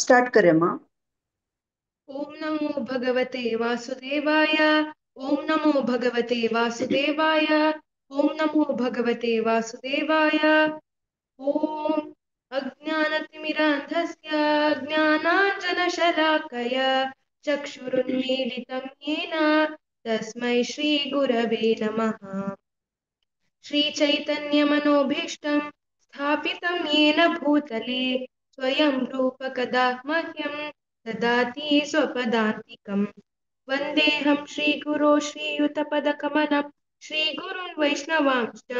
Start करे मां। ओम नमो भगवते वासुदेवाय। ओम नमो भगवते वासुदेवाय। ओम नमो भगवते वासुदेवाय। ओम अज्ञानतिमिरान्धस्य ज्ञानाञ्जनशलाकया चक्षुरुन्मीलितं येन तस्मै श्रीगुरवे नमः। श्रीचैतन्यमनोभीष्टं स्थापितं येन भूतले स्वयं रूप कदा मह्यं ददाति स्वपदान्तिकं। वन्देऽहं श्रीगुरो श्रीयुतपदकमलं श्रीगुरुन् वैष्णवांश्च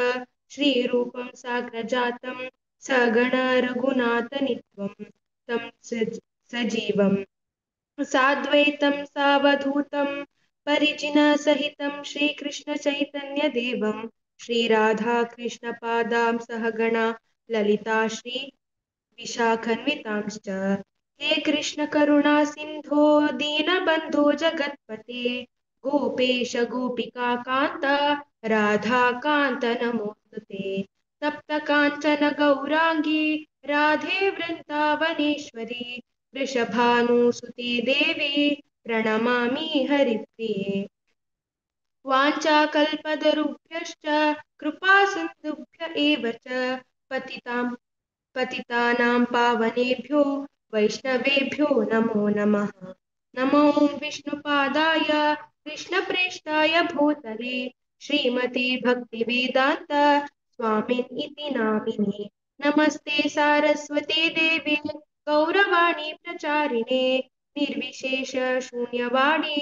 श्रीरूपं साग्रजातं सगण रघुनाथनित्वं तं सजीवं साद्वैतं सावधूतं परिजनसहितं श्रीकृष्णचैतन्यदेवं श्रीराधाकृष्णपादां सहगणा ललिता श्री विशाखन्वितांश्च। हे कृष्ण करुणा सिन्धो दीनबन्धो जगत्पते गोपेश गोपिका कान्त राधाकान्त नमोऽस्तुते। तप्त काञ्चन गौराङ्गी राधे वृन्दावनेश्वरी वृषभानुसुते देवी प्रणमामि हरिप्रिये। वाञ्छाकल्पतरुभ्यश्च कृपासिन्धुभ्य एव च पतितानां पावनेभ्यो वैष्णवेभ्यो नमो नमः। नमो विष्णुपादाय कृष्णप्रेष्ठाय भूतले श्रीमते भक्तिवेदान्त स्वामिन् इति नामिने। नमस्ते सारस्वते देवे गौरवाणी प्रचारिणे निर्विशेष शून्यवाणी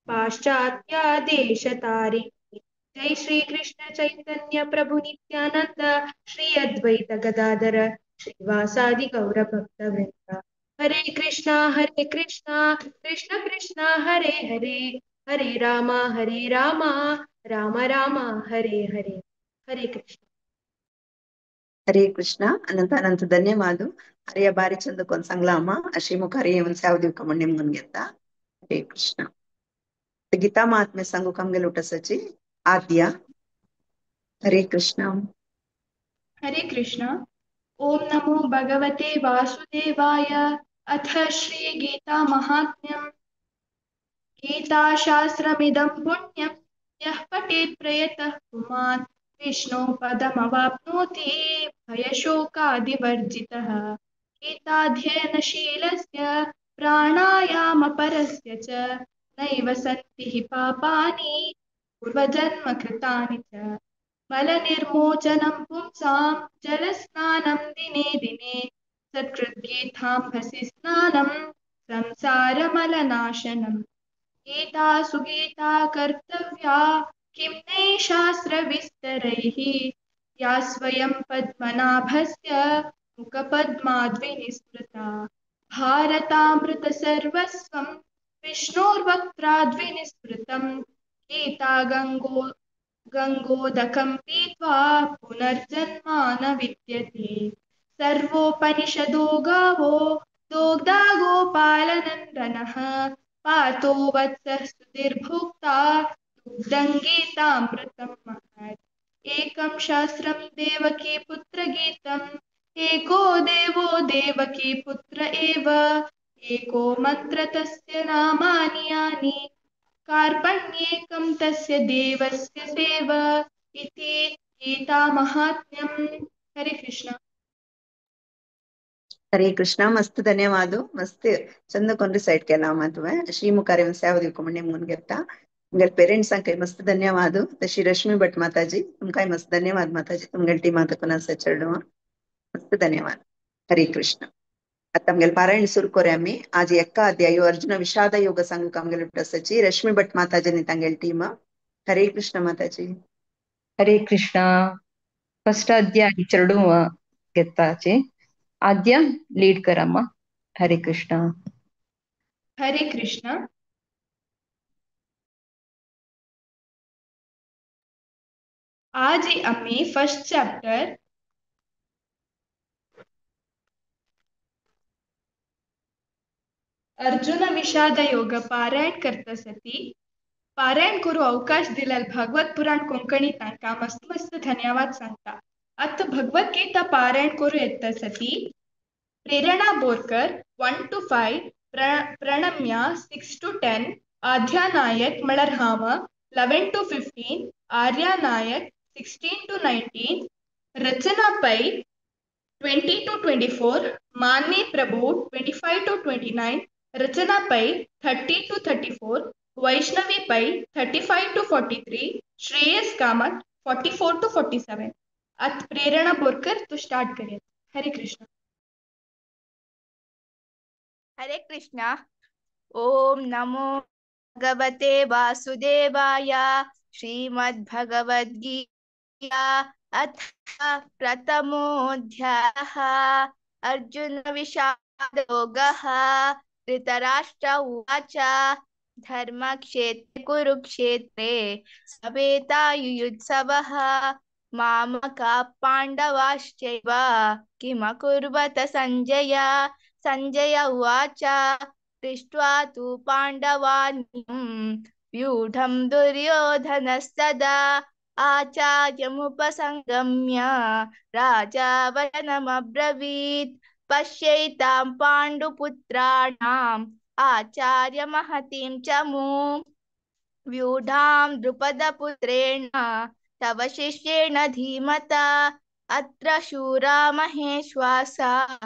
पाश्चात्यादेशतारिणे। जय श्री कृष्ण चैतन्य प्रभु नित्यानंद श्री अद्वैत गदाधर श्रीवासादि गौर भक्त वृंद। हरे कृष्णा कृष्ण कृष्ण हरे हरे, हरे राम राम राम हरे हरे। हरे कृष्ण। हरे कृष्ण। अनंत अनंत धन्यवाद। हरिಯ ಬಾರಿ ಚಂದಕ್ಕೊಂದ್ ಸಂಗ್ಲಾಮ ಶ್ರೀಮುಖ ಹರಿಯ ಒಂದ್ ಸಾವ ದಿವ್ಕ ಮುನ್ಗೆತ್ತ। हरे कृष्ण। गीता महात्म्य सांगू कामगे लोटसाची आद्या। हरे कृष्ण। हरे कृष्ण। ओम नमो भगवते वासुदेवाय। अथ श्री गीता महात्म्यम्। गीता शास्त्रमिदं पुण्यं यः पठेत् प्रयतः पुमान् विष्णो पदमवाप्नोति भयशोकादिवर्जितः। गीताध्ययनशीलस्य प्राणायामपरस्य च नैव सन्ति हि पापानि पूर्वजन्म कृतानि च। मलनिर्मोचनं पुंसां जलस्नानं दिने दिने सत्कृद्गीताम्भसि स्नानं संसारमलनाशनम्। गीता सुगीता कर्तव्या किं नैशास्त्रविस्तरैः या स्वयं पद्मनाभस्य मुखपद्माद्विनिस्मृता। भारतामृतसर्वस्वं विष्णोर्वक्त्राद्विनिस्मृतं गीता गङ्गोदकं पीत्वा पुनर्जन्मा न विद्यते। सर्वोपनिषदो गावो दोग्धा गोपालनन्दनः पार्थो वत्सः सुधिर्भोक्ता दुग्धं गीतामृतं महत्। एकं शास्त्रं देवकी पुत्रगीतम् एको देवो देवकी पुत्र एव एको मंत्र तस्य नामानि यानि कार्पण्येकं तस्य देवस्य सेव इति गीता महात्म्यम्। हरे कृष्ण। हरे कृष्ण। मस्त धन्यवाद। मस्त चंद कोन सैड के नाम तुवे श्रीमुखारे सेवा दिवको मुनगेता तुमगेल पेरेंट्स मस्त धन्यवाद। तशी रश्मि भट माताजी तुमकाय मस्त धन्यवाद माताजी तुमगेल टीम माता चेडू मस्त धन्यवाद। हरे कृष्ण। आता आमगेल पारायण सुरू करूया आमी। आज एका अध्याय अर्जुन विषाद योग सांगू आमगेल सची रश्मि भट माताजी नी तांगेल टीम। हरे कृष्ण माताजी। हरे कृष्ण। फर्स्ट अध्याय चेडू गेताचे आद्य लीड करम्मा। हरे कृष्ण। हरे कृष्ण। आज आमी फर्स्ट चैप्टर अर्जुन विषाद योग पारायण करता सती पारायण करू अवकाश दिल्याल भागवत पुराण कोंकणी तांकां मस्त मस्त धन्यवाद सांगता। आतां भगवत गीता पारायण करू येता सती Prerana Borkar 1 to 5, Pranamya 6 to 10, Aadhya Nayak Malarhama 11 to 15, Arya Nayak 16 to 19, Rachana Pai 20 to 24, Manvi Prabhu 25 to 29, Rachana Pai 30 to 34, Vaishnavi Pai 35 to 43, Shreyas Kamat 44 to 47. अत प्रेरणा बोरकर तो स्टार्ट करिए। हरे कृष्णा। हरे कृष्णा। ओम नमो भगवते वासुदेवाय। श्रीमद्भगवद्गीता अथ प्रथमोऽध्यायः। अर्जुन विषादयोगः। धृतराष्ट्र उवाच। धर्मक्षेत्रे कुरुक्षेत्रे सवेतायुयुत्सवः मामका पाण्डवाश्चैव किमकुर्वत संजय। संजय उवाच। दृष्ट्वा तु पाण्डवान्यं व्यूढं दुर्योधनस्तदा आचार्यमुपसंगम्य राजा वचनमब्रवीत्। पश्यैतां पाण्डुपुत्राणाम् आचार्य महतीं च मूं व्यूढां द्रुपदपुत्रेण तव शिष्येण धीमता। अत्र शूरा महेश्वासा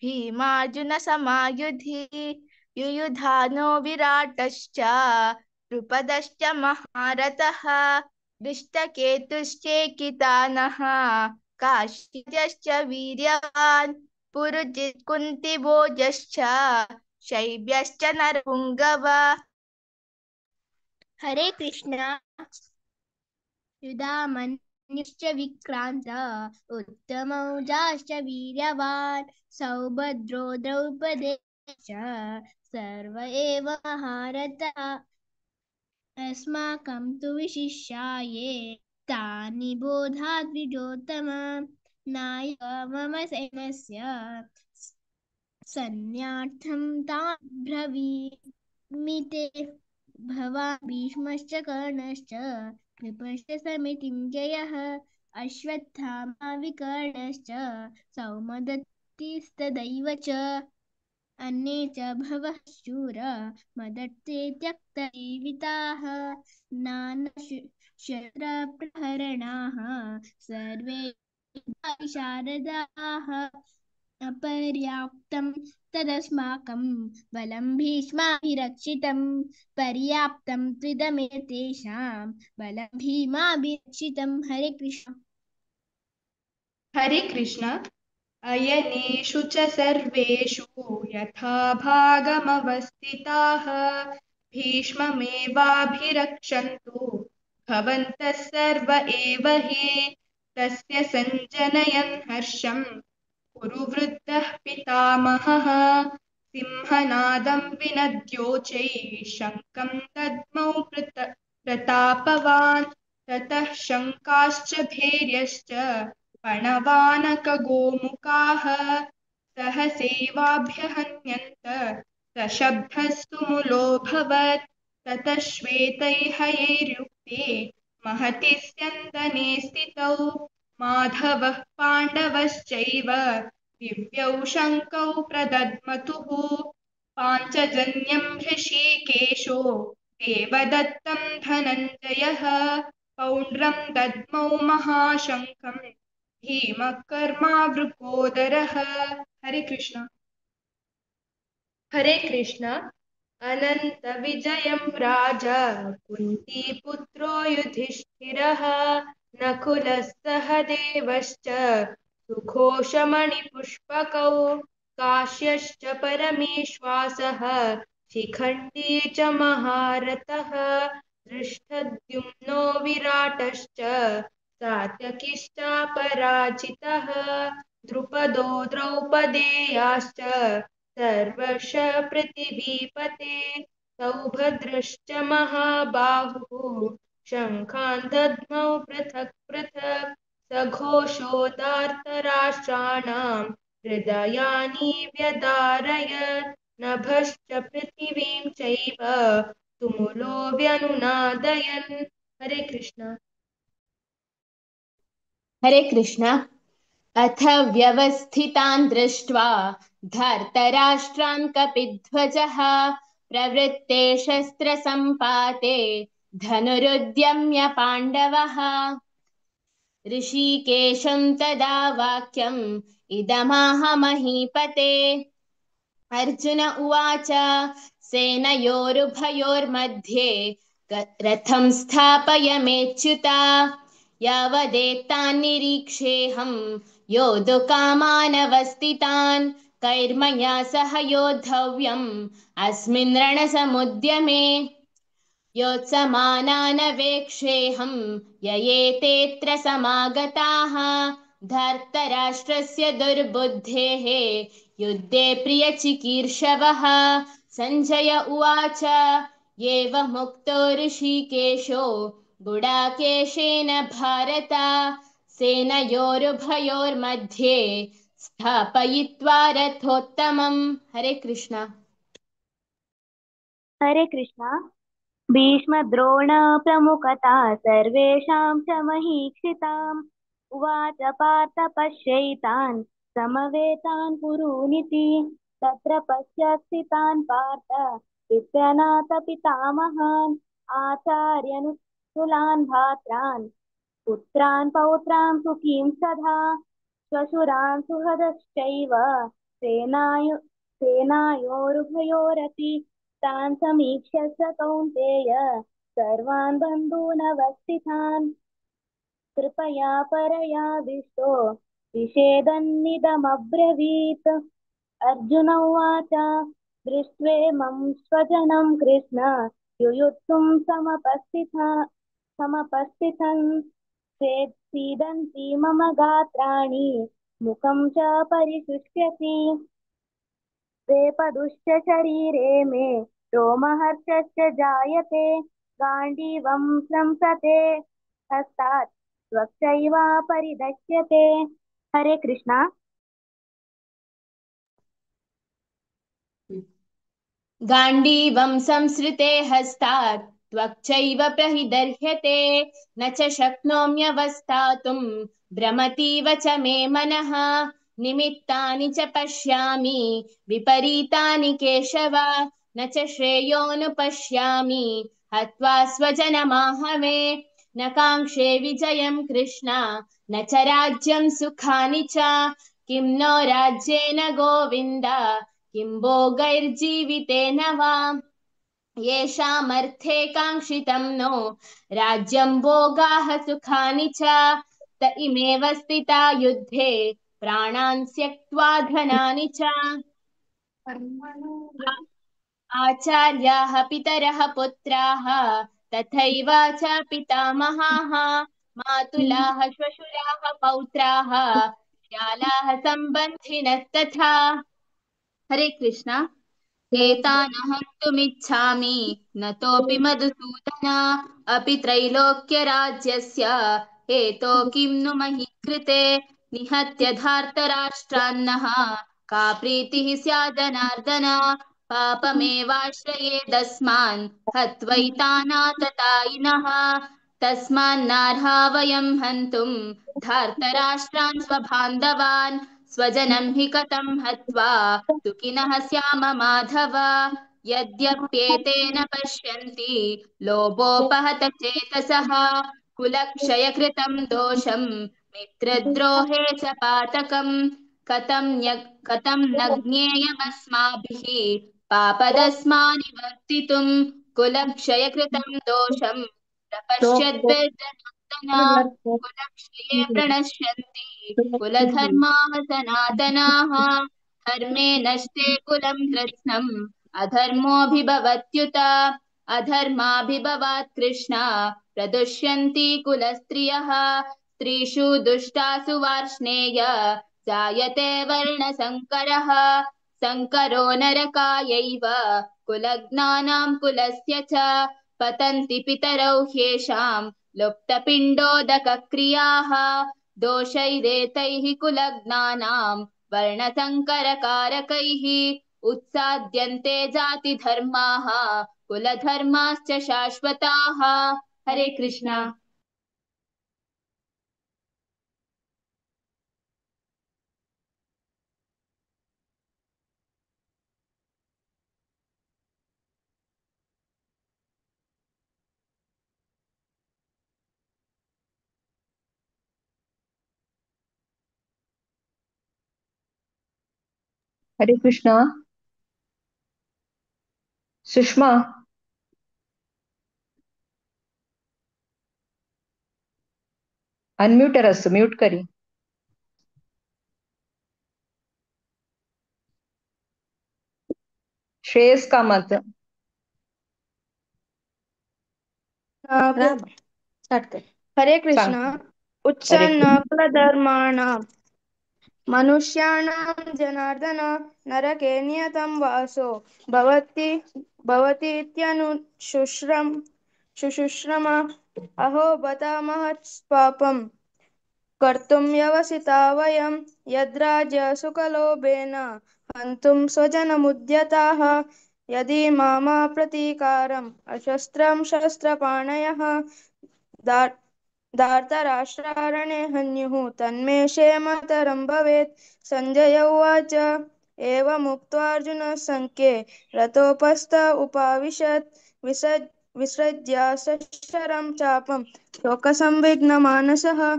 भीमार्जुन समायुधि युयुधानो विराटश्च द्रुपदश्च महारथः दृष्टकेतुश्चेकितानः काशीजश्च वीर्यवान् पुरुजित् कुन्तिभोजश्च शैब्यश्च नरपुङ्गव। हरे कृष्णा। युधामन्युश्च विक्रान्त उत्तमौजाश्च वीर्यवान् सौभद्रो द्रौपदेश्च सर्व एव महारथः। अस्माकं तु विशिष्याये तानि बोधाद् द्विजोत्तम। नायक मम सैन्यस्य सैन्यार्थं तान् ब्रवीमि ते। भवान् भीष्मश्च कर्णश्च कृपश्च समितिं जयः अश्वत्थामा विकर्णश्च सौमदत्तिस्तदैव च। अन्ये च भवः शूर मदर्थे त्यक्तजीविताः नानाशस्त्रप्रहरणाः सर्वे शारदाः। अपर्याप्तं तदस्माकं बलं भीष्माभिरक्षितं पर्याप्तं त्विदमेतेषां बलं भीमाभिरक्षितं। हरे कृष्ण। हरे कृष्ण। अयनेषु च सर्वेषु यथा भागमवस्थिताः भीष्ममेवाभिरक्षन्तु भवन्तः सर्व एव हि। तस्य सञ्जनयन् हर्षं कुरु वृद्धः पितामहः सिंहनादं विनद्योचैः शङ्खं दद्मौ प्रतापवान्। ततः शङ्काश्च भैर्यश्च पणवानकगोमुखाः सहसैवाभ्यहन्यन्त सशब्दस्तु मुलोऽभवत्। ततः श्वेतैर्हयैर्युक्ते महति स्यन्दने स्थितौ माधवः पाण्डवश्चैव दिव्यौ शङ्खौ प्रदद्मतुः। पाञ्चजन्यं हृषीकेशो देवदत्तं धनञ्जयः पौण्ड्रं दद्मौ महाशङ्खं भीमकर्मावृकोदरः। हरे कृष्ण। हरे कृष्ण। अनन्तविजयं राजा कुन्तीपुत्रो युधिष्ठिरः नकुलः सहदेवश्च सुघोषमणिपुष्पकौ काश्यश्च परमेश्वासः शिखण्डी च महारथः दृष्टद्युम्नो विराटश्च सात्यकिश्चापराजितः द्रुपदो द्रौपदेयाश्च सर्वश पृथिवीपते सौभद्रश्च महाबाहुः शङ्खान् दद्मौ पृथक् पृथक् सघोषो धार्तराष्ट्राणां हृदयानि व्यदारयत् नभश्च पृथिवीं चैव तुमुलो व्यनुनादयन्। हरे कृष्ण। हरे कृष्ण। अथ व्यवस्थितान् दृष्ट्वा धार्तराष्ट्रान् कपिध्वजः प्रवृत्ते शस्त्रसम्पाते धनुरुद्यम्य पाण्डवः। ऋषिकेशं तदा वाक्यम् इदमाह महीपते। अर्जुन उवाच, सेनयोरुभयोर्मध्ये रथं स्थापय मेच्युता, यावदेतान् निरीक्षेऽहं योद्धुकामानवस्थितान्, कैर्मया सह योद्धव्यम् अस्मिन् रणसमुद्यमे। योत्समानानवेक्षेऽहं ययेतेऽत्र समागताः, धार्तराष्ट्रस्य दुर्बुद्धेः युद्धे प्रियचिकीर्षवः। सञ्जय उवाच, एवमुक्तो ऋषिकेशो गुडाकेशेन भारत सेनयोरुभयोर्मध्ये स्थापयित्वा रथोत्तमम्। हरे कृष्ण। हरे कृष्ण। भीष्म द्रोण प्रमुखता सर्वेषां च महीक्षिताम् उवाच पार्थ पश्यैतान् समवेतान् कुरूनिति। तत्र पश्यस्थितान् पार्थ पितृनाथ पितामहान् आचार्यनुकुलान् भात्रान् पुत्रान् पौत्रान् सुखीं सदा श्वशुरान् सुहृदश्चैव सेनायोरुभयोरपि तान् समीक्ष्य स कौन्तेय सर्वान् बन्धूनवस्थितान् कृपया परयाविष्टो विषेदन्निदमब्रवीत्। अर्जुन उवाच, दृष्ट्वेमं स्वजनं कृष्ण युयुत्सुं समपस्थितं सीदन्ति मम गात्राणि मुखं च परिशुष्यति वेपदुश्च शरीरे मे रोमहर्षश्च जायते गाण्डीवं स्रंसते हस्तात् त्वक्चैव परिदह्यते। हरे कृष्णा। गाण्डीवं संसृते हस्तात् त्वक्चैव प्रहिदर्ह्यते, न च शक्नोम्यवस्थातुं भ्रमतीव च मे मनः। निमित्तानि च पश्यामि विपरीतानि केशव, न च श्रेयोनुपश्यामि हत्वा स्वजनमाहवे। न काङ्क्षे विजयं कृष्ण न च राज्यं सुखानि च, किं नो राज्येन गोविन्द किं भोगैर्जीवितेन वा। येषामर्थे काङ्क्षितं नो राज्यं भोगाः सुखानि च, त इमेव स्थिता युद्धे प्राणान् त्यक्त्वा धनानि च। आचार्याः पितरः पुत्राः तथैव च पितामहाः, मातुलाः श्वशुराः पौत्राः श्यालाः सम्बन्धिनस्तथा। हरे कृष्ण। एतानहन्तुमिच्छामि नतोऽपि मधुसूदन, अपि त्रैलोक्यराज्यस्य हेतो किं नु मयि कृते। निहत्य धार्तराष्ट्रान्नः का प्रीतिः स्यादनार्दन, पापमेवाश्रयेदस्मान् हत्वैतानाततायिनः। तस्मान्नार्हा वयं हन्तुं धार्तराष्ट्रान् स्वबान्धवान्, स्वजनं हि कथं हत्वा सुखिनः स्याम माधव। यद्यप्येतेन पश्यन्ति लोभोपहत चेतसः, कुलक्षयकृतं दोषं मित्रद्रोहे च पातकं। कथं कथं न ज्ञेयमस्माभिः पापदस्मानिवर्तितुं, कुलक्षयकृतं दोषं प्रपश्यद्भिर्जनार्दन। कुलक्षये प्रणश्यन्ति कुलधर्माः सनातनाः, धर्मे नष्टे कुलं कृत्स्नम् अधर्मोऽभिभवत्युत। अधर्माभिभवात् कृष्ण प्रदुष्यन्ति कुलस्त्रियः, स्त्रीषु दुष्टासु वार्ष्णेय जायते वर्णसङ्करः। सङ्करो नरकायैव कुलज्ञानां कुलस्य च, पतन्ति पितरौ ह्येषां लुप्तपिण्डोदकक्रियाः। दोषैरेतैः कुलज्ञानां वर्णसङ्करकारकैः उत्साद्यन्ते जातिधर्माः कुलधर्माश्च शाश्वताः। हरे कृष्णा। हरे कृष्णा। सुषमा, अनम्यूटर असो, म्यूट करी। श्रेयस कामत। स्टार्ट कर। हरे कृष्णा। सांग। हरे उत्सन्न कुलधर्माणां मनुष्याणां जनार्दन नरके नियतं वासो भवति भवतीत्यनुशुश्रम शुशुश्रम। अहो बत महत् पापं कर्तुं व्यवसिता वयं यद्राज्य सुखलोभेन हन्तुं स्वजनमुद्यताः। यदि मामा प्रतीकारम् अशस्त्रं शस्त्रपाणयः धार्तराष्ट्रारणे हन्युः तन्मे क्षेमतरं भवेत्। सञ्जय उवाच एवमुक्त्वार्जुनः सङ्ख्ये रथोपस्थ उपाविशत् विसृज्य सशरं चापं शोकसंविघ्नमानसः।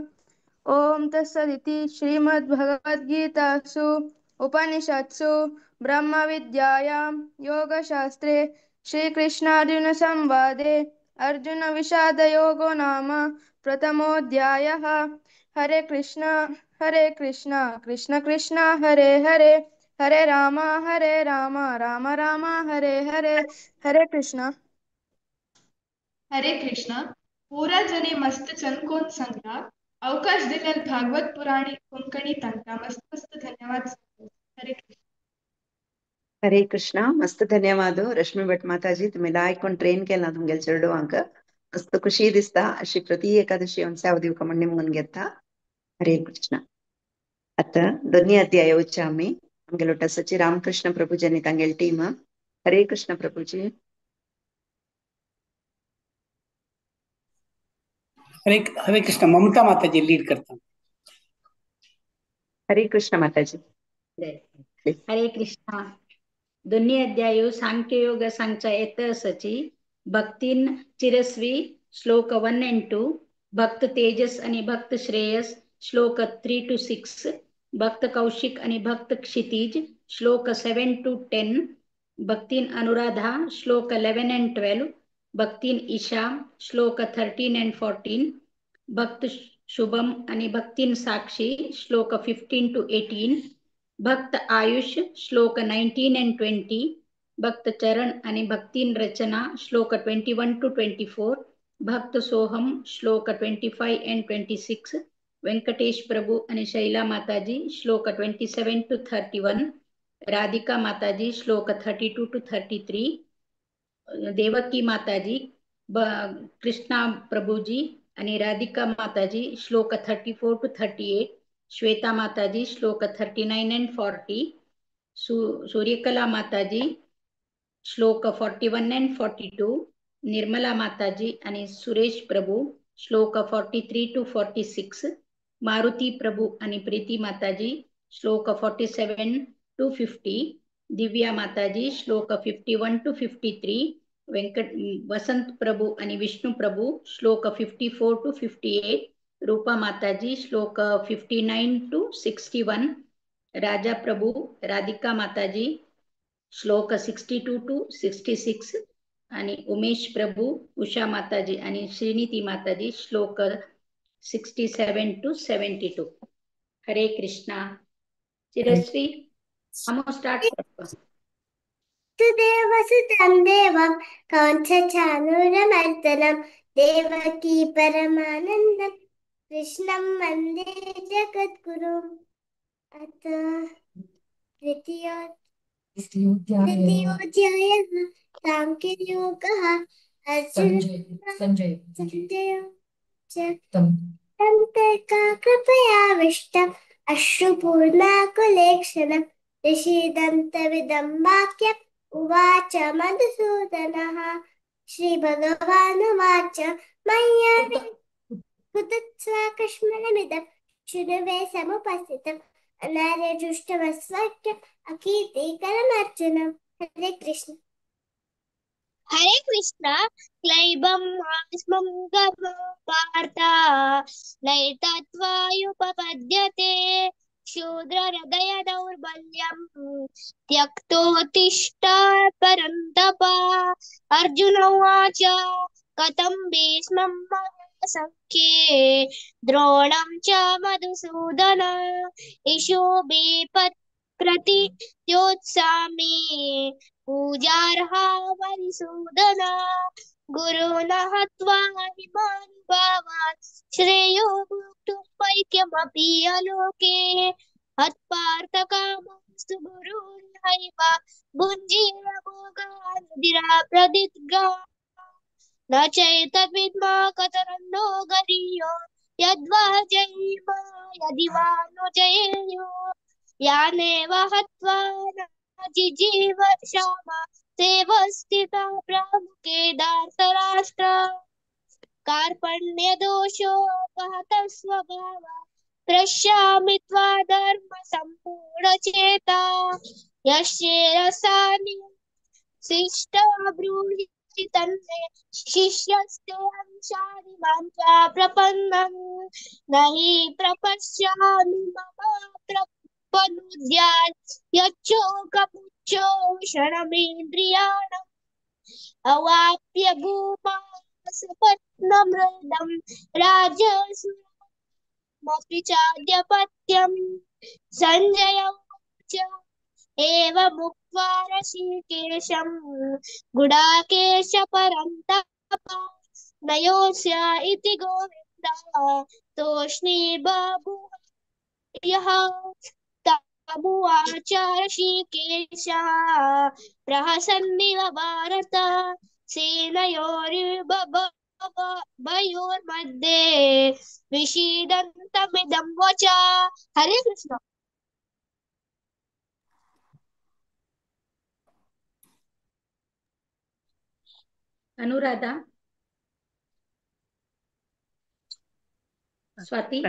ॐ तत्सदिति श्रीमद्भगवद्गीतासु उपनिषत्सु ब्रह्मविद्यायां योगशास्त्रे श्रीकृष्णार्जुनसंवादे अर्जुनविषादयोगो नाम प्रथमोऽध्यायः। हरे कृष्णा कृष्ण कृष्ण हरे हरे, हरे राम राम राम हरे हरे। हरे कृष्णा। हरे कृष्णा। पूरा जने मस्त चनकोन संगला अवकाश दिलेल भागवत पुराणी कोंकणी तांकां मस्त मस्त धन्यवाद। हरे कृष्ण। हरे कृष्णा। मस्त धन्यवाद रश्मी भट माताजी, तुम्ही लायक ट्रेन केला तुमगेले चेडवांक मस्त खुशी दिसता अशी प्रति एकादशी येवन सेवा दिवका म्हण निमगून घेता। हरे कृष्ण। आता दोन्ही अध्याय उच्च आमी आमगेलो टसाची रामकृष्ण प्रभुजी आनी तांगेली टीम। हरे कृष्ण प्रभुजी। हरे हरे कृष्ण। ममता माता जी लीड करता। हरे कृष्ण माताजी। हरे कृष्णा। दोन्ही अध्याय सांख्ययोग सांगचा येत असची भक्तीन चिरस्वी श्लोक 1 and 2, भक्त तेजस आणि भक्त श्रेयस श्लोक 3 to 6, भक्त कौशिक आणि भक्त क्षितिज श्लोक 7 to 10, भक्तीन अनुराधा श्लोक 11 and 12, भक्तीन ईशा श्लोक 13 and 14, भक्त शुभम आणि भक्तीन साक्षी श्लोक 15 to 18, भक्त आयुष श्लोक 19 and 20, भक्त चरण आणि भक्तीन रचना श्लोक 21 to 24, भक्त सोहम श्लोक 25 and 26, Venkatesh प्रभु आणि शैला माताजी श्लोक 27 to 31, Radhika माताजी श्लोक 32 to 33, Devaki माताजी कृष्णा प्रभुजी आणि राधिका माताजी श्लोक 34 to 38, Shweta माताजी श्लोक 39 and 40, Suryakala माताजी श्लोक 41 and 42, Nirmala माताजी आणि सुरेश प्रभू श्लोक 43 to 46, Maruti प्रभू आणि प्रीती माताजी श्लोक 47 to 50, Divya माताजी श्लोक 51 to 53, Venkat वसंत प्रभू आणि विष्णू प्रभू श्लोक 54 to 58, रूपा माताजी श्लोक 59 to 61, राजा प्रभू राधिका माताजी श्लोक 62 to 66 आणि उमेश प्रभू उषा माताजी आणि श्रीनीती माताजी श्लोक 67 to 72। हरे कृष्णा। चिरश्री हम स्टार्ट करतो। वसुदेवसुतं देवं कंसचाणूरमर्दनं देवकी परमानन्दं कृष्णं वन्दे जगद्गुरुम्। अथ द्वितीयोऽध्यायः सांख्ययोगः। अर्जुन संजय तं कृपयाविष्टम् अश्रुपूर्णाकुलेक्षणं ऋषिदन्तविदं वाक्यम् उवाच मधुसूदनः। श्रीभगवानुवाच मय्या कुतत्स्वाकश्मलमिदं शृणु मे समुपस्थितम् अनार्यजुष्टमस्वाक्यम् अकीर्तिकरमर्जुनम्। हरे कृष्ण। हरे कृष्ण। क्लैबं आस्मं गमो वार्ता नैतत्त्वायुपपद्यते। शूद्रहृदय दौर्बल्यं त्यक्तोत्तिष्ठ परन्तप। अर्जुन उवाच कथं भीष्मं महासङ्ख्ये द्रोणं च मधुसूदन इषुभिः प्रतियोत्सामि पूजार्हा वरिसूदन गुरुणः हत्वा हिमानुभावान् श्रेयो भोक्तुं वैक्यमपि अलोके हत्पार्थकामस्तु गुरुर्हैव भुञ्जीय भोगानुदिरा प्रदिद्गा न चैतद्विद्मा कतरन्नो गरीयो यद्वा जयेम यदि वा नो जयेयो यानेव हत्वा न जिजीवशाम सेव स्थिता प्रमुखे धार्तराष्ट्र कार्पण्यदोषोपहत स्वभाव पश्यामि त्वा धर्म सम्मूढचेता यश्चेरसानि शिष्ट ब्रूहि तन्मे शिष्यस्ते अंशानि मां त्वा प्रपन्नं न हि प्रपश्यामि मम प्रपनुद्यात् यच्चोकमुच्चोषणमेन्द्रियाणाम् अवाप्य भूमा सपत्नमृदं राजसुरमपि चाद्यपत्यं। सञ्जय उवाच एवमुक्त्वा ऋषिकेशं गुडाकेश परन्तप नयोस्य इति गोविन्द तूष्णीबभूव यः तमुवाच ऋषिकेशः प्रहसन्निव भारत सेनयोर्मध्ये विषीदन्तमिदं वचः। हरे कृष्ण। अनुराधा, स्वाती।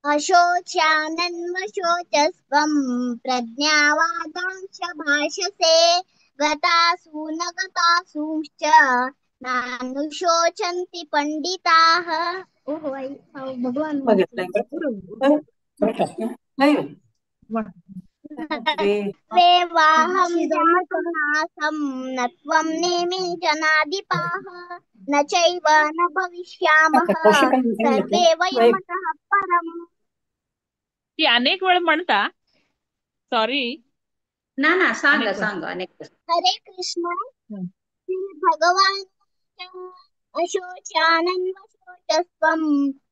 अशोच्यानन्वशोचस्त्वं प्रज्ञावादांश भाषसे गतासु न गतासूंश्च नानुशोचन्ति पंडिताः। ओहो आई भगवान वेवाहं जातुनासं न त्वं नेमे जनाधिपाः न चैव न भविष्यामः सर्वे वयमतः परम्। ती अनेक वेळ म्हणता, सॉरी ना ना, सांगा सांगा अनेक। हरे कृष्ण। श्री भगवान अशोचानन्वशोचस्त्वं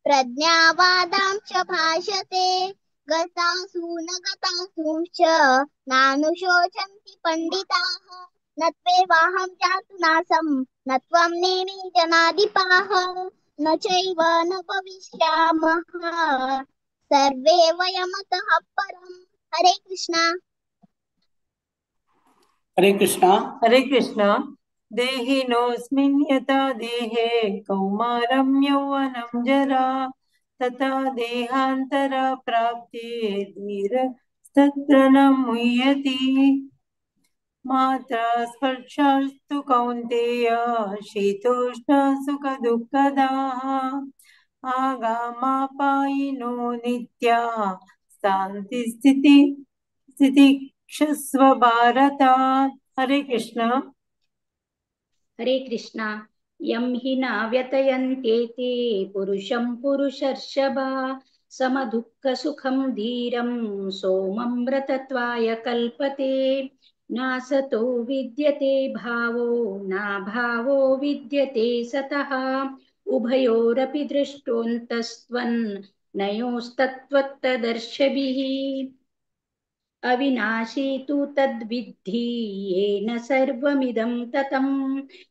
प्रज्ञावादांश भाषते गतासु न गतासूंश्च नानुशोचन्ति पंडिताः न त्वेवाहं जातु नासं न त्वं नेमे जनाधिपाः न चैव न भविष्यामः सर्वे वयमतः परम्। हरे कृष्णा। हरे कृष्णा। हरे कृष्णा। देहिनोऽस्मिन् यथा देहे कौमारं यौवनं जरा तथा देहांतरा प्राप्ते धीरस्तत्र न मुह्यति। मात्रा स्पर्शास्तु कौन्तेय शीतोष्ण सुखदुःखदाः आगामापायिनो नित्या शान्ति स्थिति स्थितिक्षस्व भारत। हरे कृष्णा। हरे कृष्णा। यं हि न व्यतयन्ते ते पुरुषं पुरुषर्षभा समदुःखसुखं धीरं सोमं व्रतत्वाय कल्पते। नासतो विद्यते भावो नाभावो विद्यते सतः उभयोरपि दृष्टोऽन्तस्त्वन् नयोस्तत्त्वदर्शभिः। अविनाशी तु तद्विद्धि येन सर्वमिदं ततं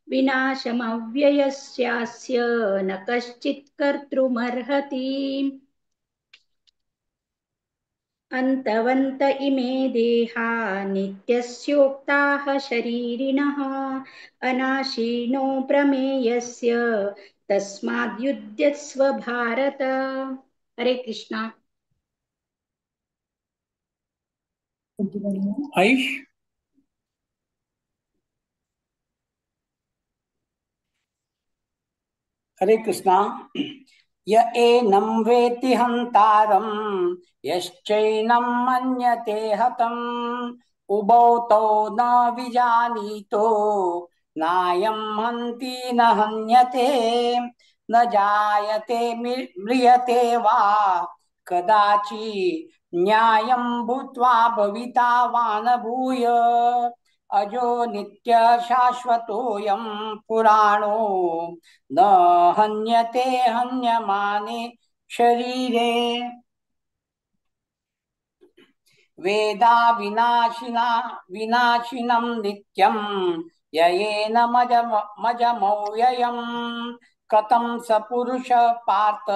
विनाशमव्ययस्यास्य न कश्चित् कर्तुमर्हति। अन्तवन्त इमे देहा नित्यस्योक्ताः शरीरिणः अनाशीनो प्रमेयस्य तस्माद्युध्यस्व भारत। हरे कृष्णा। आयुष। हरे कृष्णा। य एनं वेत्ति हन्तारं यश्चैनं मन्यते हतम् उभौ तौ न विजानीतो नायं हन्ति न हन्यते न जायते म्रियते वा कदाचि न्यायं भूत्वा भविता वा न भूय। अजो नित्य शाश्वतोऽयं पुराणो न हन्यते हन्यमाने शरीरे। वेदा विनाशिना विनाशिनं नित्यं ययेन मजमव्ययं कथं स पुरुष पार्थ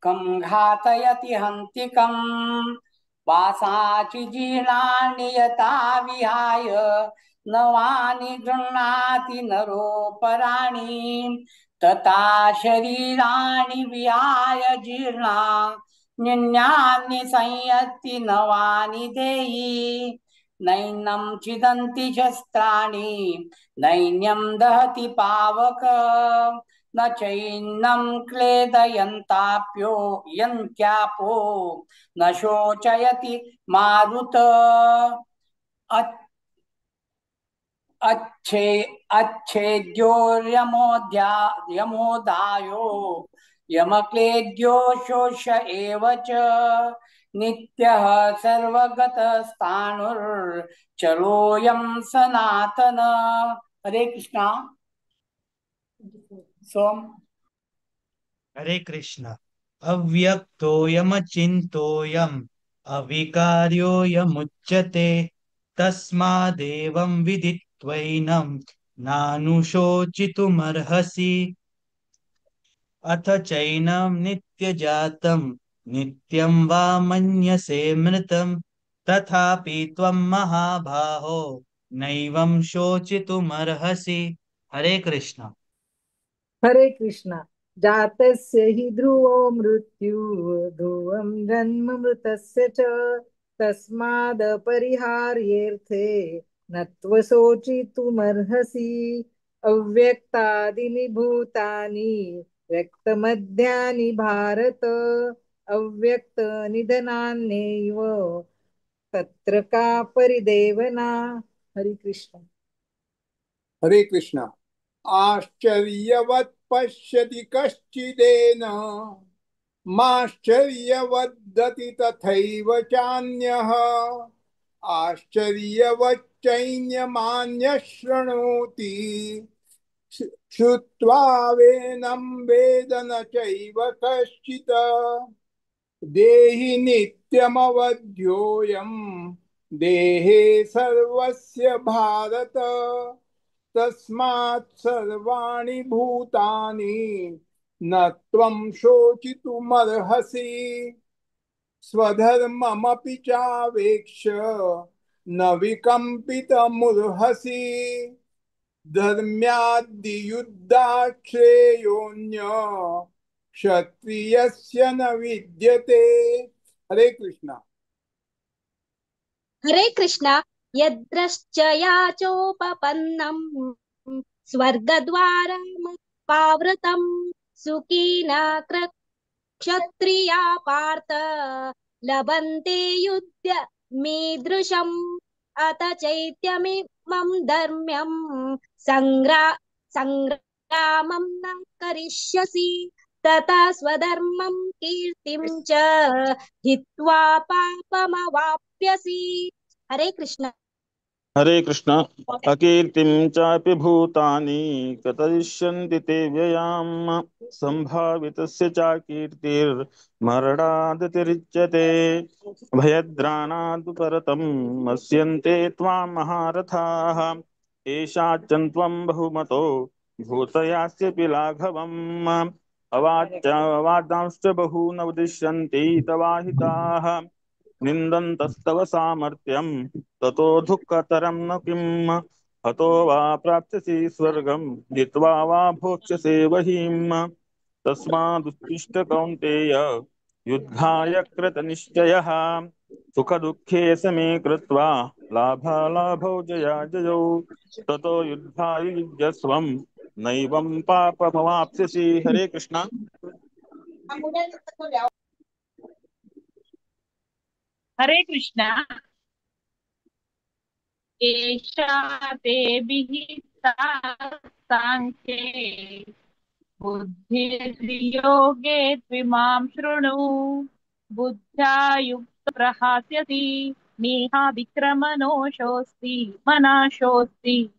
कं घातयति हन्ति कम्। वासांसि जीर्णानि यथा विहाय नवानि गृह्णाति नरोपराणि तथा शरीराणि विहाय जीर्णा न्यानि संयति नवानि देहि। नैनं छिदन्ति शस्त्राणि नैन्यं दहति पावक न चैनं क्लेदयन्ताप्यो यन्त्यापो न शोचयति मारुत। अच्छेद्यो यमोदायो यमक्लेद्यो शोष एव च नित्यः सर्वगतस्थाणुर्चलोऽयं सनातन। हरे कृष्णा। सोम। हरे कृष्णा। अव्यक्तोऽयमचिन्तोऽयम् अविकार्योऽयमुच्यते तस्मादेवं विदित्वैनं नानुशोचितुमर्हसि। अथ चैनं नित्यजातं नित्यं वा मन्यसे मृतं तथापि त्वं महाबाहो नैवं शोचितुमर्हसि। हरे कृष्णा। हरे कृष्णा। जातस्य हि ध्रुवो मृत्यु ध्रुवं जन्म मृतस्य च तस्मादपरिहार्येऽर्थे न त्वशोचितुमर्हसि। अव्यक्तादीनि भूतानि व्यक्तमध्यानि भारत अव्यक्तनिधनान्येव तत्र का परिदेवना। हरे कृष्ण। हरे कृष्ण। आश्चर्यवत् पश्यति कश्चिदेन माश्चर्यवद्दति तथैव चान्यः आश्चर्यवच्चैन्यमान्यः शृणोति श्रुत्वा वेनं वेद न चैव कश्चित्। देहि नित्यमवध्योऽयं देहे सर्वस्य भारत तस्मात् सर्वाणि भूतानि न त्वं शोचितुमर्हसि। स्वधर्ममपि चावेक्ष्य न विकम्पितमुर्हसि। धर्म्याद्दियुद्धात् श्रेयोऽन्य क्षत्रियस्य न विद्यते। हरे कृष्णा। हरे कृष्णा। यद्रश्चया चोपपन्नं स्वर्गद्वारमुपावृतं सुखिना क्षत्रिया पार्थ लभन्ते युध्य मीदृशम्। अत चैत्यमिमं धर्म्यं संग्रामं न करिष्यसि तथा स्वधर्मं कीर्तिं च हित्वा पापमवाप्स्यसि। हरे कृष्ण। हरे कृष्ण। अकीर्तिं चापि भूतानि कथयिष्यन्ति ते व्ययाम् संभावितस्य चाकीर्तिर्मरणादतिरिच्यते भयद्राणादु परतं मस्यन्ते त्वां महारथाः एषा त्वं बहुमतो भूतयास्यपि लाघवम् अवादांश्च बहून वदिष्यन्ति तवाहिताः निन्दन्तस्तव सामर्थ्यं ततो दुःखतरं न किम् हतो वा प्राप्स्यसि स्वर्गं जित्वा वा भोक्ष्यसे वहीम्। तस्मादुत्तिष्ठ कौन्तेय युद्धाय कृतनिश्चयः सुखदुःखे समे कृत्वा लाभालाभौ जयाजयौ ततो युद्धाय युज्यस्वं नैवं पापमवाप्स्यसि। हरे कृष्णा। हरे कृष्णा। एषा ते विहिता सांख्ये बुद्धिर्योगे त्विमां शृणु बुद्ध्या युक्त प्रहास्यति नेहा विक्रमणोषोऽस्ति मनाशोऽस्ति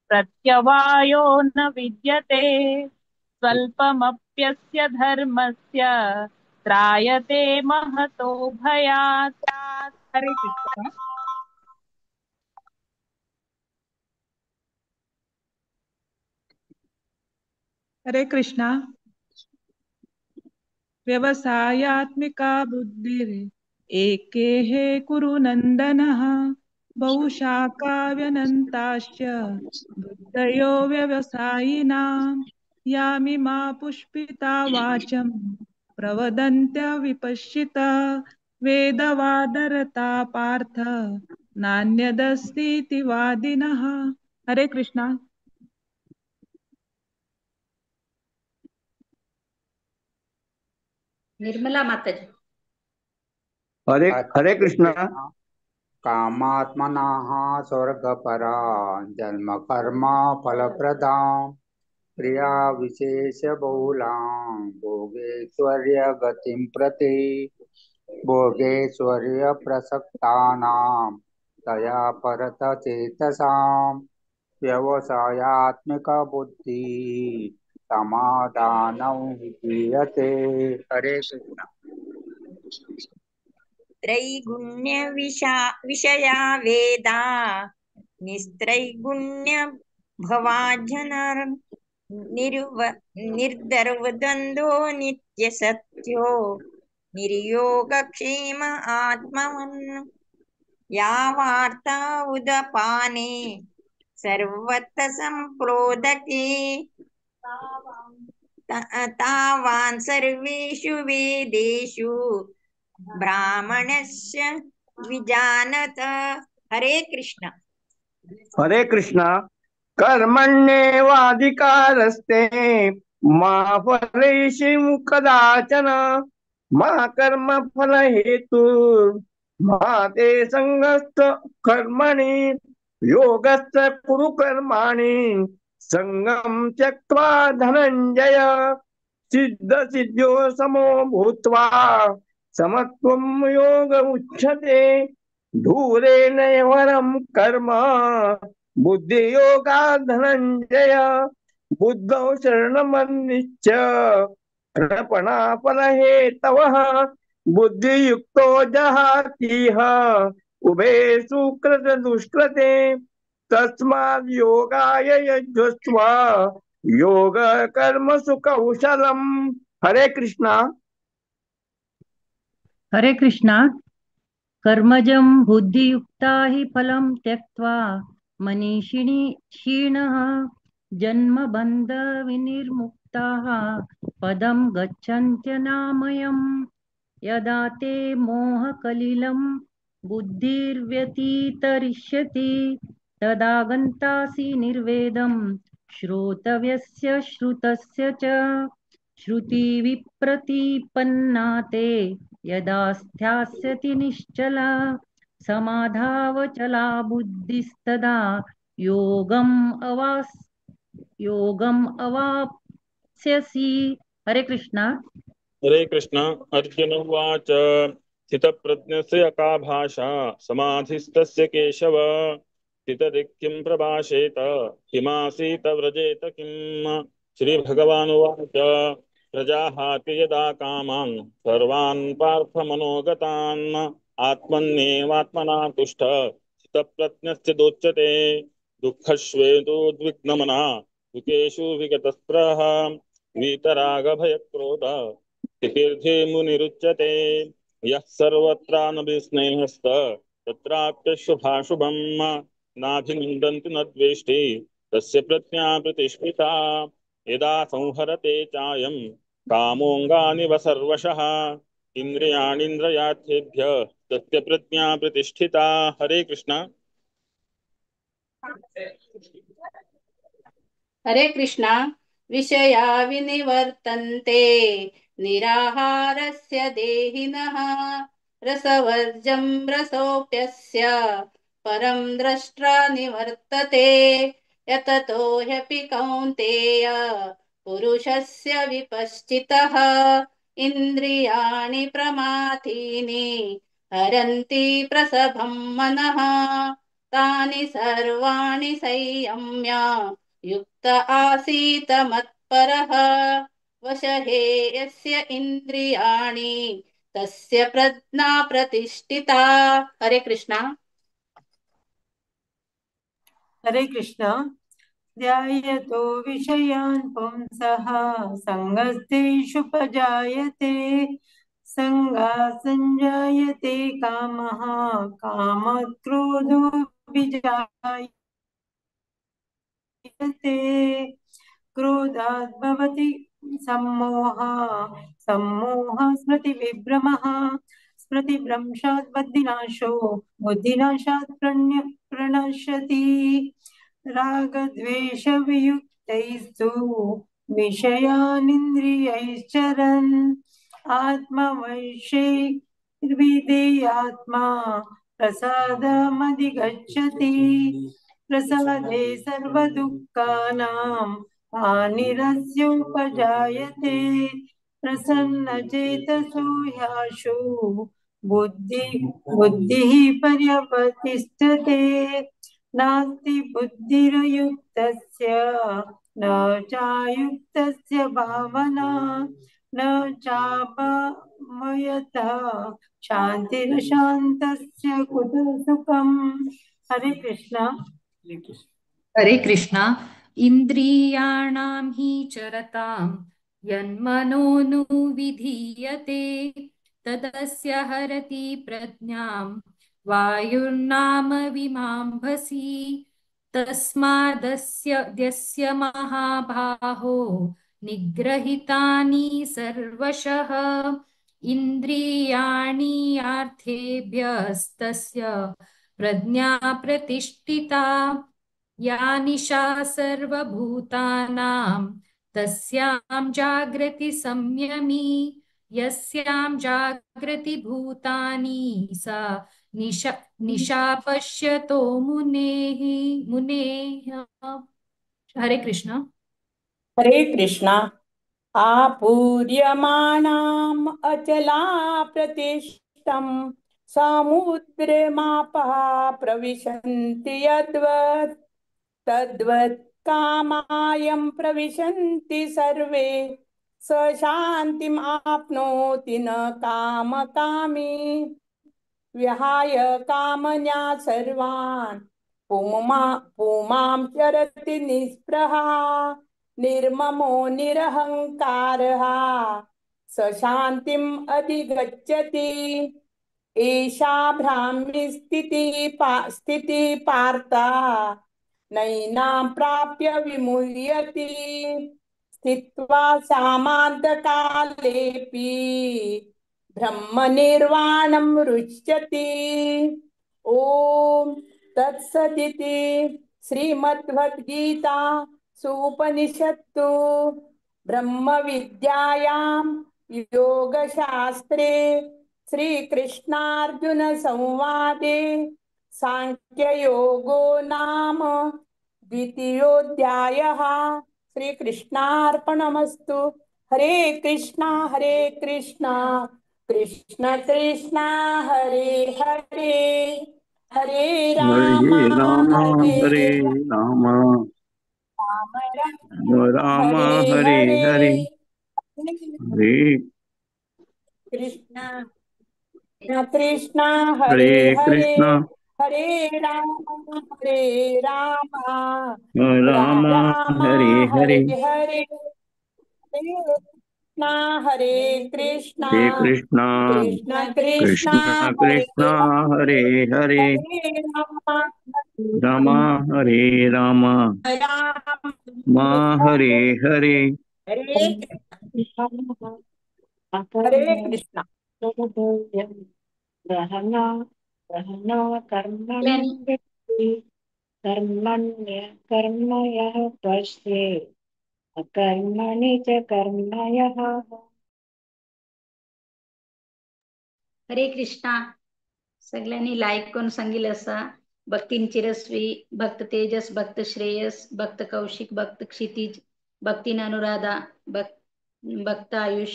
प्रत्यवायो न विद्यते स्वल्पमप्यस्य धर्मस्य त्रायते महतो भयात्। हरे कृष्ण। हरे कृष्णा। व्यवसायात्मिका बुद्धिर् एके हे कुरु नंदनः बहुशाखाव्यनन्ताश्च बुद्धयो व्यवसायिनां यामिमा पुष्पिता वाचं प्रवदन्त्य विपश्चिता वेदवादरता पार्थ नान्यदस्तीति वादिनः। हरे कृष्णा। निर्मला माताजी। हरे हरे कृष्णा। कामात्मनाः स्वर्गपरा जन्म कर्म फलप्रदां क्रिया विशेष बहुलां भोगेश्वर्य गतिं प्रति भोगेश्वर्य प्रसक्तानां तया परत चेतसां व्यवसायात्मिक बुद्धि समाधानं विधीयते। हरे कृष्ण। त्रैगुण्य विषया वेदा निस्त्रैगुण्य भवाजनर निर्दर्वद्वन्द्वो नित्यसत्यो निर्योगक्षेम आत्मवन् या वार्ता उदपाने सर्वत्र सम्प्रोदके तावान् सर्वेषु वेदेषु ब्राह्मणस्य विजानत। हरे कृष्ण। हरे कृष्ण। कर्मण्येवाधिकारस्ते मा फलेषु कदाचन मा कर्म फलहेतु मा ते संगस्त कर्मणि योगस्थ कुरु कर्माणि संगम त्यक्त्वा धनंजय सिद्ध सिद्ध्यो समो भूत्वा समत्वं योग उच्यते। धूरेण वरं कर्म बुद्धियोगा धनंजय बुद्धौ शरणमन्निश्च कृपणा फलहेतवः बुद्धियुक्तो जहातीह उभे सुकृत दुष्कृते तस्माद् योगाय यज्वस्व योग कर्म सुकौशलम्। हरे कृष्णा। हरे कृष्णा। कर्मजं बुद्धियुक्ता हि फलं त्यक्त्वा मनीषिणी क्षीणः जन्मबन्ध विनिर्मुक्ताः पदं गच्छन्त्यनामयम्। यदा ते मोहकलिलं बुद्धिर्व्यतीतरिष्यति तदा गन्तासि निर्वेदं श्रोतव्यस्य श्रुतस्य च। श्रुतिविप्रतिपन्ना ते यदा स्थास्यति निश्चला समाधावचला बुद्धिस्तदा योगम् अवाप्स्यसि। हरे कृष्णा। हरे कृष्णा। अर्जुन उवाच स्थितप्रज्ञस्य का भाषा समाधिस्तस्य केशव स्थितदिक्किं प्रभाषेत किमासीत व्रजेत किम्। श्री भगवानुवाच प्रजाहाति यदा कामान् सर्वान् पार्थ मनोगतान् आत्मन्येवात्मना तुष्ट स्थितप्रज्ञस्य दोच्यते। दुःखश्वेतोद्विग्नमना दुःखेषु विगतस्पृहः वीतरागभयक्रोध स्थितिर्धि मुनिरुच्यते। यः सर्वत्रानभिस्नेहस्त तत्राप्यशुभाशुभं नाभिनन्दन्ति न द्वेष्टि तस्य प्रज्ञा प्रतिष्ठिता। यदा संहरते चायं कामोऽङ्गानिव सर्वशः इन्द्रियाणीन्द्रियार्थेभ्य तस्य प्रज्ञा प्रतिष्ठिता। हरे कृष्णा। हरे कृष्णा। विषया विनिवर्तन्ते निराहारस्य देहिनः रसवर्जं रसोऽप्यस्य परं द्रष्ट्रा निवर्तते। यततो ह्यपि कौन्तेय पुरुषस्य विपश्चितः इन्द्रियाणि प्रमाथीनि हरन्ति प्रसभं मनः। तानि सर्वाणि संयम्य युक्त आसीत मत्परः। वशहे यस्य इन्द्रियाणि तस्य प्रज्ञा प्रतिष्ठिता। हरे कृष्णा। हरे कृष्णा। ध्यायतो विषयान् पुंसः सङ्गस्तेषुपजायते, सङ्गात् सञ्जायते कामः, कामात् क्रोधो विजायते, क्रोधात् भवति सम्मोहः, सम्मोहः स्मृतिविभ्रमः, स्मृतिभ्रंशात् बुद्धिनाशो, बुद्धिनाशात् प्रणश्यति। रागद्वेषवियुक्तैस्तु विषयानिन्द्रियैश्चरन् आत्मवैश्यैर्विधेयात्मा प्रसादमधिगच्छति। प्रसादे सर्वदुःखानां हानिरस्योपजायते। प्रसन्नचेतसो ह्याशु बुद्धिः पर्यवतिष्ठते। नास्ति बुद्धिरयुक्तस्य न चायुक्तस्य भावना, न चापमयतः शान्तिरशान्तस्य कुतः सुखम्। हरे कृष्णा। हरे कृष्णा। इन्द्रियाणां हि चरतां यन्मनोनुविधीयते तदस्य हरति प्रज्ञां वायुर्नाम विमाम्भसि। तस्मादस्य द्यस्य महाबाहो निग्रहितानि सर्वशः। इन्द्रियाणि अर्थेभ्यस्तस्य प्रज्ञा प्रतिष्ठिता। या निशा सर्वभूतानां तस्यां जागृति संयमी। यस्यां जागृति भूतानि सा निशा निशा पश्यतो मुनेः मुनेः। हरे कृष्णा। हरे कृष्णा। आपूर्यमाणाम् अचला प्रतिष्ठं समुद्रमापः प्रविशन्ति यद्वत् तद्वत् कामायं प्रविशन्ति सर्वे स शान्तिम् आप्नोति न कामकामी। विहाय कामन्या सर्वान् पुमां चरति निःस्पृहा निर्ममो निरहङ्कारः स शान्तिम् अधिगच्छति। एषा ब्राह्मी स्थितिः पार्था नैनां प्राप्य विमुह्यति। स्थित्वा सामान्तकालेऽपि ब्रह्मनिर्वाणं रुच्यति। ॐ तत्सदिति श्रीमद्भगवद्गीता सुपनिषत्सु ब्रह्मविद्यायां योगशास्त्रे श्रीकृष्णार्जुन संवादे सांख्ययोगो नाम द्वितीयोऽध्यायः। श्रीकृष्णार्पणमस्तु। हरे कृष्णा कृष्ण कृष्ण हरे हरे, हरे राम हरे राम हरे हरे राम राम राम हरे हरे हरे, हरे हरे कृष्ण कृष्ण हरे हरे हरे, कृष्ण हरे राम राम राम राम हरे हरे हरे हरे, हरे कृष्ण हरे कृष्ण कृष्ण कृष्ण कृष्ण हरे कृष्ण हरे हरे हरे राम राम हरे राम राम मा हरे हरे। हरे हरे कृष्ण। कर्मण्य कर्म यः पश्येत् अकर्मणि च कर्म यः। हरे कृष्णा. सगळ्यांनी लाईक करून सांगितलं असा. भक्तीन चिरस्वी, भक्त तेजस, भक्त श्रेयस, भक्त कौशिक, भक्त क्षितिज, भक्तीन अनुराधा, भक्त आयुष,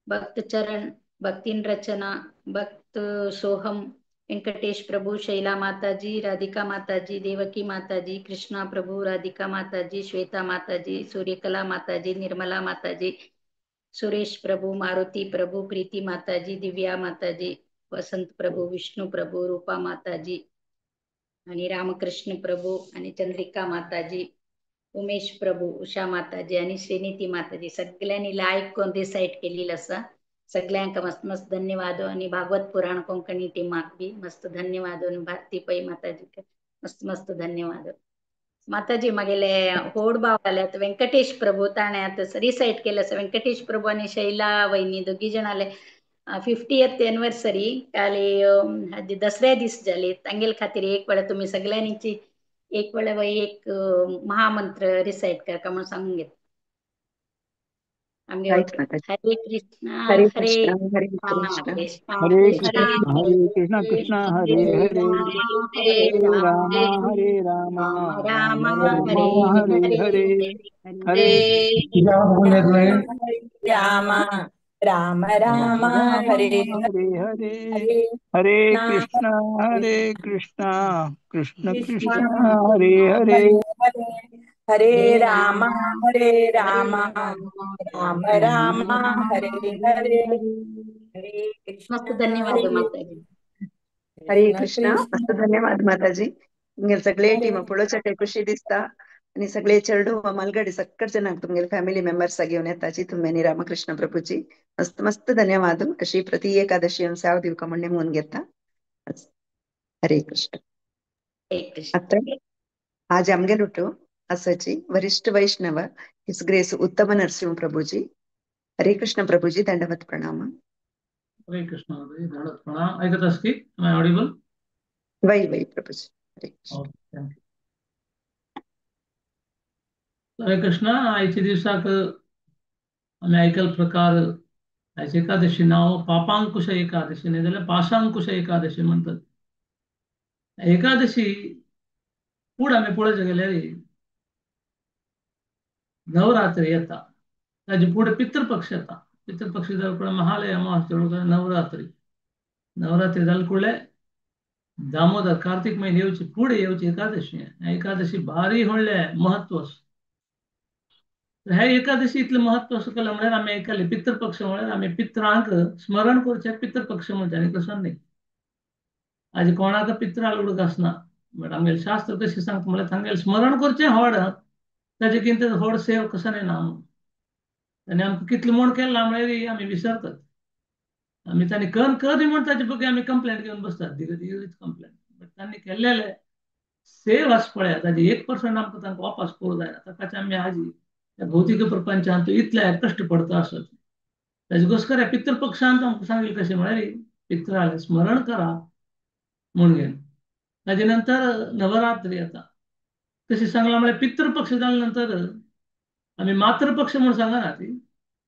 भक्त चरण, भक्तीन रचना, भक्त सोहम, वेंकटेश प्रभु, शैला माताजी, राधिका माताजी, देवकी माताजी, कृष्णा प्रभु, राधिका माताजी, श्वेता माताजी, सूर्यकला माताजी, निर्मला माताजी, सुरेश प्रभु, मारुति प्रभु, प्रीति माताजी, दिव्या माताजी, वसंत प्रभु, विष्णु प्रभु, रूपा माताजी आणि रामकृष्ण प्रभु आणि चंद्रिका माताजी, उमेश प्रभु, उषा माताजी आणि श्रीनीती माताजी. सगळ्यांनी लाईक करून रिसाईट केलेलं असा. सगळ्यांका मस्त मस्त धन्यवाद. आणि भागवत पुराण कोंकणी टीमाक बी मस्त धन्यवाद. आणि भारती पै माताजी मस्त मस्त धन्यवाद. माताजी मागेले होड भाव आल्यात व्यंकटेश प्रभू ताण्यात रिसाईट केलं असं. व्यंकटेश प्रभू आणि शैला वहिनी दोघी जण आले. 50th anniversary काल दसऱ्या दीस जाली. तांगेल खातीर एक वेळा तुम्ही सगळ्यांची एक वेळा वय एक महामंत्र रिसाईट कर म्हणून सांगून घेत आमगे. हरे कृष्णा हरे हरे कृष्णा हरे कृष्णा हरे कृष्णा हरे कृष्णा कृष्णा हरे हरे, हरे रामा हरे रामा राम राम हरे हरे, हरे राम राम राम हरे हरे हरे, हरे कृष्णा कृष्ण कृष्ण हरे हरे, हरे राम राम राम हरे हरे, हरे कृष्ण. मस्त धन्यवाद माताजी. हरे कृष्णा. मस्त धन्यवाद माताजी. सगळे टीम पळोवच्या खुशी दिसता आणि सगळे चेडू मालगडी सक्कट जणांक तुमगेले फॅमिली मेंबर्स घेऊन येताची तुम्ही आणि रामकृष्ण प्रभूची मस्त मस्त धन्यवाद. अशी प्रति एकादशी सेवा दिवका म्हणणे म्हणून घेता. हरे कृष्ण. आता आज आमगेल उठू असाची वरिष्ठ वैष्णव his grace उत्तम नरसिंह प्रभूजी. हरे कृष्ण प्रभूजी, दंडवत प्रणाम. हरे कृष्ण, दंडवत प्रणाम. ऐकत असती? Am I audible? वै वै प्रभूजी. हरे कृष्ण. हरे कृष्ण. आयच्या दिवसाक आमी ऐकल प्रकार आयचे एकादशी नाव पापांकुश एकादशी नाही जाल्यार पाशांकुश एकादशी म्हणतात. एकादशी फुडें आमी पळोवचे गेल्यार नवरात्री येता, ताजे फुडें पितृपक्ष येता. पितृपक्ष जाल्या फुडें महालय अमावस्या, नवरात्री. नवरात्री जाले फुडें दामोदर कार्तिक म्हयने येवची फुडें येवची एकादशी. एकादशी भारी व्हडलें महत्व आसा. हे एकादशी इतलें महत्व आसा केलें म्हळ्यार आमी आयकलें पितृपक्ष म्हळ्यार आमी पित्रांक स्मरण करचें पितृपक्ष म्हणचे आनी कसो न्ही. आज कोणाक पित्राल उडक आसना, बट आमगेलें शास्त्र कशें सांगता म्हळ्यार तांगेलें स्मरण करचें व्हड, ताजे कितें व्हड सेव कसो न्ही ना. आनी आमकां कितलें म्हूण केलां म्हळ्यार आमी विसरतात. आमी तांणी कन कदी म्हूण ताजे बगे आमी कंप्लेंट घेवन बसतात, दिगत कंप्लेंट. बट तांणी केल्लेलें सेव आसा पळया ताजे 1% आमकां तांकां वापस करूं जायना. ताकाच आमी आजी ह्या भौतिक प्रपंचांत इतले कश्ट पडता आसत. ताजे गोस्कर ह्या पितृपक्षांत आमकां सांगलें कशें म्हळ्यार पित्रालें स्मरण करा म्हूण घेवन. ताजे नंतर नवरात्री येता. कशें सांगलां म्हळ्यार पितृपक्ष जाले नंतर आमी मातृपक्ष म्हूण सांगना ती,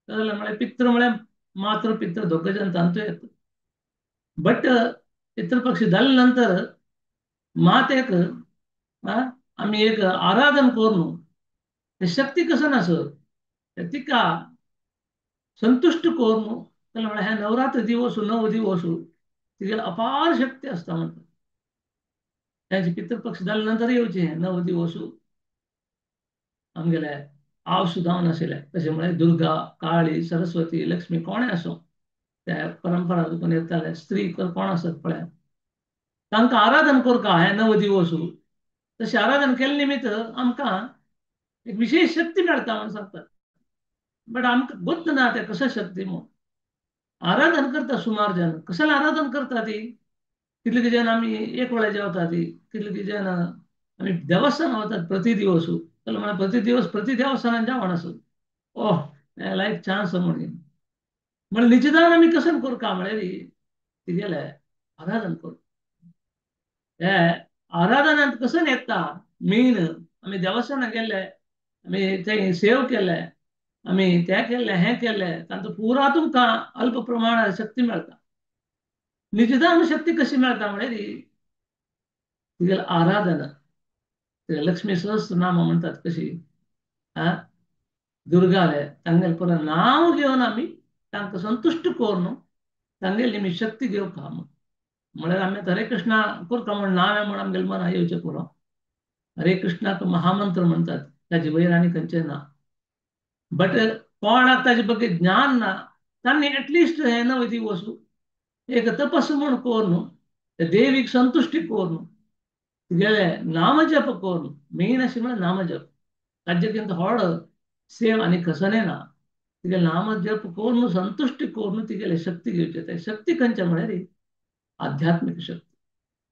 जाल्यार म्हळ्यार पितृ म्हळ्यार मातृ पितृ दोग जण तांचो येता. बट पितृपक्ष जाले नंतर मातेक आमी एक आराधन करून शक्ती कसं ना सर तिका संतुष्ट करून म्हळ्यार हे नवरात्र दिवस 9 दिवस तिगेली अपार शक्ती आसता म्हणटा. तांचे पितृपक्ष जाले नंतर येवचे 9 दिवस आमगेले आव सुद्दां नाशिल्ले. तशें म्हळ्यार दुर्गा, काळी, सरस्वती, लक्ष्मी कोणें आसूं त्या परंपरा कोण येताले स्त्री कोण आसत पळय तांकां आराधन करता हे 9 दिवस. तशें आराधन केल्ले निमित्त आमकां एक विशेष शक्ती मेळटा म्हणून सांगतात. बट आमकां गोत्त ना ते कशें शक्ती म्हूण. आराधन करता सुमार जन. कशाला आराधन करता ती? कितले जण आमी एक वेळा जेवता ती, कितले जण आमी देवस्थान वतात प्रति दिवस. जाल्यार म्हळ्यार प्रति दिवस प्रति देवस्थानान जेवण आसत. ओह लायक चान्स म्हणून म्हळ्यार निचितान आमी कशें करता म्हळ्यार तिगेलें आराधन करूं. हे आराधनांत कसं येता मेन आमी देवस्थानाक गेल्ले, आमी ते सेव केले, आमी ते केल्ले, हें केल्ले, तांचो पुरा तुमकां अल्प प्रमाणात शक्ती मेळटा. निजदान शक्ती कशी मेळटा म्हळ्यार तिगेले आराधना. लक्ष्मी सहस्रनाम म्हणतात कशी दुर्गाले तांगेले परत नांव घेवन आमी तांकां संतुश्ट करून तांगेली आमी शक्ती घेवपा म्हळ्यार आमी हरे कृष्णा करता म्हण नांव हें म्हण आमगेले मना येवचें पुरो. हरे कृष्णाक महामंत्र म्हणतात, ताजे वयर आनी खंयचें ना. बट कोणाक ताजे ಬಗ್ಗೆ ज्ञान ना तांणी एटलिस्ट हें नव दिवस एक तपस म्हूण करून देवीक संतुश्टी करून तिगेले नामजप करून, मेन अशें म्हळ्यार नामजप, ताजे होड सेव आनी कसने ना. तिगेले नामजप करून संतुश्टी करून तिगेले शक्ती घेवचे. ते शक्ती खंयचे म्हळ्यार आध्यात्मिक शक्ती.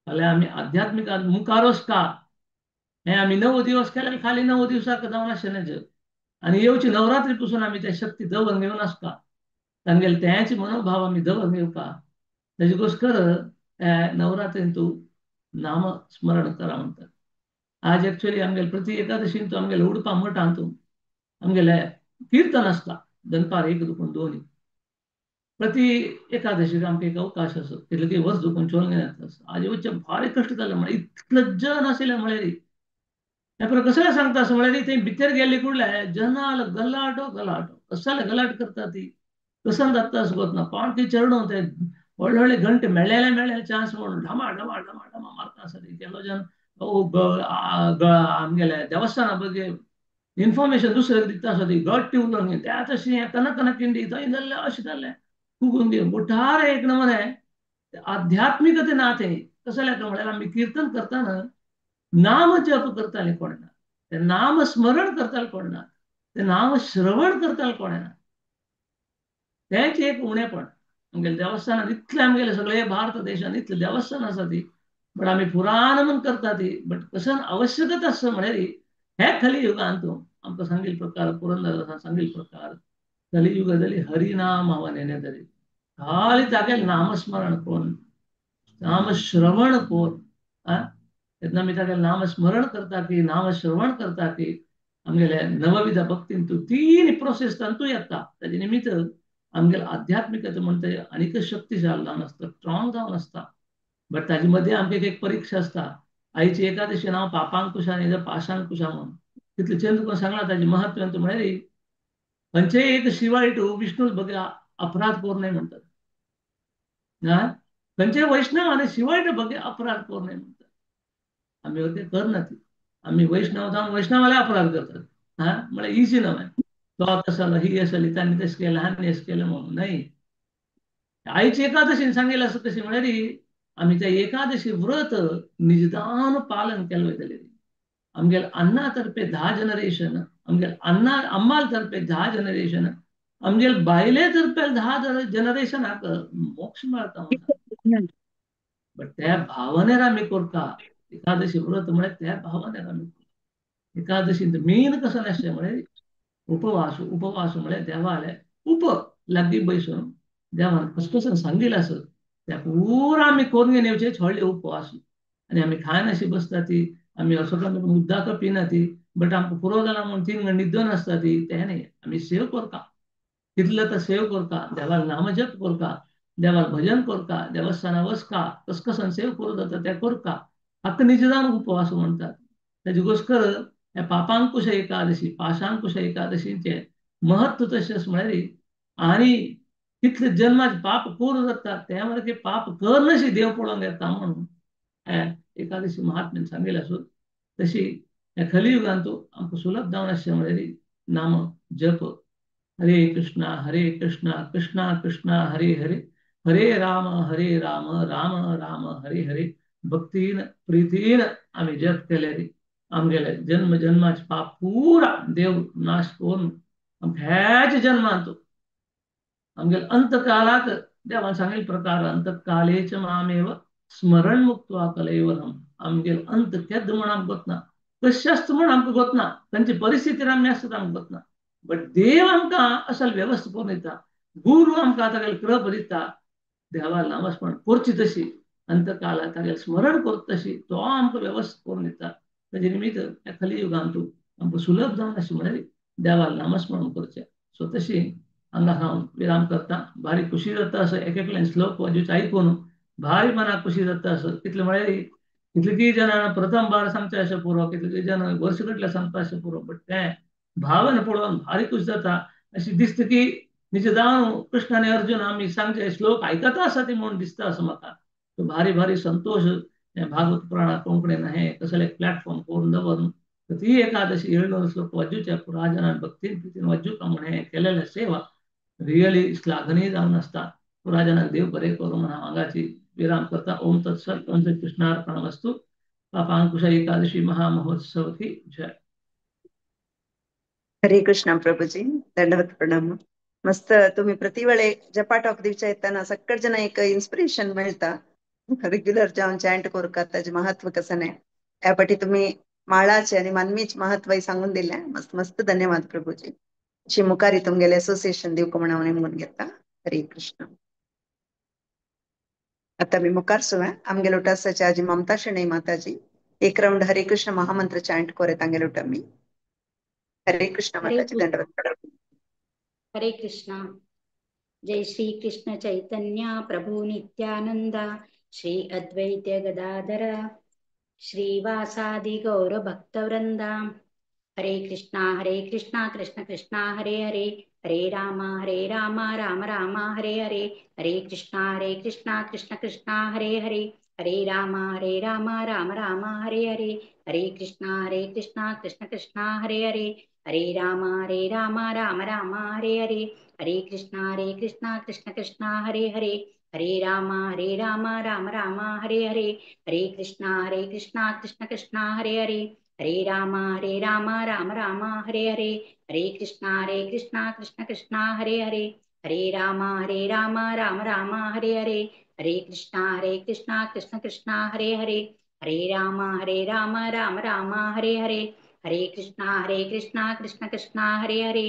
जाल्यार आमी आध्यात्मिक मुखारोच का हें आमी 9 दिवस केल्यार खाली 9 दिवसाक जावन आसचें जग आनी येवची नवरात्री पसून आमी ते शक्ती दवर घेवन आसता, तांगेले तेंच मनोभाव आमी दवर घेवका. ताजे गोस्कर नवरात्रीन तूं नामस्मरण करा म्हणतात. आज एक्चुअली आमगेले प्रति एकादशीन तूं आमगेले उडपा मठांत तूं आमगेले कीर्तन आसता दनपार 1 दुखून 2. प्रति एकादशीक आमकां एक अवकाश आसो तितले की वर्स दुखून चोवन घेतात. आज वचचे भारी कश्ट जाले म्हळ्यार इतले जन आशिल्ले म्हळ्यार हें परत कसलें सांगता असो म्हळ्यार थंय भितर गेल्ले कुडले जनाल गलाटो गलाटो कसले गलाट करता ती कसन जाता असो गोत ना. कोण ती चेडूं ते व्हडले व्हडले घंटे मेळ्ळेले मेळ्ळेले चान्स म्हणून ढमा ढमा ढमा ढमा मारता आसा ती. केलो जन आमगेले देवस्थाना ಬಗ್ಗೆ इन्फॉर्मेशन दुसऱ्याक दिता आसा ती गट्टी उलोवन घेवन त्या तशें कना कना किंडी थंय जाल्लें अशें जाल्लें फुगून घेवन मुठार एक नमने आध्यात्मिकते ना. तें कसलें म्हळ्यार आमी कीर्तन करतना नाम जप करताले कोण ना, ते नाम स्मरण करताले कोण ना, ते नाम श्रवण करताले कोण ना. तेंच एक उणेपण आमगेले देवस्थानान इतलें आमगेले सगळे भारत देशान इतलें देवस्थान आसा ती, बट आमी पुराण म्हूण करता ती, बट कसन आवश्यकता आसा म्हळ्यार हे कलियुगान तूं आमकां सांगील प्रकार पुरंदर सांगील प्रकार कलियुग जाली हरिनाम हवा तरी खाली तागेले नामस्मरण कोण नामश्रवण कोण तेन्ना आमी तागेले नामस्मरण करता की नामश्रवण करता की आमगेले नवविध भक्तीन तूं 3 प्रोसेस तातूंत येता. ताजे निमित्त आमगेले आध्यात्मिकता म्हणटा आनीक शक्तिशाली जावन आसता, स्ट्रॉंग जावन आसता. बट ताजे मदीं आमकां एक परीक्षा आसता. आयची एकादशी नांव पापांकुशा आनी पाशांकुशा म्हणून तितलें चंद्र कोण सांगलां ताजें महत्व म्हळ्यार खंयचेय एक शिवाय टू विष्णू बगे अपराध करूं नये म्हणतात ना, खंयचेय वैष्णव आनी शिवाय बगे अपराध करूं नये म्हणतात. आमी ते करना ती, आमी वैष्णव जावन वैष्णवाले अपराध करतात. हा म्हळ्यार इजी नव्हे तो तसो ही आसली तांणी तशें केलें हांणी अशें केलें म्हणून न्हय. आयची एकादशीन सांगिल्लें आसा कशी म्हळ्यार आमी त्या एकादशी व्रत निजदान पालन केलें वयतलें. आमगेले अन्ना तर्फे 10 जनरेशन, आमगेले अन्ना अम्माल तर्फे 10 जनरेशन, आमगेले बायले तर्फे 10 जनरेशनाक मोक्ष मेळटा. बट त्या भावनेर आमी करता एकादशी व्रत म्हळ्यार त्या भावनेर आमी करता. एकादशी मेन कसो आसचें म्हळ्यार उपवास. उपवास म्हळ्यार देवाले उप लागीं बैसून देवान कसो कसो सांगिल्लें आसत त्या पुरा आमी करून घेवन येवचे व्हडले उपवास. आनी आमी खायनाशी बसता ती, आमी असो उदक पिना ती, बट आमकां पुरो जाला म्हणून 3 घंटे न्हिदून आसता ती, तें न्ही. आमी सेव करता तितले तर सेव करता, देवाक नामजप करता, देवाक भजन करता, देवस्थाना वचता, कस कसन सेव करूं जाता तें करता. हाका निजदान उपवास म्हणटात. ताजे गोस्कर ह्या पापांकुश एकादशी पाशांकुश एकादशीचें महत्व तशेंच म्हळ्यार आनी कितले जन्माचे पाप करूं जाता ते मागीर पाप करनशी देव पळोवंक येता म्हणून एकादशी महात्म्यान सांगिल्लें आसून तशी ह्या कलियुगांत आमकां सुलभ जावन आसचें म्हळ्यार नाम जप. हरे कृष्णा हरे कृष्णा कृष्णा कृष्णा हरे हरे हरे राम हरे राम राम राम हरे हरे भक्तीन प्रीतीन आमी जप केले आमगेले जन्म जन्माचे पाप पुरा देव नाश करून आमकां ह्याच जन्मांत आमगेले अंतकालाक देवान सांगिल्ले प्रकार अंतकालेच मामेव स्मरण मुक्त्वा कलेवरम. आमगेले अंत केद्द म्हण आमकां गोतना, कशें आसता म्हण आमकां गोतना, तांची परिस्थिती आमी आसता आमकां गोतना, बट देव आमकां असल वेवस्था करून दिता, गुरू आमकां तागेले कृप दिता. देवा नामस्मरण करची तशी अंतकालाक तागेलें स्मरण करता तशी तो आमकां वेवस्था करून दिता. ताजे निमित्त ह्या कलियुगांत आमकां सुलभ जावन अशें म्हळ्यार देवा नामस्मरण करचें. सो तशी हांगा हांव विराम करता. भारी खुशी जाता असो एक एकल्यान श्लोक वाजूच आयकून भारी मनाक खुशी जाता असो. कितले म्हळ्यार कितले जणां प्रथम बार सांगचे अशें पुरो, कितले जण वर्स गटले सांगता अशें पुरो, बट तें भावन पळोवन भारी खुश जाता. अशी दिसता की निज जावन कृष्ण आनी अर्जुन आमी सांगचे श्लोक आयकता आसा ती म्हणून दिसता असो म्हाका. भारी भारी संतोष हें भागवत पुराणा कोंकणीन हें कसलें एक प्लॅटफॉर्म करून दवरून ती एकादशी 700 श्लोक वाजूच्या पुरा जणां भक्तीन प्रितीन वाजूका म्हण हें केलेलें सेवा रियली श्लाघनीय जावन आसता. पुरा जणांक देव बरें करूं म्हण हांव हांगाची विराम करता. ओम तत्सत. ओम श्री कृष्णार्पणमस्तु. पापांकुश एकादशी महामहोत्सव की जय. हरे कृष्ण प्रभुजी, दंडवत प्रणाम. मस्त तुम्ही प्रति वेळे जपा टॉक दिवच्या येताना सक्कट जण एक इन्स्पिरेशन मेळता. रेग्युलर जावन चॅन्ट करूका ताजें महत्व कसं नाही ह्या पाटी तुम्ही माळाचे आणि मानवीच महत्व सांगून दिलें. मस्त मस्त धन्यवाद प्रभुजी. अशी मुखारी तुमगेले असोसिएशन दिवक म्हणून हांव नेमून घेता. हरे कृष्ण. आता मी मुखार सुव्या आमगेलो उठासाचे आजी ममता शणै माताजी एक राऊंड हरे कृष्ण महामंत्र चॅन्ट कोरे तांगेलो उठा मी. हरे कृष्ण हरे माताजी, कृष्ण. दंडवत प्रणाम. हरे कृष्णा. जय श्री कृष्ण चैतन्य प्रभु नित्यानंद श्री अद्वैत गदाधर श्रीवासादि गौर भक्तवृंद. हरे कृष्णा कृष्णा कृष्णा हरे हरे, हरे राम राम राम हरे हरे, हरे कृष्णा कृष्ण कृष्णा हरे हरे, हरे राम राम राम हरे हरे, हरे कृष्णा कृष्ण कृष्णा हरे हरे, हरे राम राम राम हरे हरे, हरे कृष्णा कृष्ण कृष्णा हरे हरे, हरे राम राम राम हरे हरे, हरे कृष्णा कृष्ण कृष्णा हरे हरे, हरे राम राम राम हरे हरे, हरे कृष्णा कृष्ण कृष्णा हरे हरे, हरे राम राम राम हरे हरे, हरे कृष्णा कृष्ण कृष्णा हरे हरे, हरे राम राम राम हरे हरे, हरे कृष्णा कृष्ण कृष्णा हरे हरे, हरे राम राम राम हरे हरे, हरे कृष्णा कृष्ण कृष्णा हरे हरे,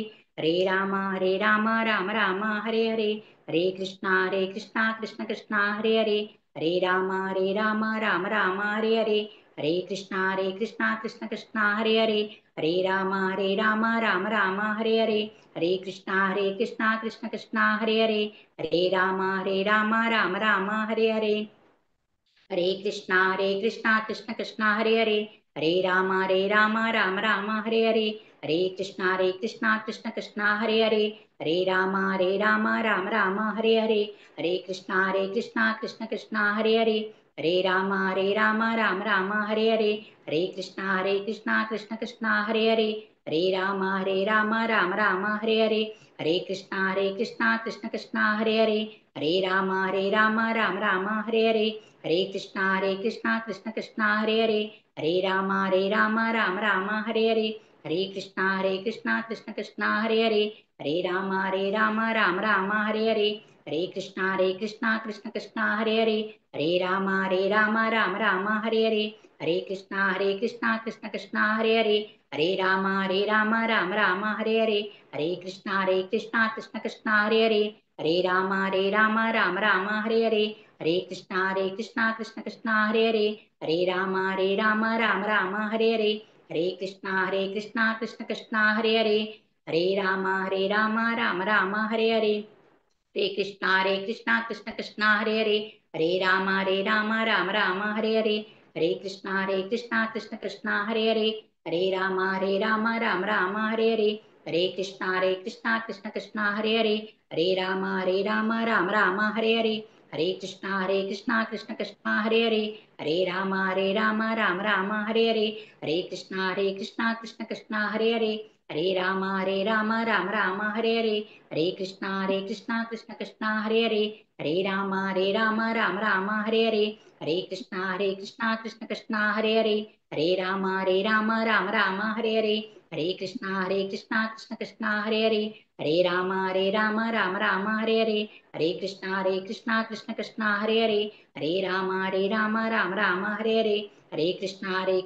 हरे राम राम राम हरे हरे, हरे कृष्णा कृष्ण कृष्णा हरे हरे, हरे राम राम राम हरे हरे, हरे कृष्णा कृष्ण कृष्णा हरे हरे, हरे राम राम राम हरे हरे, हरे कृष्णा कृष्ण कृष्णा हरे हरे, हरे राम राम राम हरे हरे, हरे कृष्णा कृष्ण कृष्णा हरे हरे, हरे राम राम राम हरे हरे, हरे कृष्णा कृष्ण कृष्णा हरे हरे, हरे राम राम राम हरे हरे, हरे कृष्णा कृष्ण कृष्णा हरे हरे, हरे राम राम राम हरे हरे, हरे कृष्णा कृष्ण कृष्णा हरे हरे, हरे राम राम राम हरे हरे, हरे कृष्णा कृष्ण कृष्णा हरे हरे, हरे राम राम राम हरे हरे, हरे कृष्णा कृष्ण कृष्णा हरे हरे, हरे राम राम राम हरे हरे, हरे कृष्णा कृष्ण कृष्णा हरे हरे, हरे राम राम राम हरे हरे, हरे कृष्णा कृष्ण कृष्णा हरे हरे, हरे राम राम राम हरे हरे, हरे कृष्णा कृष्ण कृष्णा हरे हरे, हरे राम राम राम हरे हरे, हरे कृष्णा कृष्ण कृष्णा हरे हरे, हरे राम राम राम हरे हरे, हरे कृष्णा कृष्ण कृष्णा हरे हरे, हरे राम राम राम हरे हरे, हरे कृष्णा कृष्ण कृष्णा हरे हरे, हरे राम राम राम हरे हरे, हरे कृष्णा कृष्ण कृष्णा हरे हरे, हरे राम राम राम हरे हरे, हरे कृष्णा कृष्ण कृष्णा हरे हरे, हरे राम राम राम हरे हरे, हरे कृष्णा कृष्ण कृष्णा हरे हरे, हरे राम राम राम हरे हरे, हरे कृष्णा कृष्ण कृष्णा हरे हरे, हरे राम राम राम हरे हरे, हरे कृष्णा कृष्ण कृष्णा हरे हरे, हरे राम राम राम हरे हरे, हरे कृष्णा कृष्ण कृष्णा हरे हरे, हरे राम राम राम हरे हरे, हरे कृष्णा कृष्ण कृष्णा हरे हरे, हरे राम राम राम हरे हरे, हरे कृष्णा कृष्ण कृष्णा हरे हरे, हरे राम राम राम हरे हरे, हरे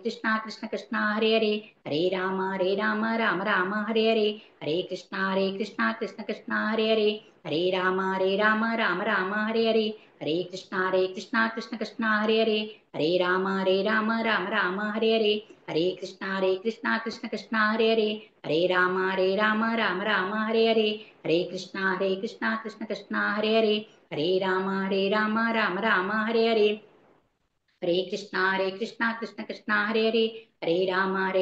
कृष्णा कृष्ण कृष्णा हरे हरे, हरे राम राम राम हरे हरे, हरे कृष्णा कृष्ण कृष्णा हरे हरे, हरे राम राम राम हरे हरे, हरे कृष्णा कृष्ण कृष्णा हरे हरे, हरे राम राम राम हरे हरे, हरे कृष्णा कृष्ण कृष्णा हरे हरे, हरे राम राम राम हरे हरे, हरे कृष्णा कृष्ण कृष्णा हरे हरे, हरे राम राम राम हरे हरे। हरे कृष्णा कृष्ण कृष्णा हरे हरे। हरे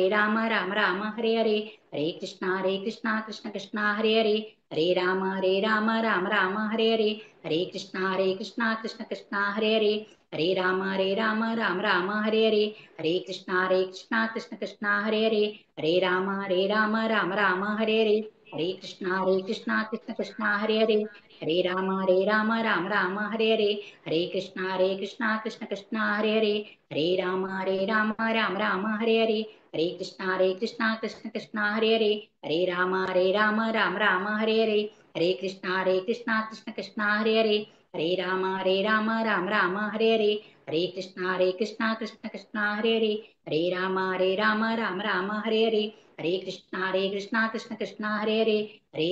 राम राम राम हरे हरे। हरे कृष्णा कृष्ण कृष्णा हरे हरे। हरे राम राम राम हरे हरे। हरे कृष्णा कृष्ण कृष्णा हरे हरे। हरे राम राम राम हरे हरे। हरे कृष्णा कृष्ण कृष्णा हरे हरे। हरे राम राम राम हरे हरे। हरे कृष्णा कृष्ण कृष्णा हरे हरे। हरे राम राम राम हरे हरे। हरे कृष्णा कृष्ण कृष्णा हरे हरे। हरे राम राम राम हरे हरे। हरे कृष्णा कृष्ण कृष्णा हरे हरे। हरे राम राम राम हरे हरे। हरे कृष्णा कृष्ण कृष्णा हरे हरे। हरे राम राम राम हरे हरे। हरे कृष्णा कृष्ण कृष्णा हरे हरे। हरे राम राम राम हरे हरे। हरे कृष्णा कृष्ण कृष्णा हरे हरे। हरे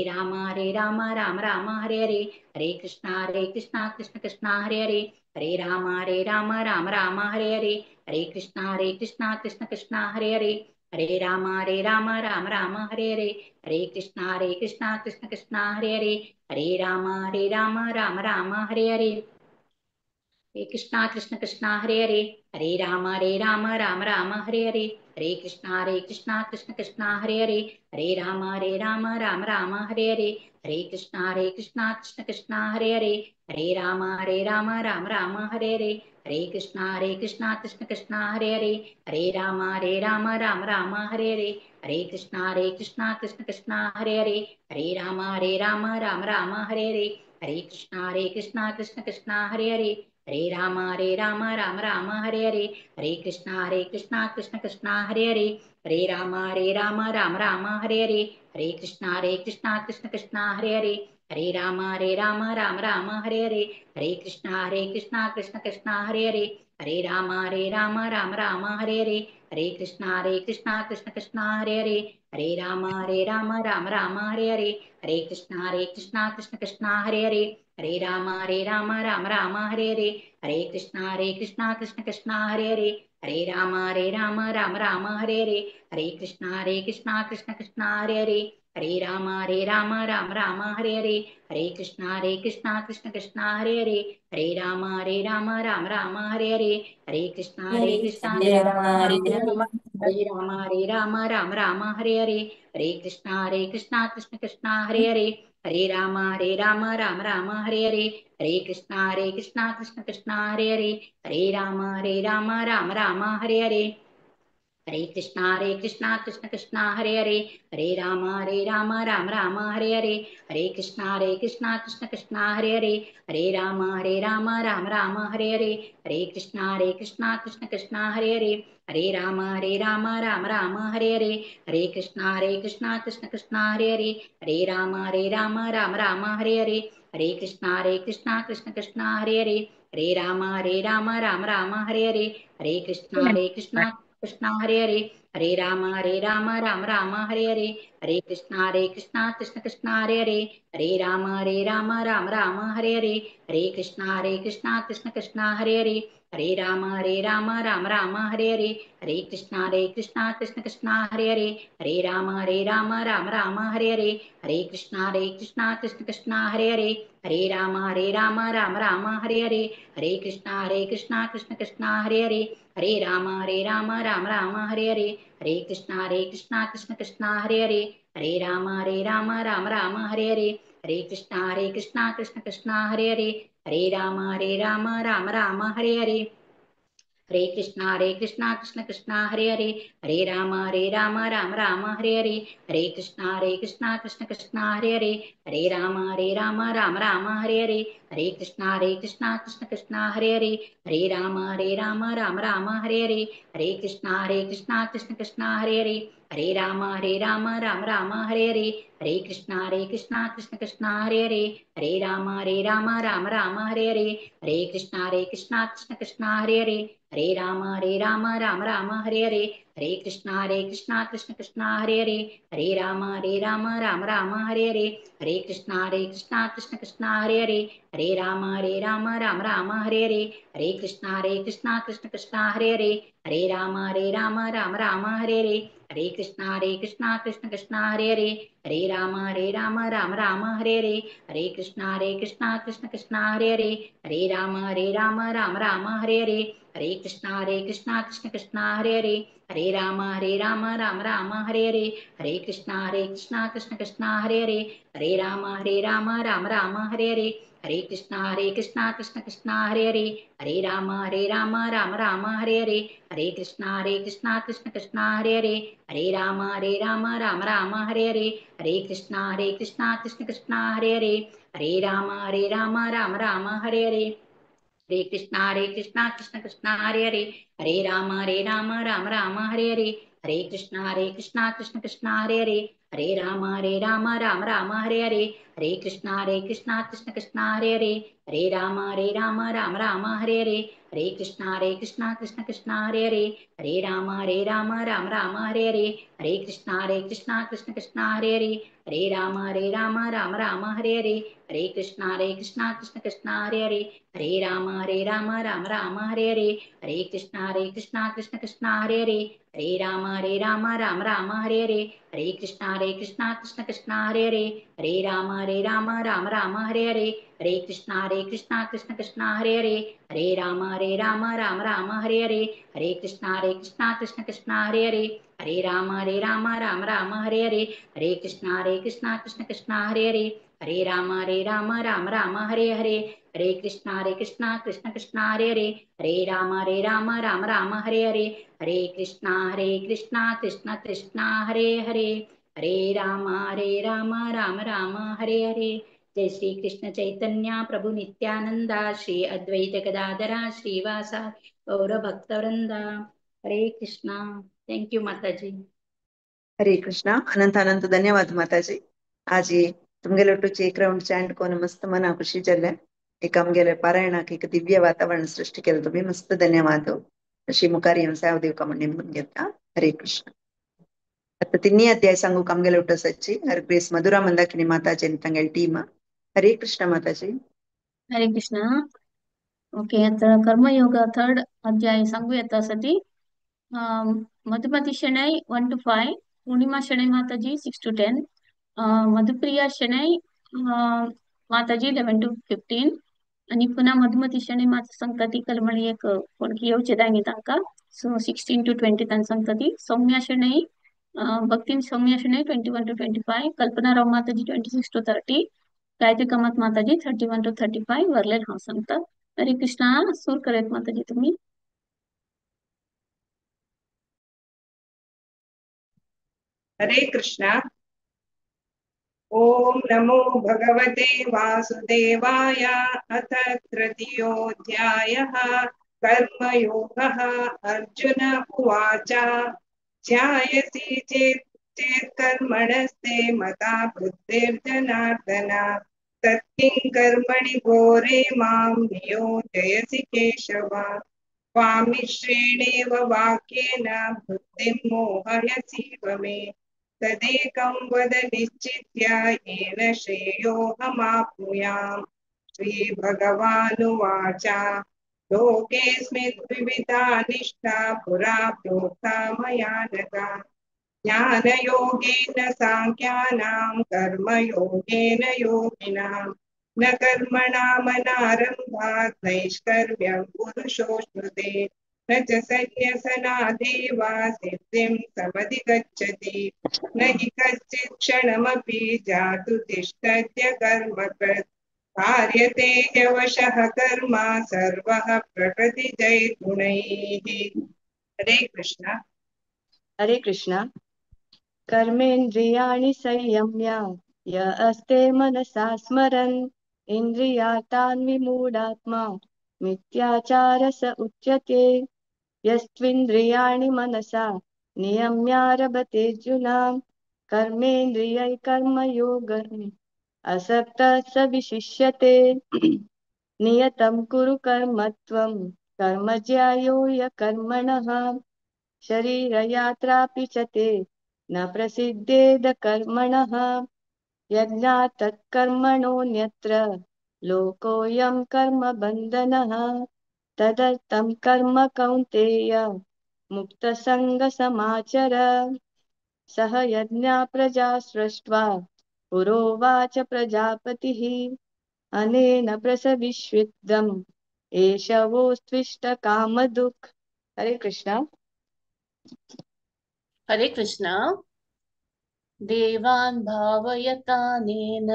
राम राम राम हरे हरे। हरे कृष्णा कृष्ण कृष्णा हरे हरे। हरे राम राम राम हरे हरे। हरे कृष्णा कृष्ण कृष्णा हरे हरे। हरे राम राम राम हरे हरे। हरे कृष्णा कृष्ण कृष्णा हरे हरे। हरे राम राम राम हरे हरे। हरे कृष्णा कृष्ण कृष्णा हरे हरे। हरे राम राम राम हरे हरे। हरे कृष्णा कृष्ण कृष्णा हरे हरे। हरे राम राम राम हरे हरे। हरे कृष्णा कृष्ण कृष्णा हरे हरे। हरे राम राम राम हरे हरे। हरे कृष्णा कृष्ण कृष्णा हरे हरे। हरे राम राम राम हरे हरे। हरे कृष्णा कृष्ण कृष्णा हरे हरे। हरे राम राम राम हरे हरे। हरे कृष्णा कृष्ण कृष्णा हरे हरे। हरे राम राम राम हरे हरे। हरे कृष्णा कृष्ण कृष्णा हरे हरे। हरे राम राम राम हरे हरे। हरे कृष्णा कृष्ण कृष्णा हरे हरे। हरे राम राम राम हरे हरे। हरे कृष्णा कृष्ण कृष्णा हरे हरे। हरे राम राम राम हरे हरे। हरे कृष्णा कृष्ण कृष्णा हरे हरे। हरे राम राम राम हरे हरे। हरे कृष्णा कृष्ण कृष्णा हरे हरे। हरे राम राम राम हरे हरे। हरे कृष्णा कृष्ण कृष्णा हरे हरे। हरे राम राम राम हरे हरे। हरे कृष्णा कृष्ण कृष्णा हरे हरे। हरे राम राम राम हरे हरे। हरे कृष्णा कृष्ण कृष्णा हरे हरे। हरे राम राम राम हरे हरे। हरे कृष्णा हरे राम राम राम हरे हरे। हरे कृष्णा कृष्ण कृष्णा हरे हरे। हरे राम राम राम हरे हरे। हरे कृष्णा कृष्ण कृष्णा हरे हरे। हरे राम राम राम हरे हरे। हरे कृष्णा कृष्ण कृष्णा हरे हरे। हरे राम राम राम हरे हरे। हरे कृष्णा कृष्ण कृष्णा हरे हरे। हरे राम राम राम हरे हरे। हरे कृष्णा कृष्ण कृष्णा हरे हरे। हरे राम राम राम हरे हरे। हरे कृष्णा कृष्ण कृष्णा हरे हरे। हरे राम राम राम हरे हरे। हरे कृष्णा कृष्ण कृष्णा हरे हरे। हरे राम राम राम हरे हरे। हरे कृष्णा कृष्णा हरे हरे। हरे राम राम राम हरे हरे। हरे कृष्णा कृष्ण कृष्णा हरे हरे। हरे राम राम राम हरे हरे। हरे कृष्णा कृष्ण कृष्णा हरे हरे। हरे राम राम राम हरे हरे। हरे कृष्णा कृष्ण कृष्णा हरे हरे। हरे राम राम राम हरे हरे। हरे कृष्णा कृष्ण कृष्णा हरे हरे। हरे राम राम राम हरे हरे। हरे कृष्णा कृष्ण कृष्णा हरे हरे। हरे राम राम राम हरे हरे। हरे कृष्णा कृष्ण कृष्णा हरे हरे। हरे राम राम राम हरे हरे। हरे कृष्णा कृष्ण कृष्णा हरे हरे। हरे राम राम राम हरे हरे। हरे कृष्णा कृष्ण कृष्णा हरे हरे। हरे राम राम राम हरे हरे। हरे कृष्णा कृष्ण कृष्णा हरे हरे। हरे राम राम राम हरे हरे। हरे कृष्णा कृष्ण कृष्णा हरे हरे। हरे राम राम राम हरे हरे। हरे कृष्णा कृष्ण कृष्णा हरे हरे। हरे राम राम राम हरे हरे। हरे कृष्णा कृष्ण कृष्णा हरे हरे। हरे राम राम राम हरे हरे। हरे कृष्णा कृष्ण कृष्णा हरे हरे। हरे राम राम राम हरे हरे। हरे कृष्णा कृष्ण कृष्णा हरे हरे। हरे राम राम राम हरे हरे। हरे कृष्णा कृष्ण कृष्णा हरे हरे। हरे राम राम राम हरे हरे। हरे कृष्णा कृष्ण कृष्णा हरे हरे। हरे राम राम राम हरे हरे। हरे कृष्णा कृष्ण कृष्णा हरे हरे, हरे राम राम राम हरे हरे। हरे कृष्णा कृष्ण कृष्णा हरे हरे, हरे राम राम राम हरे हरे। हरे कृष्णा कृष्ण कृष्णा हरे हरे, हरे राम राम राम हरे हरे। हरे कृष्णा कृष्ण कृष्णा हरे हरे, हरे राम राम राम हरे हरे। हरे कृष्णा कृष्ण कृष्णा हरे हरे, हरे राम राम राम हरे हरे। हरे कृष्णा कृष्ण कृष्णा हरे हरे, हरे राम राम राम हरे हरे। हरे कृष्णा कृष्ण कृष्णा हरे हरे, हरे राम राम राम हरे हरे। हरे कृष्णा कृष्ण कृष्णा हरे हरे, हरे राम राम राम हरे हरे। हरे कृष्णा कृष्ण कृष्णा हरे हरे, हरे राम राम राम हरे हरे। हरे कृष्णा कृष्ण कृष्णा हरे हरे, हरे राम राम राम हरे हरे। हरे कृष्णा कृष्ण कृष्णा हरे हरे, हरे राम राम राम हरे हरे। हरे कृष्णा कृष्ण कृष्णा हरे हरे, हरे राम राम राम हरे हरे। हरे कृष्णा कृष्ण कृष्णा हरे हरे, हरे राम राम राम हरे हरे। हरे कृष्णा कृष्ण कृष्णा हरे हरे, हरे राम राम राम हरे हरे। हरे कृष्णा कृष्ण कृष्णा हरे हरे, हरे राम राम राम हरे हरे। हरे कृष्णा कृष्ण कृष्णा हरे हरे, हरे राम राम राम हरे हरे। हरे कृष्णा कृष्ण कृष्णा हरे हरे, हरे राम राम राम हरे हरे। हरे कृष्णा कृष्ण कृष्णा हरे हरे, हरे राम राम राम हरे हरे। हरे कृष्णा कृष्ण कृष्णा हरे हरे, हरे राम राम राम हरे हरे। हरे कृष्णा कृष्ण कृष्णा हरे हरे, हरे राम राम राम हरे हरे। जय श्री कृष्ण चैतन्य प्रभु नित्यानंदा श्री अद्वैत गदाधरा श्रीवासा गौर भक्तवृंदा। हरे कृष्णा। Thank you माताजी। हरे कृष्णा। अनंत अनंत धन्यवाद माताजी। आज तुमगेले ಒಟ್ಟುಚಿ एक राउंड चॅन्ट कोन मस्त मना खुशी जाल्लें। एक आमगेले पारायणाक एक दिव्य वातावरण सृष्टी केलें तुम्ही, मस्त धन्यवाद। श्री मुखार येवन सेवा दिवका म्हण निमून घेता। हरे कृष्ण। आता तिन्ही अध्याय सांगूक आमगेले ಒಟ್ಟು सच्ची हर ग्रेस मधुरा मंदाकिनी माताजी आनी तांगेली टीम। हरे कृष्ण माताजी। हरे कृष्णा। ओके, आता कर्मयोग थर्ड अध्याय सांगू येता साठी Madhumati Shenoy 1 to 5, Purnima Shenoy Mataji 6 to 10, Madhupriya Shenoy Mataji 11 to 15 आणि पुन्हा मधुमती शणै माता सांगता ती कलमणी एक कोण की येवचे दांगी तांकां, सो 16 to 20 तांकां सांगता ती। Saumya Shenoi भक्तीन Saumya Shenoi 21 to 25, Kalpana Rao Mataji 26 to 30, Gayatri Kamat Mataji 31 to 35 वरलेल हांव सांगता। हरे कृष्णा। सूर करत माताजी तुम्ही। हरे कृष्णा। ओम नमो भगवते वासुदेवाय। अथ तृतीयोऽध्यायः कर्मयोगः। अर्जुन उवाच, ध्यायसि चेत् चेत् कर्मणस्ते मता बुद्धिर्जनार्दन, तत्किं कर्मणि घोरे मां नियोजयसि केशव। त्वामिश्रेणेव वाक्येन बुद्धिं मोहयसीव मे, तदेकं वद निश्चित्य येन श्रेयोऽहमाप्नुयाम्। श्रीभगवानुवाच, लोकेऽस्मिन् द्विविधा निष्ठा पुरा प्रोक्ता मया नघ, ज्ञानयोगेन साङ्ख्यानां कर्मयोगेन योगिनां। न कर्मणामनारम्भात् नैष्कर्म्यं पुरुषोऽश्नुते, न च सन्न्यसनादेव सिद्धिं समधिगच्छति। न हि कश्चित् क्षणमपि जातु तिष्ठत्य कर्मकृत्, कार्यते ह्यवशः कर्म सर्वः प्रकृतिजैर्गुणैः। हरे कृष्णा। हरे कृष्णा। कर्मेन्द्रियाणि संयम्य य अस्ते मनसा स्मरन्, इन्द्रियार्थान् विमूढात्मा मिथ्याचार स उच्यते। यस्त्विन्द्रियाणि मनसा नियम्यारभतेऽर्जुन, कर्मेन्द्रियै कर्मयोगं असक्तः स विशिष्यते। नियतं कुरु कर्म त्वं कर्म ज्यायो य कर्मणः, शरीरयात्रापि च ते न प्रसिद्धेद कर्मणः। यज्ञात् तत्कर्मणोऽन्यत्र लोकोऽयं कर्मबन्धनः, तदर्थं कर्म कौन्तेय मुक्तसङ्गसमाचर। सह यज्ञा प्रजा सृष्ट्वा पुरोवाच प्रजापतिः। अनेन प्रसविष्विद्दम् एष वोस्त्विष्टकामधुक्। हरे कृष्णा। हरे कृष्णा। देवान् भावयतानेन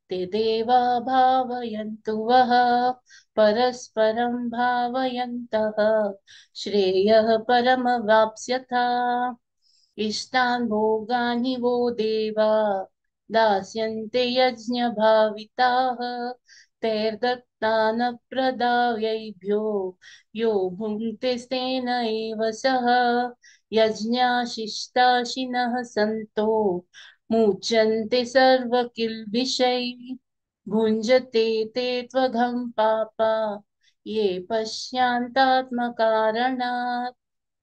ते देवा भावयन्तु वः, परस्परं भावयन्तः श्रेयः परमवाप्स्यथ। इष्टान् भोगानि वो देवा दास्यन्ते यज्ञभाविताः, तैर्दत्तानप्रदायैभ्यो यो भुङ्क्ते तेन एव सः। यज्ञाशिष्टाशिनः सन्तो मुच्यन्ते सर्वकिल्बिषैः, भुञ्जते ते त्वघं पापा ये पश्यान्तात्मकारणात्।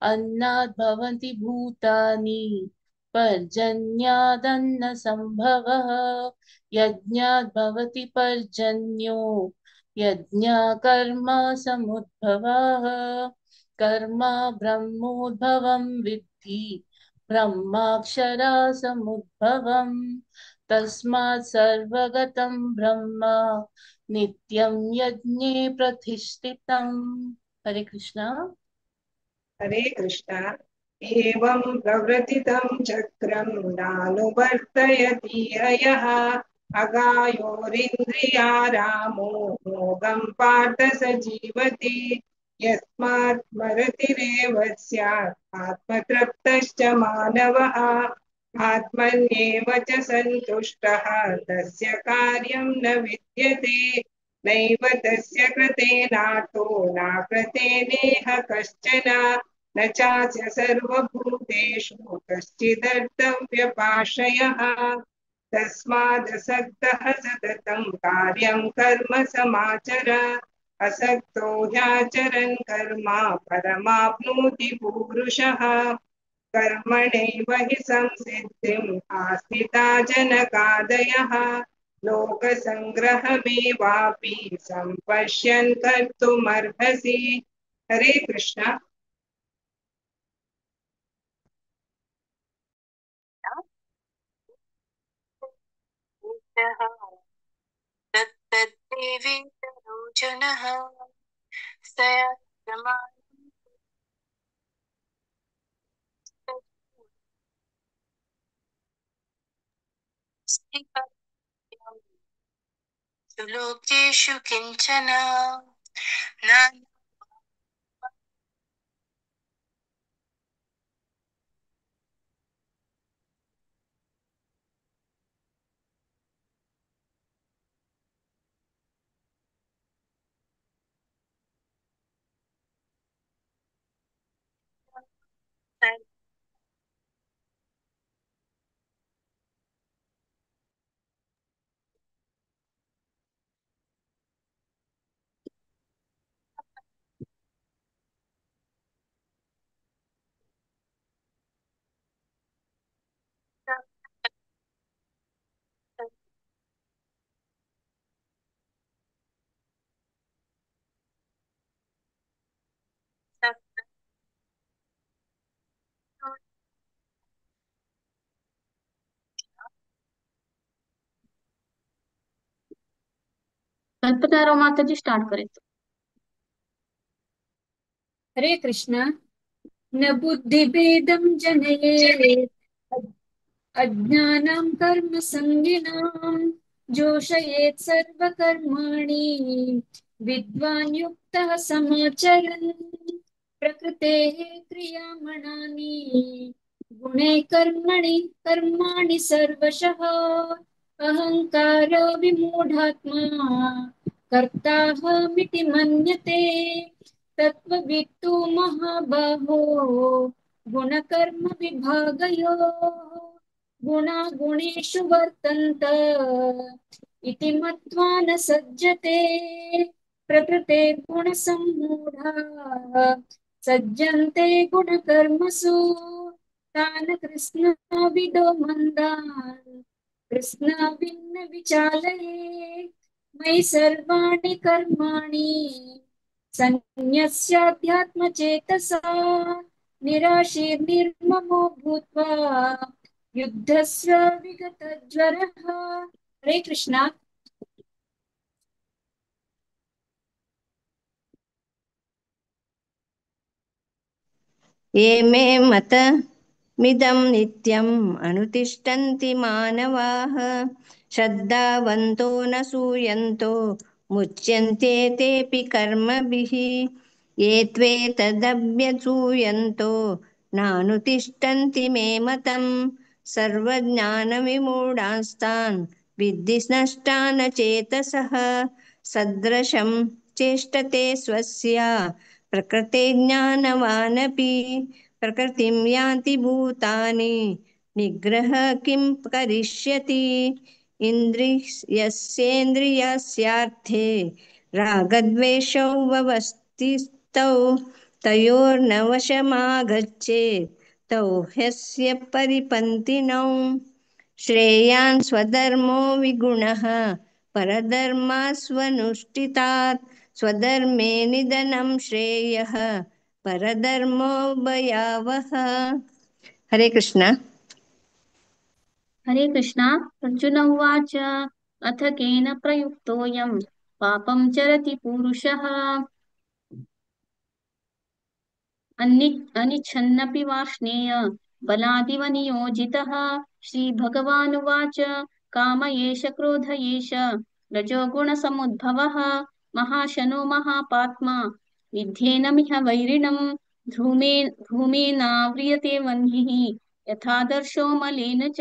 अन्नाद् भवन्ति भूतानि पर्जन्यादन्नसम्भवः, यज्ञाद् भवति पर्जन्यो यज्ञाकर्म समुद्भवः। कर्म ब्रह्मोद्भवं विद्धि ब्रह्माक्षरा समुद्भवं, तस्मात् सर्वगतं ब्रह्म नित्यं यज्ञे प्रतिष्ठितम्। हरे कृष्णा। हरे कृष्णा। एवं प्रवृत्तितं चक्रं नानुवर्तयति यः, अगायोरिन्द्रियारामो मोघं पार्थ स जीवति। यस्मात् स्मरतिरेव स्यात् आत्मतृप्तश्च मानवः, आत्मन्येव च सन्तुष्टः तस्य कार्यं न विद्यते। नैव तस्य कृतेनार्थो नाकृते नेह कश्चन, न चास्य सर्वभूतेषु कश्चिदर्थव्यपाश्रयः। तस्मादसक्तः सततं कार्यं कर्म समाचर, असक्तो ह्याचरन् कर्म परमाप्नोति पुरुषः। कर्मणैव हि संसिद्धिम् आस्थिता जनकादयः, लोकसङ्ग्रहमेवापि सम्पश्यन् कर्तुमर्हसि। हरे कृष्णा। तत्तद्देवेतरो जनः लोकेषु किञ्चन न कल्पना राव माता जी स्टार्ट करें। हरे कृष्णा। न बुद्धिभेदं जनयेत् अज्ञानं कर्म संगिनां, जोषयेत् सर्वकर्माणि विद्वान् युक्तः समाचरन्। प्रकृतेः क्रियमाणानि गुणे कर्मणि कर्माणि सर्वशः, अहंकार विमूढात्मा कर्ताहमिति मन्यते। तत्त्ववित्तु महाबाहो गुणकर्म विभागयोः, गुणागुणेषु वर्तन्त इति मत्वा न सज्जते। प्रकृते गुणसम्मूढाः सज्जन्ते गुणकर्मसु, तान् कृत्स्नविदो मन्दान् कृत्स्नविन्न विचालये। मयि सर्वाणि कर्माणि सन्न्यस्याध्यात्मचेतसा निराशीर्निर्ममो भूत्वा युद्धस्व विगतज्वरः। हरे कृष्णा। ये मे मतमिदं नित्यम् अनुतिष्ठन्ति मानवाः श्रद्धावन्तो न सूयन्तो मुच्यन्ते तेऽपि कर्मभिः। ये त्वेतदभ्यसूयन्तो नानुतिष्ठन्ति मे मतं सर्वज्ञानविमूढांस्तान् विद्धि नष्टान् चेतसः। सदृशं चेष्टते स्वस्य प्रकृते ज्ञानवानपि प्रकृतिं यान्ति भूतानि निग्रह किं करिष्यति। इन्द्रियस्येन्द्रियस्यार्थे रागद्वेषौ व्यवस्थितौ तयोर्न वशमागच्छेत् तौ ह्यस्य परिपन्थिनौ। श्रेयान् स्वधर्मो विगुणः परधर्मास्वनुष्ठितात् स्वधर्मे निधनं श्रेयः परधर्मो भयावह। हरे कृष्णा। हरे कृष्णा। अर्जुन उवाच अथ केन प्रयुक्तोऽयं पापं चरति पुरुषः अनिच्छन्नपि वार्ष्णेय बलादिव नियोजितः। श्रीभगवानुवाच काम एष क्रोध एष रजोगुणसमुद्भवः महाशनो महापात्मा विध्येनमिह वैरिणं धूमेनाव्रियते वह्निः यथादर्शो मलेन च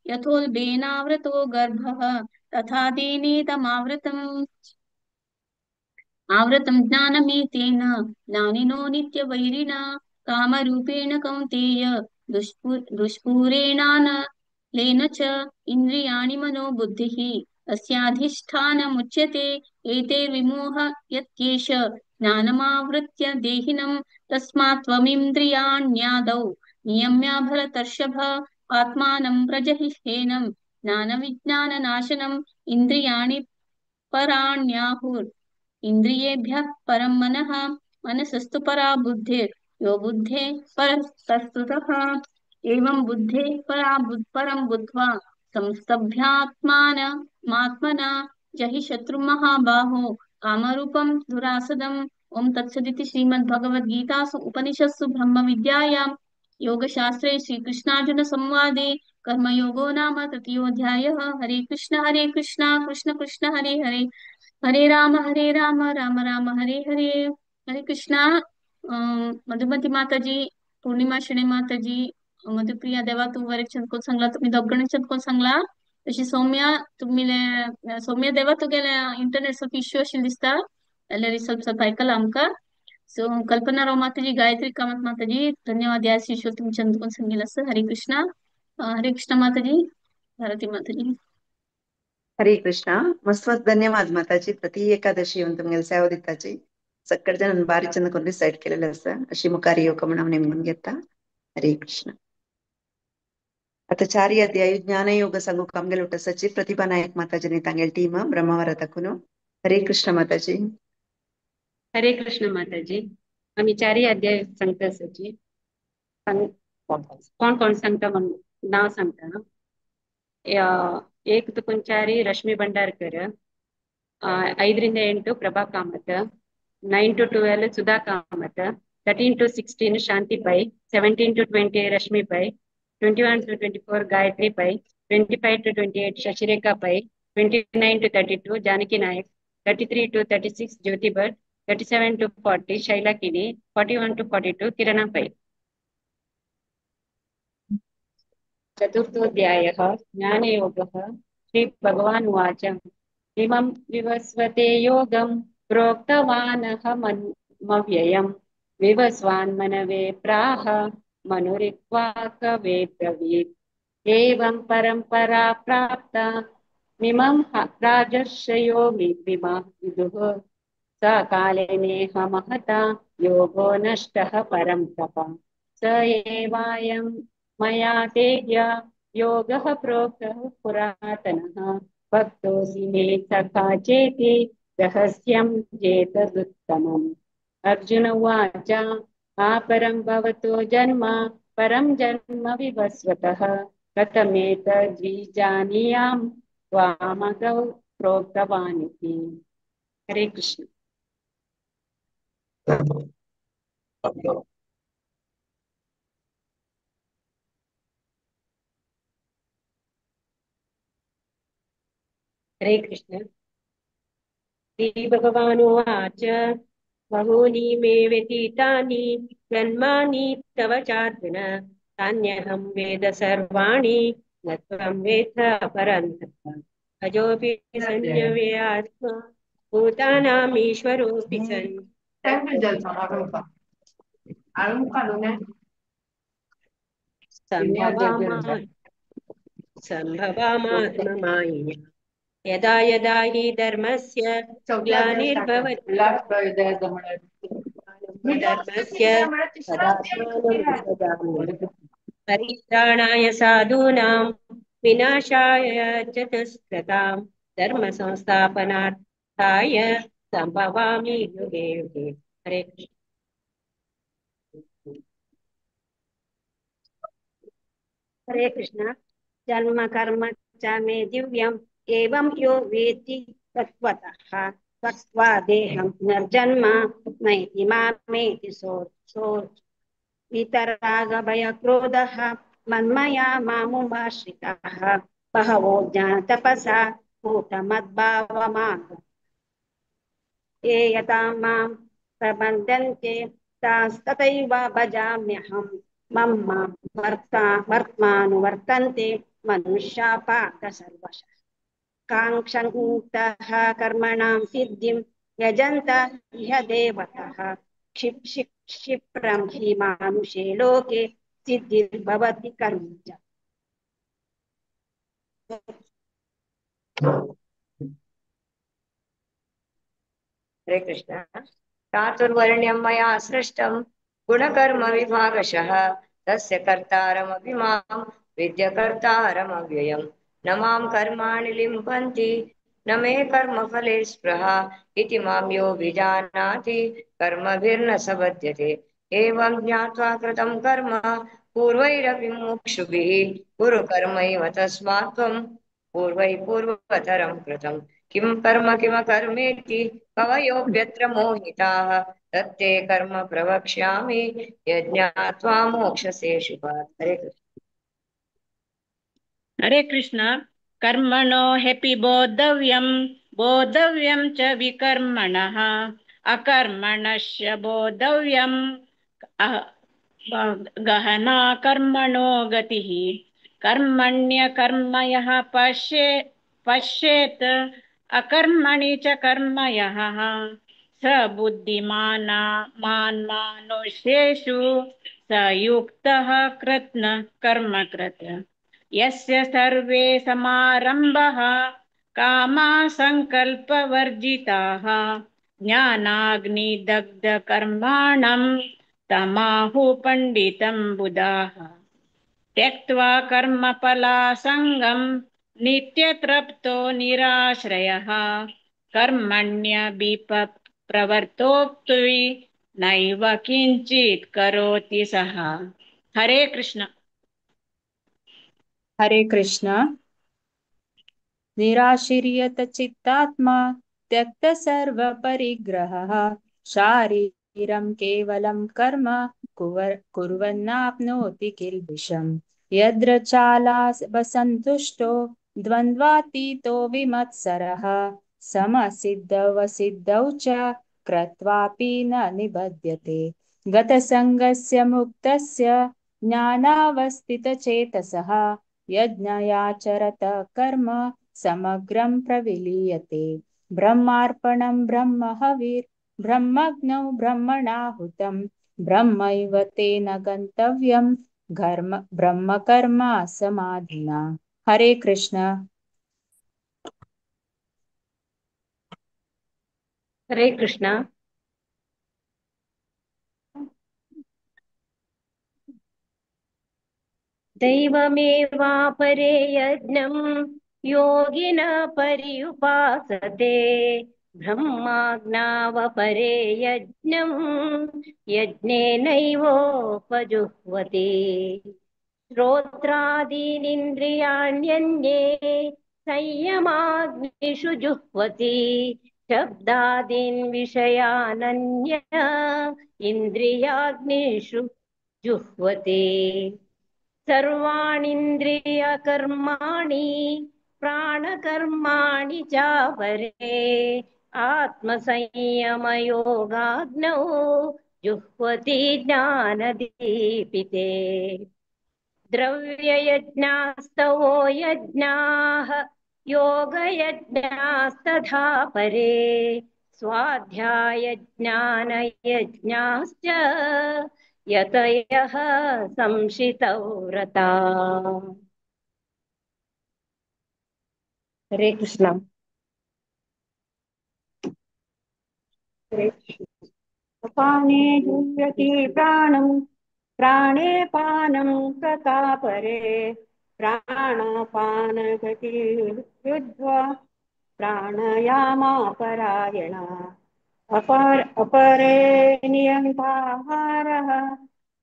यथोल्बेनावृतो गर्भः तथा देनेदमावृतम्। आवृतं ज्ञानमेतेन ज्ञानिनो नित्यवैरिणा कामरूपेण कौन्तेय दुष्पूरेणानलेन च इन्द्रियाणि मनो बुद्धिः तस्याधिष्ठानमुच्यते। एतैर्विमोह यत्येष ज्ञानमावृत्य देहिनं तस्मात् त्वमिन्द्रियाण्यादौ नियम्य भरतर्षभ आत्मानं प्रजहि हेनं ज्ञानविज्ञाननाशनम्। इन्द्रियाणि पराण्याहुर् इन्द्रियेभ्यः परं मनः मनसस्तु परा बुद्धिर् यो बुद्धे परस्तस्तुतः। एवं बुद्धे परं बुद्ध्वा संस्तभ्यात्मानमात्मना जहि शत्रुं महाबाहो कामरूपं दुरासदम्। ओम तत्सदिति श्रीमद्भगवद्गीतासु उपनिषत्सु ब्रह्मविद्यायां योगशास्त्रे श्रीकृष्णार्जुन संवादे कर्मयोगो नाम तृतीयोऽध्यायः। हरे कृष्ण कृष्ण कृष्ण हरे हरे हरे राम राम राम हरे हरे। हरे कृष्णा। मधुमती माताजी, पूर्णिमा शेणे माताजी, मधुप्रिया देवा तू वरे चंद सांगला, तुम्ही दोघांनी चंद सांगला। तशी सौम्या तुम्ही सौम्या देवा तुगेल्या इंटरनेट इश्यू आशिल्लो दिसता जाल्यार ಸ್ವಲ್ಪ ಸ್ವಲ್ಪ आयकला आमकां। सो कल्पना राव माताजी, गायत्री कामत माताजी धन्यवाद ह्या इश्यू तुमी चंद सांगिल्लें आसा। हरे कृष्णा। हरे कृष्णा माताजी, भारती माताजी। हरे कृष्णा। मस्त मस्त धन्यवाद माताजी। प्रति एकादशी येवन तुमगेले सेवा दिताची सक्कड जण बारीक चंद कोण डिसाइड केलेलं आसा अशी मुखार येवका म्हणून हांव नेमून घेता। हरे कृष्ण। आता चारी अध्याय ज्ञानयोग सांगूक आमगेले उठ सचिव प्रतिभा नायक माताजी तांगेल टीम ब्रह्मावरा तकून। हरे कृष्ण माताजी। हरे कृष्ण माताजी। आम्ही चारी अध्याय सांगता सची कोण कोण सांगता म्हणून नाव सांगता। 1 to 4 Rashmi Bhandarkar, 5 8 Prabha Kamath, 9 to 12 Sudha Kamath, 13 to 16 Shanti Pai, 17 to 20 Rashmi Pai, 21 to 24 Gayatri Pai, 25 to 28 Shashirekha Pai, 29 to 32 Janaki Nayak, 33 to 36 Jyoti Bhat, 37 to 40 Shaila Kini, 41 to 42 Kirana Pai. चतुर्थोऽध्यायः ज्ञानयोगः। Shri भगवान् उवाच इमं विवस्वते योगं प्रोक्तवानहमव्ययं विवस्वान् मनवे प्राह मनुरिक्वा कवेब्रवीत्। एवं परम्परा प्राप्ता मिमं राजर्षयो विदुः स काले नेह महता योगो नष्टः परं तप। स एवायं मया तेज्य योगः प्रोक्तः पुरातनः भक्तोऽसि मे सखा चेति रहस्यं चेतदुत्तमम्। अर्जुन उवाच अपरं भवतो जन्म परं जन्म विवस्वतः कथमेतद्विजानीयां त्वामगौ प्रोक्तवानिति। हरे कृष्ण। हरे कृष्ण। श्री भगवानुवाच बहूनि मे व्यतीतानि जन्मानि तव चार्जुन तान्यहं वेद सर्वाणि न त्वं वेत्थ परन्तप। अजोऽपि सन्यव्ययात्मा भूतानामीश्वरोऽपि सन्। संभवामात्ममायया यदा यदा हि धर्मस्य ग्लानिर्भवति धर्मस्य तदात्मानं परित्राणाय साधूनां विनाशाय च दुष्कृतां धर्म संस्थापनार्थाय संभवामि युगे युगे। हरे कृष्ण। हरे कृष्ण। जन्म कर्म च मे दिव्यम् एवं यो वेत्ति तत्त्वतः त्यक्त्वा देहं पुनर्जन्म नैति मामेति सो वितरागभयक्रोधः मन्मया मामुपाश्रिताः बहवो ज्ञानतपसा भूतमद्भावमागताः। ये यथा मां प्रबन्धन्ते तास्तथैव भजाम्यहं मम वर्त्मानुवर्तन्ते मनुष्या पार्थ सर्वशः। काङ्क्षन्तः कर्मणां सिद्धिं यजन्त इह देवताः क्षिप्रं हि मानुषे लोके सिद्धिर्भवति कर्म च। हरे कृष्ण। चातुर्वर्ण्यं मया सृष्टं गुणकर्म विभागशः तस्य कर्तारमपि मां विद्यकर्तारमव्ययम्। न मां कर्माणि लिम्पन्ति न मे कर्मफले स्पृहा इति मां यो विजानाति कर्मभिर्न स बध्यते। एवं ज्ञात्वा कृतं कर्म पूर्वैरपि मुमुक्षुभिः कुरु कर्मैव तस्मात् त्वं पूर्वैः पूर्वतरं कृतं। किं कर्म किमकर्मेति कवयोऽप्यत्र मोहिताः तत्ते कर्म प्रवक्ष्यामि यज्ञात्वा मोक्षसे शुभात्। हरे कृष्ण। हरे कृष्ण। कर्मणो ह्यपि बोद्धव्यं बोद्धव्यं च विकर्मणः अकर्मणस्य बोद्धव्यं गहना कर्मणो गतिः। कर्मण्यकर्म यः पश्येत् अकर्मणि च कर्म यः स बुद्धिमान् मानुष्येषु स युक्तः कृत्न कर्मकृत्। यस्य सर्वे समारम्भः कामासङ्कल्पवर्जिताः ज्ञानाग्निदग्धकर्माणं तमाहु पण्डितं बुधाः। त्यक्त्वा कर्मफलासङ्गं नित्यतृप्तो निराश्रयः कर्मण्यभिप्रवर्तोऽपि नैव किञ्चित् करोति सः। हरे कृष्ण। हरे कृष्ण। निराशीर्यत चित्तात्मा त्यक्त सर्व परिग्रहः शारीरं केवलं कर्म कुर्वन्नाप्नोति किल्बिषम्। यद्रचालासन्तुष्टो द्वन्द्वातीतो विमत्सरः समसिद्धवसिद्धौ च क्रत्वापि न निबध्यते। गतसङ्गस्य मुक्तस्य ज्ञानावस्थितचेतसः यज्ञयाचरत कर्म समग्रं प्रविलीयते। ब्रह्मार्पणं ब्रह्म हविर्ब्रह्मग्नौ ब्रह्मणाहुतं ब्रह्मैव तेन गन्तव्यं ब्रह्मकर्म समाधिना। हरे कृष्ण। हरे कृष्ण। दैवमेवापरे यज्ञं योगिनः पर्युपासते ब्रह्माज्ञावपरे यज्ञं यज्ञेनैवोपजुह्वति। श्रोत्रादीनिन्द्रियाण्यन्ये संयमाग्निषु जुह्वति। शब्दादीन् विषयानन्य इन्द्रियाग्निषु जुह्वति। सर्वाणीन्द्रियकर्माणि प्राणकर्माणि चापरे आत्मसंयमयोगाग्नौ जुह्वति ज्ञानदीपिते। द्रव्ययज्ञास्तवो यज्ञाः योगयज्ञास्तथा परे स्वाध्यायज्ञानयज्ञाश्च यतयः संशितव्रता। हरे कृष्ण। हरे कृष्ण। अपाने जुह्वति प्राणं प्राणे पानं तथा परे प्राणापानगतिर्युज्वा प्राणायामापरायणा। अपरे नियन्ताहारः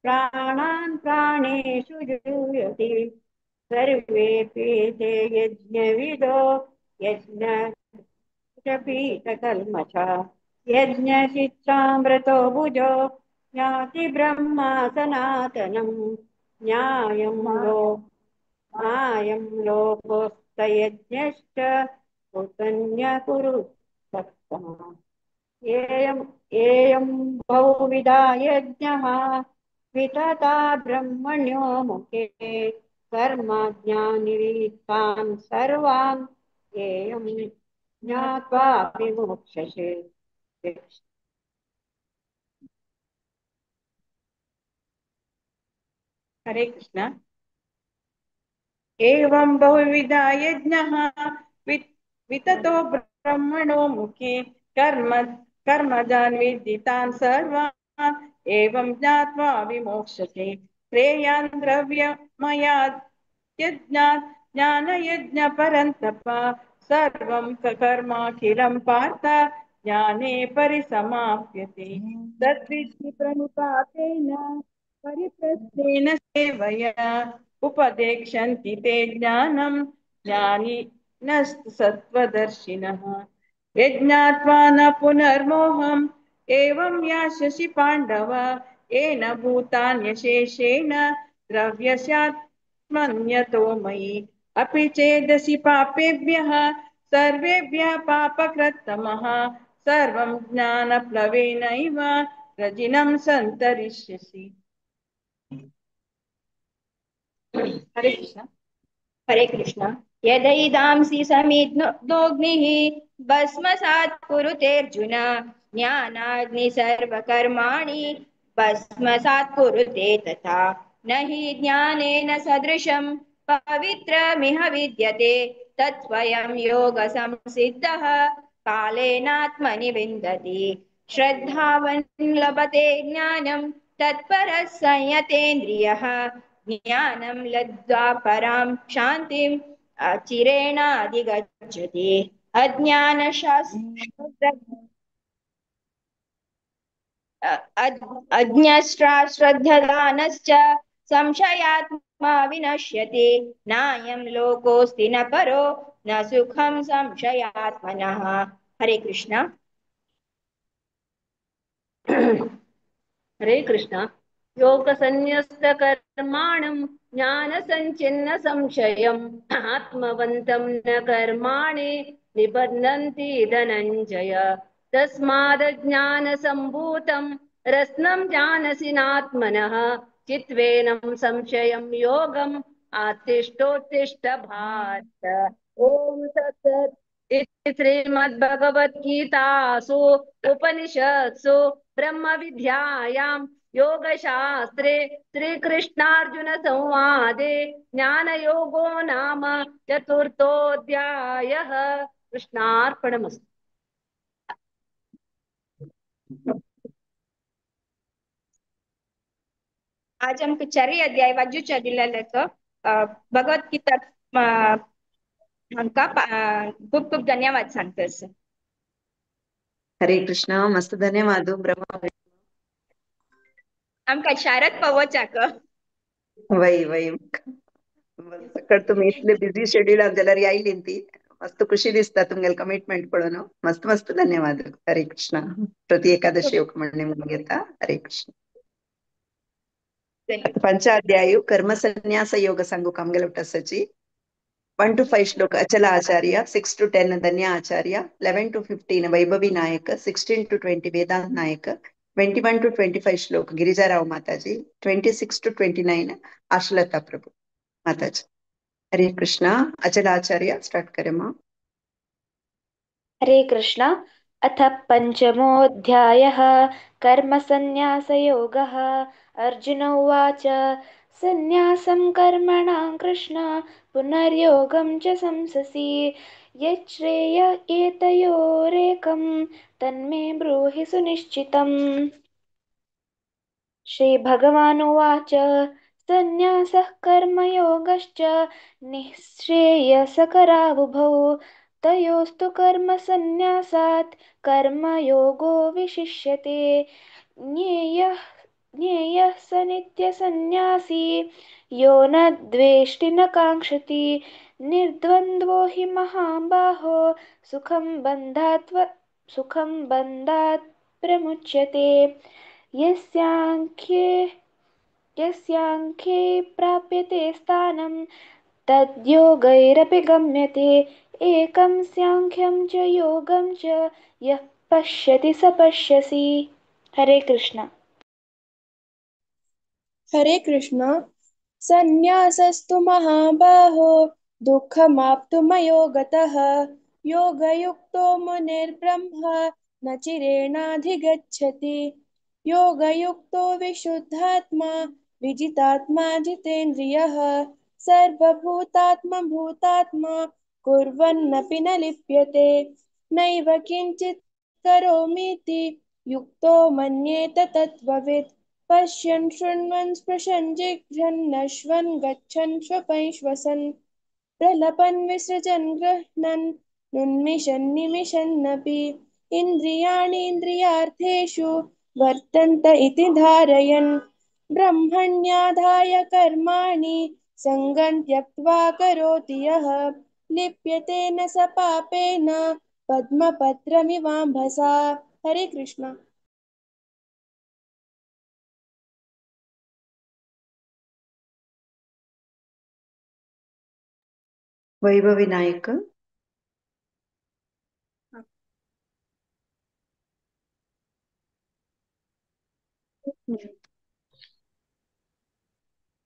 प्राणान् प्राणेषु जुह्वति। सर्वेऽपि ते यज्ञविदो यज्ञपीतकल्मषा यज्ञशिक्षामृतो भुजो याति ब्रह्मा सनातनं। न्यायं लोकोस्तयज्ञश्च कुतन्यकुरु सत्तमः। एयं बहुविधा यज्ञः वितता ब्रह्मण्यो मुखे कर्मज्ञानिवित्तान् सर्वान् एयं ज्ञात्वा विमोक्षसे। हरे कृष्ण। एवं बहुविधा यज्ञः विततो ब्रह्मणो मुखे कर्मजान् विदितान् सर्वान् एवं ज्ञात्वा विमोक्षसे। श्रेयान् द्रव्यमयात् यज्ञात् ज्ञानयज्ञपरन्तप सर्वं कर्माखिलं पार्थ ज्ञाने परिसमाप्यते। तद्विद्धि प्रणिपातेन परिप्रश्नेन सेवया उपदेक्षन्ति ते ज्ञानं ज्ञानिनस्तु सत्त्वदर्शिनः। यज्ञात्वा न पुनर्मोहम् एवं यास्यसि पाण्डव येन भूतान्यशेषेण द्रव्यस्यात्मन्यतो मयि। अपि चेदसि पापेभ्यः सर्वेभ्यः पापकृत्तमः सर्वं ज्ञानप्लवेनैव रजिनं सन्तरिष्यसि। हरे कृष्ण। हरे कृष्ण। यदैदांसि समिद्धोऽग्निः भस्मसात् कुरुतेऽर्जुन ज्ञानाग्नि सर्वकर्माणि भस्मसात् कुरुते तथा। न हि ज्ञानेन सदृशं पवित्रमिह विद्यते तत्स्वयं योगसंसिद्धः कालेनात्मनि विन्दति। श्रद्धावन् लभते ज्ञानं तत्परः संयतेन्द्रियः ज्ञानं लब्ध्वा परां शान्तिम् अचिरेणाधिगच्छति। अज्ञश्रद्धाश्रद्धानश्च संशयात्मा विनश्यति। नायं लोकोऽस्ति न परो न सुखं संशयात्मनः। हरे कृष्ण। हरे कृष्ण। योगसन्न्यस्तकर्माणं ज्ञानसञ्चिन्न संशयम् आत्मवन्तं न कर्माणि निबध्नन्ति धनञ्जय। तस्मादज्ञानसम्भूतं रत्नं जानसि नात्मनः चित्वेनं संशयं योगम् आतिष्ठोत्तिष्ठ भारत। ॐ तत्सत् इति श्रीमद्भगवद्गीतासु उपनिषत्सु ब्रह्मविद्यायां योगशास्त्रे श्रीकृष्णार्जुन संवादे ज्ञानयोगो नाम चतुर्थोऽध्यायः। कृष्णार्पणमस्तु। आज आमकां चारय अध्याय वाचूचे दिलेले भगवत गीता हांकां खूब खूब धन्यवाद सांगता। हरे कृष्ण. मस्त धन्यवाद ब्रह्मा. आमकां शारद पवोचाक. वय वय सकळ तुम्ही इतले बिझी शेड्यूल जाल्यार आयली ती मस्त खुशी दिसता तुमगेले कमिटमेंट पळोवन. मस्त मस्त धन्यवाद. हरे कृष्ण. प्रति एकादशी योग म्हणणे म्हणून घेता. हरे कृष्ण. पंचाध्यायु कर्म संन्यास योग सांगू कामगेले उठासाची. 1 to 5 श्लोक Achala Acharya, 6 to 10 Dhanya Acharya, 11 to 15 Vaibhavi Nayak, 16 to 20 Vedant Nayak, 21 to 25 श्लोक Girijarao Mataji, 26 to 29 Ashalata Prabhu Mataji. Hare Krishna. Achala Acharya start करे माँ. हरे कृष्ण. अथ पञ्चमोऽध्यायः कर्मसन्न्यासयोगः. अर्जुन उवाच, सन्न्यासं कर्मणां कृष्ण पुनर्योगं च संससि, यच्छ्रेय एतयोरेकं तन्मे ब्रूहि सुनिश्चितम्. श्रीभगवानुवाच, सन्न्यासः कर्मयोगश्च निःश्रेयसकरावुभौ, तयोस्तु कर्मसन्न्यासात् कर्मयोगो विशिष्यते. ज्ञेयः ज्ञेयः स नित्यसन्न्यासी यो न द्वेष्टि न काङ्क्षति, निर्द्वन्द्वो हि महाबाहो सुखं बन्धात् प्रमुच्यते. यस्याङ्ख्ये प्राप्यते स्थानं तद्योगैरपि गम्यते. एकं साङ्ख्यं च योगं च यः पश्यति स पश्यसि. हरे कृष्ण. हरे कृष्ण. संन्यासस्तु महाबाहो दुःखमाप्तुमयो गतः, योगयुक्तो मुनिर्ब्रह्म न चिरेणाधिगच्छति. योगयुक्तो विशुद्धात्मा विजितात्मा जितेन्द्रियः, सर्वभूतात्मभूतात्मा कुर्वन्नपि न लिप्यते. नैव किञ्चित् करोमीति युक्तो मन्येत तत्त्ववित्, पश्यन् शृण्वन् स्पृशन् जिघ्रन् नश्वन् गच्छन् स्वपै श्वसन्, प्रलपन् विसृजन् गृह्णन् नुन्मिषन् निमिषन्नपि, इन्द्रियाणीन्द्रियार्थेषु वर्तन्त इति धारयन्. ब्रह्मण्याधाय कर्माणि सङ्गं त्यक्त्वा करोति यः, लिप्यते न स पापेन पद्मपत्रमिवाम्भसा. हरे कृष्ण. वैभवी नायक.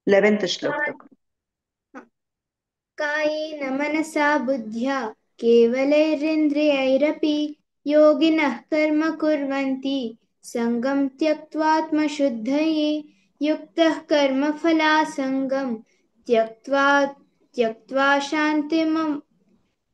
11th श्लोक तक. कायेन मनसा बुद्ध्या केवलैरिन्द्रियैरपि योगिनः कर्म कुर्वन्ति, सङ्गं त्यक्त्वात्मशुद्धये. युक्तः कर्मफलासङ्गं त्यक्त्वा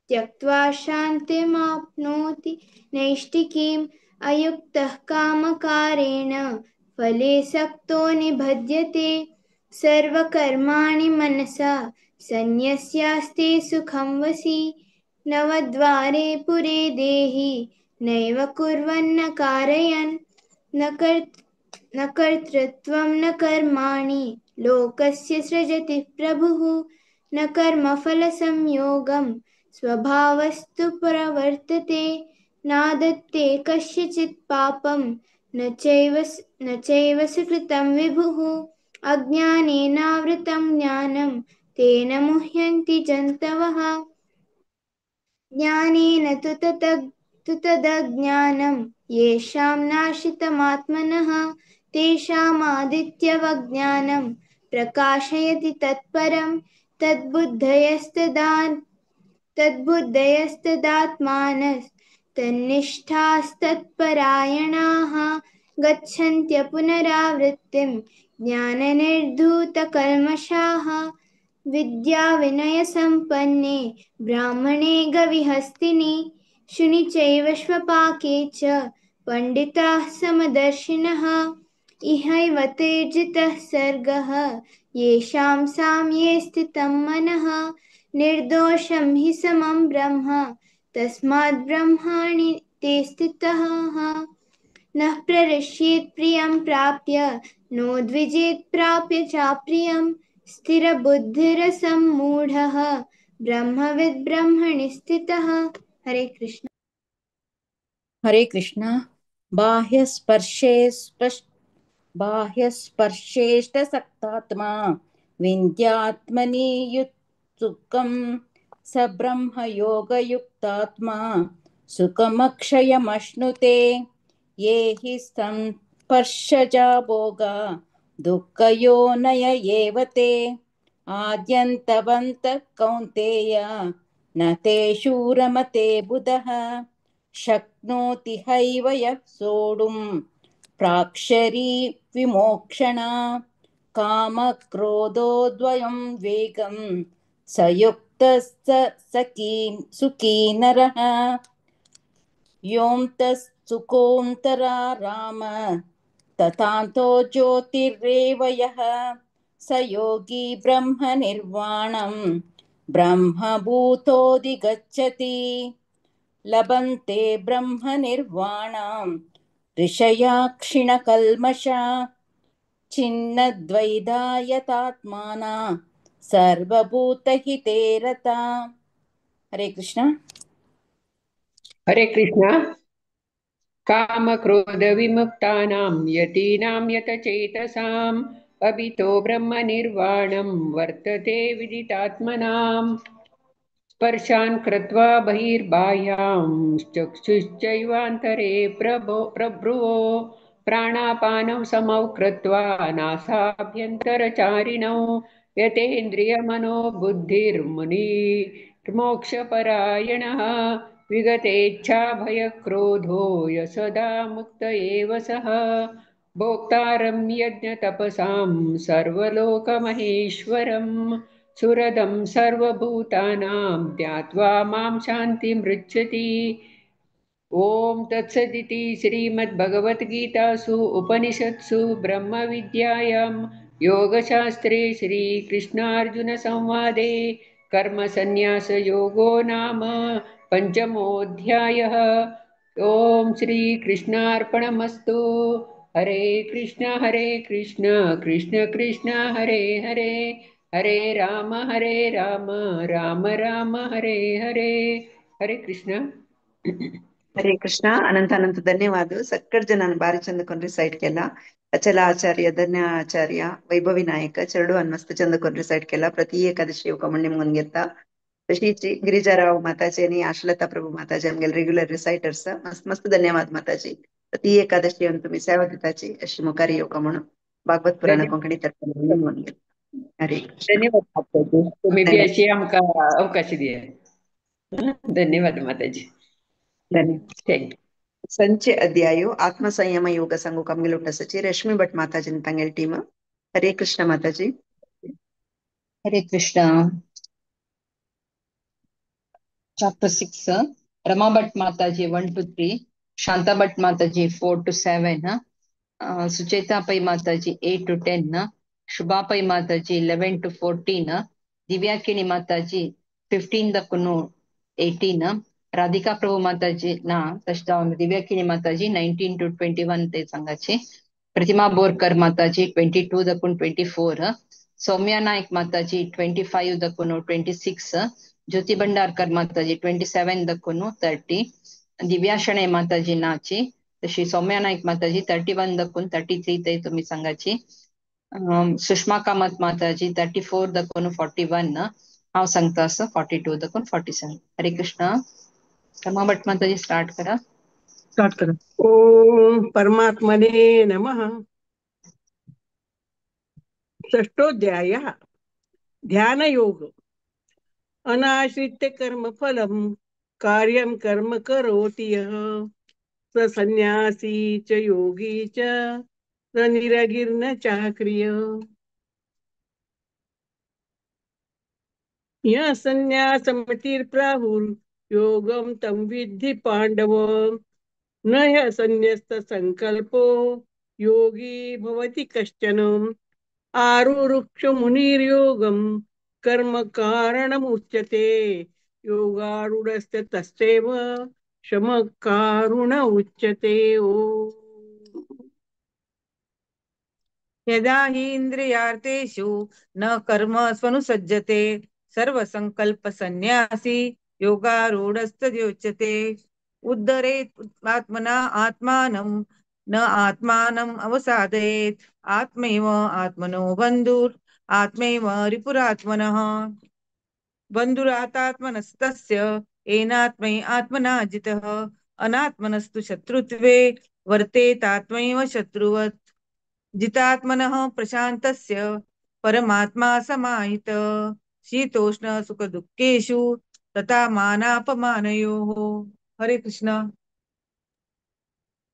त्यक्त्वा शान्तिमाप्नोति नैष्ठिकीम्. अयुक्तः कामकारेण फले सक्तो निबध्यते. सर्वकर्माणि मनसा सन्न्यस्यास्ते सुखं वसि. नवद्वारे पुरे देहि नैव कुर्वन्न कारयन्, न कर्तृत्वं न कर्माणि लोकस्य सृजति प्रभुः. न कर्मफलसंयोगं स्वभावस्तु प्रवर्तते. नादत्ते कस्यचित् पापं न चैव सुकृतं विभुः. अज्ञानेनावृतं ज्ञानं तेन मुह्यन्ति जन्तवः. ज्ञानेन तु तदज्ञानं येषां नाशितमात्मनः, तेषामादित्यवज्ञानं प्रकाशयति तत्परं. तद्बुद्धयस्तदात्मानस्तन्निष्ठास्तत्परायणाः, गच्छन्त्य पुनरावृत्तिं ज्ञाननिर्धूतकल्मषाः. विद्याविनयसम्पन्ने ब्राह्मणे गविहस्तिनि, शुनि चैव श्वपाके च पण्डिताः समदर्शिनः. इहैव तेर्जितः सर्गः येषां साम्ये स्थितं मनः. निर्दोषं हि समं ब्रह्म तस्माद् ते स्थितः। न प्रहृष्येत् प्रियं प्राप्य नो द्विजेत् प्राप्य चाप्रियं स्थिरबुद्धिरसम्मूढः ब्रह्मविद् ब्रह्मणि स्थितः। हरे कृष्ण। हरे कृष्ण। बाह्यस्पर्शे बाह्यस्पर्शेष्टसक्तात्मा विन्द्यात्मनि युत्सुकं स ब्रह्मयोगयुक्तात्मा सुखमक्षयमश्नुते। ये हि संस्पर्शजा भोगा दुःखयोनय एव ते आद्यन्तवन्तः कौन्तेय न तेषु रमते बुधः। शक्नोति हैव यः सोढुं प्राक्षरी विमोक्षणा कामक्रोधोद्वयं वेगं स युक्तः स सखी सुखी नरः। योऽन्तः राम तथान्तो ज्योतिरेव यः स योगी ब्रह्मनिर्वाणं ब्रह्मभूतोऽधिगच्छति। लभन्ते ब्रह्मनिर्वाणं ऋषया क्षीणकल्मषा छिन्नद्वैधायतात्माना सर्वभूतहिते रता। हरे कृष्ण। हरे कृष्ण। कामक्रोधविमुक्तानां यतीनां यतचेतसाम् अभितो ब्रह्मनिर्वाणं वर्तते विदितात्मनाम्। स्पर्शान् कृत्वा बहिर्बाह्यां चक्षुश्चैवान्तरे प्रभ्रुवो प्राणापानौ समौ कृत्वा नासाभ्यन्तरचारिणौ यतेन्द्रियमनोबुद्धिर्मुनिर्मोक्षपरायणः विगतेच्छाभयक्रोधो यसदा मुक्त एव सः। भोक्तारं यज्ञतपसां सर्वलोकमहेश्वरं सुरदं सर्वभूतानां ज्ञात्वा मां शान्तिमृच्छति। ॐ तत्सदिति श्रीमद्भगवद्गीतासु उपनिषत्सु ब्रह्मविद्यायां योगशास्त्रे श्रीकृष्णार्जुनसंवादे कर्मसन्न्यासयोगो नाम पञ्चमोऽध्यायः। ॐ श्रीकृष्णार्पणमस्तु। हरे कृष्ण कृष्ण कृष्ण हरे हरे, हरे राम राम राम हरे हरे। हरे कृष्ण। हरे कृष्ण। अनंत अनंत धन्यवाद। ಸಕ್ಕರ್ ಜನ ಬಾರಿ ಚಂದ ಕೊಂಡ್ರಿ ಸೈಟ್ಗೆಲ್ಲ. ಅಚಲ ಆಚಾರ್ಯ, ಧನ್ಯ ಆಚಾರ್ಯ, ವೈಭವಿ ನಾಯಕ, ಚರಡು ಅನ್ಮಸ್ತ ಚಂದ ಕೊಂಡ್ರಿ ಸೈಟ್ಗೆಲ್ಲ. ಪ್ರತಿ ಏಕಾದಶಿ ಕಮಂಡಿ ಮುಂಗೆತ್ತ ಶ್ರೀ ಶ್ರೀ ಗಿರಿಜಾರಾವ್ ಮಾತಾಜಿ, ಆಶಲತಾ ಪ್ರಭು ಮಾತಾಜಿ ನಮ್ಗೆಲ್ಲ ರೆಗ್ಯುಲರ್ ರಿಸೈಟರ್ಸ್. ಮಸ್ತ್ ಮಸ್ತ್ ಧನ್ಯವಾದ ಮಾತಾಜಿ. ಪ್ರತಿ ಏಕಾದಶಿ ಅಂತೂ ಮಿಸಾವ ದಿತಾಚಿ ಅಶ್ರೀ ಮುಖಾರಿ ಯೋಗಮಣು ಭಾಗವತ್ ಪುರಾಣ ಕೊಂಕಣಿ ತರ್ಪಣ. हरे कृष्ण। धन्यवाद माताजी, तुम्ही बी अशी आमकां अवकाश दिया. धन्यवाद माताजी. धन्यवाद. Thank you. ಸಂಚೆ ಅಧ್ಯಾಯು ಆತ್ಮ ಸಂಯಮ ಯೋಗ ಸಂಘ ಕಮ್ಗೆಲುಟ ಸಚಿ Rashmi Bhat Mataji ತಂಗೆಲ್ team. Hare Krishna Mataji. Hare Krishna. Chapter 6, Rama Bhatt Mataji 1 to 3, Shanta Bhatt Mataji 4 to 7, Sucheta Pai Mataji 8 to 10, Shubha Pai Mataji 11 to 14, Divya Kini Mataji 15 ದಕ್ಕುನು 18, Radhika Prabhu Mataji na ತಶ್ದಾವನ್ Divya Kini Mataji 19 to 21 ते सांगाचे, Pratima Borkar Mataji 22 ದಕ್ಕುನ್ 24, Soumya Naik Mataji 25 ದಕ್ಕುನು 26, Jyoti Bhandarkar Mataji 27 ದಕ್ಕುನು 30, Divya Shenoy Mataji नाची तशी सौम्या नाईक माताजी 31 दಕ್ಕುನ್ 33 ते तुम्ही सांगाची, सुषमा कामत माताजी 34 दಕ್ಕುन 41, हांव सांगता असं 42 दಕ್ಕುन 47. हरे कृष्ण. रमा भट माताजी स्टार्ट करा. स्टार्ट करा. ओम परमात्मने नमः. षष्ठोऽध्यायः ध्यानयोग. अनाश्रित्य कर्मफलं कार्यं कर्म करोति यः स संन्यासी च योगी च स निरगिर्न चाक्रिय. यः संन्यासमतिर्प्राहुर्योगं तं विद्धि पाण्डव न ह्यसन्न्यस्त संकल्पो योगी भवति कश्चन. आरुरुक्षुमुनिर्योगं कर्म कारणमुच्यते योगारूढस्य तस्यैव शमकारुण उच्यते। ओ यदा हि इन्द्रियार्थेषु न कर्म स्वनुसज्जते सर्वसंकल्पसन्न्यासी योगारूढस्तद्युच्यते। उद्धरेत् आत्मना आत्मानं न आत्मानम् अवसादयेत् आत्मैव आत्मनो बन्धुर् आत्मैव रिपुरात्मनः बन्धुरातात्मनस्तस्य येनात्मै आत्मना जितः अनात्मनस्तु शत्रुत्वे वर्तेतात्मैव शत्रुवत्। जितात्मनः प्रशान्तस्य परमात्मा समाहितः शीतोष्ण सुखदुःखेषु तथा मानापमानयोः। हरे कृष्ण।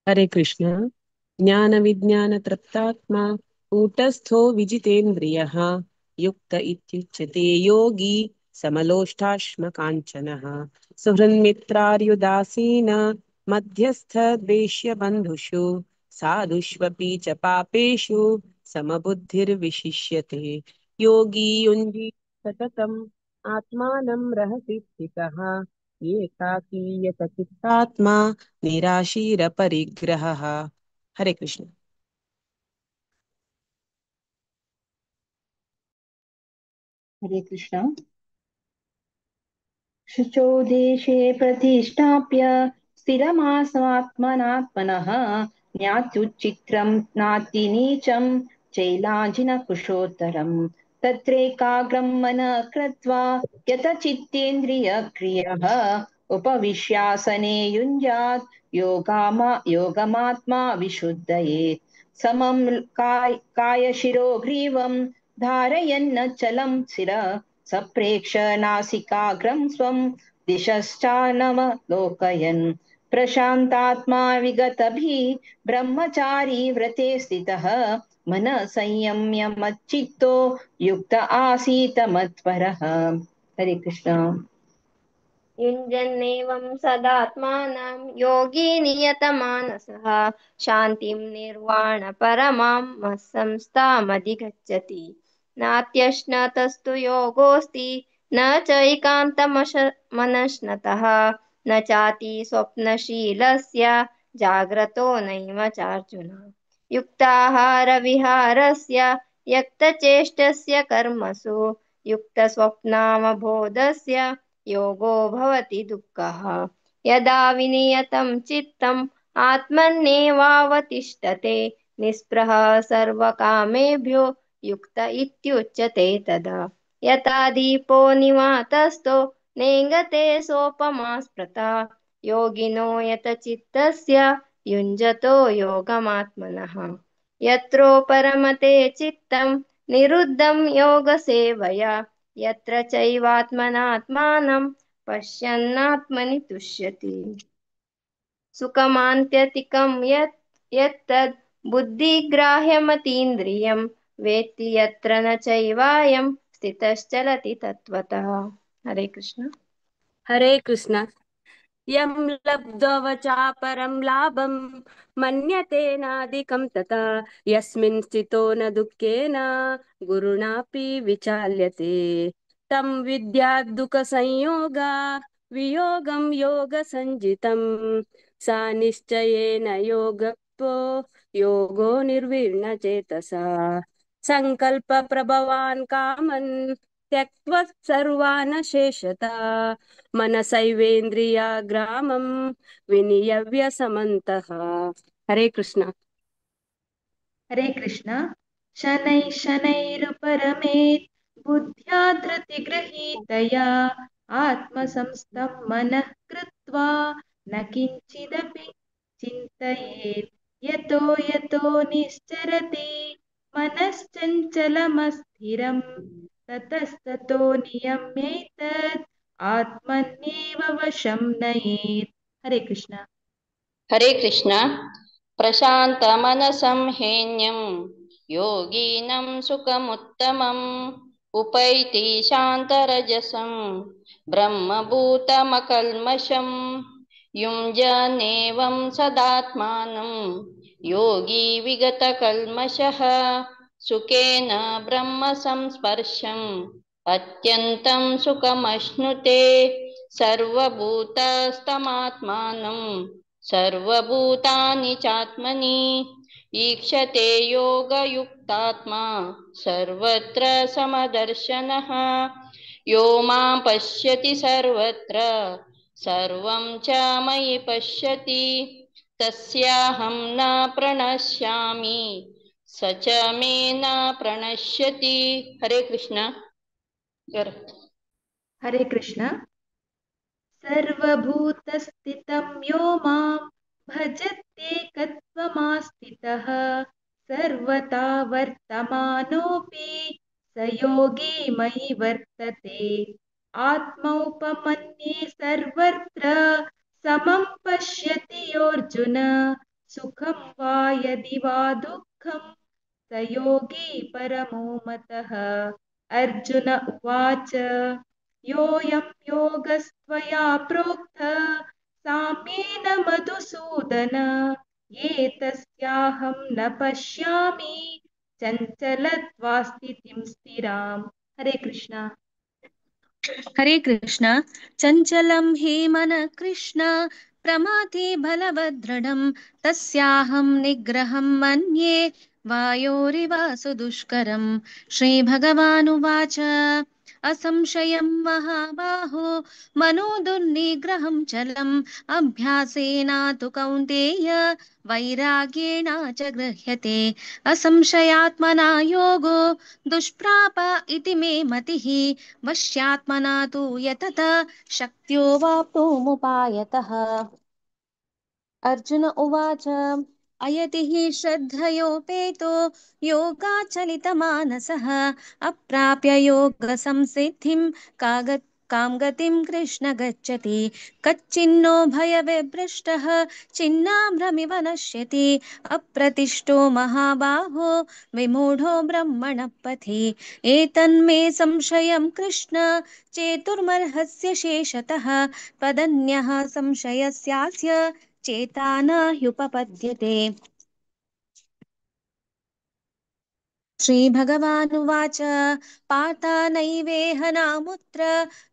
हरे कृष्ण। ज्ञान विज्ञान तृप्तात्मा कूटस्थो विजितेन्द्रियः युक्त इत्युच्यते योगी समलोष्टाश्मकाञ्चनः। सुहृन्मित्रार्युदासीन मध्यस्थ द्वेष्य बन्धुषु साधुष्वपि च पापेषु समबुद्धिर्विशिष्यते। योगी युञ्जीत सततम् आत्मानं रहसि स्थितः एकाकीयत चित्तात्मा निराशीरपरिग्रहः। हरे कृष्ण। हरे कृष्ण। शुचौ देशे प्रतिष्ठाप्य स्थिरमासमात्मनात्मनः ज्ञात्युच्चित्रं नाति नीचं चैलाजिनकुशोत्तरम् तत्रैकाग्रं मनः कृत्वा यतचित्तेन्द्रियक्रियः उपविश्यासने युञ्जात् योगमात्मा विशुद्धयेत्। समं कायशिरो ग्रीवं धारयन्नचलं शिरः सप्रेक्ष नासिकाग्रं स्वं दिशश्चानवलोकयन्। प्रशान्तात्मा विगतभिः ब्रह्मचारी व्रते स्थितः मनः संयम्य मच्चित्तो युक्त आसीत मत्परः। हरे कृष्ण। युञ्जन्नेवं सदात्मानं योगी नियतमानसः शान्तिं निर्वाणपरमां मत्संस्थामधिगच्छति। नात्यश्नतस्तु योगोऽस्ति न चैकान्तमनश्नतः न चाति स्वप्नशीलस्य जाग्रतो नैव चार्जुन। युक्ताहारविहारस्य यक्तचेष्टस्य कर्मसु युक्तस्वप्नावबोधस्य योगो भवति दुःखः। यदा विनियतं चित्तम् आत्मन्येवावतिष्ठते निःस्पृहः सर्वकामेभ्यो युक्त इत्युच्यते तदा। यथा दीपो निवातस्थो नेङ्गते सोपमा स्मृता योगिनो यतचित्तस्य युञ्जतो योगमात्मनः। यत्रो परमते चित्तं निरुद्धं योगसेवया यत्र चैवात्मनात्मानं पश्यन्नात्मनि तुष्यति। सुखमान्त्यतिकं यत् यत्तद् बुद्धिग्राह्यमतीन्द्रियं वेत्ति यत्र न चैवायं स्थितश्चलति तत्त्वतः। हरे कृष्ण। हरे कृष्ण। यं लब्ध्वा लाभं मन्यते नाधिकं तथा यस्मिन् स्थितो न दुःखेन गुरुणापि विचाल्यते। तं विद्यात् दुःखसंयोगा वियोगं योगसञ्जितं सा निश्चयेन योगक्तो योगो निर्विण्ण चेतसा। संकल्प प्रभवान् कामन् त्यक्त्वा सर्वान् शेषता मनसैवेन्द्रिया ग्रामं विनियव्य समन्तः। हरे कृष्ण। हरे कृष्ण। शनैः शनैरुपरमेत् बुद्ध्या धृतिगृहीतया आत्मसंस्थं मनः कृत्वा न किञ्चिदपि चिन्तयेत्। यतो यतो निश्चरति मनश्चञ्चलमस्थिरं ततस्ततो नियम्यैतत् आत्मन्येव वशं नयेत्। हरे कृष्ण। हरे कृष्ण। प्रशान्तमनसं हेन्यं योगिनं सुखमुत्तमम् उपैति शान्तरजसं ब्रह्मभूतमकल्मषं युञ्जनेवं सदात्मानं योगी विगतकल्मषः सुखेन ब्रह्मसंस्पर्शम् अत्यन्तं सुखमश्नुते। सर्वभूतस्थमात्मानं सर्वभूतानि चात्मनि ईक्षते योगयुक्तात्मा सर्वत्र समदर्शनः। यो मां पश्यति सर्वत्र सर्वं च मयि पश्यति तस्याहं न प्रणश्यामि स च मे न प्रणश्यति। हरे कृष्ण। हरे कृष्ण। सर्वभूतस्थितं यो मां भजत्येकत्वमास्थितः सर्वथा वर्तमानोऽपि स योगी मयि वर्तते। आत्मौपमन्ये सर्वत्र समं पश्यति योऽर्जुन सुखं वा यदि वा दुःखं स योगी परमो मतः। अर्जुन उवाच योऽयं योगस्त्वया प्रोक्तः साम्येन मधुसूदन एतस्याहं न पश्यामि चञ्चलत्वा स्थितिं स्थिराम्। हरे कृष्ण। हरे कृष्ण। चञ्चलं हि मनः कृष्ण प्रमाथि बलवदृढं तस्याहं निग्रहं मन्ये वायोरिव सुदुष्करम्। श्रीभगवानुवाच असंशयं महाबाहो मनो दुर्निग्रहं चलम् अभ्यासेन तु कौन्तेय वैराग्येण च गृह्यते। असंशयात्मना योगो दुष्प्राप इति मे मतिः वश्यात्मना तु यतत शक्त्यो वाप्तुमुपायतः। अर्जुन उवाच अयति हि श्रद्धयोपेतो योगाचलितमानसः अप्राप्य योगसंसिद्धिं कां गतिं कृष्ण गच्छति। कच्चिन्नो भयविभ्रष्टः छिन्नाभ्रमिव नश्यति अप्रतिष्ठो महाबाहो विमूढो ब्रह्मणः पथि। एतन्मे संशयं कृष्ण चेतुर्मर्हस्य शेषतः त्वदन्यः संशयस्यास्य चेता न ह्युपपद्यते। श्रीभगवानुवाच पाता नैवेह नामुत्र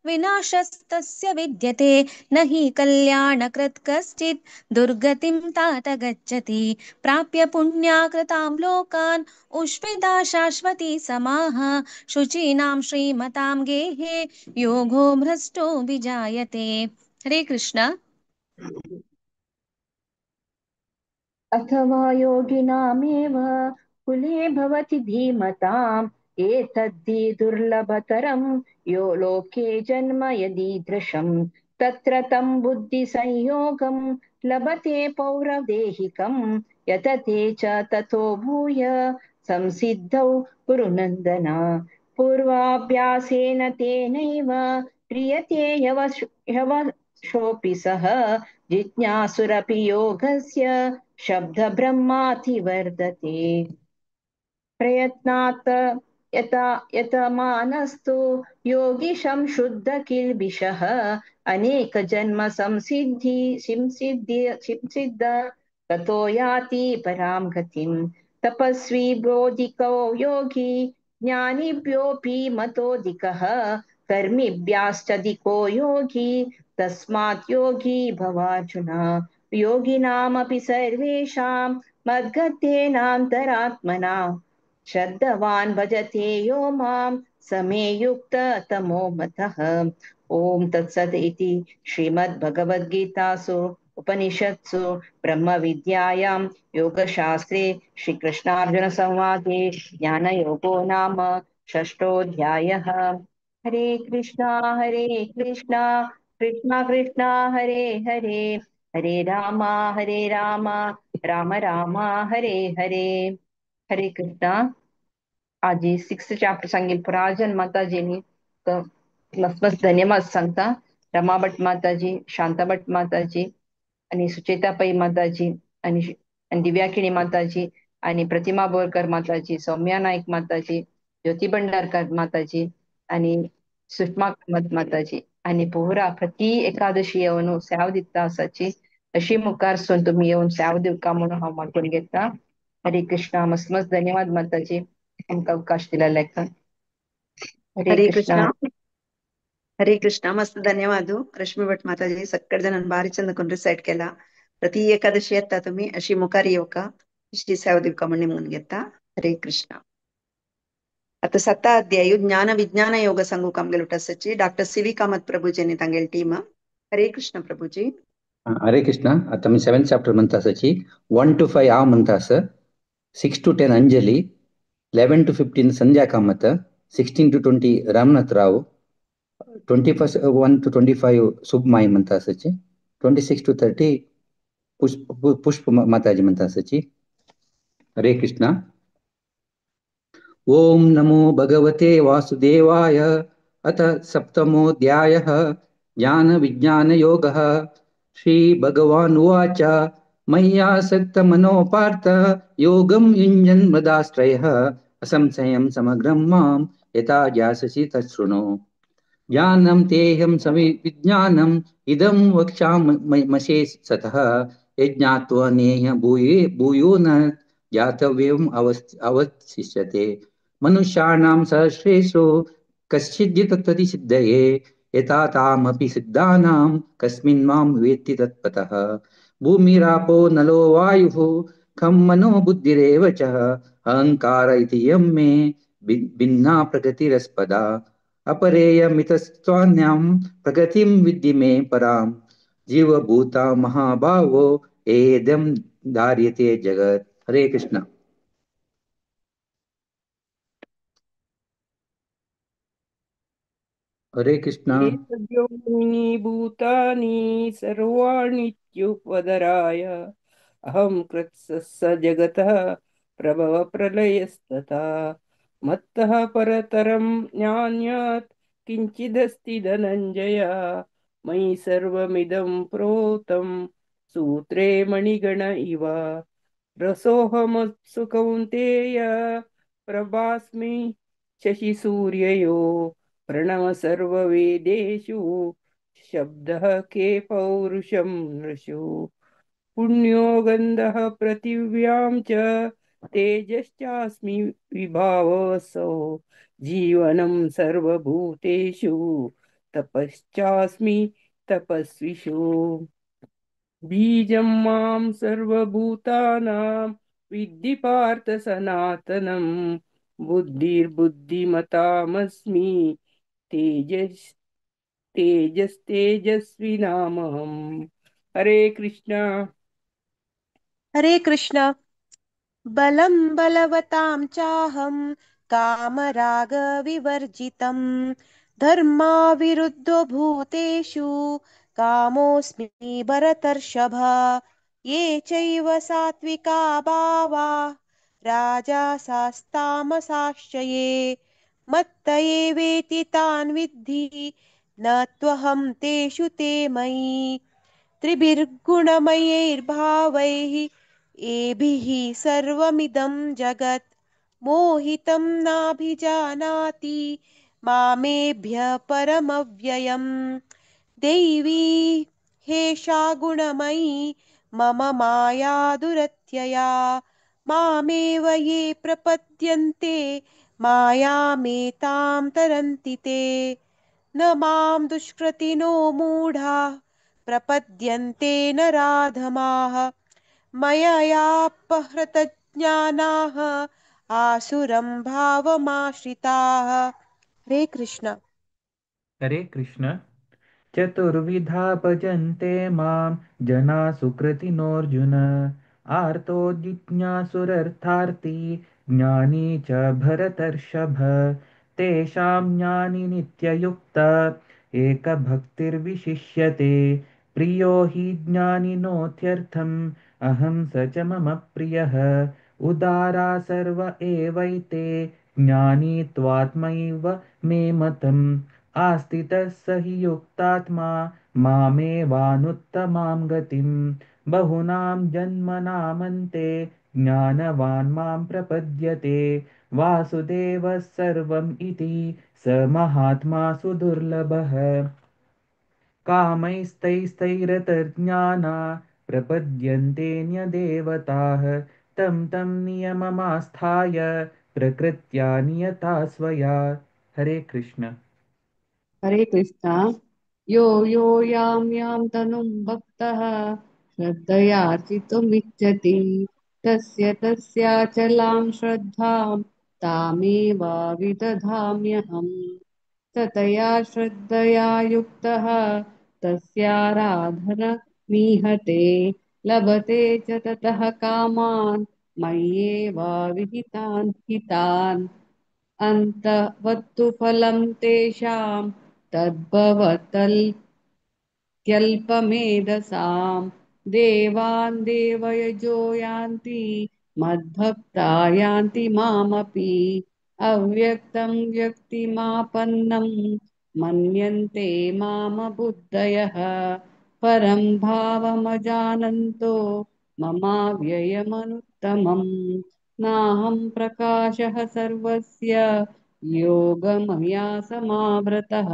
विनाशस्तस्य विद्यते न हि कल्याणकृत् कश्चित् दुर्गतिं तात गच्छति। प्राप्य पुण्याकृतां लोकान् उष्पिता शाश्वती समाः शुचीनां श्रीमतां गेहे योगो भ्रष्टो विजायते। हरे कृष्ण। अथवा योगिनामेव कुले भवति धीमताम् एतद्धि दुर्लभतरं यो लोके जन्म यदीदृशं तत्र तं बुद्धिसंयोगं लभते पौरदेहिकं यतते च ततो भूय संसिद्धौ कुरु नन्दन। पूर्वाभ्यासेन तेनैव क्रियते यवशोऽपि सः जिज्ञासुरपि योगस्य शब्दब्रह्माति वर्धते। प्रयत्नात् यता यतमानस्तु योगिशं शुद्ध किल्बिषः अनेक जन्म संसिद्धि सिंसिद्धि सिंसिद्ध ततो याति परां गतिं। तपस्वी बोधिको योगी ज्ञानिभ्योऽपि मतोऽधिकः कर्मिभ्याश्चधिको योगी तस्मात् योगी भवार्जुन। योगिनामपि सर्वेषां मद्गतेनान्तरात्मना श्रद्धवान् भजते यो मां स मे युक्ततमो मतः। ॐ तत्सत् इति श्रीमद्भगवद्गीतासु उपनिषत्सु ब्रह्मविद्यायां योगशास्त्रे श्रीकृष्णार्जुनसंवादे ज्ञानयोगो नाम षष्ठोऽध्यायः। हरे कृष्णा कृष्णा कृष्णा हरे हरे, हरे रामा राम राम हरे हरे। हरे कृष्णा। आज सिक्स चॅप्टर सांगेल प्राजन माताजींनी मस्त मस्त धन्यवाद सांगता। रमा भट माताजी, शांता भट माताजी आणि सुचेता पै माताजी आणि दिव्याकिणी माताजी आणि प्रतिमा बोरकर माताजी, सौम्या नाईक माताजी, ज्योती भंडारकर माताजी आणि सुषमा कामत माताजी आणि पोहरा प्रति एकादशी येवन सेवा दिता आसाची अशी मुखार सून तुमी येवन सेवा दिवका म्हणून हांव मागून घेता। हरे कृष्णा। मस्त मस्त धन्यवाद माताजी, आमकां अवकाश दिला लेखा। हरे हरे कृष्णा। कृष्णा। हरे कृष्ण. मस्त धन्यवाद रश्मी भट माताजी. सक्कड जणांनी भारी चंद कोण रिसाईट केला. प्रति एकादशी येता तुम्ही अशी मुखार येवका अशी सेवा दिवका म्हणून म्हणून घेता. हरे कृष्ण. आता सत्ता अध्याय ज्ञान विज्ञान योग सांगू कामगेल उठासाची डॉक्टर सी व्ही कामत प्रभूजींनी तांगेल टीम. हरे कृष्ण प्रभूजी. हरे कृष्ण. आता मी सेवन चॅप्टर म्हणता आसाची. 1 to 5 हांव म्हणता आसा, 6 to 10 Anjali, 11 to 15 Sandhya Kamat, 16 to 20 Ramnath Rao, 21 to 25 Submai म्हणता आसाची, 26 to 30 पुष्प पुष्प माताजी म्हणता आसाची. हरे कृष्ण. ओम नमो भगवते वासुदेवाय. अथ सप्तमोऽध्यायः ज्ञान विज्ञान योगः. श्री भगवान् उवाच मय्यासक्त मनो पार्थ योगं युञ्जन् मदाश्रयः असंशयं समग्रं मां यथा ज्ञास्यसि तच्छृणु. ज्ञानं तेऽहं सविज्ञानम् इदं वक्ष्यामशेषतः यज्ञात्वा नेह भूये भूयो न ज्ञातव्यम् अवशिष्यते. मनुष्याणां सहस्रेषु कश्चिद् सिद्धये यथा तामपि सिद्धानां कस्मिन् मां वेत्ति तत्पतः. भूमिरापो नलो वायुः खं मनो बुद्धिरेव च अहंकार इति यं मे भिन्ना प्रकृतिरस्पदा. अपरेयमितस्त्वान्यां प्रकृतिं विद्धि मे परां. जीवभूता महाभावो एदं धार्यते जगत्. हरे कृष्ण. हरे कृष्ण. एतद्योनि भूतानि सर्वाणीत्युपदराय अहं कृत्स्नः जगतः प्रभव प्रलयस्तथा. मत्तः परतरं नान्यत् किञ्चिदस्ति धनञ्जय. मयि सर्वमिदं प्रोतं सूत्रे मणिगण इव. रसोऽहमप्सु कौन्तेय प्रभास्मि शशिसूर्ययो. प्रणव सर्ववेदेषु शब्दः के पौरुषं नृषु. पुण्यो गन्धः पृथिव्यां च तेजश्चास्मि विभावसौ. जीवनं सर्वभूतेषु तपश्चास्मि तपस्विषु. बीजं मां सर्वभूतानां विद्धि पार्थ सनातनं. बुद्धिर्बुद्धिमतामस्मि तेजस् तेजस्तेजस्विनामहम्. हरे कृष्णा. हरे कृष्ण. बलं बलवतां चाहं कामरागविवर्जितं. धर्माविरुद्धो भूतेषु कामोऽस्मि भरतर्षभ. ये चैव सात्विका भावा राजसास्तामसाश्च ये. मत्त एवेति तान् विद्धि न त्वहं तेषु ते मयि. त्रिभिर्गुणमयैर्भावैः एभिः सर्वमिदं जगत्. मोहितं नाभिजानाति मामेभ्य परमव्ययम्. दैवी हेषा गुणमयी मम माया दुरत्यया. मामेव ये प्रपद्यन्ते मायामेतां तरन्ति ते. न मां दुष्कृतिनो मूढा प्रपद्यन्ते नराधमाः. मययापहृतज्ञानाः आसुरं भावमाश्रिताः. हरे कृष्ण. हरे कृष्ण. चतुर्विधा भजन्ते मां जना सुकृतिनोऽर्जुन. आर्तो जिज्ञासुरर्थार्थी ज्ञानी च भरतर्षभ. तेषां ज्ञानि नित्ययुक्त एकभक्तिर्विशिष्यते. प्रियो हि ज्ञानिनोत्यर्थम् अहं स च मम प्रियः. उदारा सर्व एवैते ज्ञानी त्वात्मैव मे मतम्. आस्थितः स हि युक्तात्मा मामेवानुत्तमां गतिम्. बहूनां जन्मनामन्ते ज्ञानवान् मां प्रपद्यते. वासुदेवः सर्वम् इति स महात्मा सुदुर्लभः. कामैस्तैस्तैरतर्ज्ञाना प्रपद्यन्ते न्यदेवताः. तं तं नियममास्थाय प्रकृत्या नियता स्वया. हरे कृष्ण. हरे कृष्णा। यो यो यां यां तनुं भक्तः श्रद्धयार्चितुमिच्छति तस्य तस्याचलां श्रद्धां तामेव विदधाम्यहम्। ततया श्रद्धया युक्तः तस्याराधनमीहते लभते च ततः कामान् मय्येव विहितान् हितान्। अन्तवत्तु फलं तेषां तद्भवतल्प्यल्पमेधसां। देवान् देवयजो यान्ति मद्भक्ता यान्ति मामपि। अव्यक्तं व्यक्तिमापन्नं मन्यन्ते मामबुद्धयः। परं भावमजानन्तो ममाव्ययमनुत्तमम्। नाहं प्रकाशः सर्वस्य योगमया समावृतः।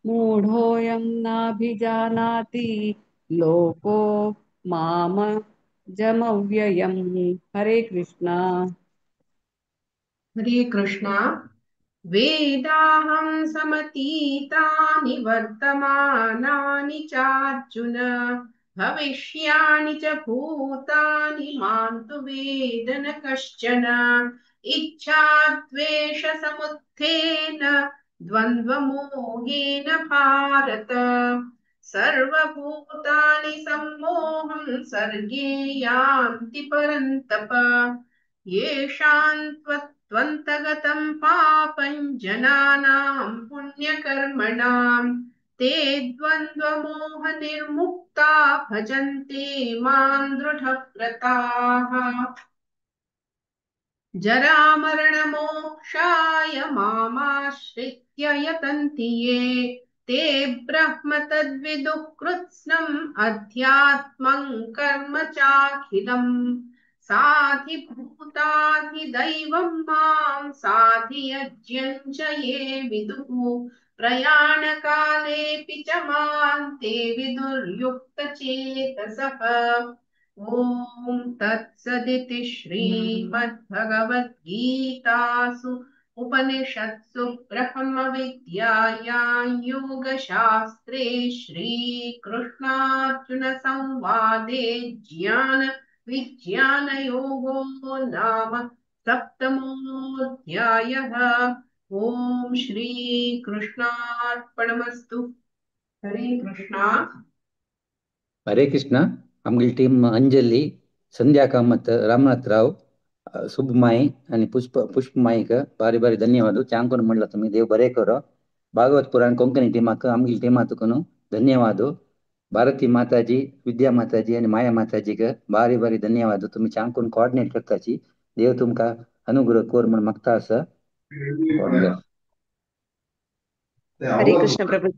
मूढोऽयं नाभिजानाति लोको मामजमव्ययम्। हरे कृष्णा। हरे कृष्णा। वेदाहं समतीतानि वर्तमानानि चार्जुन भविष्याणि च भूतानि मां तु वेद न कश्चन। इच्छाद्वेषसमुत्थेन द्वन्द्वमोहेन भारत सर्वभूतानि सम्मोहं सर्गे यान्ति परन्तप। येषां त्वन्तगतं पापं जनानां पुण्यकर्मणां ते द्वन्द्वमोहनिर्मुक्ता भजन्ते मां दृढव्रताः। जरामरणमोक्षाय मामाश्रित्य यतन्ति ये ते ब्रह्म तद्विदुः कृत्स्नम् अध्यात्मं कर्म चाखिलम्। साधिभूताधिदैवं मां साधियज्ञं च ये विदुः प्रयाणकालेऽपि च मां ते विदुर्युक्तचेतसः। ॐ तत्सदिति श्रीमद्भगवद्गीतासु उपनिषत्सु ब्रह्मविद्यायां योगशास्त्रे श्रीकृष्णार्जुनसंवादे ज्ञान विज्ञानयोगो नाम सप्तमोऽध्यायः। ॐ श्रीकृष्णार्पणमस्तु। हरे कृष्णा। हरे कृष्णा। आमगेली टीम अंजली, संध्या कामत, रामनाथ राव, सुबमाई आणि पुष्पमाईक बारी बारी धन्यवाद. चांकून म्हणला तुम्ही देव बरे करो. भागवत पुराण कोंकणी टीमाक आमगेली टीमा तुकून धन्यवाद. भारती माताजी, विद्या माताजी आणि माया माताजीक बारी बारी धन्यवाद. तुम्ही चांकून कोऑर्डिनेट करताची. देव तुमका अनुग्रह कोर म्हण मागता आसा. हरे कृष्ण प्रभू.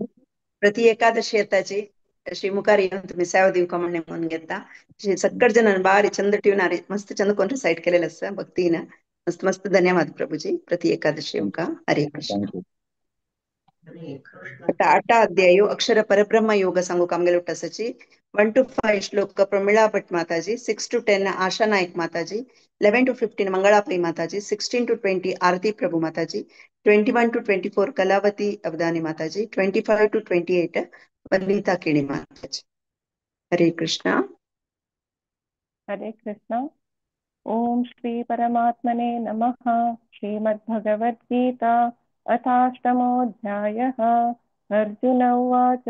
प्रति एकादशी येताची श्री मुखार येवन तुम्ही सेवा दिवका म्हणून घेता. श्री सक्कड जणांना बारी चंद ट्यून मस्त चंद कोण साईड केलेलं असं भक्तीन. मस्त मस्त धन्यवाद प्रभूजी. प्रति एकादशी येवका. हरे कृष्ण. आता आठा अध्याय अक्षर परब्रह्म योग सांगू आमगेले उट्टासाची. 1 to 5 श्लोक प्रमिळा भट माताजी, 6 to 10 Asha Naik Mataji, 11 to 15 Mangala Pai Mataji, 16 to 20 Aarti Prabhu Mataji, 21 to 24 Kalavati Avadhani Mataji, 25 to 28 Vanita Keni Mataji. Hare Krishna. Hare Krishna. Om Shri परमात्मने नमः. श्रीमद्भगवद्गीता अथाष्टमोऽध्यायः. अर्जुन उवाच.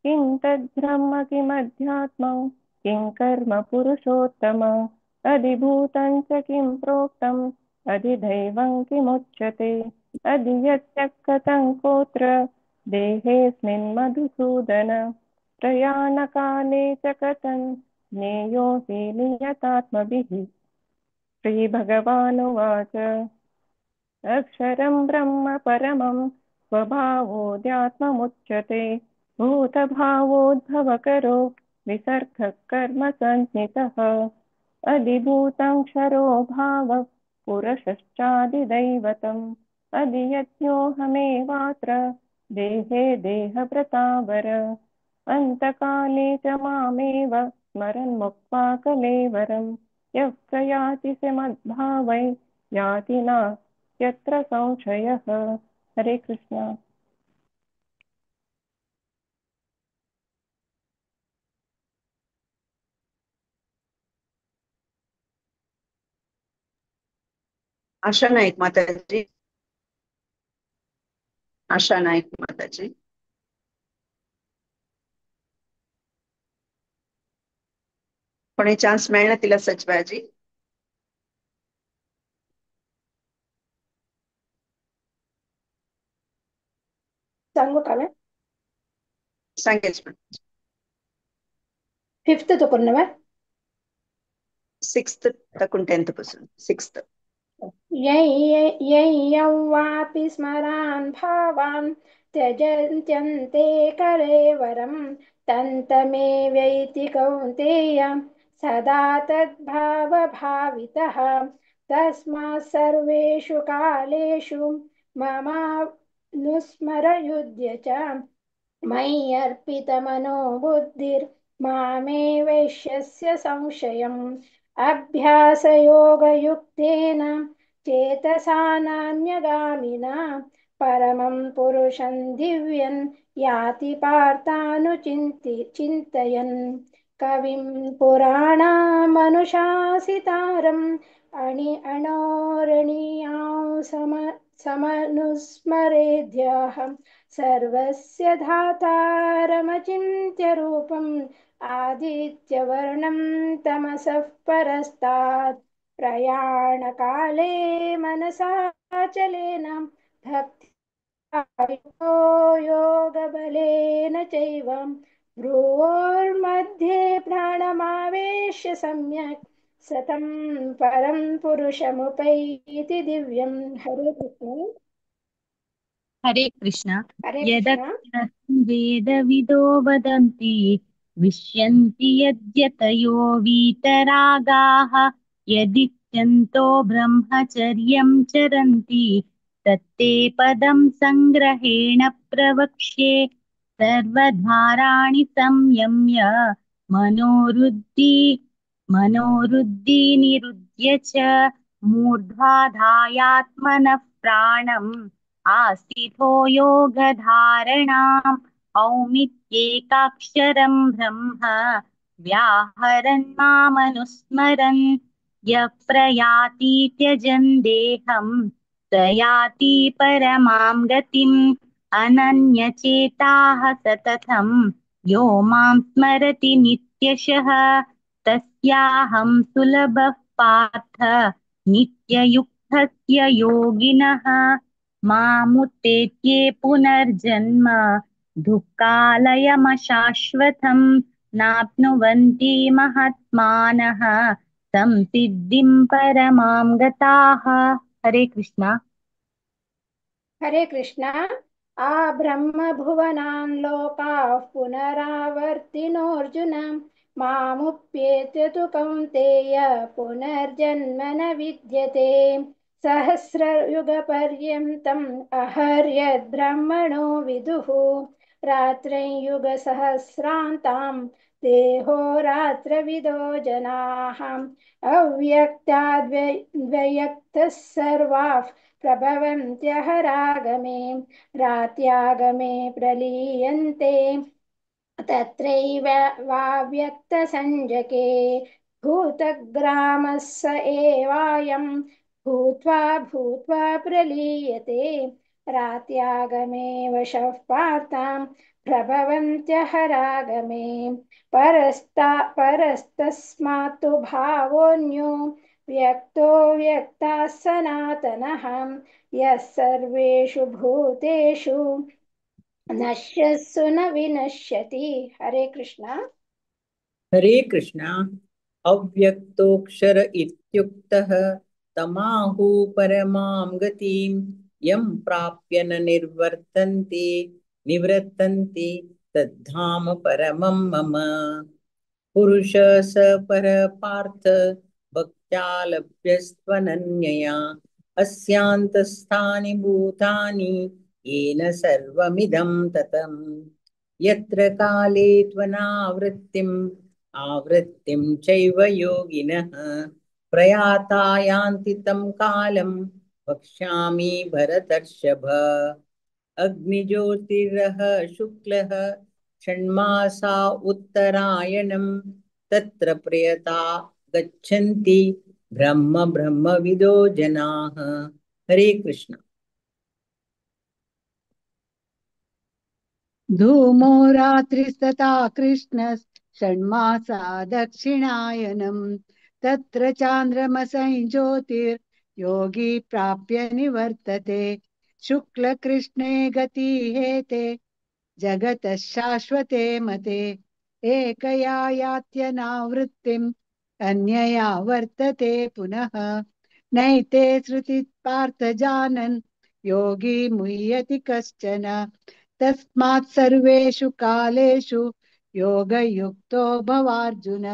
किं तद्ब्रह्म किमध्यात्मं किं कर्म पुरुषोत्तम अधिभूतं च किं प्रोक्तम् अधिदैवं किमुच्यते अधियत्य कथं कोत्र देहेऽस्मिन् मधुसूदन प्रयाणकाले च कथं ज्ञेयो हि नियतात्मभिः. श्रीभगवानुवाच. अक्षरं ब्रह्म परमं स्वभावोऽध्यात्ममुच्यते भूतभावोद्भवकरो विसर्गः कर्म संज्ञितः. अधिभूतं क्षरो भावः पुरुषश्चाधिदैवतम् अधियज्ञोऽहमेवात्र देहे देहभृतावर. अन्तकाले च मामेव स्मरन् मुक्त्वा कलेवरं यः प्रयाति स मद्भावै याति नास्त्यत्र संशयः. हरे कृष्णा. आशा नाईक माताजी, आशा नाईक माताजी. कोणी चान्स मेळना तिला सचवाजी. सांगू का मैं? सांगेच. फिफ्थ तो करून ना? सिक्स्थ तकून 10th पासून सिक्स्थ. यं वापि स्मरान् भावान् त्यजन्त्यन्ते कलेवरं तन्तमेवैति कौन्तेय सदा तद्भावभावितः. तस्मात् सर्वेषु कालेषु ममानुस्मरयुध्य च मयि अर्पितमनो बुद्धिर्मामे वैश्यस्य संशयम्. अभ्यासयोगयुक्तेन चेतसा नान्यगामिना परमं पुरुषं दिव्यं याति पार्थानुचिन्ति चिन्तयन्. कविं पुराणामनुशासितारम् अणि अणोरणीयां समनुस्मरेद्यः. सर्वस्य धातारमचिन्त्य रूपम् आदित्यवर्णं तमसः परस्तात्. प्रयाणकाले मनसा चलेन भक्त्या योगबलेन चैव भ्रुवोर्मध्ये प्राणमावेश्य सम्यक् सतं परं पुरुषमुपैति दिव्यं. हरे कृष्ण. हरे कृष्ण. हरे कृष्ण. यदक्षरं वेदविदो वदन्ति विश्यन्ति यद्यतयो वीतरागाः. यदिच्छन्तो ब्रह्मचर्यं चरन्ति तत्ते पदं संग्रहेण प्रवक्ष्ये. सर्वद्वाराणि संयम्य मनोरुद्धि निरुध्य च मूर्ध्वाधायात्मनः प्राणम् आस्थितो योगधारणाम्. औमित्येकाक्षरं ब्रह्म व्याहरन् मामनुस्मरन्. यः प्रयाति त्यजन् देहं स याति परमां गतिम्. अनन्यचेताः सततं यो मां स्मरति नित्यशः तस्याहं सुलभः पार्थ नित्ययुक्तस्य योगिनः. मामुत्तेत्ये पुनर्जन्म दुःखालयमशाश्वतं नाप्नुवन्ति महात्मानः संसिद्धिं परमां गताः. हरे कृष्णा. हरे कृष्णा. आ ब्रह्म भुवनान् लोकाः पुनरावर्तिनोऽर्जुन मामुप्येत्य तु कौन्तेय पुनर्जन्म न विद्यते. सहस्रयुगपर्यन्तम् अहर्यद्ब्रह्मणो विदुः रात्रयुगसहस्रान्तां देहोरात्रविदो जनाः. अव्यक्ताद्वयक्तः सर्वाः प्रभवन्त्यहरागमे रात्यागमे प्रलीयन्ते तत्रैव वाव्यक्तसंजके. भूतग्रामः स एवायं भूत्वा भूत्वा प्रलीयते रात्यागमे वशः पार्तां प्रभवन्त्यहरागमे. परस्तस्मात्तु भावोऽन्यो व्यक्तो व्यक्ताः सनातनः. यः सर्वेषु भूतेषु नश्यस्सु न विनश्यति. हरे कृष्ण. हरे कृष्ण. अव्यक्तोक्षर इत्युक्तः तमाहु परमां गतिं यं प्राप्य न निर्वर्तन्ते निवृत्तन्ति तद्धाम परमं मम. पुरुष स पर पार्थ भक्त्या लभ्यस्त्वनन्यया अस्यान्तस्थानि भूतानि येन सर्वमिदं ततम्. यत्र काले त्वनावृत्तिम् आवृत्तिं चैव योगिनः प्रयाता यान्ति तं कालं वक्ष्यामि भरतर्षभ. अग्निज्योतिरः शुक्लः षण्मासा उत्तरायणं तत्र प्रयता गच्छन्ति ब्रह्म ब्रह्मविदो जनाः। हरे कृष्ण। धूमो रात्रिस्तथा कृष्णः षण्मासा दक्षिणायनम् तत्र चान्द्रमसं ज्योतिर्योगी प्राप्य निवर्तते। शुक्लकृष्णे गतिहेते जगतः शाश्वते मते एकया यात्यनावृत्तिम् अन्यया वर्तते पुनः। नैते श्रुति पार्थ जानन् योगी मुह्यति कश्चन। तस्मात् सर्वेषु कालेषु योगयुक्तो भवार्जुन।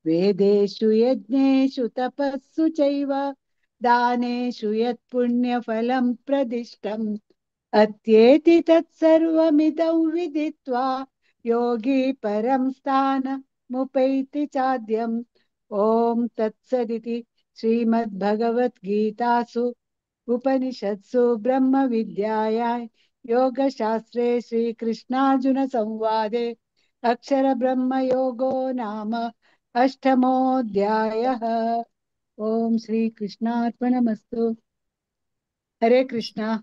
वेदेषु यज्ञेषु तपस्सु चैव दानेषु यत्पुण्यफलं प्रदिष्टम् अत्येति तत्सर्वमिदं विदित्वा योगी परं स्थानमुपैति चाद्यम्। ॐ तत्सदिति श्रीमद्भगवद्गीतासु उपनिषत्सु ब्रह्मविद्यायां योगशास्त्रे श्रीकृष्णार्जुन संवादे अक्षरब्रह्मयोगो नाम अष्टमोऽध्यायः। ॐ श्रीकृष्णार्पणमस्तु। हरे कृष्णा।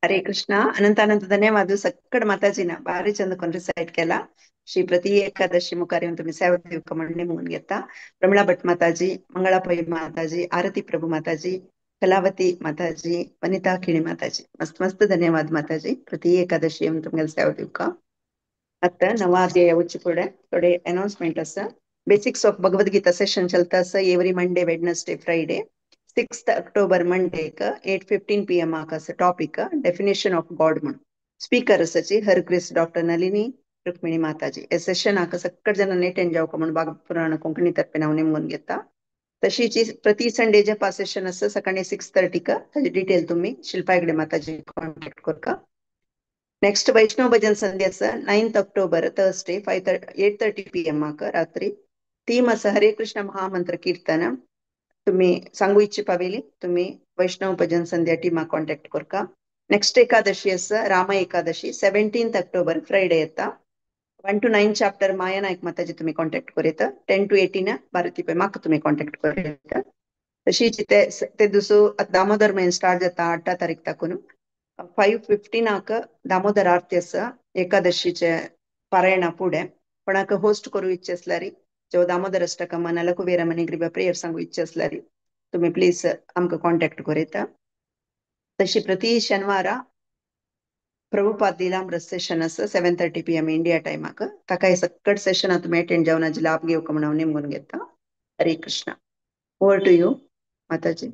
हरे कृष्ण। अनंत अनंत धन्यवाद सक्कड माताजीना भारी चंद कोन रिसाइट केला। श्री प्रति एकादशी मुखार येवन तुमी सेवा दिवका म्हणून नेमून घेता। प्रमिळा भट माताजी, मंगळा पै माताजी, आरती प्रभू माताजी, कलावती माताजी, वनिता खिणी माताजी, मस्त मस्त धन्यवाद माताजी। प्रति एकादशी येवन तुमगेले सेवा दिवका। आता नवाध्याय उच्च पुढे थोडे अनाउन्समेंट आसा। बेसिक्स ऑफ भगवद्गीता सेशन चलता आसा every Monday, Wednesday, Friday. 6th October मंडेक 8:15 PM आसा टॉपिक डेफिनेशन ऑफ गॉड म्हणून। स्पीकर आसाची हरक्रिस डॉक्टर नलिनी रुक्मिणी माताजी। हे सेशन आका सक्कट जणांनी अटेंड जावका म्हणून बाग पुराण कोंकणी तर्फे हांव नेमून घेता। तशीच प्रति संडे जपा सेशन आसा सकाळी 6:30 ताजी डिटेल तुम्ही शिल्पा हेगडे माताजी कॉन्टॅक्ट करका। नेक्स्ट वैष्णव भजन संध्या आसा 9th October Thursday 8:30 PM रात्री। थीम आसा हरे कृष्ण महामंत्र कीर्तन। तुम्ही सांगू इच्छी पावेली तुम्ही वैष्णव भजन संध्या टीमा कॉन्टॅक्ट करका। नेक्स्ट एकादशी आसा Ram Ekadashi 17th October Friday येता। 1 to 9 chapter माया नायक माताजी तुम्ही कॉन्टॅक्ट करूं 10 to 18 Bharati पै म्हाका तुम्ही कॉन्टॅक्ट करूं। तशीच ते दुसरो दामोदर म्हयनो स्टार्ट जाता 8 तारीख ताकून 5:15 दामोदर आरती आसा एकादशीचे पारायणा फुडें। कोणाक होस्ट करूं इच्छा आसल्यार जो दामोदर अष्टकम नलकुबेर मणिग्रीव प्रेयर सांगू इच्छा आसल्यार तुम्ही प्लीज आमकां कॉन्टॅक्ट करूं। तशी प्रति शनिवारा प्रभुपाद लीलामृत सेशन आसा 7:30 PM India टायमाक। ताका सक्कट सेशन तुमी अटेंड जावन हाजी लाभ घेवका म्हणून हांव नेमून घेता। Hare Krishna. Over to you Mataji.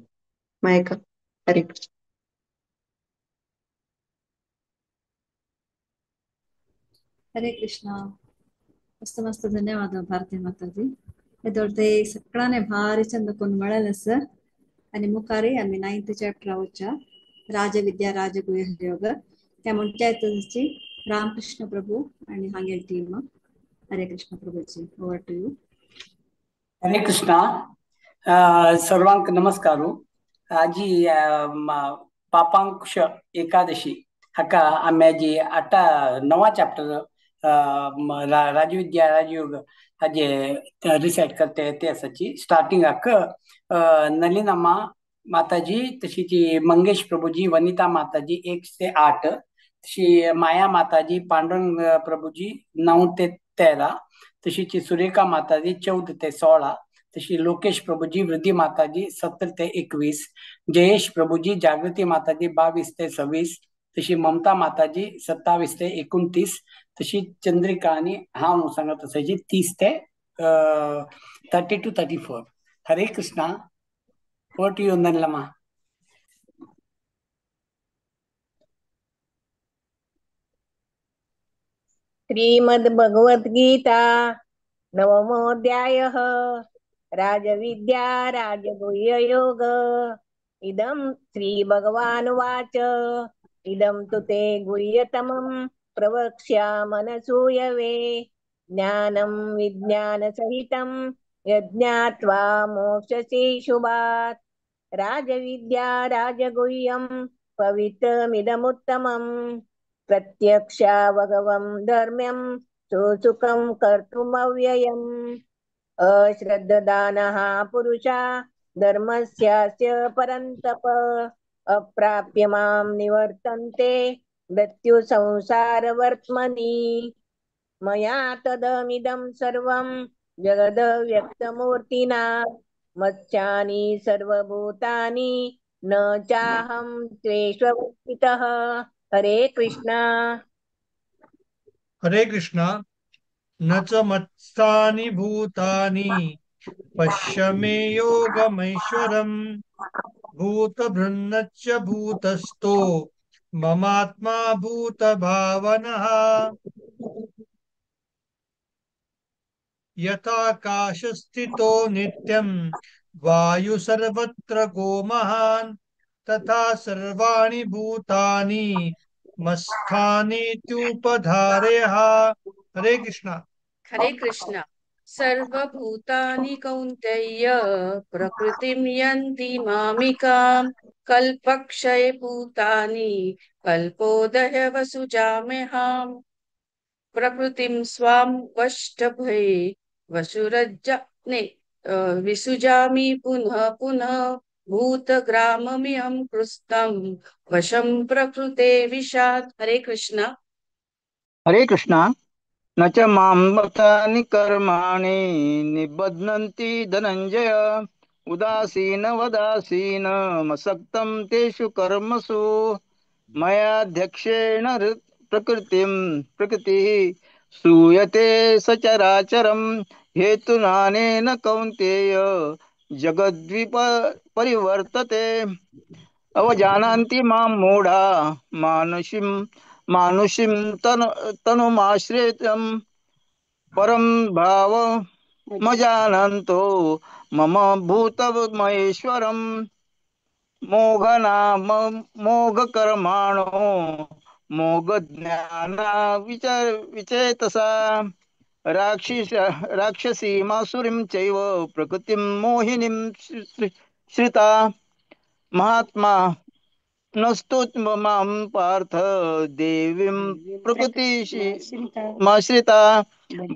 Mayaka. Hare Krishna. Hare Krishna. मस्त मस्त धन्यवाद भारती माताजी। ते सगळ्याने भारी चंद कोण मळेल सर। आणि मुखारी आम्ही 9th chapter वच्चा राजविद्या राजगुह्य योग त्या म्हणच्या रामकृष्ण प्रभू आणि हांगेल team. Hare Krishna Prabhuji, over to you. Hare Krishna. सर्वांक नमस्कार। आजी पापांकुश एकादशी हाका आमी आजी आतां नवा चॅप्टर राजविद्या राजयोग हाजे रिसायट करते ते आसाची। स्टार्टिंगाक नलिनामा माताजी, तशीच मंगेश प्रभुजी, वनिता माताजी 1 ते 8, तशी माया माताजी, पांडुरंग प्रभुजी 9 ते 13, तशीच सुरेखा माताजी 14 ते 16, तशी लोकेश प्रभुजी, वृद्धी माताजी 17 ते 21, जयेश प्रभुजी, जागृती माताजी 22 ते 26, तशी ममता माताजी 27 ते 29, तशी चंद्रिका आणि हांव सांगत आसाची 30 ते 30 to 34। Hare Krishna. Over to you नल्लमा। Shrimad Bhagavad Gita नवमोऽध्यायः राजविद्या राजगुह्ययोग। इदं श्रीभगवानुवाच इदं तु ते गुह्यतमं प्रवक्ष्यामनसूयवे ज्ञानं विज्ञानसहितं यज्ञात्वा मोक्षसि शुभात्। राजविद्या राजगुह्यं पवित्रमिदमुत्तमं प्रत्यक्षावगमं धर्म्यं सुसुखं कर्तुमव्ययम्। अश्रद्धानः पुरुषा धर्मस्यास्य परन्तप अप्राप्य मां निवर्तन्ते मृत्युसंसारवर्त्मनि। मया तदमिदं सर्वं जगदव्यक्तमूर्तिना मत्स्यानि सर्वभूतानि न चाहं त्वेष्वस्थितः। हरे कृष्णा। हरे कृष्णा। न च मत्स्थानि भूतानि पश्य मे योगमैश्वरम् भूतभृन्नच्च भूतस्थो ममात्मा भूतभावनः। यथाकाशस्थितो नित्यं वायु सर्वत्र गोमहान् तथा सर्वाणि भूतानि मत्स्थानीत्युपधारयः। हरे कृष्णा। हरे कृष्णा। सर्वभूतानि कौन्तेय प्रकृतिं यन्ति मामिकां कल्पक्षये भूतानि कल्पोदय वसुजाम्यहम् प्रकृतिं स्वां वष्टभये वसुरज्जने विसुजामि पुनः पुनः भूतग्राममियं कृस्तं वशं प्रकृते विषात्। हरे कृष्णा। हरे कृष्णा। न च मां मतानि कर्माणि निबध्नन्ति धनञ्जय उदासीन वदासीन मसक्तं तेषु कर्मसु मयाध्यक्षेण प्रकृतिः सूयते सचराचरं हेतुनानेन कौन्तेय जगद्विप परिवर्तते। अवजानन्ति मां मूढा मानुषीं मानुषीं तनुमाश्रितं परं भावमजानन्तो मम भूतमहेश्वरं मोघनाम मोघकर्माणो मोघज्ञाना विचेतसा राक्षसीमासुरीं चैव प्रकृतिं मोहिनीं श्रिता महात्मा नस्तु मां पार्थ देवीं प्रकृतिमाश्रिता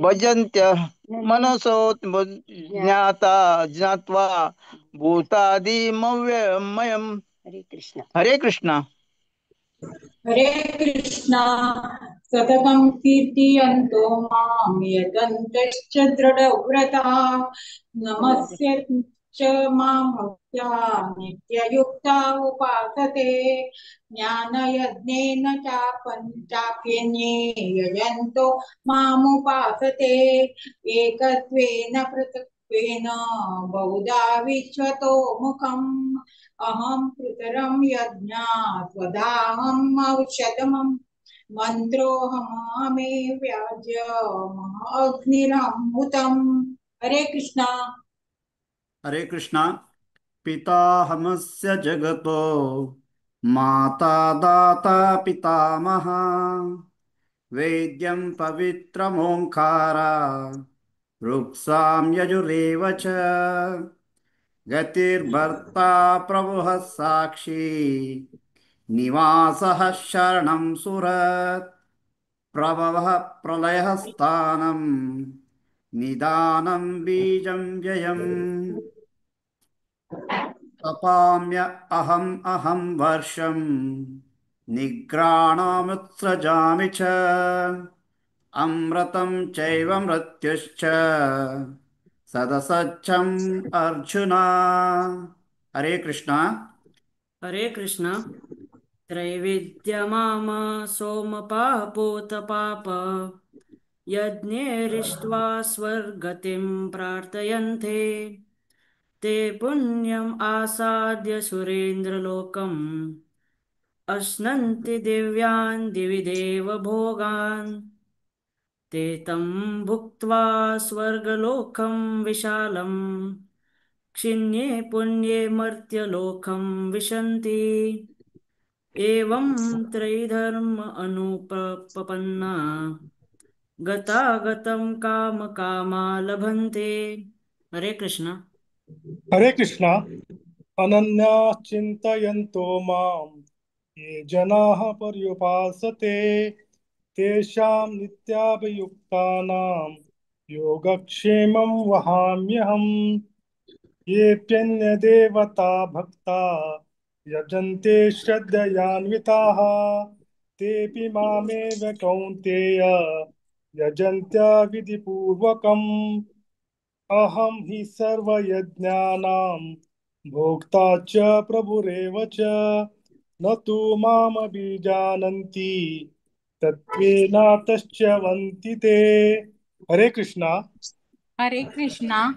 भजन्त्य मनसो ज्ञाता ज्ञात्वा भूतादिमव्ययमयम्। हरे कृष्ण। हरे कृष्णा। हरे कृष्णा। सततं कीर्तयन्तो मां यतन्तश्च दृढव्रता नमस्य च मां भक्त्या नित्ययुक्ता उपासते। ज्ञानयज्ञेन चाप्यन्ये यजन्तो मामुपासते। एकत्वेन पृथक्त्वेन बहुधा विश्वतो मुखम् अहं पितरं यज्ञात् स्वदाहम् औषधमं मन्त्रोऽहमामे व्याज्यमग्निरम्भुतम्। हरे कृष्णा। हरे कृष्णा। पिताहमस्य जगतो माता दाता पितामह वेद्यं पवित्रमोंकार ऋक्सां यजुरेव च गतिर्भर्ता प्रभुः साक्षी निवासः शरणं सुरत् प्रभवः प्रलयः स्थानं निदानं बीजं व्ययम् तपाम्य अहम् अहं वर्षं निघ्राणामुत्सृजामि च अमृतं चैव मृत्युश्च सदसच्छम् अर्जुन। हरे कृष्णा। हरे कृष्णा। त्रैविद्यमाम सोमपापोतपाप यज्ञैरिष्ट्वा स्वर्गतिं प्रार्थयन्ते ते पुण्यम् आसाद्य सुरेन्द्रलोकम् अश्नन्ति दिव्यान् दिवि देवभोगान् ते तं भुक्त्वा स्वर्गलोकं विशालं क्षिण्ये पुण्ये मर्त्यलोकं विशन्ति। एवं त्रयीधर्म अनुपपन्ना गतागतं काम कामा लभन्ते। हरे कृष्णा। हरे कृष्णा। अनन्या चिन्तयन्तो मां ये जनाः पर्युपासते तेषां नित्याभियुक्तानां योगक्षेमं वहाम्यहम्। येऽप्यन्यदेवता भक्ता यजन्ते श्रद्धयान्विताः तेऽपि मामेव कौन्तेय यजन्त्या विधिपूर्वकम्। अहं हि सर्वयज्ञानां भोक्ता च प्रभुरेव च, न तु मामभिजानन्ति तत्त्वेनातश्च्यवन्ति ते। हरे कृष्णा। हरे कृष्णा।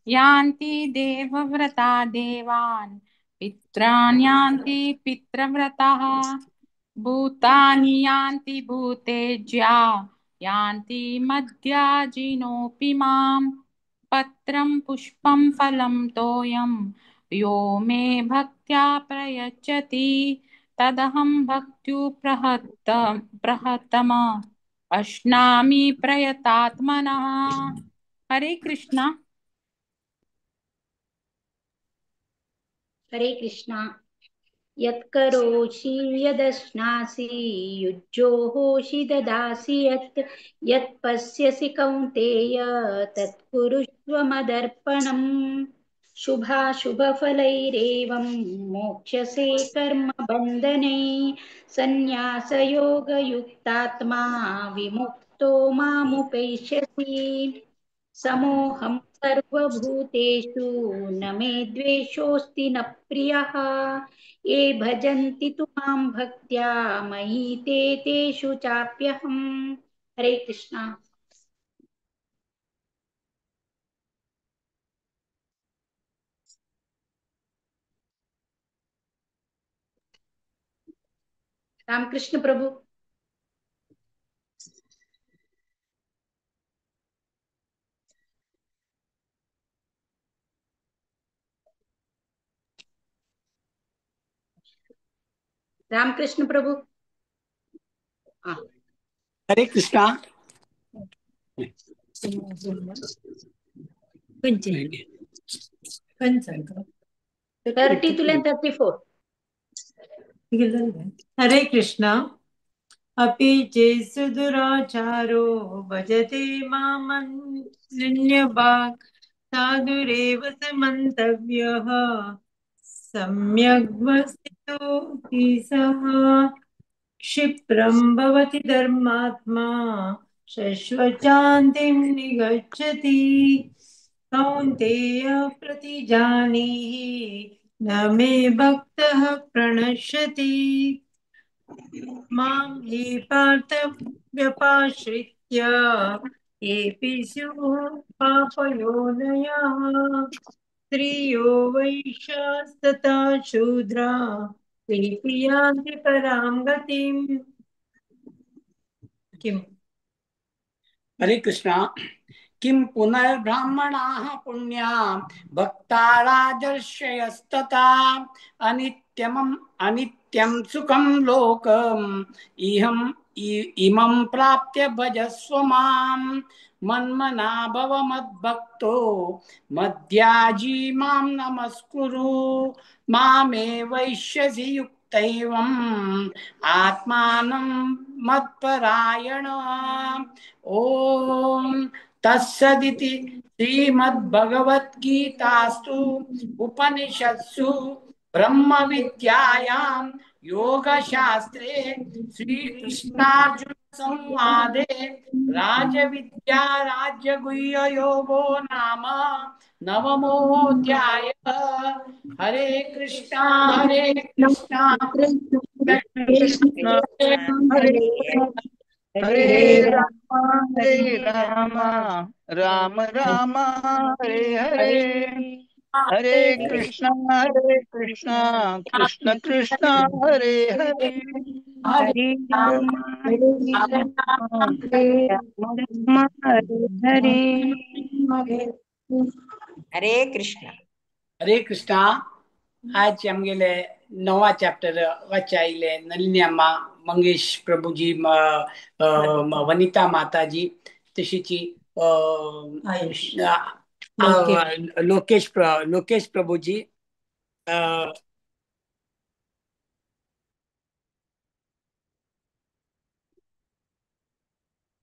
यान्ति देवव्रता देवान् पितॄन् यान्ति पितृव्रताः, भूतानि यान्ति भूतेज्या यान्ति मद्याजिनोऽपि माम्। पत्रं पुष्पं फलं तोयं यो मे भक्त्या प्रयच्छति तदहं भक्त्युप्रहतम अश्नामि प्रयतात्मनः। हरे कृष्णा। हरे कृष्णा। यत्करोषि यदश्नासि युज्योहोषि ददासि यत् यत् पश्यसि कौन्तेय तत्कुरुष्व मदर्पणम्। शुभाशुभफलैरेवं मोक्ष्यसे कर्मबन्धनैः सन्न्यासयोगयुक्तात्मा विमुक्तो मामुपैष्यसि। समोऽहं सर्वभूतेषु न मे द्वेषोऽस्ति न प्रियः, ये भजन्ति तु मां भक्त्या मयि ते तेषु चाप्यहम्। हरे कृष्णा। रामकृष्ण प्रभु। रामकृष्ण प्रभु। हाँ। हरे कृष्णा। 32 and 34. हरे कृष्णा। अपि चेत् दुराचारो भजते मामन्यभाक् साधुरेव समन्तव्यः सम्यग्वस्थितो हि सः। क्षिप्रं भवति धर्मात्मा शश्वचान्तिं निगच्छति। कौन्तेय प्रतिजानीहि न मे भक्तः प्रणश्यति। मां हि पार्थ व्यपाश्रित्य येऽपि स्युः पापयोनयः स्त्रियो वैश्यास्तथा शूद्रा तेऽपि यान्ति परां गतिम्। किम्? हरे कृष्णा। किं पुनर्ब्राह्मणाः पुण्या भक्ता राजर्षयस्तथा अनित्यं सुखं लोकम् इहम् इमं प्राप्य भजस्व मां। मन्मना भव मद्भक्तो मद्याजी मां नमस्कुरु मामे वैश्यसि युक्तैवम् आत्मानं मत्परायण। ॐ तत्सदिति श्रीमद्भगवद्गीतास्तु उपनिषत्सु ब्रह्मविद्यायां योगशास्त्रे श्रीकृष्णार्जुन संवादे राजविद्या राज्यगुह्ययोगो नाम नवमोऽध्यायः। हरे कृष्णा हरे कृष्णा कृष्ण हरे हरे राम राम राम हरे हरे। हरे कृष्णा कृष्ण कृष्ण हरे हरे। हरे राम हरे राम राम हरे हरे। हरे कृष्णा। हरे कृष्णा। आज आमगेले नवा चॅप्टर वाच्चा आयले नलिनी अम्मा, मंगेश प्रभुजी, वनिता माताजी, तशीची लोकेश लोकेश प्रभुजी,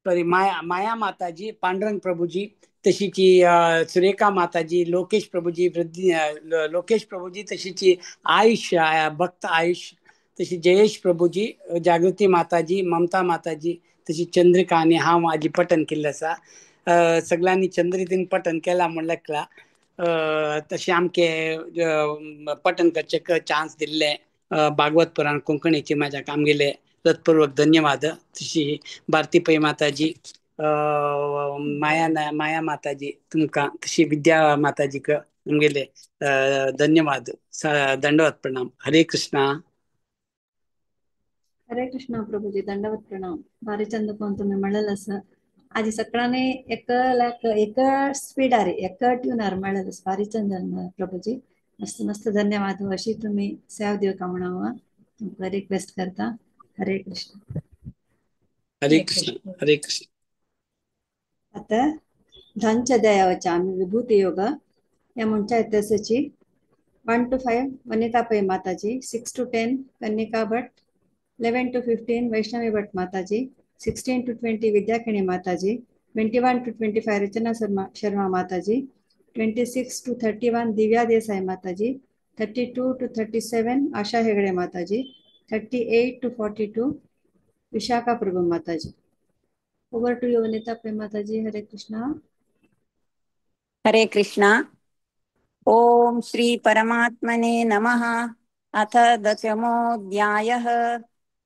सॉरी माया माया माताजी, पांडुरंग प्रभुजी, तशीची सुरेखा माताजी, लोकेश प्रभुजी, वृद्धी लोकेश प्रभुजी, तशीची आयुष भक्त आयुष, तशी जयेश प्रभुजी, जागृती माताजी, ममता माताजी, तशी चंद्रिका आनी हांव आजी पठण केल्लें आसा. सगळ्यांनी चंद्रितीन पठण केलां म्हूण लेखला. तशें आमके पठण करचें चान्स दिल्लें भागवत पुराण कोंकणीची म्हाज्या आमगेले हृत्पूर्वक धन्यवाद. तशी भारती पै माताजी, माया माया माताजी तुमकां, तशी विद्या माताजीक आमगेले धन्यवाद, दंडवत प्रणाम. हरे कृष्णा. हरे कृष्णा प्रभुजी, दंडवत प्रणाम. भारी चंद कोण तुम्ही म्हणलेलं असं आजी सगळ्यांनी एक लायक एक स्पीडार एक ट्यूनार म्हणलेलं भारी चंद प्रभुजी, मस्त मस्त धन्यवाद. अशी तुम्ही सेवा दिवका म्हणून तुमकां रिक्वेस्ट करता. हरे कृष्ण. हरे कृष्ण. हरे कृष्ण. आता धांच्या दयावच्या आम्ही विभूती योग या म्हणच्या इतिहासाची 1 to 5 Vanita Pai Mataji, 6 to 10 Kanika Bhat, 11 to 15 Vaishnavi Bhat Mataji, 16 to 20 Vidyakhini Mataji, 21 to 25 Rachana Sharma Mataji, 26 to 31 Divya Desai Mataji, 32 to 37 Asha Hegde Mataji, 38 to 42 Vishakha Prabhu Mataji. Over to you Vanita Pai Mataji. Hare Krishna. Hare Krishna. Om Shri परमात्मने नमः. अथ दशमोऽध्यायः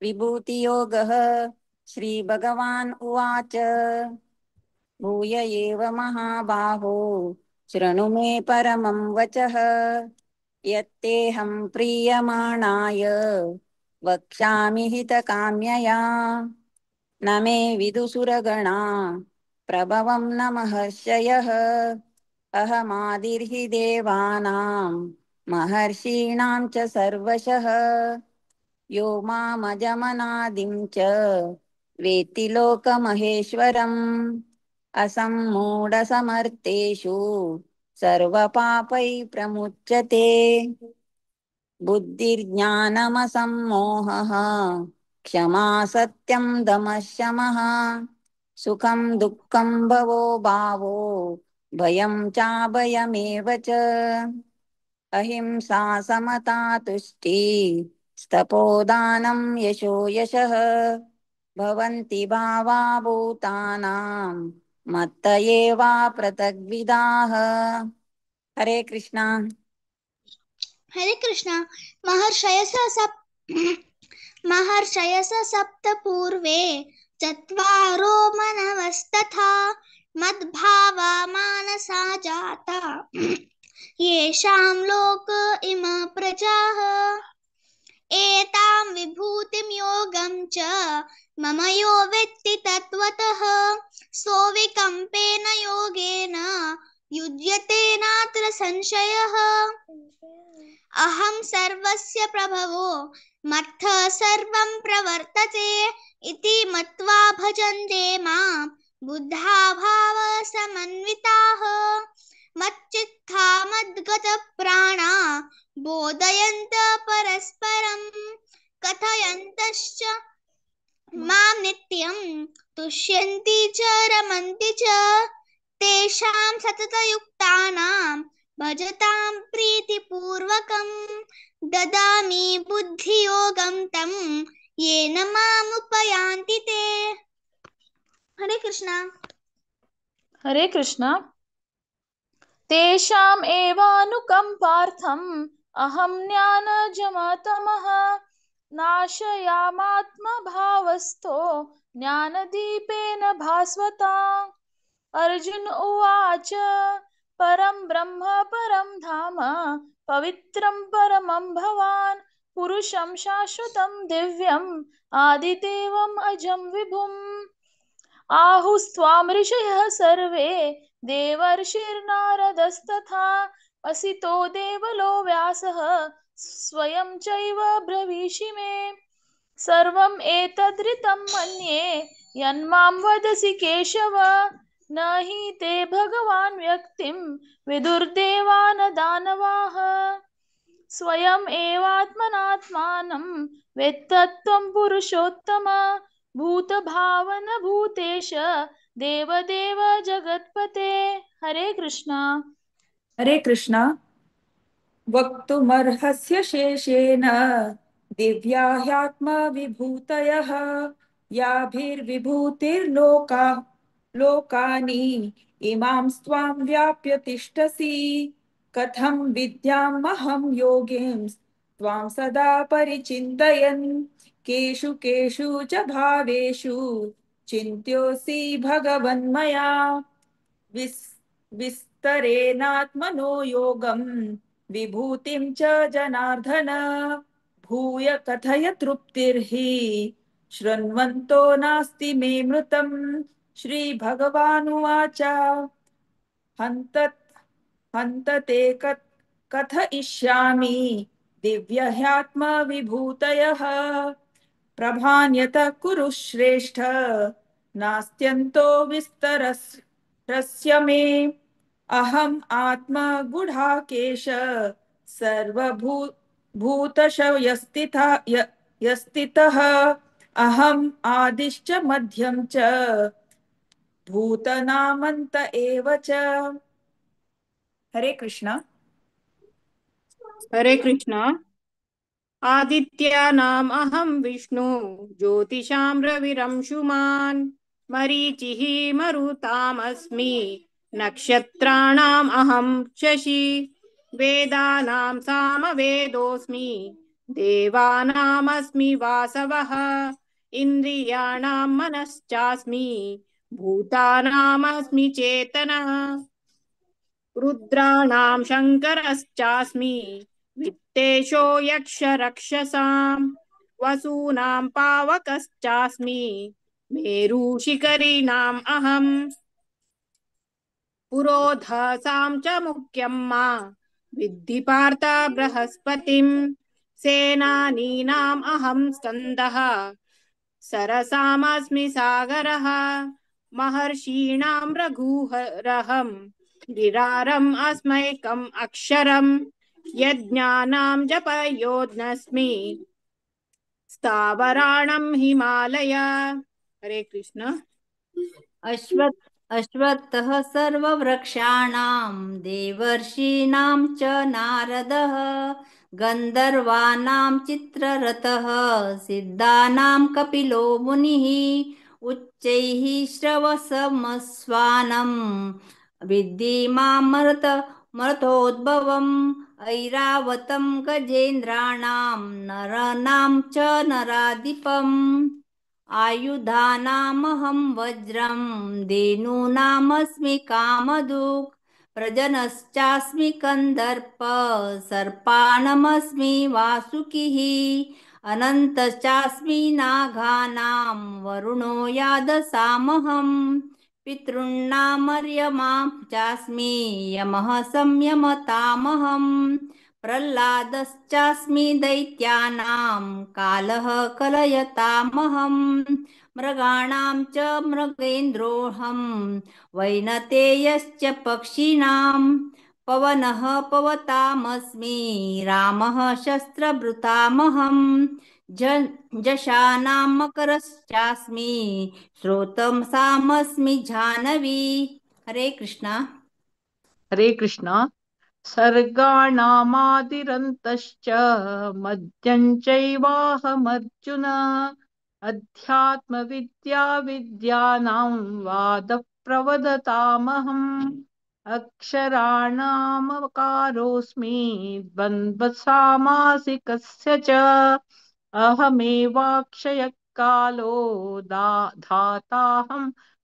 विभूतियोगः. श्री भगवान् उवाच. भूय एव महाबाहो शृणु मे परमं वचः. यत्तेऽहं प्रीयमाणाय वक्ष्यामि हितकाम्यया. न मे विदुसुरगणा प्रभवं न महर्षयः. अहमादिर्हि देवानां महर्षीणां च सर्वशः. यो मामजमनादिं च वेत्ति लोकमहेश्वरम्. असम्मूढसमर्थेषु सर्वपापैः प्रमुच्यते. बुद्धिर्ज्ञानमसम्मोहः क्षमा सत्यं दमः शमः. सुखं दुःखं भवो भावो भयं चाभयमेव च. अहिंसा समता तुष्टि स्तपोदानं यशो यशः. भवन्ति भावा भूतानां मत्त एवा पृथग्विदाः. हरे कृष्णा. हरे कृष्णा. महर्षयस सप्त पूर्वे चत्वारो मनवस्तथा. मद्भावा मानसा जाता येषां लोक इमा प्रजाः. एतां विभूतिं योगं च मम यो वेत्ति तत्त्वतः. सोऽविकम्पेन योगेन युज्यते नात्र संशयः. अहं सर्वस्य प्रभवो मत्तः सर्वं प्रवर्तते इति मत्वा भजन्ते मां बुद्धा भाव समन्विताः. मच्चित्ता मद्गतप्राणा बोधयन्त परस्परं कथयन्तश्च मां नित्यं तुष्यन्ति च रमन्ति च. तेषां सततयुक्तानां भजतां प्रीतिपूर्वकं ददामि बुद्धियोगं तं येन मामुपयान्ति ते. हरे कृष्णा. हरे कृष्णा. तेषाम् एवानुकम्पार्थम् अहं ज्ञानजमतमः. नाशयामात्मभावस्थो ज्ञानदीपेन भास्वता. अर्जुन उवाच. परं ब्रह्म परं धाम पवित्रं परमं भवान्. पुरुषं शाश्वतं दिव्यम् आदिदेवम् अजं विभुम्. आहुस्त्वां ऋषयः सर्वे देवर्षिर्नारदस्तथा. असितो देवलो व्यासः स्वयं चैव ब्रवीषि मे. सर्वम् एतदृतं मन्ये यन्मां वदसि केशव. न हि ते भगवान् व्यक्तिं विदुर्देवा न दानवाः. स्वयम् एवात्मनात्मानं वेत्तत्वं पुरुषोत्तम. भूतभावन भूतेश देवदेव जगत्पते। हरे कृष्णा। हरे कृष्णा। वक्तुमर्हस्य शेषेण दिव्या ह्यात्मविभूतयः याभिर्विभूतिर्लोका लोकानि इमां स्वां व्याप्य तिष्ठसि। कथं विद्यामहं योगिं त्वां सदा परिचिन्तयन् केषु केषु च भावेषु चिन्त्योऽसि भगवन्मया। विस्तरेणात्मनो योगं विभूतिं च जनार्दन भूय कथय तृप्तिर्हि शृण्वन्तो नास्ति मे मृतम्। श्री भगवानुवाच हन्त हन्त ते कथयिष्यामि दिव्यह्यात्मविभूतयः प्रभान्यतः कुरु श्रेष्ठ नास्त्यन्तो विस्तरस्य मे। अहम् आत्मा गुढाकेश सर्वभूतशयस्थितः अहम् आदिश्च मध्यं च भूतनामन्त एव च। हरे कृष्णा। हरे कृष्णा। आदित्यानाम् अहं विष्णु ज्योतिषां रविरंशुमान् मरीचिः मरुतामस्मि नक्षत्राणाम् अहं शशि वेदानां सामवेदोऽस्मि देवानामस्मि वासवः इन्द्रियाणां मनश्चास्मि भूतानामस्मि चेतनः रुद्राणां शङ्करश्चास्मि वित्तेशो यक्षरक्षसां वसूनां पावकश्चास्मि मेरुशिखरिणाम् अहम् पुरोधसां च मुख्यं मा विद्धि पार्थ बृहस्पतिं सेनानीनाम् अहं स्कन्दः सरसामस्मि सागरः महर्षीणां रघुहरहं गिरारम् अस्मैकम् अक्षरं यज्ञानां जपयोज्ञस्मि स्थावराणं हिमालय। हरे कृष्ण। अश्वत्थः सर्ववृक्षाणां देवर्षीणां च नारदः गन्धर्वाणां चित्ररथः सिद्धानां कपिलो मुनिः उच्चैः श्रवसमस्वानं विद्धि मां मरतोद्भवम् ऐरावतं गजेन्द्राणां नराणां च नराधिपम् आयुधानामहं वज्रं धेनूनामस्मि कामधुक् प्रजनश्चास्मि कन्दर्प सर्पाणमस्मि वासुकिः अनन्तश्चास्मि नागानां वरुणो यादसामहं पितॄणामर्यमां चास्मि यमः संयमतामहं प्रह्लादश्चास्मि दैत्यानां कालः कलयतामहं मृगाणां च मृगेन्द्रोऽहं वैनतेयश्च पक्षिणां पवनः पवतामस्मि रामः शस्त्रभृतामहं जशानां मकरश्चास्मि श्रोतसामस्मि जाह्नवी। हरे कृष्णा। हरे कृष्णा। सर्गाणामादिरन्तश्च मध्यं चैवाहमर्जुन अध्यात्मविद्या विद्यानां वादः प्रवदतामहम् अक्षराणामकारोऽस्मि द्वन्द्वसामासिकस्य च अहमेवाक्षयः कालो धाताहं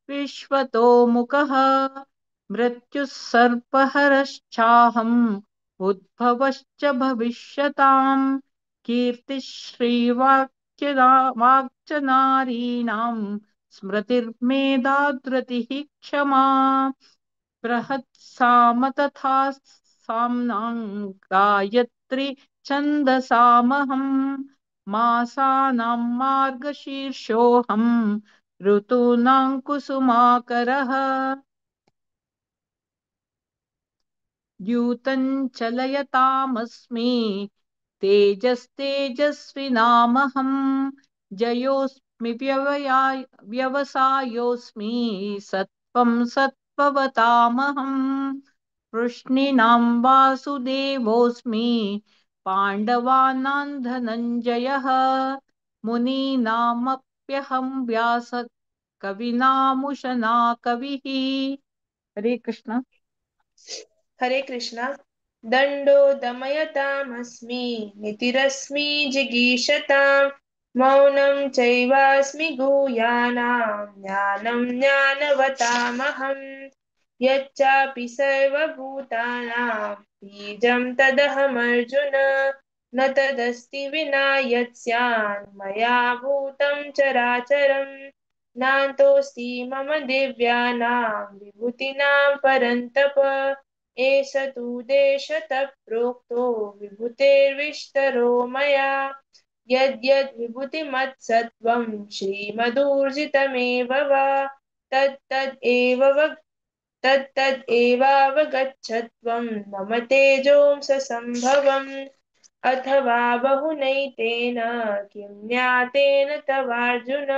विश्वतो मुखः मृत्युः सर्पहरश्चाहम् उद्भवश्च भविष्यतां कीर्तिश्रीवाक्च नारीणां स्मृतिर्मेधाधृतिः क्षमा बृहत्साम तथा साम्नां गायत्री छन्दसामहं मासानां मार्गशीर्षोऽहं ऋतूनां कुसुमाकरः द्यूतं चलयतामस्मि तेजस्तेजस्विनामहं व्यवसायोऽस्मि सत्त्वं सत्त्ववतामहं वृष्णीनां वासुदेवोऽस्मि पाण्डवानां धनञ्जयः मुनीनामप्यहं व्यास कविनामुशना कविः। हरे कृष्ण। हरे कृष्ण। दण्डो दमयतामस्मि नितिरस्मि जिगीषतां मौनं चैवास्मि गुह्यानां ज्ञानं ज्ञानवतामहं यच्चापि सर्वभूतानां बीजं तदहमर्जुन न तदस्ति विना यत्स्यान् मया भूतं चराचरं नान्तोऽस्ति मम दिव्यानां विभूतीनां परन्तप एष तु देशतः प्रोक्तो विभूतेर्विस्तरो मया यद्यद् विभूतिमत्सत्त्वं श्रीमदूर्जितमेव वा तत्तदेवावगच्छत्वं मम तेजोंससम्भवम् अथवा बहुनैतेन किं ज्ञातेन तवार्जुन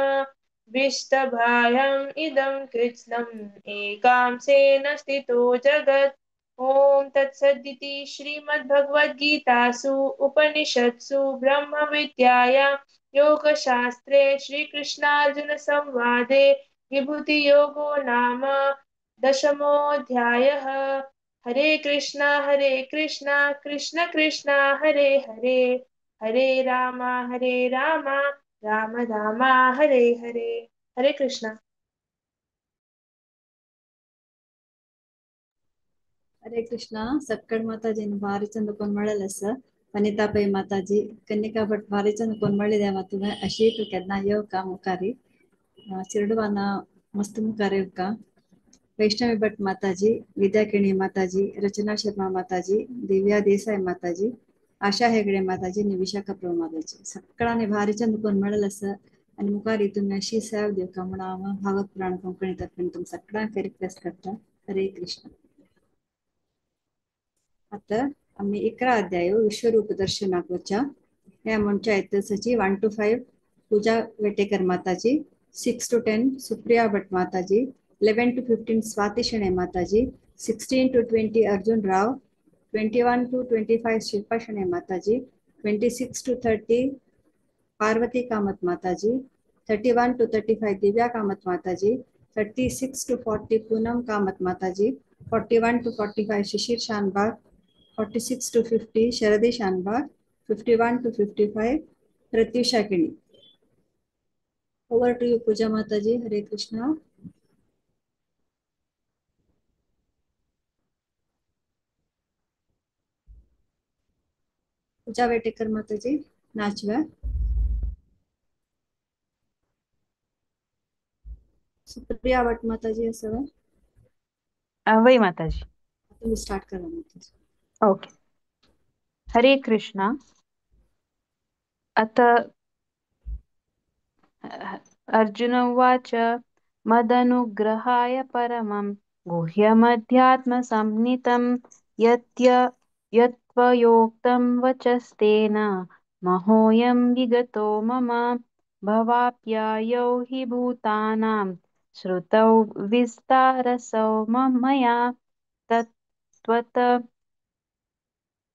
विष्टभायम् इदं कृत्स्नम् एकांशेन स्थितो जगत्। ॐ तत्सदिति श्रीमद्भगवद्गीतासु उपनिषत्सु ब्रह्मविद्यायां योगशास्त्रे श्रीकृष्णार्जुनसंवादे विभूतियोगो नाम दशमोऽध्यायः। हरे कृष्णा कृष्ण कृष्ण हरे हरे, हरे राम राम राम हरे हरे। हरे कृष्णा। हरे कृष्ण। सक्कड माताजीन भारी चंद कोण मळेल असं वनिता पै माताजी कन्निका भट भारी चंद कोण मळिದೆ ಮತ್ತು अशी केन्ना येवका मुखारी चिरडवाना मस्त मुखार येवका। वैष्णवी भट माताजी, विद्या केणी माताजी, रचना शर्मा माताजी, दिव्या देसाई माताजी, आशा हेगडे माताजी आणि विशाखा प्रभू माताजी सगळ्यांनी भारी चंद कोण मळेल असं आणि मुखारी तुम्ही अशी सेवा दिवका म्हणून हांव भागवत पुराण कोंकणी तर्फेन तुम सगळ्यांक रिक्वेस्ट करता। हरे कृष्ण। आता आम्ही 11 अध्याय विश्वरूप दर्शनाक वचा ह्या म्हणच्या येत सची 1 to 5 Pooja Vetekar Mataji, 6 to 10 Supriya Bhat Mataji, 11 to 15 Swati Shenoy Mataji, 16 to 20 Arjun Rao, 21 to 25 Shilpa Shenoy Mataji, 26 to 30 Parvati Kamath Mataji, 31 to 35 Divya Kamath Mataji, 36 to 40 Poonam Kamath Mataji, 41 to 45 Shishir Shanbhag, 46 to 50 Sharadi Shanbhag, 51 to 55 Pratyusha Kini. Over to you Pooja Mataji. Hare Krishna. Pooja Vetekar Mataji नाचवा। Supriya भट माताजी असं वही माताजी तुम्ही start करा माताजी। Okay. हरे कृष्णा। अथ अर्जुन उवाच मदनुग्रहाय परमं गुह्यमध्यात्मसंज्ञितं यत्य यत्त्वयोक्तं वचस्तेन महोऽयं विगतो मम भवाप्यायौ हि भूतानां श्रुतौ विस्तारसौ मया तत्त्वत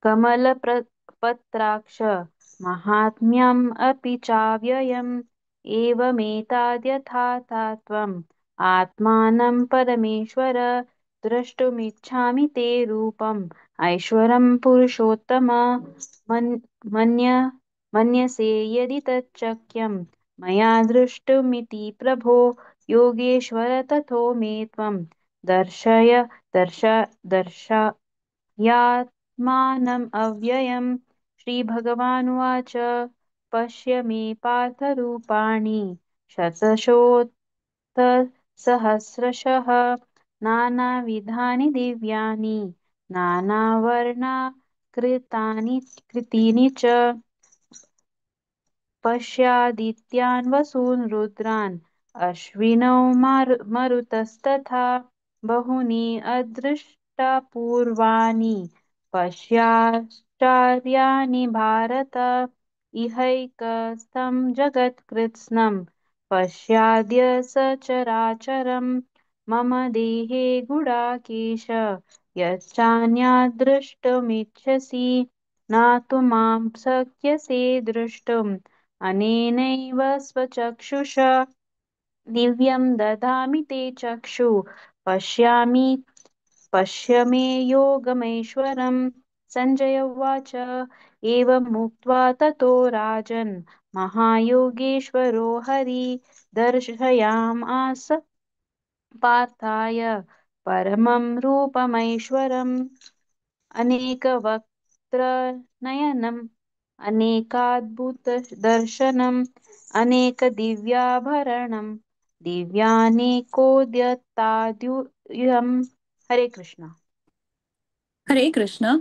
कमलपत्राक्ष माहात्म्यम् अपि चाव्ययम् एवमेतद्यथा त्वम् आत्मानं परमेश्वर द्रष्टुमिच्छामि ते रूपम् ऐश्वरं पुरुषोत्तम मन्य मन्यसे यदि तच्चक्यं मया द्रष्टुमिति प्रभो योगेश्वर तथो मे त्वं दर्शय दर्श दर्शयात्मानम् अव्ययम्। श्रीभगवानुवाच पश्य मे पार्थरूपाणि शतशोऽथ सहस्रशः नानाविधानि दिव्यानि नानावर्णाकृतानि कृतीनि च पश्यादित्यान् वसून् रुद्रान् अश्विनौ मरुतस्तथा बहूनि अदृष्टपूर्वाणि पश्याश्चर्याणि भारत इहैकस्थं जगत्कृत्स्नं पश्याद्य सचराचरं मम देहे गुडाकेश यच्चान्याद्द्रष्टुमिच्छसि न तु मां शक्यसे द्रष्टुम् अनेनैव स्वचक्षुषा दिव्यं ददामि ते चक्षु पश्यामि पश्य मे योगमैश्वरम्। सञ्जय उवाच। एवमुक्त्वा ततो राजन् महायोगेश्वरो हरि दर्शयामास पार्थाय परमं रूपमैश्वरम्। अनेकवक्त्रनयनम् अनेकाद्भुतदर्शनम् अनेकदिव्याभरणम् दिव्यानेकोद्यताद्युयम्। हरे कृष्ण। हरे कृष्ण।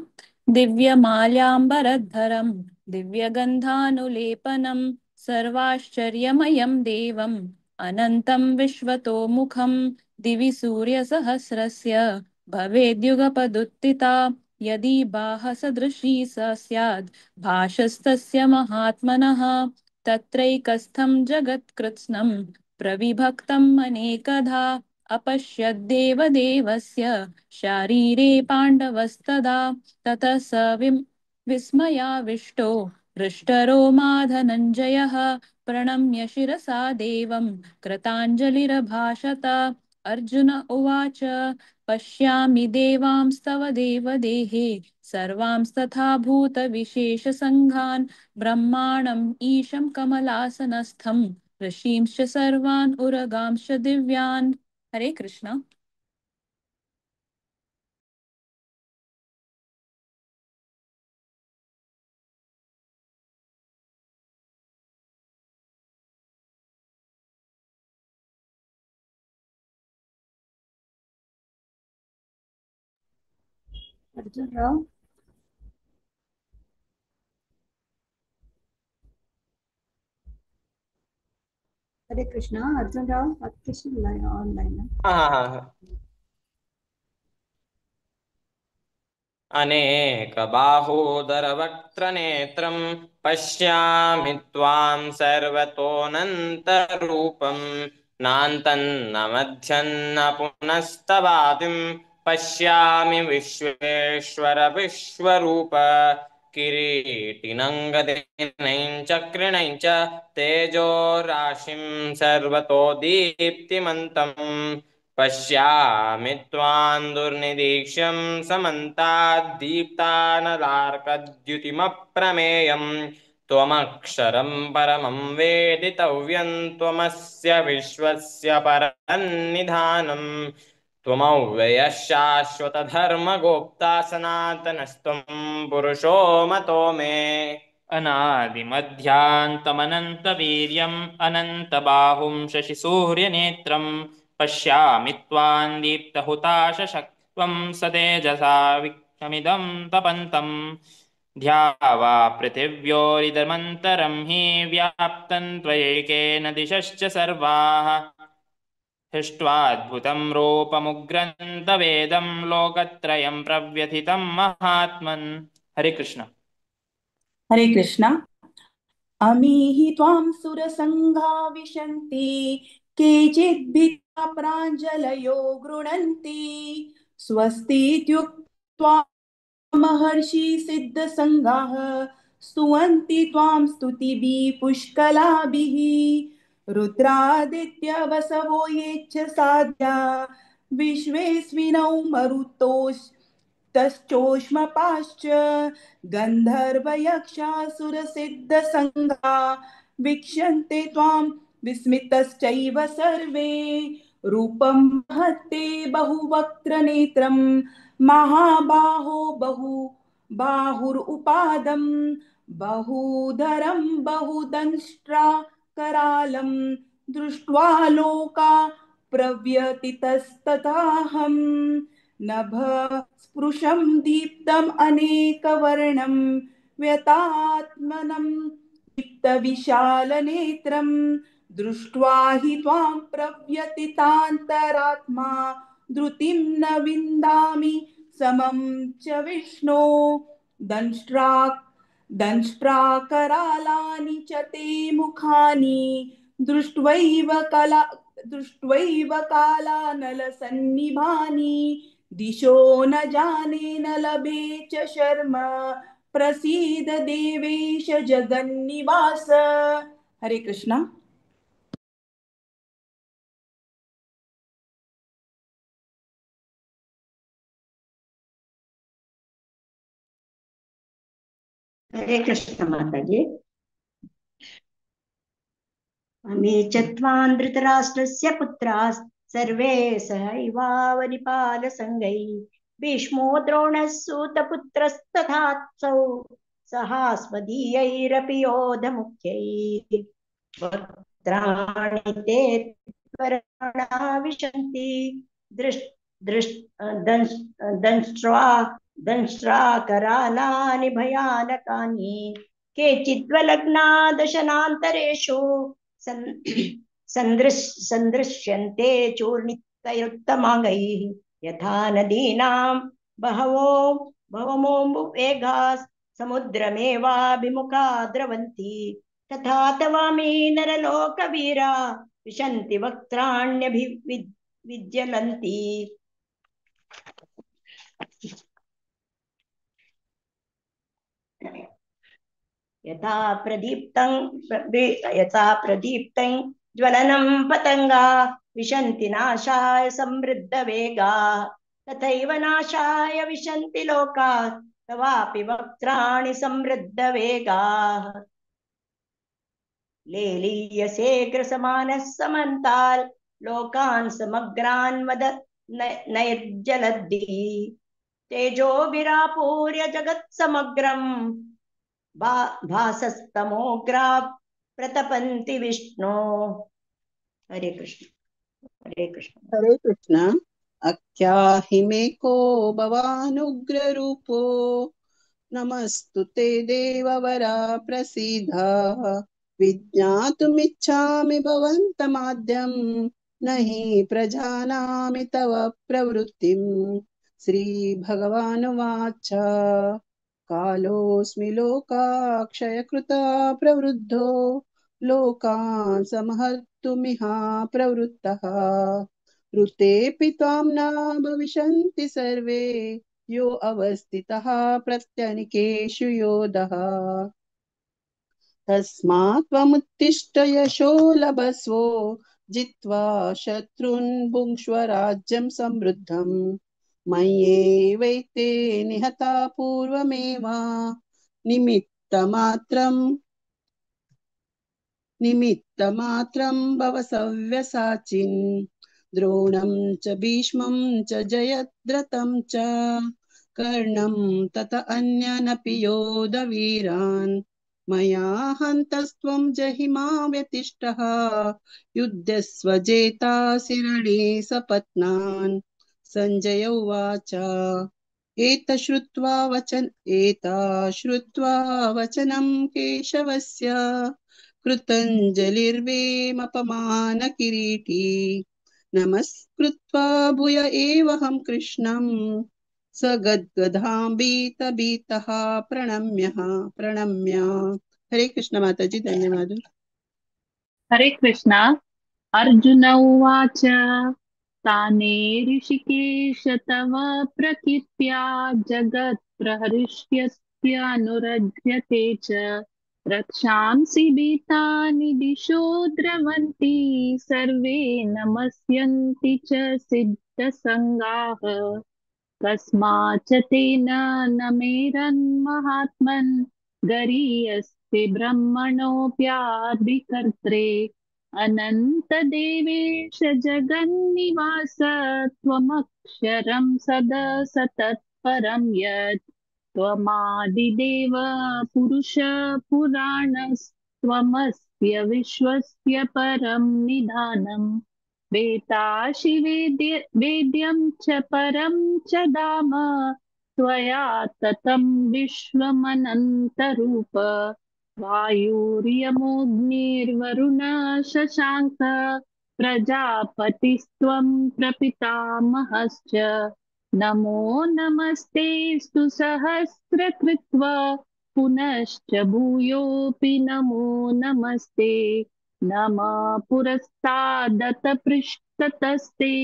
दिव्यमाल्याम्बरधरं दिव्यगन्धानुलेपनं सर्वाश्चर्यमयं देवम् अनन्तं विश्वतोमुखं दिवि सूर्यसहस्रस्य भवेद्युगपदुत्थिता यदि बाहसदृशी स स्याद् भाषस्तस्य महात्मनः तत्रैकस्थं जगत्कृत्स्नं प्रविभक्तम् अनेकधा अपश्यद्देवदेवस्य शारीरे पाण्डवस्तदा ततः स विस्मयाविष्टो हृष्टरो माधनञ्जयः प्रणम्य शिरसा देवं कृताञ्जलिरभाषत। अर्जुन उवाच। पश्यामि देवांस्तव देवदेहे सर्वांस्तथा भूतविशेषसङ्घान् ब्रह्माणम् ईशं कमलासनस्थं ऋषींश्च सर्वान् उरगांश्च दिव्यान्। हरे कृष्ण। अर्जुन राव। हरे कृष्णा। अर्जुन राव आपके ऑनलाइन है। हाँ हाँ हाँ। अनेक बाहोदरवक्त्रनेत्रं पश्यामि त्वां सर्वतोऽनन्तरूपं नान्तन्न मध्यन्न पुनस्तवादिं पश्यामि विश्वेश्वर विश्वरूप। किरीटिनं गदिनं चक्रिणं च तेजोराशिं सर्वतो दीप्तिमन्तम् पश्यामि त्वां दुर्निरीक्ष्यं समन्ताद्दीप्तानलार्कद्युतिमप्रमेयं त्वमक्षरं परमं वेदितव्यं त्वमस्य विश्वस्य परन्निधानं त्वमव्ययः शाश्वतधर्मगोप्ता सनातनस्त्वं पुरुषो मतो मे। अनादिमध्यान्तमनन्तवीर्यम् अनन्तबाहुं शशिसूर्यनेत्रं पश्यामि त्वां दीप्तहुताशशक्त्वं सतेजसा विक्षमिदं तपन्तं ध्यावा पृथिव्योरिदमन्तरं हि व्याप्तं त्वयैकेन दिशश्च सर्वाः हृष्ट्वाद्भुतं रूपमुग्रन्तवेदं लोकत्रयं प्रव्यथितं महात्मन्। हरे कृष्ण। हरे कृष्ण। अमीहि त्वां सुरसङ्घा विशन्ति केचिद्भिता प्राञ्जलयो गृह्णन्ति स्वस्तीत्युक्त्वा महर्षि सिद्धसङ्घाः स्तुवन्ति त्वां स्तुतिभिः पुष्कलाभिः रुद्रादित्य वसवो ये च साध्या विश्वेऽस्विनौ मरुतोश्चोष्मपाश्च गन्धर्वयक्षासुरसिद्धसङ्घा वीक्षन्ते त्वां विस्मितश्चैव सर्वे। रूपं महत्ते बहुवक्त्रनेत्रं महाबाहो बहु बाहुरुपादं बहुधरं बहुदंष्ट्रा करालं दृष्ट्वा लोका प्रव्यतितस्तथाहं नभस्पृशं दीप्तम् अनेकवर्णं व्यतात्मनं दीप्तविशालनेत्रं दृष्ट्वा हि त्वां प्रव्यतितान्तरात्मा धृतिं न विन्दामि समं च विष्णो। दंष्ट्राकरालानि च ते मुखानि दृष्ट्वैव कला दृष्ट्वैव कालानलसन्निभानि दिशो न जाने न लभे च शर्म प्रसीद देवेश जगन्निवास। हरे कृष्णा। हरे कृष्ण माताजी। अमे च त्वां धृतराष्ट्रस्य पुत्राः सर्वे सहैवावनिपालसङ्गैः भीष्मो द्रोणः सूतपुत्रस्तथासौ सहास्मदीयैरपि योधमुख्यैः वक्त्राणि ते त्वरणा विशन्ति दंष्ट्राकरालानि भयानकानि केचिद्वलग्ना दशनान्तरेषु सन्दृश्यन्ते चूर्णितैरुत्तमाङ्गैः यथा नदीनां बहवो भवमोऽम्बुवेगाः समुद्रमेवाभिमुखा द्रवन्ति तथा तवामि नरलोकवीरा विशन्ति वक्त्राण्यभिविज्जलन्ति। यथा प्रदीप्तं ज्वलनं पतङ्गा विशन्ति नाशाय समृद्धवेगा तथैव नाशाय विशन्ति लोकाः तवापि वक्त्राणि समृद्धवेगाः। लेलीयसेऽग्रसमानः समन्ताल् लोकान् समग्रान् वद नैर्जलद्धि तेजोभिरापूर्य जगत्समग्रं भासस्तमोग्रा प्रतपन्ति विष्णो। हरे कृष्ण हरे कृष्ण हरे कृष्ण। अख्याहि मे को भवानुग्ररूपो नमस्तु ते देववरा प्रसीद विज्ञातुमिच्छामि भवन्तमाद्यं नहि प्रजानामि तव प्रवृत्तिम्। श्री भगवानुवाच कालोऽस्मि लोकाक्षयकृता प्रवृद्धो लोकान् समहर्तुमिह प्रवृत्तः ऋतेऽपि त्वां न भविष्यन्ति सर्वे यो अवस्थितः प्रत्यनिकेषु योधः। तस्मात् त्वमुत्तिष्ठ यशो लभस्वो जित्वा शत्रून् भुङ्क्ष्व राज्यं समृद्धम्। मय्येवैते निहता पूर्वमेव निमित्तमात्रं भव सव्यसाचिन्। द्रोणं च भीष्मं च जयद्रथं च कर्णं तत अन्यनपि योधवीरान्। मया हन्तस्त्वं जहि मा व्यतिष्ठः युध्यस्व जेतासि रणे सपत्नान्। संजय उवाच एतश्रुत्वा वचनं केशवस्य कृतञ्जलिर्वेमपमानकिरीटी। नमस्कृत्वा भूय एवहं कृष्णं स गद्गदाम्बीतभीतः प्रणम्य। हरे कृष्ण माताजी, धन्यवाद। हरे कृष्ण। अर्जुन उवाच ताने ऋषिकेश तव प्रकीर्त्या जगत् प्रहृष्यत्यनुरज्यते च रक्षांसि भीतानि दिशो द्रवन्ति सर्वे नमस्यन्ति च सिद्धसङ्गाः। कस्माच्च तेन न मेरन्महात्मन् गरीयस्ते ब्रह्मणोऽप्यादिकर्त्रे। अनन्तदेवेश जगन्निवास त्वमक्षरं सदसतत्परं यत् त्वमादिदेव पुरुष पुराणस्त्वमस्य विश्वस्य परं निधानम्। वेतासि वेद्यं च परं च धाम त्वया ततं विश्वमनन्तरूप। वायुर्यमोऽग्निर्वरुण शशाङ्क प्रजापतिस्त्वं प्रपितामहश्च। नमो नमस्तेऽस्तु सहस्रकृत्वा पुनश्च भूयोऽपि नमो नमस्ते। नमः पुरस्तादत पृष्ठतस्ते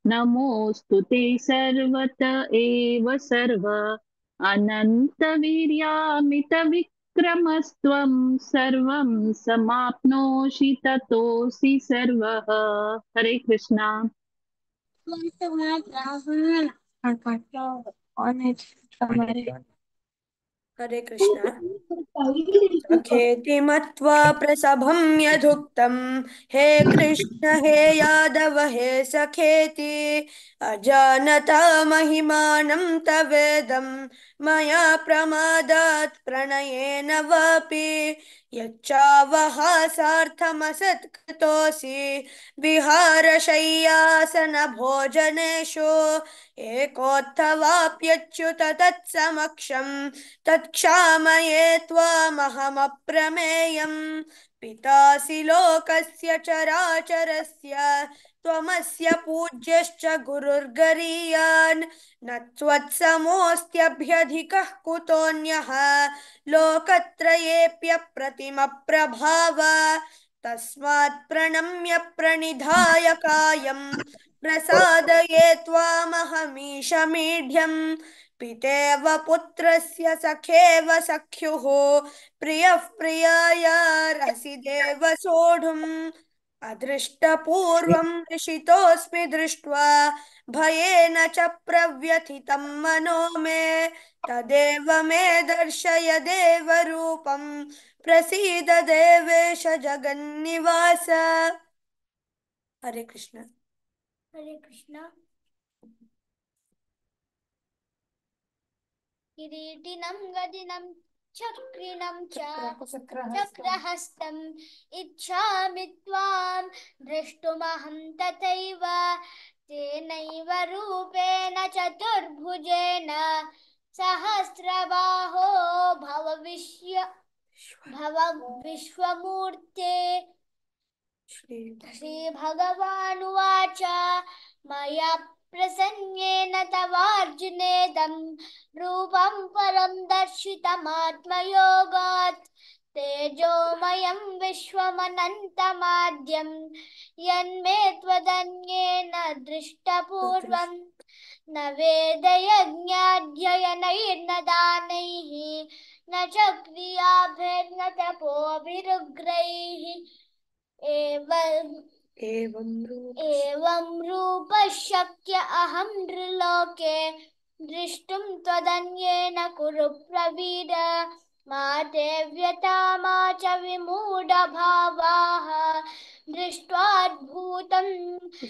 नमोऽस्तु ते सर्वत एव सर्व। अनन्तवीर्यामितविक्रमस्त्वं सर्वं समाप्नोषि ततोऽसि सर्वः। हरे कृष्णा। हरे कृष्णा। सखेति मत्वा प्रसभं यदुक्तं हे कृष्ण हे यादव हे सखेति अजानता महिमानं तवेदं मया प्रमादात् प्रणयेन वापि यच्चावहासार्थमसत्कृतोऽसि विहारशय्यासनभोजनेषु एकोत्थवाप्यच्युत तत्समक्षं तत्क्षामये त्वामहमप्रमेयम्। पितासि लोकस्य चराचरस्य त्वमस्य पूज्यश्च गुरुर्गरीयान् न त्वत्समोऽस्त्यभ्यधिकः कुतोऽन्यः लोकत्रयेऽप्यप्रतिमप्रभाव। तस्मात् प्रणम्य प्रणिधाय कायं प्रसादये त्वामहमीशमीढ्यम्। पितेव पुत्रस्य सखेव सख्युः प्रियः प्रियायार्हसि देव सोढुम्। अदृष्टपूर्वं ऋषितोऽस्मि दृष्ट्वा भयेन च प्रव्यथितं मनो मे तदेव मे दर्शय देवरूपं प्रसीद देवेश जगन्निवास। हरे कृष्ण। हरे कृष्ण। किरीटिनं गदिनं चक्रिणं च चक्रहस्तम् इच्छामि त्वां द्रष्टुमहं तथैव तेनैव रूपेण चतुर्भुजेन सहस्रबाहो भव विश्वमूर्ते। श्रीभगवानुवाच मया प्रसन्नेन तवार्जुनेदं रूपं परं दर्शितमात्मयोगात् तेजोमयं विश्वमनन्तमाद्यं यन्मे त्वदन्येन दृष्टपूर्वं न वेदयज्ञाध्ययनैर्न दानैः न च क्रियाभिर्न तपोभिरुग्रैः एवं रूपशक्य अहं नृलोके दृष्टुं त्वदन्येन कुरु प्रवीर। मा ते व्यथा मा च विमूढभावाः दृष्ट्वाद्भुतं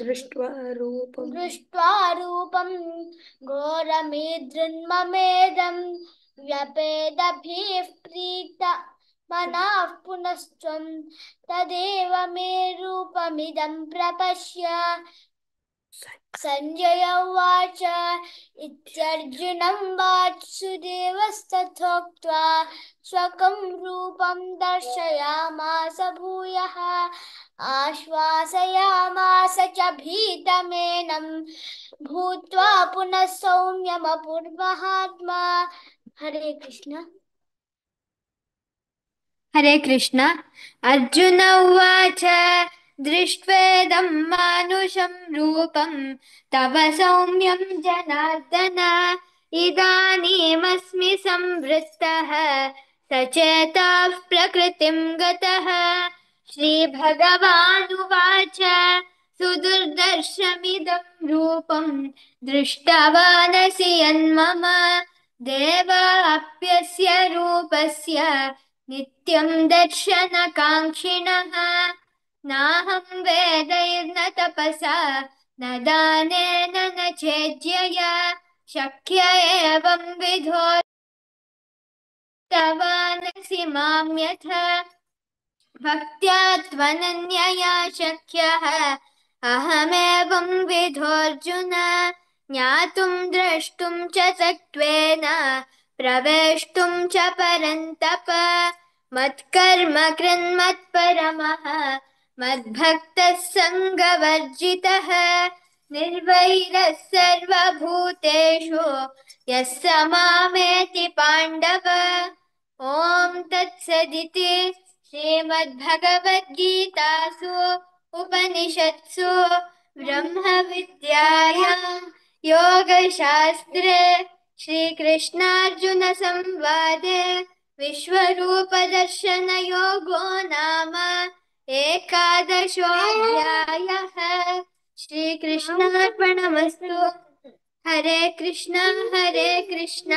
दृष्ट्वा रूपं घोरमीदृन्ममेदं व्यपेदभिः प्रीत मनाः पुनस्त्वं तदेव मे रूपमिदं प्रपश्य। सञ्जय उवाच इत्यर्जुनं वासुदेवस्तथोक्त्वा स्वकं रूपं दर्शयामास भूयः आश्वासयामास च भीतमेनं भूत्वा पुनः सौम्यमपुर्महात्मा। हरे कृष्ण। हरे कृष्ण। अर्जुन उवाच दृष्ट्वेदं मानुषं रूपं तव सौम्यं जनार्दन इदानीमस्मि संवृत्तः सचेताः प्रकृतिं गतः। श्रीभगवानुवाच सुदुर्दर्शमिदं रूपं दृष्टवानसि यन्मम देवाप्यस्य रूपस्य नित्यं दर्शनकाङ्क्षिणः। नाहं वेदैर्न तपसा न दानेन न चेज्यया शक्य एवं विधो तवानसि मां यथा। भक्त्या त्वनन्यया शक्यः अहमेवं विधोऽर्जुन ज्ञातुं द्रष्टुं च सत्त्वेन प्रवेष्टुं च परन्तप। मत्कर्म कृन्मत्परमः मद्भक्तः सङ्गवर्जितः निर्वैरः सर्वभूतेषु यः स मामेति पाण्डव। ॐ तत्सदिति। श्रीमद्भगवद्गीतासु उपनिषत्सु ब्रह्मविद्यायां योगशास्त्रे श्रीकृष्णार्जुनसंवादे विश्वरूपदर्शनयोगो नाम एकादशोऽध्यायः। श्रीकृष्णार्पणमस्तु। हरे कृष्ण हरे कृष्ण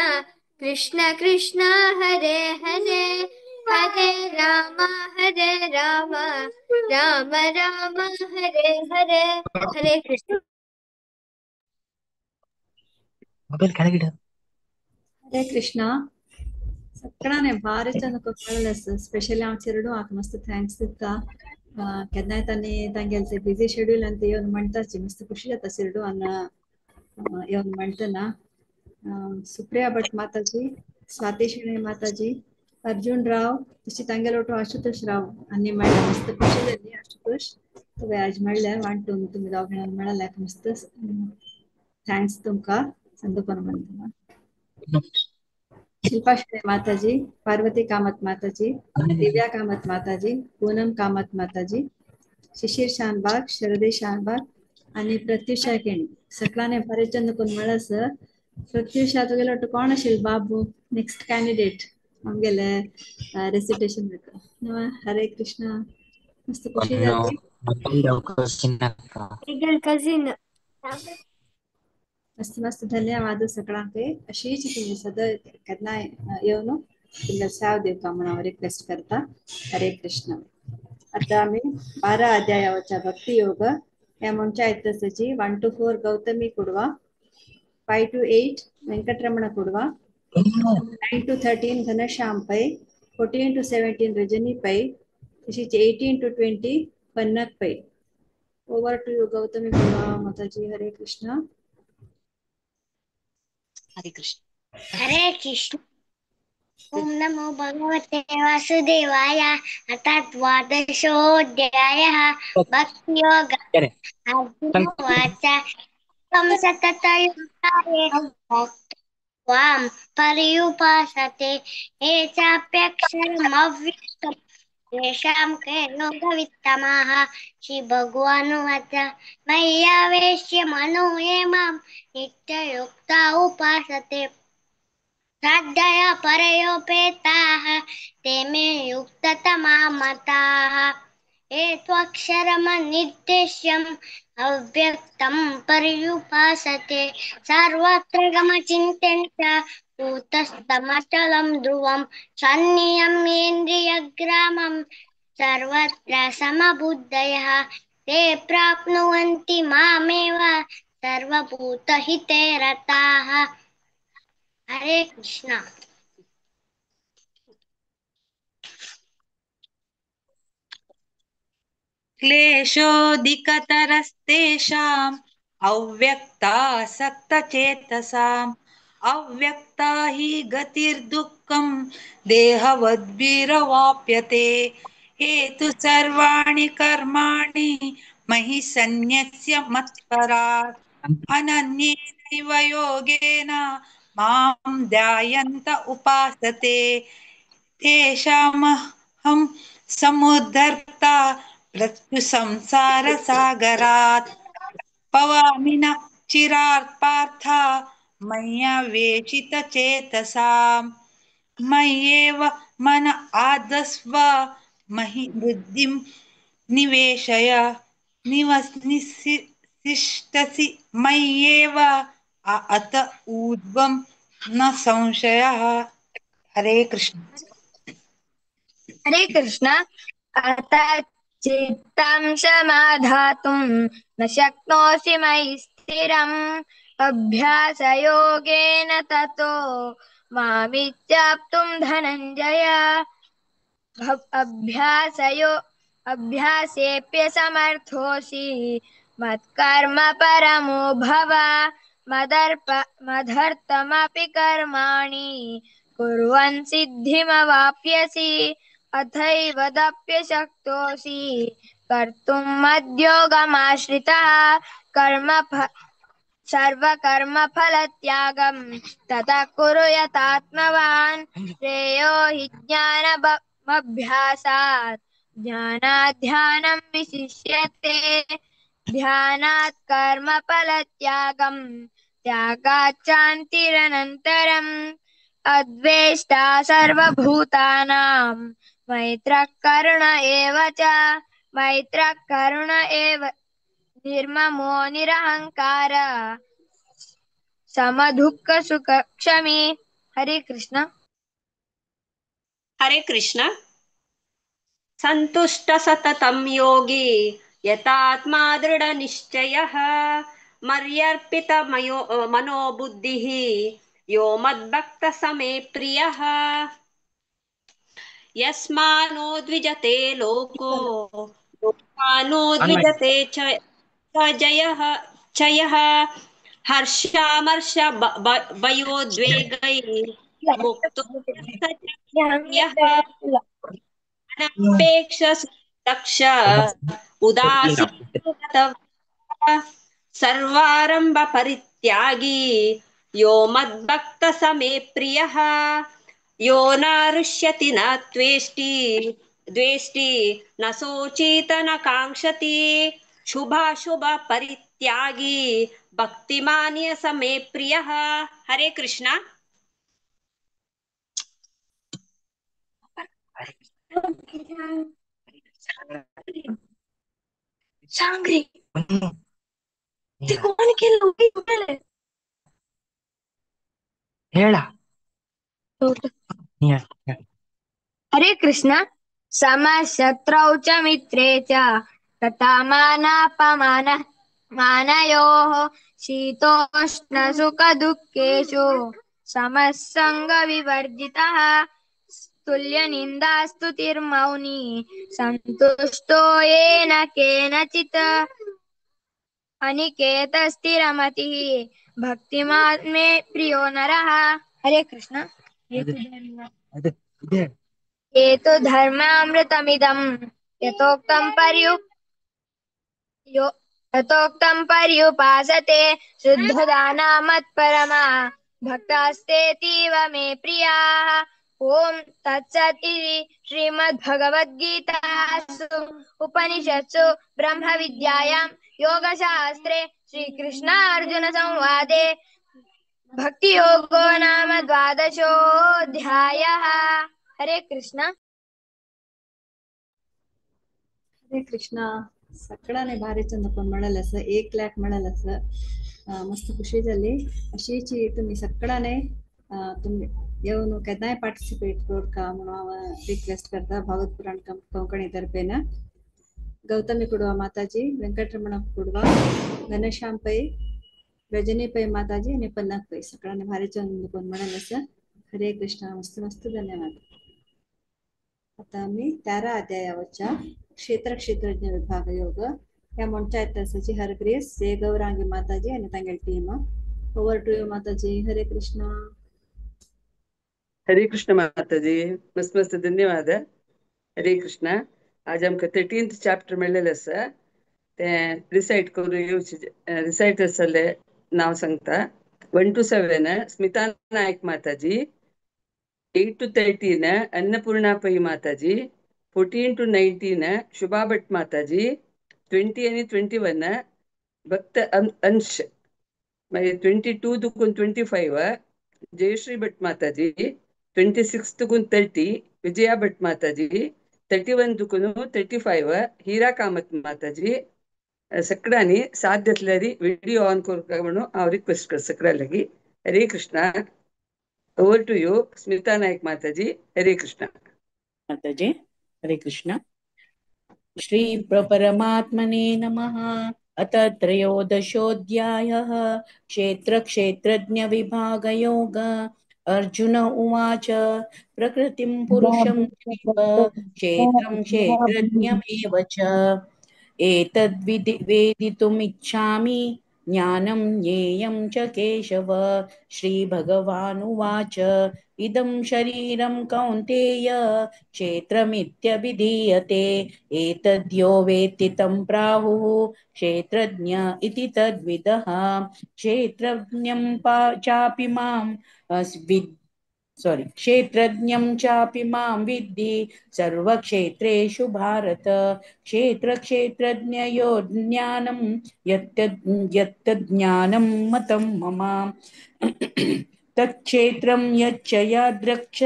कृष्ण कृष्ण हरे हरे, हरे राम हरे राम राम राम हरे हरे। हरे कृष्ण। ಮೊಬೈಲ್ ಕೆಳಗಿಡು. हरे कृष्णा. सगळ्यांनी भारी चंद कळलें स्पेशली हांव चेरडू हाका मस्त thanks दिता. केन्नाय तांणी तांगेले ते बिजी शेड्यूल आनी ते येवन म्हणटाची मस्त खुशी जाता चेरडू आनी येवन म्हणटना. सुप्रिया भट माताजी, स्वाती शेणै माताजी, अर्जुन राव, तशी तांगेलो ओटो आशुतोष राव आनी मेळ्ळा मस्त खुशी जाली. आशुतोष तुवें आज मेळ्ळें वांटून तुमी दोगांय मेळ्ळ्या मस्त thanks तुमकां संदूपन म्हणटा. शिल्पा शेणै माताजी, पार्वती कामत माताजी, दिव्या कामत माताजी, पूनम कामत माताजी, शिशिर शानबाग, शरदी शानबाग आणि प्रत्युषा केणी सगळ्यांनी बरें चंद कोण मेळ्ळा सर. प्रत्युषा तुगेलो कोण आशिल्लो बाबू नेक्स्ट कॅन्डिडेट आमगेले रेसिटेशन. हरे कृष्ण. मस्त खुशी जाली. कझिन. मस्त मस्त धन्यवाद सगळ्यांक. अशीच तुमी सदां केन्नाय येवन तुमकां साव दिवका म्हूण हांव रिक्वेस्ट करता. हरे कृष्ण. आतां आमी 12 अध्यायाच्या भक्ती योग ह्या म्हणच्या आयताची 1 to 4 Gautami Kudva, 5 to 8 Venkataramana Kudva, 9 to 13 Ghanshyam Pai, 14 to 17 Rajani Pai, तशीच 18 to 20 Pannak Pai. Over to you Gautami Kudva Mataji. Hare Krishna. Hare Krishna. Hare Krishna. Om नमो भगवते वासुदेवाय. अथ द्वादशोऽध्यायः भक्तियोग. अर्जुन उवाच त्वं सततयुक्ताये त्वां पर्युपासते ये चाप्यक्षरमव्यक्तं तेषां के योगवित्तमाः. श्री भगवानुवाच मय्यावेश्य मनो ये मां नित्ययुक्ता उपासते श्रद्धया परयोपेताः ते मे युक्ततमा मताः. एत्वक्षरमनिर्देश्यम् अव्यक्तं पर्युपासते सर्वत्र गमचिन्त्यं च कूटस्थमचलं ध्रुवं सन्नियम्येन्द्रियग्रामं सर्वत्र समबुद्धयः ते प्राप्नुवन्ति मामेव सर्वभूतहिते रताः. हरे कृष्णा. क्लेशोऽधिकतरस्तेषाम् अव्यक्तासक्तचेतसाम् अव्यक्ता हि गतिर्दुःखं देहवद्भिरवाप्यते. हेतु सर्वाणि कर्माणि मयि सन्न्यस्य मत्परात् अनन्येनैव योगेन मां ध्यायन्त उपासते. तेषामहं समुद्धर्ता मृत्युसंसारसागरात् पवामि न चिरात् पार्थ मय्यवेशितचेतसां. मय्येव मन आदस्व मयि बुद्धिं निवेशय निवसिष्ठसि मय्येव अत ऊर्ध्वं न संशयः. हरे कृष्ण. हरे कृष्ण. अत चित्तं समाधातुं न शक्नोषि मयि स्थिरम् अभ्यासयोगेन ततो मामित्याप्तुं धनञ्जय. अभ्यासेऽप्यसमर्थोऽसि मत्कर्म परमो भव. मदर्थमपि कर्माणि कुर्वन् सिद्धिमवाप्यसि. अथैवदप्यशक्तोऽसि कर्तुं मद्योगमाश्रितः सर्वकर्मफलत्यागं ततः कुरु यतात्मवान्. श्रेयो हि ज्ञानमव्ययम् कर्मभ्यासात् ज्ञानात् ध्यानं विशिष्यते ध्यानात् कर्मफलत्यागं त्यागात् शान्तिरनन्तरम् अद्वेष्टा सर्वभूतानां मैत्रः करुण एव च मैत्रः करुण एव निर्ममो निरहङ्कार समदुःखसुखक्षमी। हरे कृष्ण। हरे कृष्ण। संतुष्ट सततं योगी यतात्मा दृढ़ निश्चयः मर्यर्पित मयो मनोबुद्धिः यो मद्भक्त समे प्रियः। यस्मानो द्विजते लोको लोकानो द्विजते च जयः चयः हर्षामर्ष भयोद्वेगैः मुक्तो यः अनपेक्ष दक्ष उदासीन सर्वारंभ परित्यागी यो मद्भक्त समे प्रियः। यो न हृष्यति न त्वेष्टि द्वेष्टि न शोचित न कांक्षति शुभाशुभ परित्यागी भक्तिमान्य समे प्रियः। हरे कृष्णा। सांगरी ते कोण केलं ಹೇಳ. हरे कृष्ण। समशत्रौ च मित्रे च तथा मानापमान मानयोः शीतोष्णसुखदुःखेषु समस्सङ्गविवर्जितः तुल्यनिन्दास्तुतिर्मौनी सन्तुष्टो येन केनचित् अनिकेतस्थिरमतिः भक्तिमान् मे प्रियो नरः। हरे कृष्ण। एतु धर्मामृतमिदं यथोक्तं पर्युपासते शुद्धदाना मत्परमा भक्तास्तेतीव मे प्रियाः। ॐ तत्सत् इति श्रीमद्भगवद्गीतासु उपनिषत्सु ब्रह्मविद्यायां योगशास्त्रे श्रीकृष्णार्जुनसंवादे भक्तियोगो नाम द्वादशोऽध्यायः। हरे कृष्ण। हरे कृष्ण। सगळ्यांनी भारी चंद पण म्हणाल असं 1 लाख म्हणाल असं मस्त खुशी झाली. अशीची तुम्ही सगळ्यांनी तुम्ही येऊन केन्नाय पार्टिसिपेट करका म्हणून हांव रिक्वेस्ट करता भागवत पुराण कोंकणी तर्फेन. गौतमी कुडवा माताजी, वेंकटरमण कुडवा, घनश्याम पै, रजनी पै माताजी आणि पन्नाक पै सगळ्यांनी भारी चंद पण म्हणाल असं. हरे कृष्ण. मस्त मस्त धन्यवाद. आता आम्ही 13 अध्यायावरच्या क्षेत्र क्षेत्रज्ञ विभाग योग ह्या म्हणच्या येता हरग्रेस जय गौरांगी माताजी आणि तांगेली team. Over to you Mataji. Hare Krishna. Hare Krishna Mataji, मस्त मस्त धन्यवाद. हरे कृष्ण. आज आमकां 13th chapter मेळ्ळेलें आसा तें रिसायट करून येवचे. रिसायटर्स जाल्ले नांव सांगता. 1 to 7 Smita Naik Mataji, 8 to 13 Annapurna Pai Mataji, 14 to 19 Shubha Bhat Mataji, 20 आनी 21 भक्त अंश, मागीर 22 दुकून 25 जयश्री भट माताजी, 26 दुकून 30 विजया भट माताजी, 31 दुकून 35 हीरा कामत माताजी. सगळ्यांनी साथ घेतल्यारी व्हिडिओ ऑन करूंक म्हणून हांव रिक्वेस्ट कर सगळ्यां लागीं. Hare Krishna. Over to you Smita Naik Mataji. Hare Krishna. Mataji Hare Krishna. Shri परमात्मने नमः. अथ त्रयोदशोऽध्यायः क्षेत्र क्षेत्रज्ञ विभाग योग. अर्जुन उवाच प्रकृतिं पुरुषं चैव क्षेत्रं क्षेत्रज्ञमेव च एतद्विदि वेदितुमिच्छामि ज्ञानं ज्ञेयं च केशव. श्रीभगवानुवाच इदं शरीरं कौन्तेय क्षेत्रमित्यभिधीयते एतद्यो वेत्ति तं प्राहुः क्षेत्रज्ञ इति तद्विदः. क्षेत्रज्ञं चापि मां सॉरी क्षेत्रज्ञं चापि मां विद्धि सर्वक्षेत्रेषु भारत। क्षेत्रक्षेत्रज्ञयो ज्ञानं यत्तज्ज्ञानं मतं मम। तत्क्षेत्रं यच्च यादृक्ष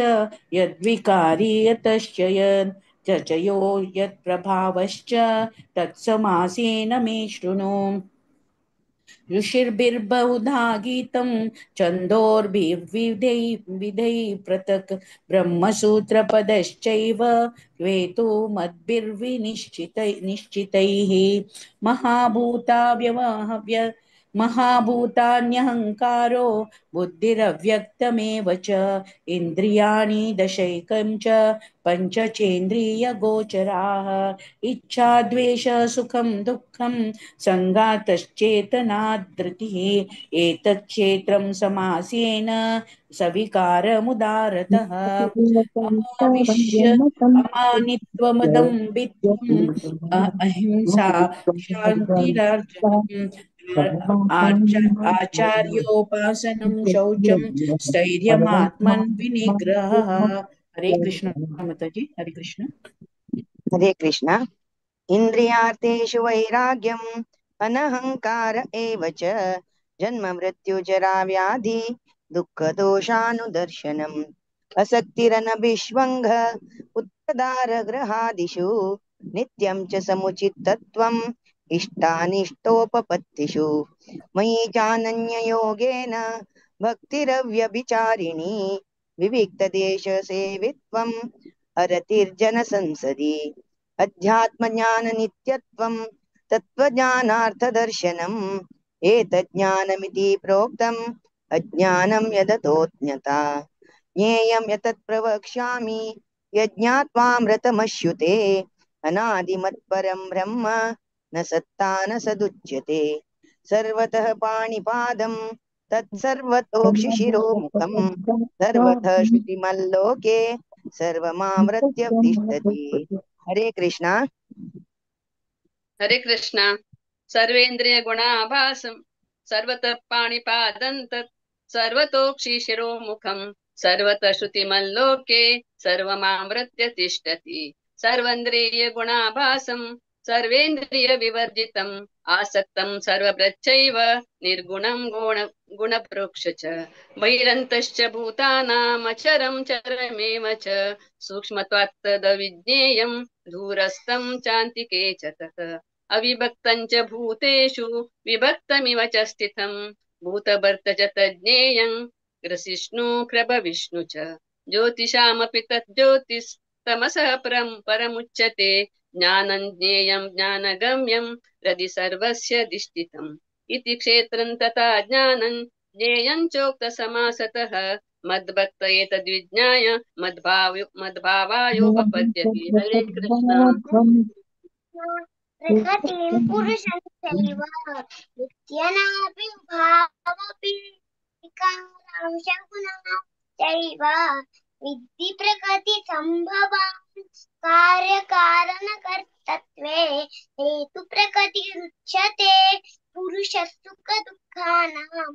यद्विकारी यतश्च यत् चयो यत्प्रभावश्च तत्समासेन मे शृणु। ऋषिर्भिर्बहुधा गीतं छन्दोर्भिर्विधैः विधैः पृथक् ब्रह्मसूत्रपदश्चैव वेतुमद्भिर्विनिश्चितैः निश्चितैः। महाभूतान्यहङ्कारो बुद्धिरव्यक्तमेव च इन्द्रियाणि दशैकं च पञ्चचेन्द्रियगोचराः। इच्छा द्वेष सुखं दुःखं सङ्घातश्चेतनाधृतिः एतत् क्षेत्रं समासेन सविकारमुदारतः। अमानित्वमदम्बित्वम् अहिंसा शान्तिरार्जवम् आचार्योपासनं शौचं स्थैर्यमात्मन् विनिग्रहः। हरे कृष्ण माताजी। हरे कृष्ण। हरे कृष्ण। इन्द्रियार्थेषु वैराग्यम् अनहङ्कार एव च जन्म मृत्यु जरा व्याधि दुःखदोषानुदर्शनम् असक्तिरनभिष्वङ्ग पुत्रदारगृहादिषु नित्यं च समुचितत्वम् इष्टानिष्टोपपत्तिषु। मयि चानन्ययोगेन भक्तिरव्यभिचारिणी विविक्तदेशसेवित्वम् अरतिर्जनसंसदि अध्यात्मज्ञाननित्यत्वं तत्त्वज्ञानार्थदर्शनम् एतज्ज्ञानमिति प्रोक्तम् अज्ञानं यदतोऽज्ञता। ज्ञेयं यतत् प्रवक्ष्यामि यज्ञात्वामृतमश्नुते अनादिमत्परं ब्रह्म न सत्ता न सदुच्यते। सर्वतः पाणिपादं तत्सर्वतोक्षिशिरोमुखं सर्वतः श्रुतिमल्लोके सर्वमावृत्य तिष्ठति। हरे कृष्णा। हरे कृष्णा। सर्वेन्द्रिय गुणाभासं सर्वतः पाणिपादं तत् सर्वतोक्षिशिरोमुखं सर्वतः श्रुतिमल्लोके सर्वमावृत्य तिष्ठति। सर्वेन्द्रिय गुणाभासं सर्वेन्द्रिय विवर्जितम् आसक्तं सर्वप्रच्छैव निर्गुणं गुण गुणप्रोक्ष च बहिरन्तश्च भूतानामचरं चरमेव च सूक्ष्मत्वात् तदविज्ञेयं दूरस्थं चान्तिके च तत् अविभक्तं च भूतेषु विभक्तमिव च स्थितं भूतभर्त च तज्ज्ञेयं ग्रसिष्णु प्रभविष्णु च ज्योतिषामपि तज्ज्योतिस्तमसः परं परमुच्यते। ज्ञानं ज्ञेयं ज्ञानगम्यं हृदि सर्वस्य अधिष्ठितम् इति क्षेत्रं तथा ज्ञानं ज्ञेयं चोक्त समासतः मद्भक्त एतद्विज्ञाय मद्भावायोपपद्यते। हरे कृष्ण। प्रकृतिं पुरुषं चैव नित्यनापि उभावपि विकारांश गुणां चैव विद्धि प्रकृति सम्भवान् कार्यकारणकर्तृत्वे हेतु प्रकृतिरुच्यते पुरुषसुखदुःखानां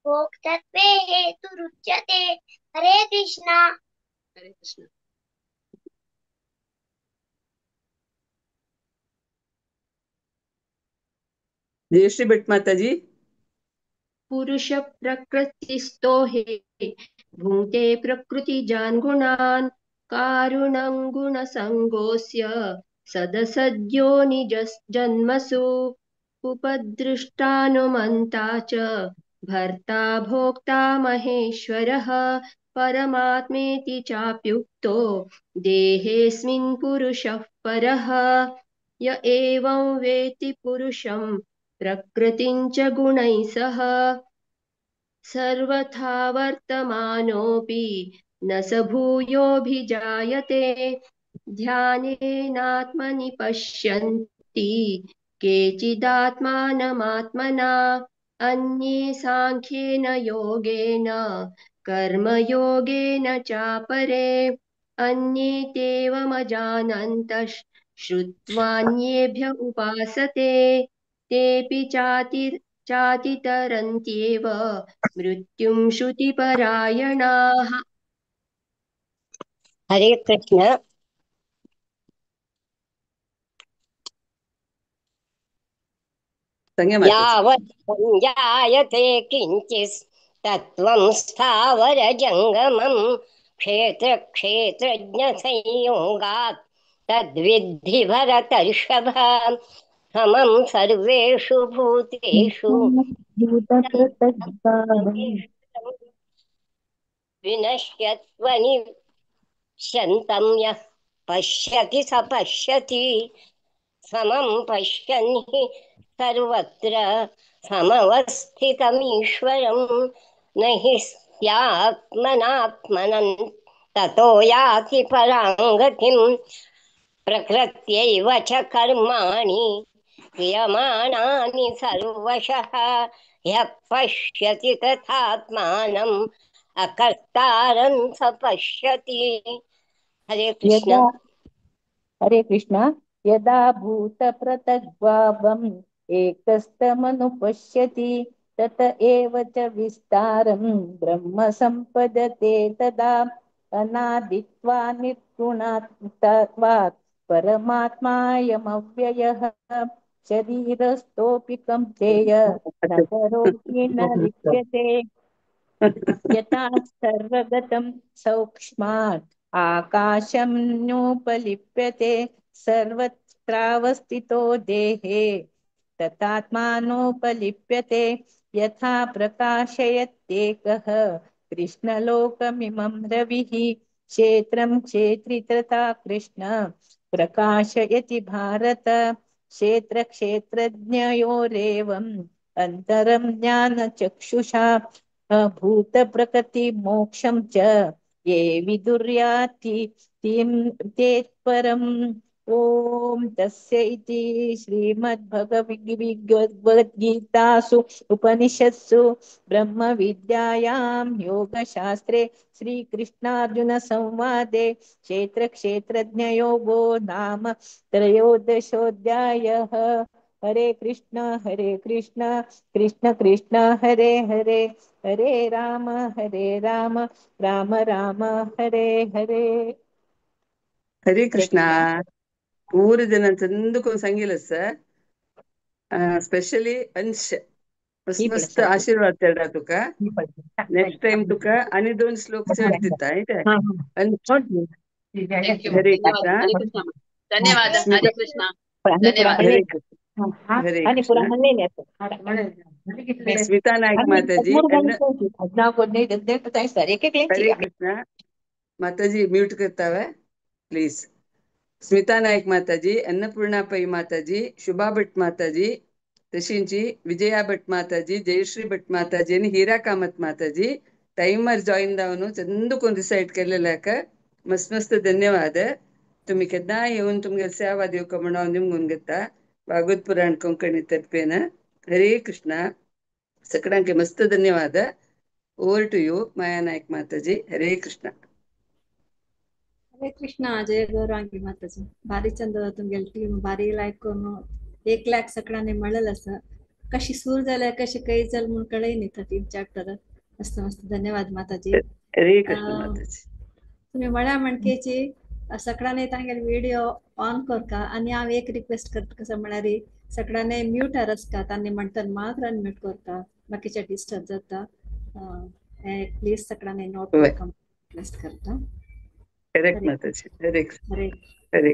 भोक्तृत्वे हेतुरुच्यते। हरे कृष्णा। हरे कृष्ण। जयश्री भट्ट माताजी। पुरुष प्रकृतिस्थो हि भुङ्क्ते प्रकृतिजान् गुणान् कारुणं गुणसङ्गोऽस्य सदसद्यो निजन्मसु उपदृष्टानुमन्ता च भर्ता भोक्ता महेश्वरः परमात्मेति चाप्युक्तो देहेऽस्मिन् पुरुषः परः। य एवं वेत्ति पुरुषं प्रकृतिं च गुणैः सह सर्वथा वर्तमानोऽपि न स भूयोऽभिजायते। ध्यानेनात्मनि पश्यन्ति केचिदात्मानमात्मना अन्ये साङ्ख्येन योगेन कर्मयोगेन चापरे अन्ये तेवमजानन्तः श्रुत्वान्येभ्य उपासते तेऽपि चातितरन्त्येव मृत्युं श्रुतिपरायणाः। हरे कृष्ण। संज्ञा माताजी। यावत् सञ्जायते किञ्चित् तत्त्वं स्थावर जङ्गमं क्षेत्र क्षेत्रज्ञ संयोगात् तद्विद्धि भरतर्षभ समं सर्वेषु भूतेषु विनश्यत्वनिशन्तं यः पश्यति स पश्यति समं पश्यन् हि सर्वत्र समवस्थितमीश्वरं न हि स्यात्मनात्मनं ततो याति परां गतिं प्रकृत्यैव च कर्माणि क्रियमाणानि सर्वशः यः पश्यति तथात्मानम् अकर्तारं स पश्यति। हरे कृष्ण। यदा हरे कृष्ण। यदा भूतपृथग्भावम् एकस्तमनुपश्यति तत एव च विस्तारं ब्रह्म सम्पद्यते तदा अनादित्वा निर्गुणात्वात् परमात्मायमव्ययः शरीरस्थोऽपि कौन्तेय न करोति न लिप्यते। यथा सर्वगतं सौक्ष्मात् आकाशं नोपलिप्यते सर्वत्रावस्थितो देहे तथात्मानोपलिप्यते। यथा प्रकाशयत्येकः कृष्णलोकमिमं रविः क्षेत्रं क्षेत्री तथा कृष्ण प्रकाशयति भारत। क्षेत्र क्षेत्रज्ञयोरेवम् अन्तरं ज्ञानचक्षुषा भूतप्रकृति मोक्षं च ये विदुर्याति ते परम्। ॐ तस्य इति श्रीमद्भगवद्गीतासु उपनिषत्सु ब्रह्मविद्यायां योगशास्त्रे श्रीकृष्णार्जुनसंवादे क्षेत्रक्षेत्रज्ञयोगो नाम त्रयोदशोऽध्यायः। हरे कृष्ण कृष्ण कृष्ण हरे हरे, हरे राम राम राम हरे हरे। हरे हरे कृष्ण। कृष्ण। ಪೂರ ಜನ ಚಂದಕ್ಕೊಂದು ಸಂಗಿಲ್ಲ ಸರ್. ಸ್ಪೆಷಲಿ ಅಂಶ್ ಮಸ್ತ್ ಮಸ್ತ್ ಆಶೀರ್ವಾದ ತೇಡ ತುಕ. ನೆಕ್ಸ್ಟ್ ಟೈಮ್ ತುಕ आणि दोन श्लोक चढ दिता ಆಯ್ತಾ. ಅಂಶ್. Thank you. Hare धन्यवाद. ಕೃಷ್ಣ. हरे कृष्ण. धन्यवाद. ಸ್ಮಿತಾ. हरे कृष्ण. धन्यवाद. ಹರೇ ಕೃಷ್ಣ. ಹರೇ ಕೃಷ್ಣ. ಸ್ಮಿತಾ ನಾಯ್ಕ್ ಮಾತಾಜಿ. ಹರೇ ಕೃಷ್ಣ ಮಾತಾಜಿ, ಮ್ಯೂಟ್ ಕರ್ತಾವೆ ಪ್ಲೀಸ್. ಸ್ಮಿತಾ ನಾಯ್ಕ್ ಮಾತಾಜಿ, ಅನ್ನಪೂರ್ಣ ಪೈ ಮಾತಾಜಿ, ಶುಭಾ ಭಟ್ ಮಾತಾಜಿ, ತಶಿಂಚಿ ವಿಜಯ ಭಟ್ ಮಾತಾಜಿ, ಜಯಶ್ರೀ ಭಟ್ ಮಾತಾಜಿ आणि हीरा कामत माताजी. टाइमर जॉईन जावन चंदूक रिसाइट केलेल्याक मस्त मस्त धन्यवाद. तुम्ही केन्ना येवन तुमगे सेवा दिवका म्हणून हांव निमगून घेता भागवत पुराण कोंकणी तर्फेन. हरे कृष्ण. सगळ्यांके मस्त धन्यवाद. Over to you Maya Naik Mataji. Hare Krishna. Hare Krishna. Jaya Gaurangi Mataji. भारी चंद तुमगेली टीम भारी लायक करून 1 लाख सगळ्यांनी म्हणलेलं असं कशी सूर जाल्या कशी काही जाल म्हणून कळही नाही 13 चॅप्टर. मस्त मस्त धन्यवाद माताजी. हरे कृष्ण माताजी. तुम्ही म्हळ्या म्हणकेची सगळ्यांनी तांगेले व्हिडिओ ऑन करका आणि हांव एक रिक्वेस्ट करता कसं म्हळ्यार सगळ्यांनी म्यूट आरसका तांणी म्हणटना मात्र अनम्यूट करता बाकीच्या डिस्टर्ब जाता. प्लीज सगळ्यांनी नोट वय. करका रिक्वेस्ट करता. करेक्ट हरे माताजी. हरे कृष्ण. हरे. हरे.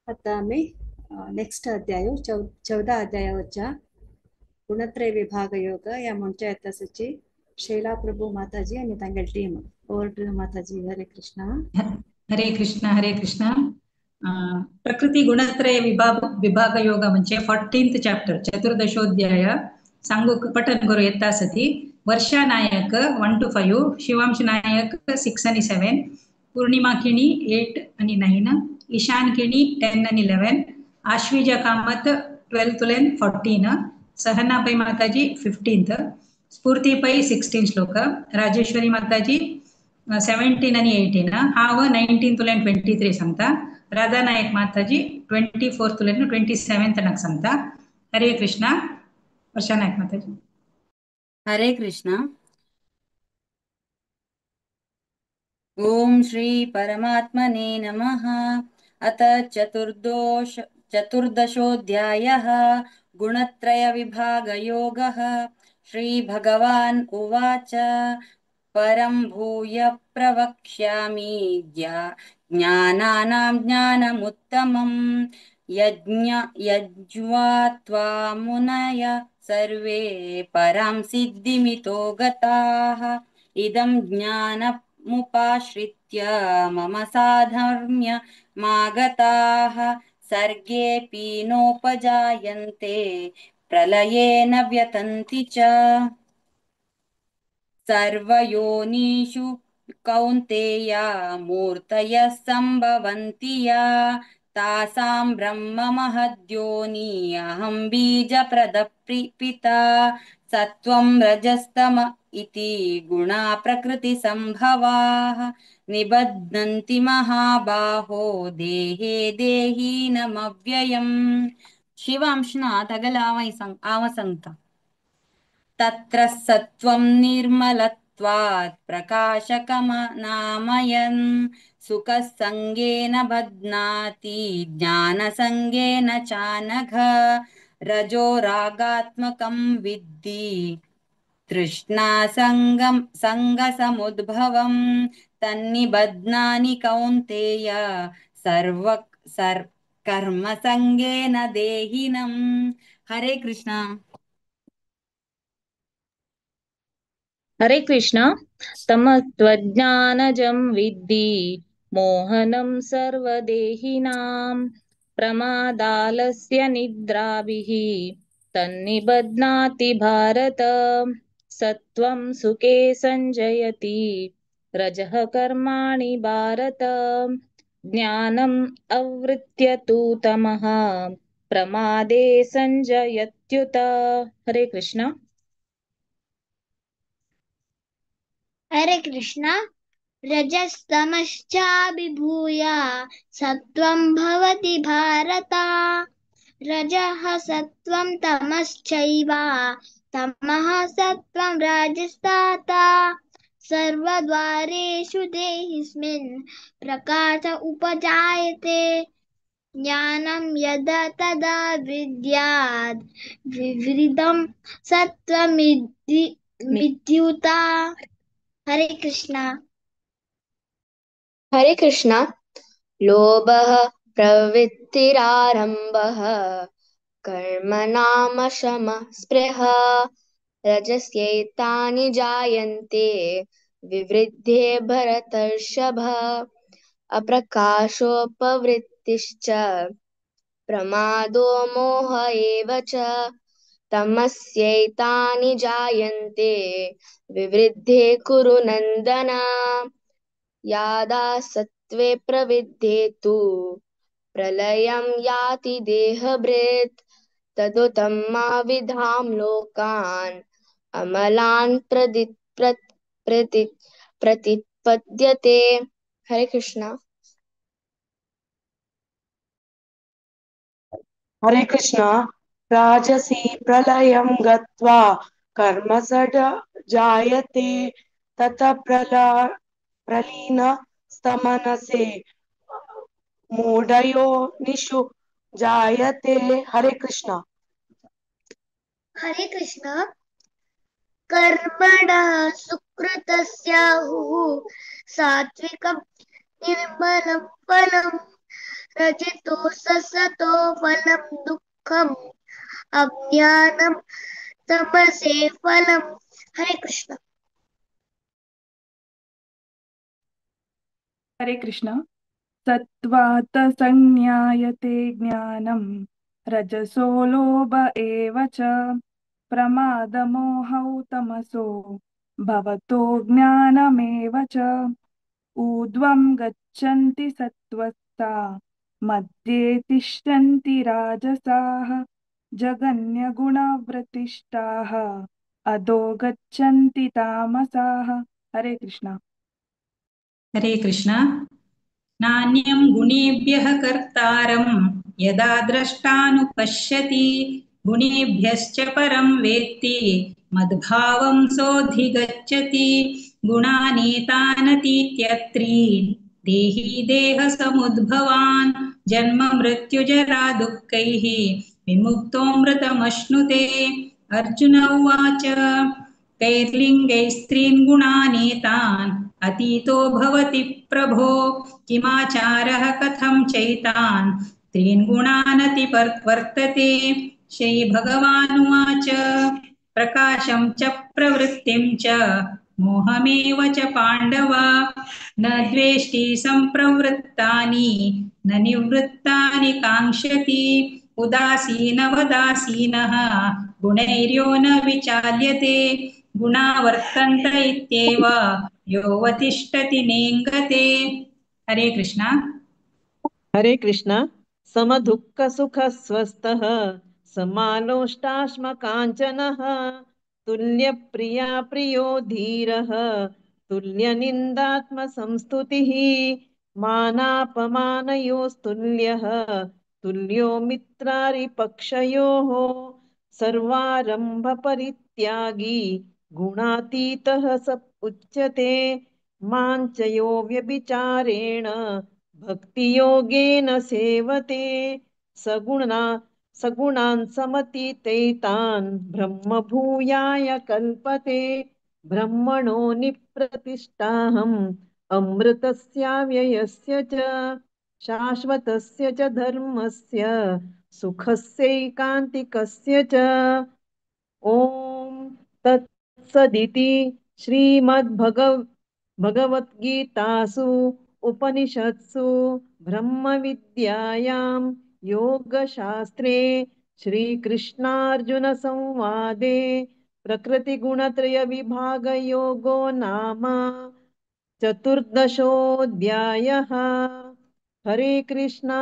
आता आम्ही नेक्स्ट अध्याय 14 अध्यायाच्या गुणत्रय विभाग योग या म्हणच्या येतासाची शैला प्रभू माताजी आणि तांगेली टीम. ओवर टू माताजी. हरे कृष्ण. हरे कृष्ण. हरे कृष्ण. प्रकृती गुणत्रय विभाग विभाग योग म्हणजे 14th chapter चतुर्दशोध्याय सांगू पठन करू येता सती. वर्षा नायक 1 to 5, Shivansh Nayak 6 आणि 7, पूर्णिमा किणी 8 आणि 9, ईशान किणी 10 आणि 11, आश्विजा कामत 12 तुलेन 14, सहना पै माताजी 15th, स्फूर्ती पै 16 श्लोक, राजेश्वरी माताजी 17 आणि 18, हाव 19 तुलेन 23 सांगता, राधा नायक माताजी 24 तुलेन 27 तनक सांगता. हरे कृष्णा. वर्षा नायक माताजी. हरे कृष्णा. ॐ श्री परमात्मने नमः। अथ चतुर्दशोऽध्यायः गुणत्रयविभागयोगः। श्रीभगवान् उवाच। परं भूय प्रवक्ष्यामि ज्ञानानां ज्ञानमुत्तमम्। यज्वा त्वा मुनय सर्वे परां सिद्धिमितो गताः। इदं ज्ञानमुपाश्रित्य मम साधर्म्य मागताः। सर्गेऽपि नोपजायन्ते प्रलये न व्यथन्ति च। सर्वयोनिषु कौन्तेय मूर्तयः सम्भवन्ति या। तासां ब्रह्म महद्योनि अहं बीजप्रदपिता। सत्त्वं रजस्तम इति गुणा प्रकृतिसम्भवाः। निबध्नन्ति महाबाहो देहे देहीनमव्ययम्। शिवांशना तगल आवसंत। तत्र सत्त्वं निर्मलत्वात् प्रकाशकमनामयन्। सुखसङ्गेन बध्नाति ज्ञानसङ्गेन चानघ। रजो रागात्मकं विद्धि तृष्णासङ्गं सङ्गसमुद्भवं। तन्निबध्नानि कौन्तेय सर्व सर् कर्मसङ्गेन देहिनम्। हरे कृष्ण। हरे कृष्ण। तमस्त्वज्ञानजं विद्धि मोहनं सर्वदेहिनां प्रमादालस्य निद्राभिः तन्निबध्नाति भारत। सत्त्वं सुखे सञ्जयति रजः कर्माणि भारत। ज्ञानम् आवृत्य तु तमः प्रमादे सञ्जयत्युत। हरे कृष्ण। हरे कृष्ण। रजस्तमश्चाभिभूय सत्त्वं भवति भारत। रजः सत्त्वं तमश्चैव तमः सत्त्वं राजस्ताता। सर्वद्वारेषु देहिस्मिन् प्रकाश उपजायते। ज्ञानं यदा तदा विद्याद् विवृतं सत्त्वमिद्धि मिद्युता। हरे कृष्णा। हरे कृष्णा। लोभः प्रवृत्तिरारम्भः कर्मणामशमः स्पृहा रजस्यैतानि जायन्ते विवृद्धे भरतर्षभ। अप्रकाशोपवृत्तिश्च प्रमादो मोह एव च तमस्यैतानि जायन्ते विवृद्धे कुरु नन्दन। यादा सत्त्वे प्रवृद्धे तु प्रलयं याति देहभृत् तदुतं मा विधां लोकान् अमलान् प्रदि प्र, प्रति प्रतिपद्यते। हरे कृष्णा। हरे कृष्णा। राजसी प्रलयं गत्वा कर्मसड जायते ततः प्रलीन स्तमनसे मूढयोनिषु जायते। हरे कृष्णा। हरे कृष्ण। कर्मणः सुकृतस्याहुः सात्विकं निर्मलं फलं रजतो ससतो फलं दुःखम् अज्ञानं तमसे फलम्। हरे कृष्ण। हरे कृष्ण। सत्त्वात् संज्ञायते ज्ञानं रजसो लोभ एव च प्रमादमोहौ तमसो भवतो ज्ञानमेव च। ऊर्ध्वं गच्छन्ति सत्त्वस्ता मध्ये तिष्ठन्ति राजसाः जघन्यगुणवृत्तिष्ठाः अधो गच्छन्ति तामसाः। हरे कृष्ण। हरे कृष्ण। नान्यं गुणेभ्यः कर्तारं यदा द्रष्टानुपश्यति गुणेभ्यश्च परं वेत्ति मद्भावं सोऽधिगच्छति। गुणानेतानतीत्यत्रीन् देहि देहसमुद्भवान् जन्म मृत्युजरा दुःखैः विमुक्तोऽमृतमश्नुते। अर्जुन उवाच कैर्लिङ्गैस्त्रीन् गुणानेतान् अतीतो भवति प्रभो किमाचारः कथं चैतान् त्रीन् गुणानतिवर्तते। श्रीभगवानुवाच प्रकाशं च प्रवृत्तिं च मोहमेव च पाण्डव न द्वेष्टि सम्प्रवृत्तानि न निवृत्तानि काङ्क्षति उदासीनवदासीनः गुणैर्यो न विचाल्यते गुणा वर्तन्त इत्येव योऽवतिष्ठति नेङ्गते। हरे कृष्णा। हरे कृष्णा। समदुःख सुख स्वस्थः समालोष्टाश्म काञ्चनः तुल्य प्रिया प्रियो धीरः तुल्य निन्दात्म संस्तुतिः मानापमानयोस्तुल्यः तुल्यो मित्रारिपक्षयोः सर्वारंभ परित्यागी गुणातीतः स उच्यते। मां च यो व्यभिचारेण भक्तियोगेन सेवते सगुणा सगुणान् समतीतैतान् ब्रह्मभूयाय कल्पते। ब्रह्मणो निप्रतिष्ठाहम् अमृतस्याव्ययस्य च शाश्वतस्य च धर्मस्य सुखस्यैकान्तिकस्य च। ॐ तत्सदिति श्रीमद्भगवद्गीतासु उपनिषत्सु ब्रह्मविद्यायां योगशास्त्रे श्रीकृष्णार्जुनसंवादे प्रकृतिगुणत्रयविभागयोगो नाम चतुर्दशोऽध्यायः। हरे कृष्णा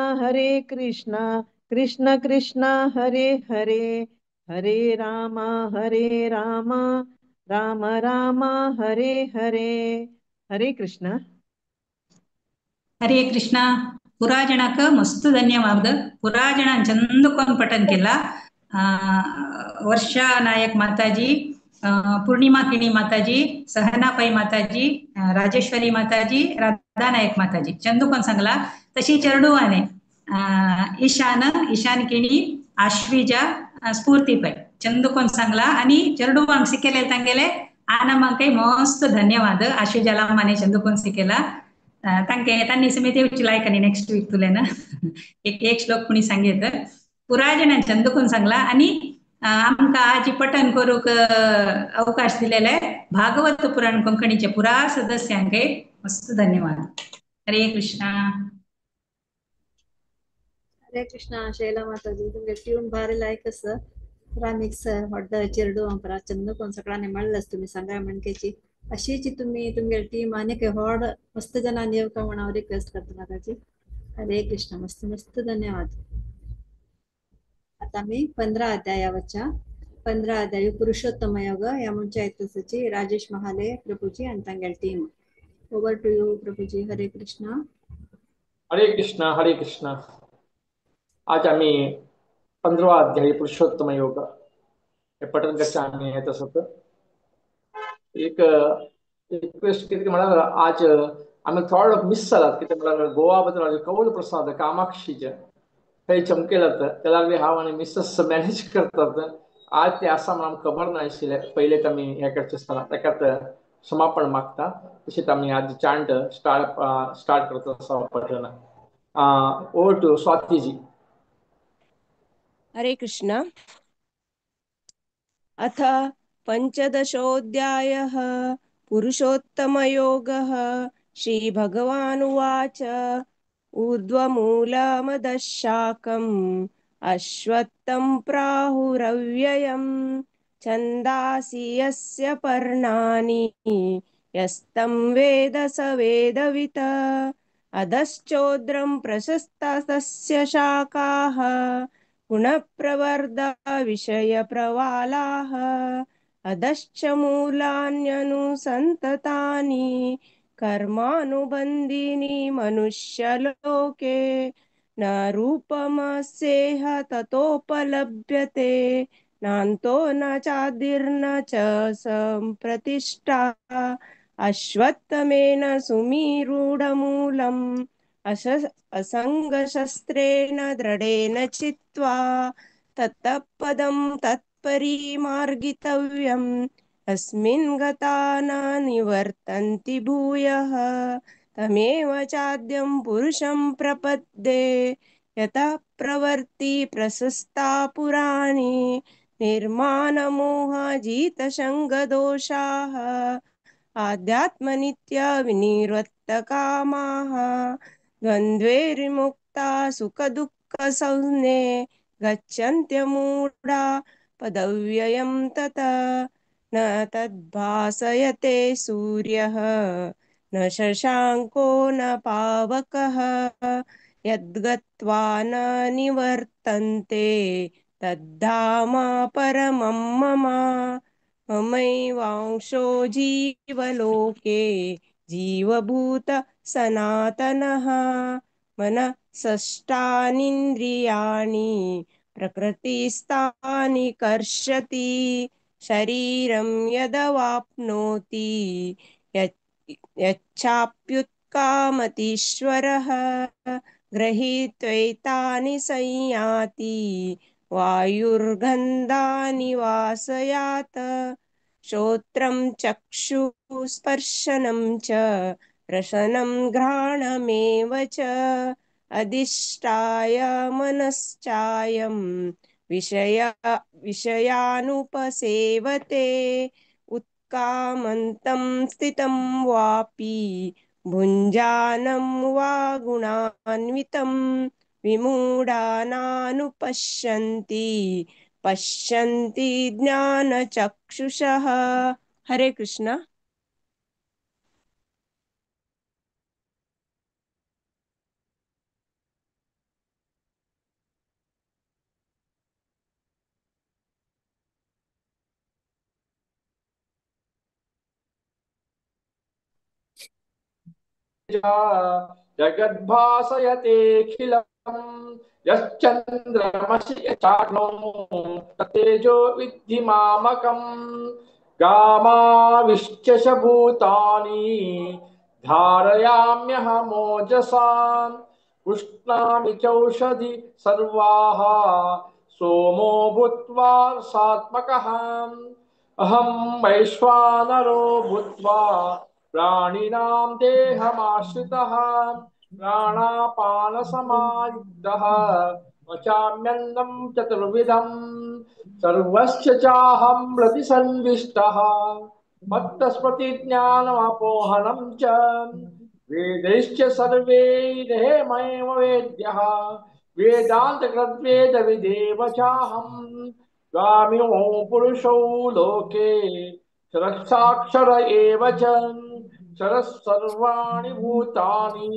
कृष्ण कृष्ण हरे हरे हरे राम राम राम हरे हरे। हरे कृष्ण। हरे कृष्ण। पुराजणक मस्त धन्यवाद। पुराजण चंदकोन पठन केला। वर्षा नायक माताजी, पूर्णिमा किणी माताजी, सहना पै माताजी, राजेश्वरी माताजी, राधा नायक माताजी चंदुकोन सांगला। तशी चेरडुवाने ईशान ईशान किणी, आश्विजा, स्फूर्ती पै चंदुकोन सांगला आणि चेरडुवांक शिकेले तांगेले आनमांकय मस्त धन्यवाद। आश्विजाला माने चंदुकोन शिकेला तांके तांनी समिती उचलाय आणि नेक्स्ट वीक तुले ना एक एक श्लोक कोणी सांगेत पुराजणान चंदुकोन सांगला आणि आमकां आज पठण करूक अवकाश दिलेले भागवत पुराण कोंकणीचे पुरा सदस्यांक मस्त धन्यवाद। हरे कृष्णा। हरे कृष्णा। शैला माताजी तुमगे ट्यून भारी लायक आसा। पुरा मिक्सर व्हडलो चेरडू पुरा चंदकोन सगळ्यांनी म्हणलंच तुम्ही सांगा म्हणकेची अशीच तुम्ही तुमगे टीम आनी व्हड मस्त जणांनी येवका म्हण हांव रिक्वेस्ट करता माताजी। हरे कृष्णा। मस्त मस्त धन्यवाद। आता मी 15 अध्यायावरच्या 15 अध्याय पुरुषोत्तम योग या म्हणच्या येतची राजेश महाले प्रभुजी आणि तांगेल team. Over to you Prabhuji. Hare Krishna. Hare Krishna. Hare Krishna. आज आम्ही 15वा अध्याय पुरुषोत्तम योग हे पठण करच्या आम्ही येत असत। एक रिक्वेस्ट कितें म्हळ्यार आज आमी थोडो मिस जालात कितें म्हळ्यार गोवा बद्दल कौल प्रसाद कामाक्षीचे थंय चमकेलात त्याला हांव आनी मिसेस मॅनेज करतात। आज ते आसा म्हणून आमकां खबर नाशिल्लें पयलेच आमी हें करचें आसतना ताकाच क्षमापण मागता। तशेंच आमी आज चांट स्टार्ट करता आसा पठण। Over to Swatiji. Hare Krishna. अथ पंचदशोऽध्यायः पुरुषोत्तमयोगः। श्रीभगवानुवाच ऊर्ध्वमूलमदशाकम् अश्वत्थं प्राहुरव्ययम् छन्दांसि यस्य पर्णानि यस्तं वेद स वेदवित्। अधश्चोद्रं प्रशस्ता तस्य शाखाः गुणप्रवर्धा विषयप्रवालाः। अधश्च मूलान्यनुसन्ततानि कर्मानुबन्धीनि मनुष्यलोके। न रूपमस्येह ततोपलभ्यते नान्तो न चादिर्न च सम्प्रतिष्ठा। अश्वत्थमेन सुमीरूढमूलम् असङ्गशस्त्रेण दृढेन चित्वा ततः पदं तत्परिमार्गितव्यम् अस्मिन् गता न निवर्तन्ति भूयः तमेव चाद्यं पुरुषं प्रपद्ये यतः प्रवर्ति प्रशस्ता पुराणी निर्माणमोहजितसङ्गदोषाः आध्यात्मनित्यविनिवृत्तकामाः द्वन्द्वैर्विमुक्ता सुखदुःखसंज्ञे गच्छन्त्यमूढा पदव्ययं तत न तद्भासयते सूर्यः न शशाङ्को न पावकः यद्गत्वा न निवर्तन्ते तद्धाम परमं मम ममैवांशो जीवलोके जीवभूत सनातनः मनः षष्ठानीन्द्रियाणि प्रकृतिस्थानि कर्षति शरीरं यदवाप्नोति यच्चाप्युत्कामतीश्वरः गृहीत्वैतानि संयाति वायुर्गन्धानि वासयात् श्रोत्रं चक्षुः स्पर्शनं च रसनं घ्राणमेव च अधिष्ठाय मनश्चायं विषयानुपसेवते उत्कामन्तं स्थितं वापि भुञ्जानं वा गुणान्वितं विमूढानानुपश्यन्ति पश्यन्ति ज्ञानचक्षुषः। हरे कृष्ण। जगद्भासयतेऽखिलं यश्चन्द्रमसि यच्चाग्नौ तत्तेजो विद्धि मामकं गामाविश्च भूतानि धारयाम्यहमोजसा पुष्णामि चौषधि सर्वाः सोमो भूत्वा सात्मकः अहं वैश्वानरो भूत्वा प्राणिनां देहमाश्रितः प्राणापानसमायुक्तः पचाम्यन्नं चतुर्विधं सर्वस्य चाहं हृदि सन्विष्टः मत्तस्मृतिज्ञानमपोहनं च वेदैश्च सर्वैरेमैव वेद्यः वेदान्तकृद्वेदविदेव चाहं स्वामिनो पुरुषौ लोके क्षरसाक्षर एव च क्षरः सर्वाणि भूतानि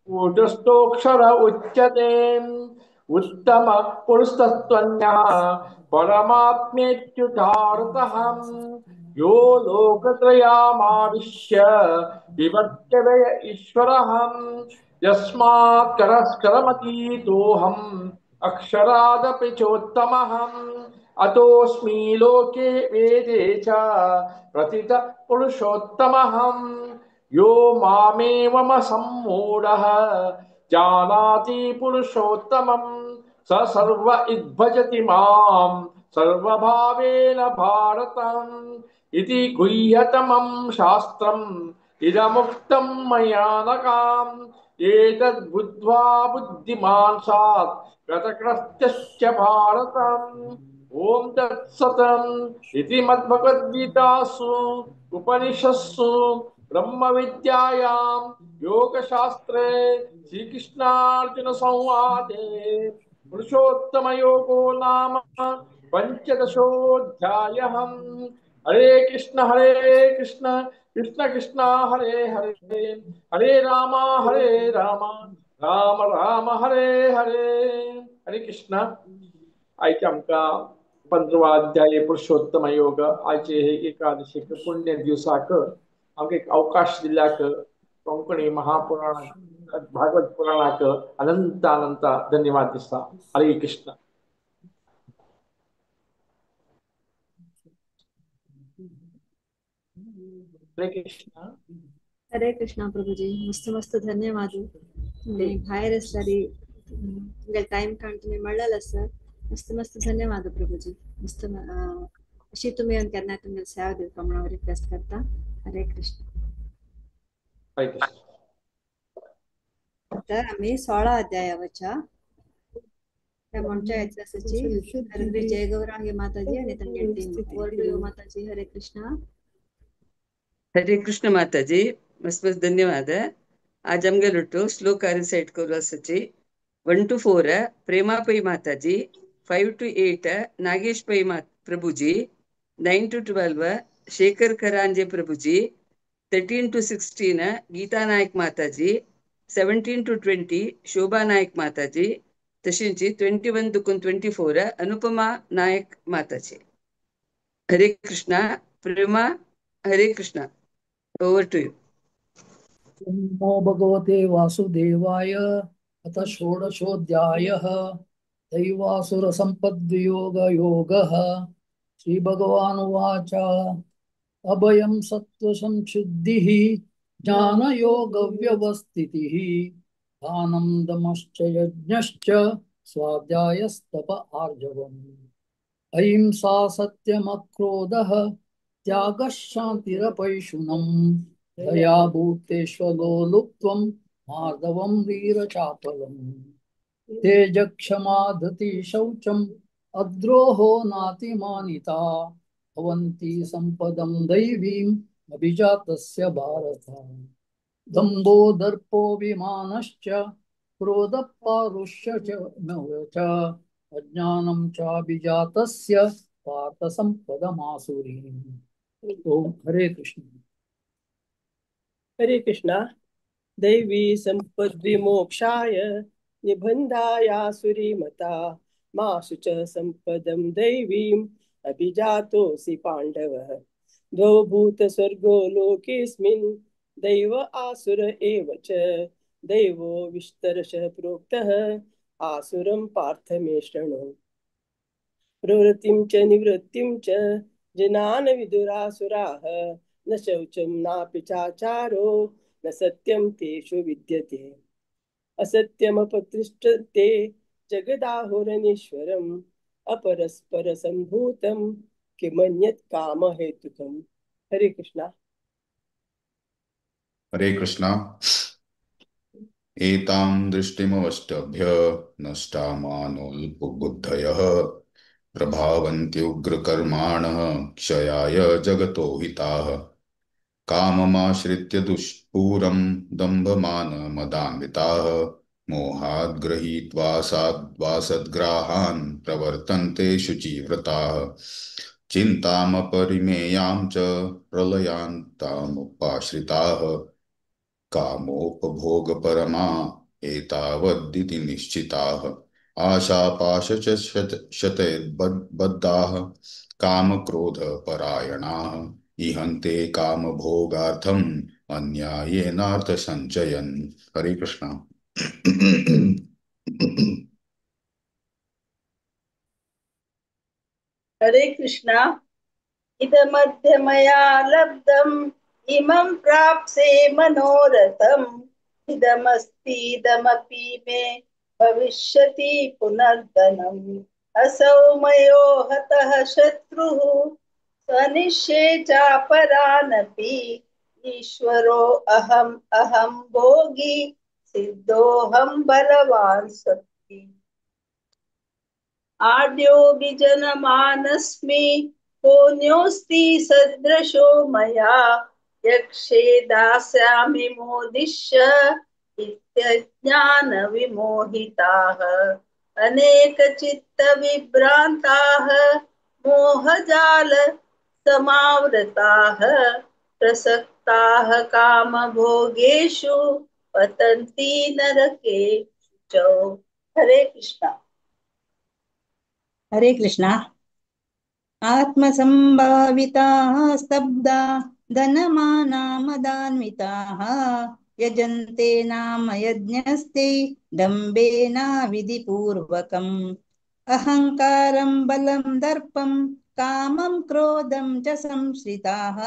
कूटस्थोऽक्षर उच्यते उत्तम पुरुषस्तत्त्वज्ञः परमात्मेत्युदाहृतः यो लोकत्रयमाविश्य विवर्त्यव्यय ईश्वरः यस्मात् करस्करमतीतोऽहम् अक्षरादपि चोत्तमः अतोऽस्मि लोके वेदे च प्रथितः पुरुषोत्तमः यो मामेवमसम्मूढः जानाति पुरुषोत्तमं स सर्व इद्भजति मां सर्वभावेन भारतम् इति गुह्यतमं शास्त्रम् इदमुक्तं मया नकाम् एतद्बुद्ध्वा बुद्धिमान् सात् कृतकृत्यश्च भारतम्। ॐ तत्सतम् इति मद्भगवद्गीतासु उपनिषत्सु ब्रह्मविद्यायां योगशास्त्रे श्रीकृष्णार्जुनसंवादे पुरुषोत्तमयोगो नाम पञ्चदशोऽध्यायः। हरे कृष्ण कृष्ण कृष्ण हरे हरे हरे राम राम राम हरे हरे। हरे कृष्ण। आयचे आमकां 15 अध्याय पुरुषोत्तम योग आयचे हे एकादशीक पुण्य दिवसाक आमकां एक अवकाश दिल्याक कोंकणी महापुराणाक भागवत पुराणाक अनंत अनंत धन्यवाद दिसता। हरे कृष्ण। हरे कृष्ण. हरे कृष्णा प्रभुजी, मस्त मस्त धन्यवाद. तुम्ही भायर असल्यारी तुमगे टाइम काढून तुम्ही मळलेलं सर. मस्त मस्त धन्यवाद प्रभुजी. मस्त अशी तुम्ही येवन केन्ना तुमगे सेवा दिवपा म्हणून रिक्वेस्ट करता. हरे कृष्ण. हरे कृष्ण. तर आम्ही 16 अध्यायावरच्या म्हणच्या येतली जय गौरांगी माताजी आणि तांगे team. Over to you Mataji. Hare Krishna. Hare Krishna Mataji, मस्त मस्त धन्यवाद. आज आमगेलोटो श्लोक रिसाइट करू आसाची. 1 to 4 Prema Pai Mataji, 5 to 8 Nagesh Pai Prabhuji, 9 to 12 Shekhar Karanje Prabhuji, 13 to 16 Geeta Naik Mataji, 17 to 20 Shobha Naik Mataji, तशींची 21 to 24 Anupama Naik Mataji. Hare Krishna. Prema, Hare Krishna, over to you. नमो भगवते वासुदेवाय. अथ षोडशोऽध्यायः. दैवासुरसम्पद्वियोगयोगः. श्रीभगवानुवाच. अभयं सत्त्वसंशुद्धिः ज्ञानयोगव्यवस्थितिः दानं दमश्च यज्ञश्च स्वाध्यायस्तप आर्जवम्. अहिंसा सत्यमक्रोधः त्यागः शान्तिरपैशुनम् दया भूतेष्वलोलुप्त्वं मार्दवं वीरचापलम्. तेजक्षमा धृति शौचम् अद्रोहो नातिमानिता भवन्ति सम्पदं दैवीम् अभिजातस्य भारत. दम्भो दर्पोऽभिमानश्च क्रोधः पारुष्य च अज्ञानं चाभिजातस्य पार्थ सम्पदमासुरीम्. ओम हरे कृष्ण. हरे कृष्णा. दैवी संपद्विमोक्षाय निबंधायासुरी मता माशु च संपदं दैवीम् अभिजातोऽसि पाण्डवः. द्वौ भूतस्वर्गो लोकेऽस्मिन् दैव आसुर एव च दैवो विस्तरशः प्रोक्तः आसुरं पार्थ मे शृणु. प्रवृत्तिं च निवृत्तिं च जनान विदुरासुराः न शौचं नापि चाचारो न सत्यं तेषु विद्यते. असत्यमपतिष्ठते जगदाहुरनीश्वरम् अपरस्परसम्भूतं किमन्यत् कामहेतुकम्. हरे कृष्णा. हरे कृष्णा. एतां दृष्टिमवष्टभ्य नष्टामानोऽल्पबुद्धयः प्रभावन्त्युग्रकर्माणः क्षयाय जगतो हिताः. काममाश्रित्य दुष्पूरं दम्भमानमदान्विताः मोहाद् गृहीत्वा साद्वासद्ग्राहान् प्रवर्तन्ते शुचिव्रताः. चिन्तामपरिमेयां च प्रलयान्तामुपाश्रिताः कामोपभोगपरमा एतावदिति निश्चिताः. आशापाशच शतैर्बद्धाः कामक्रोधपरायणाः इहन्ते कामभोगार्थम् अन्यायेनार्थसञ्चयन्. हरे कृष्ण. हरे कृष्णा. इदमद्य मया लब्धम् इमं प्राप्से मनोरथम् इदमस्तीदमपि मे भविष्यति पुनर्धनम्. असौ मयो हतः शत्रुः स्वनिष्ये चापरानपि ईश्वरो अहम् अहं भोगी सिद्धोऽहं बलवान् सति. आद्योऽभिजनमानस्मि कोऽन्योऽस्ति सदृशो मया यक्षे दास्यामि मोदिष्य इत्यज्ञानविमोहिताः. अनेकचित्तविभ्रान्ताः मोहजाल समावृताः प्रसक्ताः कामभोगेषु पतन्ति नरकेषु च. हरे कृष्णा. हरे कृष्णा. आत्मसंभाविताः स्तब्धा धनमानामदान्विताः यजन्ते नाम यज्ञस्ते दम्भेन विधिपूर्वकम्. अहङ्कारं बलं दर्पं कामं क्रोधं च संश्रिताः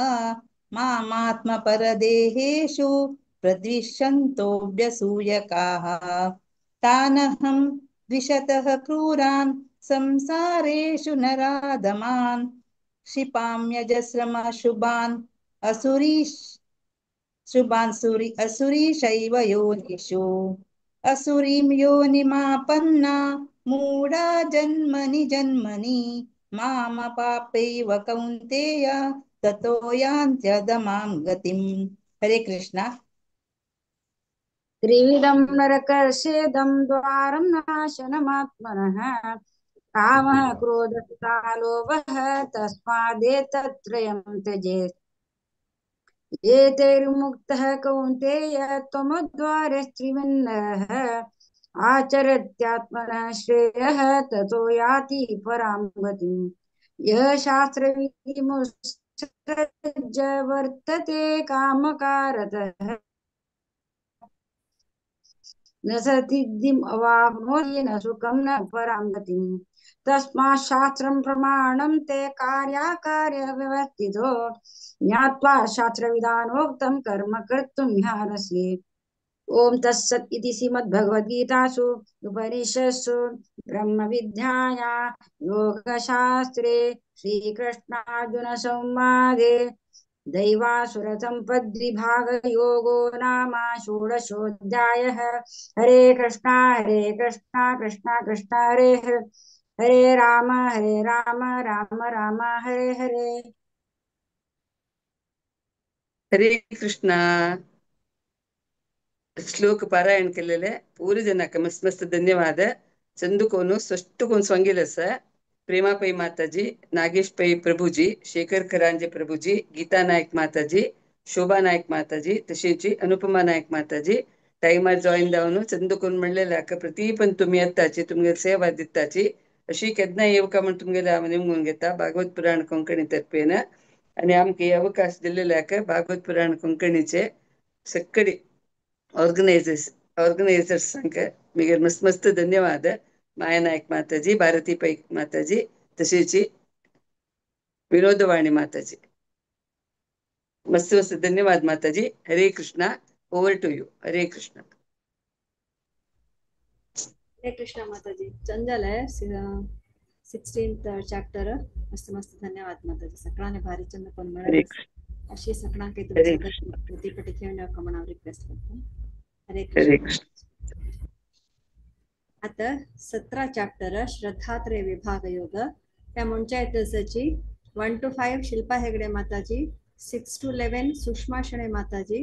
मामात्मपरदेहेषु प्रद्विषन्तोऽभ्यसूयकाः। तानहं द्विषतः क्रूरान् संसारेषु नराधमान् क्षिपाम्यजस्रमशुभान् असुरीश शुभान् असुरीशैव योनिषु। असुरीं योनिमापन्ना मूढा जन्मनि जन्मनि मामपापैव कौन्तेय ततो यान्त्यधमां गतिम्। हरे कृष्ण। त्रिविधं नरकर्षेदं द्वारं नाशनमात्मनः कामः क्रोधः लोभः तस्मादेतत्त्रयं त्यजेत्। एतैर्मुक्तः कौन्तेय त्वमद्वारस्त्रिविन्नरः आचरत्यात्मनः श्रेयः ततो याति परां गतिम्। यः शास्त्रविधिमुत्सृज्य वर्तते कामकारतः न सिद्धिम् अवाप्नोति न सुखं न परां गतिम्। तस्मात् शास्त्रं प्रमाणं ते कार्याकार्यव्यवस्थितो ज्ञात्वा शास्त्रविधानोक्तं कर्म कर्तुं ह्यार्हसि। ओम तत्सत् इति श्रीमद्भगवद्गीतासु उपनिषत्सु ब्रह्मविद्यायां योगशास्त्रे श्रीकृष्णार्जुनसंवादे दैवासुरसम्पद्विभागयोगो नाम षोडशोऽध्यायः। हरे कृष्णा कृष्णा कृष्णा हरे हरे, हरे राम राम राम हरे हरे। हरे कृष्णा। श्लोक पारायण केलेले पूरे जनाक मस्त मस्त धन्यवाद। चंदुकोनु स्पष्ट सांगितलं सर। प्रेमा पै माताजी, नागेश पै प्रभुजी, शेखर करांजे प्रभुजी, गीता नायक माताजी, शोभा नायक माताजी, तशेंच अनुपमा नायक माताजी टायमार जॉईन जावन चंदुकोन म्हणलेले आका प्रति पण तुमी येताची तुमगेले सेवा दिताची अशी केन्ना येवका म्हण तुमगेले हांव निमगून घेता भागवत पुराण कोंकणी तर्फेन। आनी आमकां अवकाश दिल्लेले आका भागवत पुराण कोंकणीचे सगळे ऑर्गनायझर्सांक मिगेर मस्त मस्त धन्यवाद। माया नायक माताजी, भारती पै माताजी, तशेंच विनोदवाणी माताजी मस्त मस्त धन्यवाद माताजी। Hare Krishna. Over to you. Hare Krishna. Hare Krishna माताजी। चंजल है 16th chapter. मस्त मस्त धन्यवाद माताजी। सगळ्यांनी भारी चंद पण हरे मिळाले कृष्ण। अशी सगळ्यांक हरे कृष्ण। प्रतिपटी घेऊन येवका म्हण हांव रिक्वेस्ट करता। हरे हरे कृष्ण। कृष्ण। आता 17 चॅप्टर श्रद्धात्रय विभाग योग त्या म्हणच्या येतची 1 to 5 Shilpa Hegde Mataji, 6 to 11 Sushma Shenoy Mataji,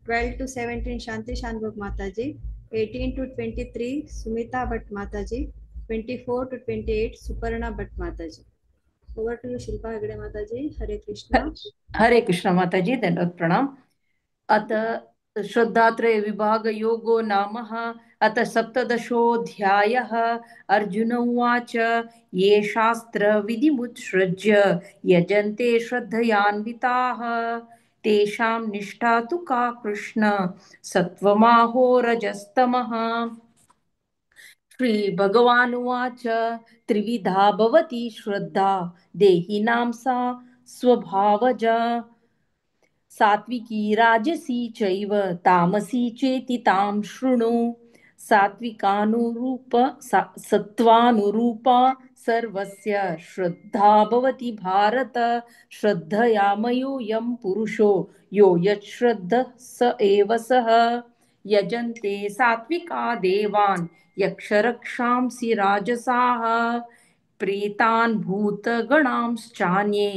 12 to 17 Shanti Shanbhog Mataji, 18 to 23 Sumita Bhat Mataji, 24 to 28 Suparna Bhat Mataji. Over to you Shilpa Hegde Mataji. Hare Krishna. Hare Krishna Mataji, धन्यवाद प्रणाम। अतः श्रद्धात्रय विभाग योगो नामः अथ सप्तदशोऽध्यायः। अर्जुन उवाच, ये शास्त्रविधिमुत्सृज्य यजन्ते श्रद्धयान्विताः तेषां निष्ठा तु का कृष्ण सत्त्वमाहो रजस्तमः। श्री भगवानुवाच, त्रिविधा भवति श्रद्धा देहिनां सा स्वभावजा सात्विकी राजसी चैव तामसी चेति तां शृणु। सात्विकानुरूप सत्त्वानुरूपा सर्वस्य श्रद्धा भवति भारत। श्रद्धया मयोऽयं पुरुषो यो यच्छ्रद्धः स एव सः। यजन्ते सात्विका देवान् यक्षरक्षांसि राजसाः प्रेतान् भूतगणांश्चान्ये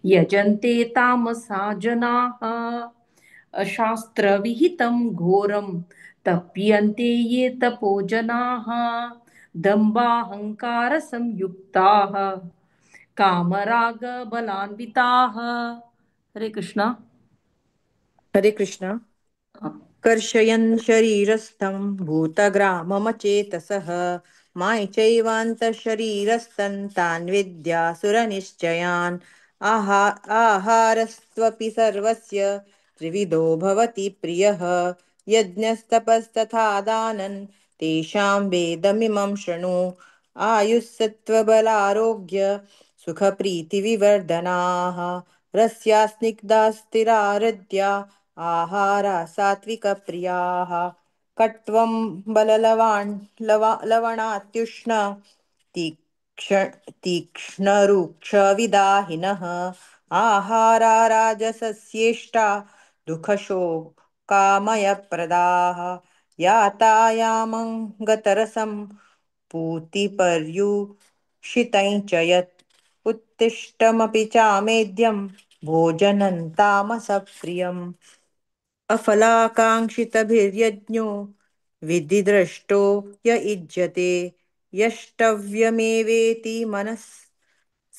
यजन्ते तामसा जनाः। अशास्त्रविहितं घोरं तप्यन्ते ये तपो जनाः दम्भाहङ्कारसंयुक्ताः कामरागबलान्विताः। हरे कृष्णा। हरे कृष्णा। कर्षयन् शरीरस्थं भूतग्राममचेतसः मायचैवान्तः तान् विद्यासुरनिश्चयान्। आहारस्त्वपि सर्वस्य त्रिविधो भवति प्रियः। यज्ञस्तपस्तथा दानं तेषां वेदमिमं शृणु। आयुस्सत्त्वबलारोग्य सुखप्रीतिविवर्धनाः। रस्या स्निग्धा स्थिरा हृद्या आहारा सात्विकप्रियाः। कट्वं बललवान् लवणात्युष्ण तीक्ष्णरूक्षविदाहिनः आहारा राजसस्येष्टा दुःखशोकामयप्रदाः। यातायामं गतरसं पूतिपर्युषितं च यत् उत्तिष्ठमपि चामेद्यं भोजनं तामसप्रियम्। अफलाकाङ्क्षितभिर्यज्ञो विधिद्रष्टो य इज्यते यष्टव्यमेवेति मनः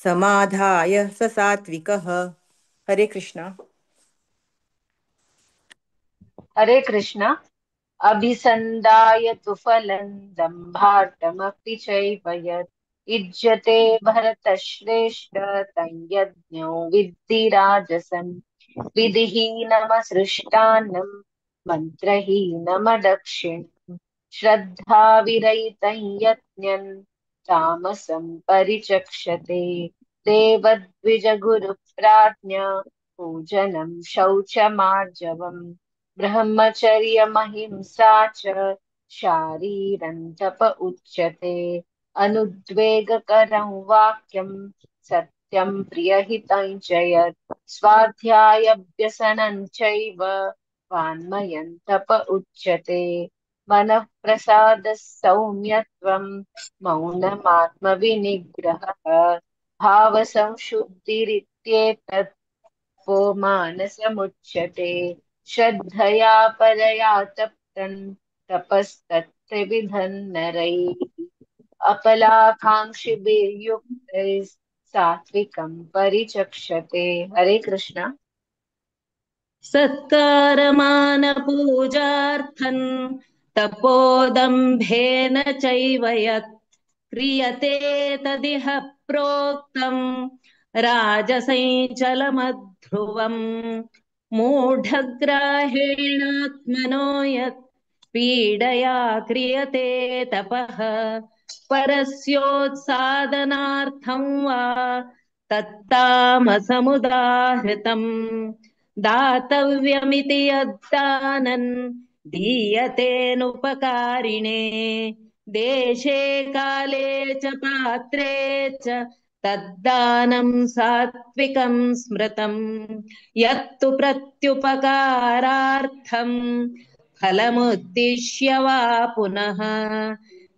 समाधाय स सात्विकः। हरे कृष्णा। हरे कृष्ण। अभिसन्धाय तु फलं दम्भार्थमपि चैव यत् इज्यते भरतश्रेष्ठ तं यज्ञो विद्धि राजसं। विधिहीनमसृष्टान्नं मन्त्रहीनमदक्षिणं श्रद्धाविरहितं यज्ञं तामसं परिचक्षते। देवद्विजगुरुप्राज्ञा पूजनं शौचमार्जवम् ब्रह्मचर्यमहिंसा च शारीरं तप उच्यते। अनुद्वेगकरं वाक्यं सत्यं प्रियहितं च यत् स्वाध्यायभ्यसनं चैव वाङ्मयं तप उच्यते। मनः प्रसादः सौम्यत्वं मौनमात्मविनिग्रहः भावसंशुद्धिरित्येतत् वो मानसमुच्यते। श्रद्धया परया तप्तं तपस्तत्त्रिविधं नरैः अपलाकाङ्क्षिभिर्युक्तैः सात्विकं परिचक्षते। हरे कृष्ण। सत्कारमानपूजार्थं तपोदम्भेन चैव यत् क्रियते तदिह प्रोक्तं राजसञ्चलमध्रुवम्। मूढग्राहेणात्मनो यत् पीडया क्रियते तपः परस्योत्सादनार्थं वा तत्तामसमुदाहृतम्। दातव्यमिति यद्दानं दीयतेऽनुपकारिणे देशे काले च पात्रे च तद्दानं सात्विकं स्मृतम्। यत्तु प्रत्युपकारार्थं फलमुद्दिश्य वा पुनः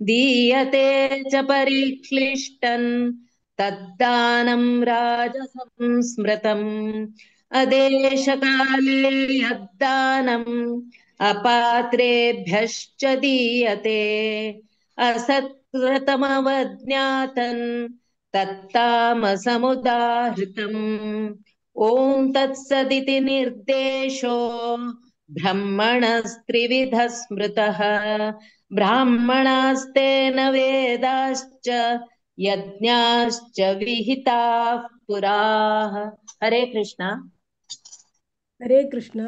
दीयते च परिक्लिष्टं तद्दानं राजसं स्मृतम्। अदेशकाले यद्दानम् अपात्रेभ्यश्च दीयते असत्कृतमवज्ञातं तत्तामसमुदाहृतम्। ॐ तत्सदिति निर्देशो ब्रह्मणस्त्रिविधः स्मृतः। ब्राह्मणास्तेन वेदाश्च यज्ञाश्च विहिताः पुराः। हरे कृष्णा। हरे कृष्ण।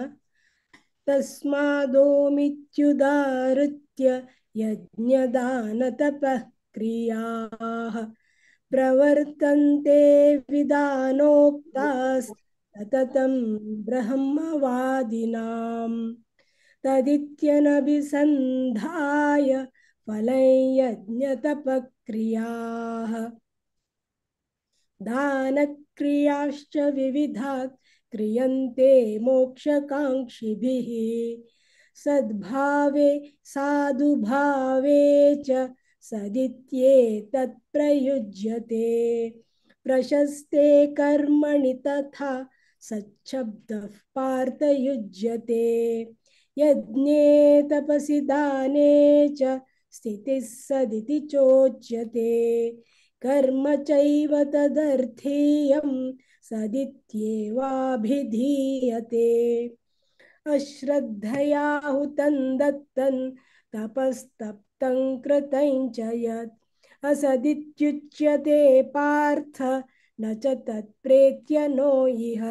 तस्मादोमित्युदाहृत्य यज्ञदानतपः क्रियाः प्रवर्तन्ते विधानोक्तास्तततं ब्रह्मवादिनां तदित्यनभिसन्धाय फलं यज्ञतपक्रियाः। दानक्रियाश्च विविधा क्रियन्ते मोक्षकाङ्क्षिभिः सद्भावे साधुभावे च सदित्येतत् प्रयुज्यते। प्रशस्ते कर्मणि तथा सच्छब्दः पार्थयुज्यते। यज्ञे तपसि दाने च स्थितिः सदिति चोच्यते। कर्म चैव तदर्थीयं सदित्येवाभिधीयते। अश्रद्धया हुतं दत्तं तपस्तप्तं कृतं च यत् असदित्युच्यते पार्थ न च तत्प्रेत्य नो इह।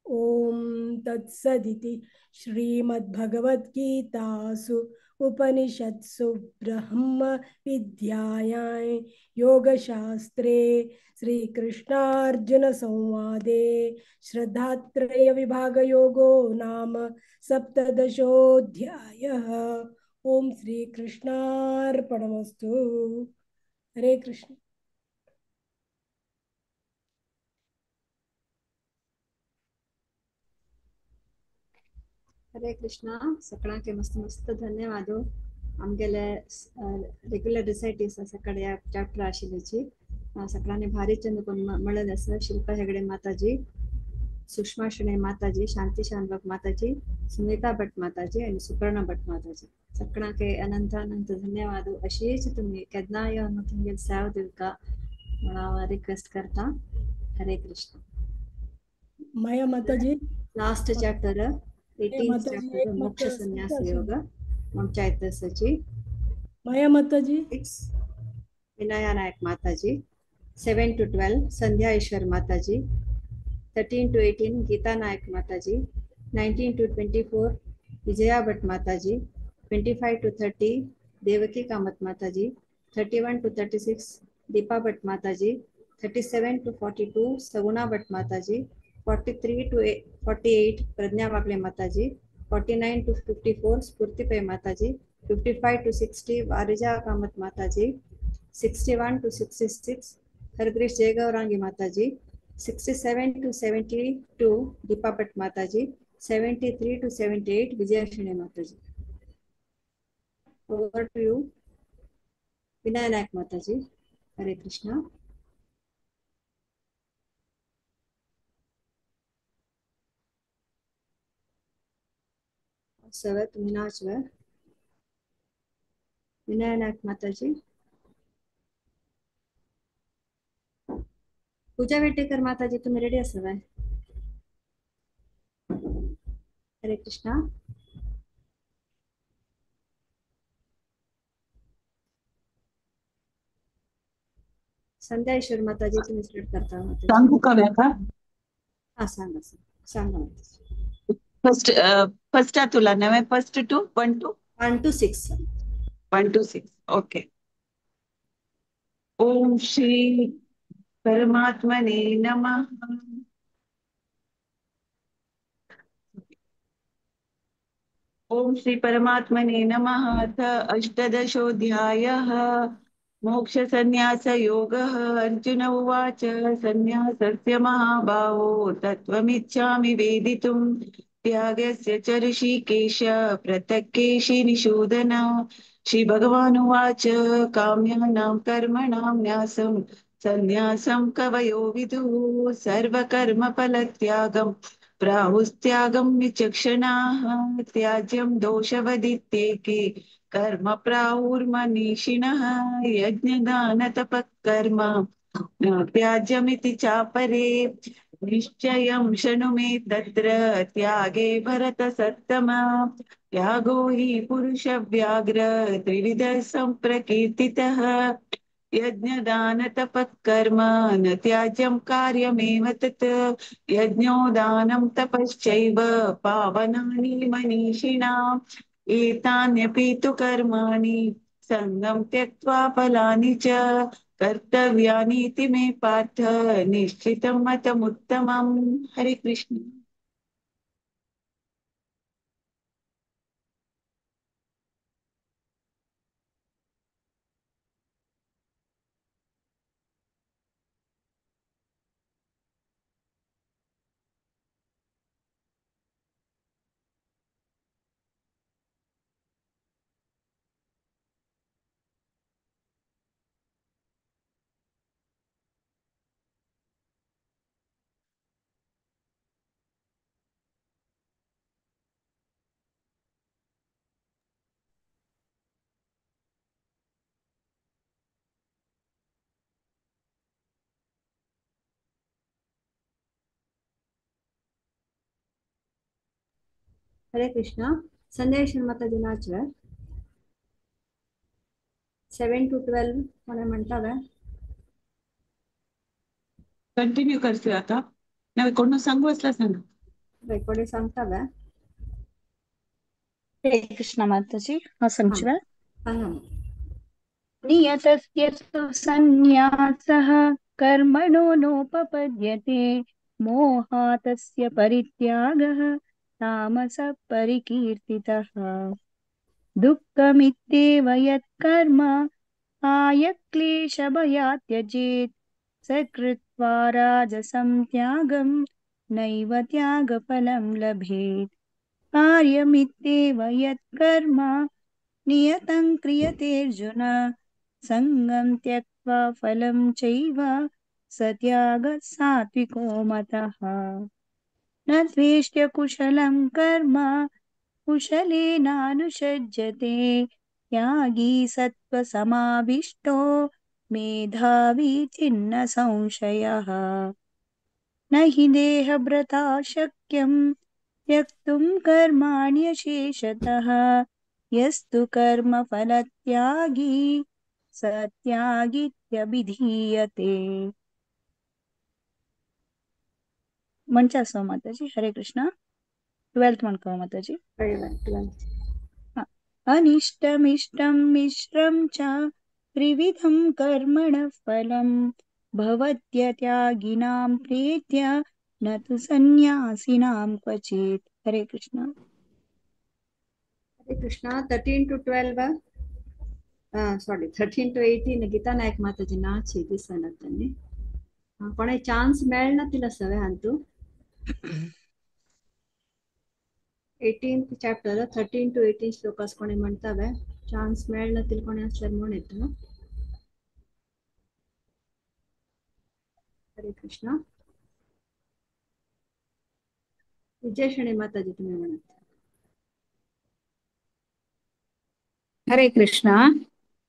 ॐ तत्सदिति श्रीमद्भगवद्गीतासु उपनिषत्सु ब्रह्म विद्यायां योगशास्त्रे श्रीकृष्णार्जुन संवादे श्रद्धात्रय विभागयोगो नाम सप्तदशोऽध्यायः। ओम श्री कृष्णार्पणमस्तु। हरे कृष्ण। हरे कृष्णा। सगळ्यांके मस्त मस्त धन्यवाद। आमगेले रेग्युलर रिसायटीस सकाळी ह्या चॅप्टर आशिल्ल्याची सगळ्यांनी भारी चंद कोण म्हणलें आसा। शिल्पा हेगडे माताजी, सुषमा शणै माताजी, शांती शानबाग माताजी, सुनीता भट माताजी आनी सुपर्णा भट माताजी, सगळ्यांके अनंत अनंत धन्यवाद। अशीच तुमी केन्ना येवन तुमगेले सेवा दिवका म्हणून हांव रिक्वेस्ट करता। हरे कृष्ण। माया माताजी, लास्ट चॅप्टर 18th माताजी चॅप्टर एक मोक्ष मात संन्यास योग पंचायत सची माया माताजी, Vinaya Nayak Mataji, 7 to 12 Sandhya Ishwar Mataji, 13 to 18 Geeta Nayak Mataji, 19 to 24 Vijaya Bhatt Mataji, 25 to 30 Devaki Kamat Mataji, 31 to 36 Deepa Bhatt Mataji, 37 to 42 Saguna Bhatt Mataji, 43 to 48 Pragya Wagle Mataji, 49 to 54 Sphoorti Pai Mataji, 55 to 60 Varija Kamat Mataji, 61 to 66 Hargrish Jayagaurangi Mataji, 67 to 72 Deepa Bhatt Mataji, 73 to 78 Vijaya Shine Mataji. Over to you, Vinay Nayak Mataji. Hare Krishna. सवे तुम्ही नाचवे विनय नायक माताजी। पूजा Whittaker माताजी तुम्ही ready असावे। हरे कृष्णा। संध्या ईश्वर माताजी तुम्ही start करता माताजी। सांगू का व्याख्या? हा सांगा सांगा माताजी। फर्स्ट फर्स्ट तुला नव्हे, first to 1 to 1 to 6. 1 to 6. Okay. Om Shri परमात्मने नमः। ओम श्री परमात्मने नमः। अथ अष्टादशोऽध्यायः मोक्ष संन्यास योगः। अर्जुन उवाच, संन्यासस्य महाबाहो तत्त्वमिच्छामि वेदितुम् त्यागस्य च ऋषिकेश पृथक् केशि निषूदन। श्री भगवानुवाच, काम्यानां कर्मणां न्यासं संन्यासं कवयो विदुः सर्वकर्मफलत्यागं प्राहुस्त्यागं विचक्षणाः। त्याज्यं दोषवदित्येके कर्म प्राहुर्मनीषिणः यज्ञदानतपःकर्म न त्याज्यमिति चापरे। निश्चयं शृणु मे तत्र त्यागे भरतसत्तम। त्यागो हि पुरुषव्याघ्र त्रिविधः सम्प्रकीर्तितः। यज्ञदानतपःकर्म न त्याज्यं कार्यमेव तत्। यज्ञो दानं तपश्चैव पावनानि मनीषिणाम्। एतान्यपि तु कर्माणि सङ्गं त्यक्त्वा फलानि च कर्तव्यानीति मे पार्थ निश्चितं मतमुत्तमम्। हरे कृष्ण। हरे कृष्णा। संध्या ईश्वर माताजी नाचवे 7 to 12 कोणी म्हणतावे? कंटिन्यू करते आता नव्हे, कोण सांगू असला सांगा। कोणी सांगतावे? हरे कृष्ण माताजी. हांव सांगची हां, सांगा. नियतस्य तु सन्न्यासः कर्मणो नोपपद्यते मोहातस्य परित्यागः तामसः परिकीर्तितः. दुःखमित्येव यत्कर्म आयक्लेशभयात् त्यजेत् स कृत्वा राजसं त्यागं नैव त्यागफलं लभेत्. कार्यमित्येव यत्कर्म नियतं क्रियतेऽर्जुन सङ्गं त्यक्त्वा फलं चैव स त्यागः सात्विको मतः. न द्वेष्ट्य कुशलं कर्म कुशलेनानुषज्यते त्यागी सत्त्वसमाविष्टो मेधावी छिन्न संशयः. न हि देहभृता शक्यं त्यक्तुं कर्माण्यशेषतः यस्तु कर्मफलत्यागी स त्यागीत्यभिधीयते. म्हणचे आसा माताजी. हरे कृष्णा. 12th म्हणका माताजी. अनिष्टमिष्टं मिश्रं च त्रिविधं कर्मणः फलं भवत्यत्यागिनां प्रीत्या न तु सन्न्यासिनां क्वचित्. हरे कृष्ण. हरे Krishna. 13 to 12, sorry 13 to 18 Geeta Naik Mataji नाची दिसना त्यांनी कोणा चान्स मेळना तिला सवे हांतू. 18th chapter 13 to 18 shlokas कोणी म्हणतावे चान्स मेळना तिला कोणी असल्यार म्हण येता. हरे कृष्ण. विजय माताजी तुम्ही म्हणत. हरे कृष्णा.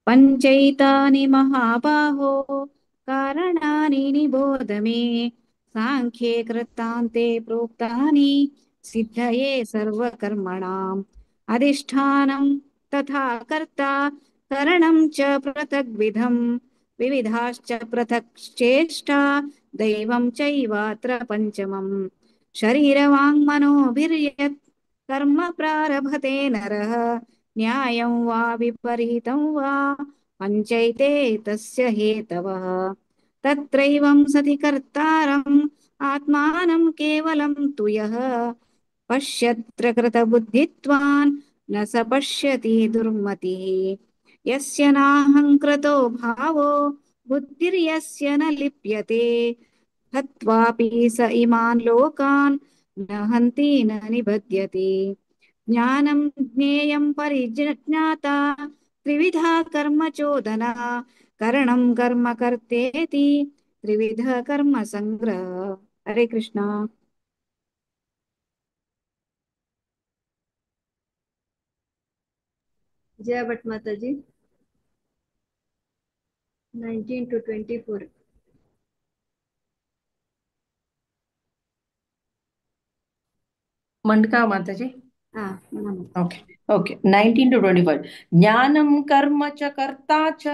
पंचैतानि महाबाहो कारणानि निबोध मे सांख्ये कृतान्ते प्रोक्तानि सिद्धये सर्वकर्मणाम्. अधिष्ठानं तथा कर्ता करणं च पृथग्विधं विविधाश्च पृथक् चेष्टा दैवं चैवात्र पंचमम्. शरीरवाङ्मनोभिर्यत् कर्म प्रारभते नरः न्यायं वा विपरीतं वा पञ्चैते तस्य हेतवः. तत्रैवं सति कर्तारम् आत्मानं केवलं तु यः पश्यत्र कृतबुद्धित्वान् न स पश्यति दुर्मतिः. यस्य नाहङ्कृतो भावो बुद्धिर्यस्य न लिप्यते हत्वापि स इमान् लोकान् न हन्ति न निबध्यते. ज्ञानं ज्ञेयं परिज्ञाता त्रिविधा कर्म चोदना करणं कर्म कर्तेति त्रिविध कर्म संग्रह. हरे कृष्णा. जय भट्ट माताजी. 19 to 24. Mandka Mataji. हा. Okay okay 19 to 25. ज्ञानं कर्म च कर्ता च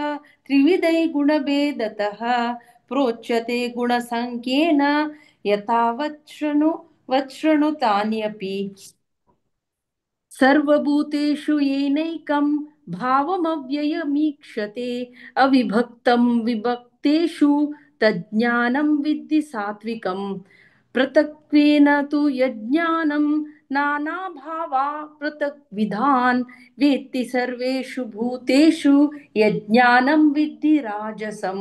त्रिविधै गुणभेदतः प्रोच्यते गुणसङ्ख्येन यथावत् शृणु वच्छृणु तान्यपि. सर्वभूतेषु येनैकं भावमव्ययमीक्षते अविभक्तं विभक्तेषु तज्ज्ञानं विद्धि सात्विकम्. पृथक्त्वेन तु यज्ञानं नानाभावा पृथक्विधान् वेत्ति सर्वेषु भूतेषु यज्ञानं विद्धि राजसं.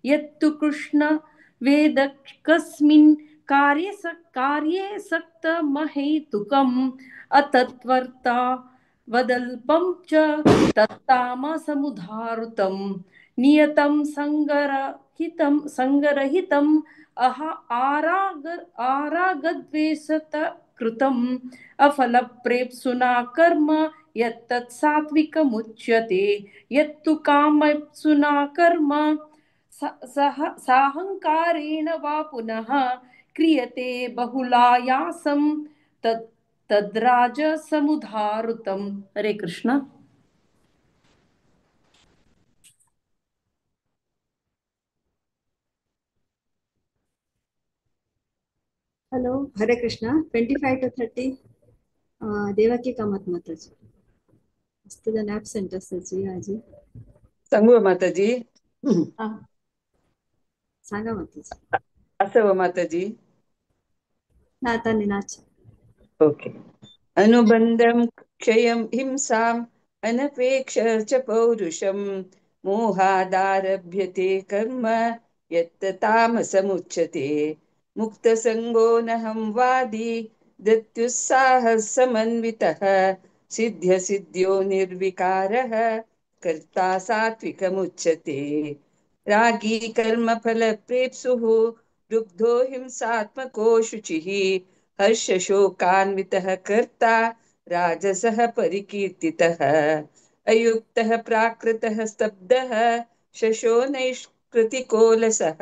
यत्तु कृष्ण वेद कस्मिन् कार्ये सक्तमहेतुकम् अतत्वर्ता वदल्पं च तत्तामसमुदाहृतं नियतं सङ्गरहितम् अह आरागद्वेषत कृतम् अफलप्रेप्सुना कर्म यत्तत् सात्विकमुच्यते. यत्तु कामप्सुना कर्म साहङ्कारेण वा पुनः क्रियते बहुलायासं तद्राजसमुदाहृतम्. हरे Krishna. Hello Hare Krishna. 25 to 30 Devaki Kamath Mataji. मस्त जण ॲबसेंट असायची आजी. सांगू माताजी? सांगा माताजी. असं माताजी ना आता नाच. ओके. अनुबंधं क्षयं हिंसाम् अनपेक्ष च पौरुषं मोहादारभ्यते कर्म यत् तामसमुच्यते. मुक्तसङ्गो नहं वादी धृत्युत्साहः समन्वितः सिद्ध्यसिद्ध्यो निर्विकारः कर्ता सात्विकमुच्यते. रागी कर्मफलप्रेप्सुः लुब्धो हिंसात्मको शुचिः हर्षशोकान्वितः कर्ता राजसः परिकीर्तितः. अयुक्तः प्राकृतः स्तब्धः शशो नैष्कृतिकोलसः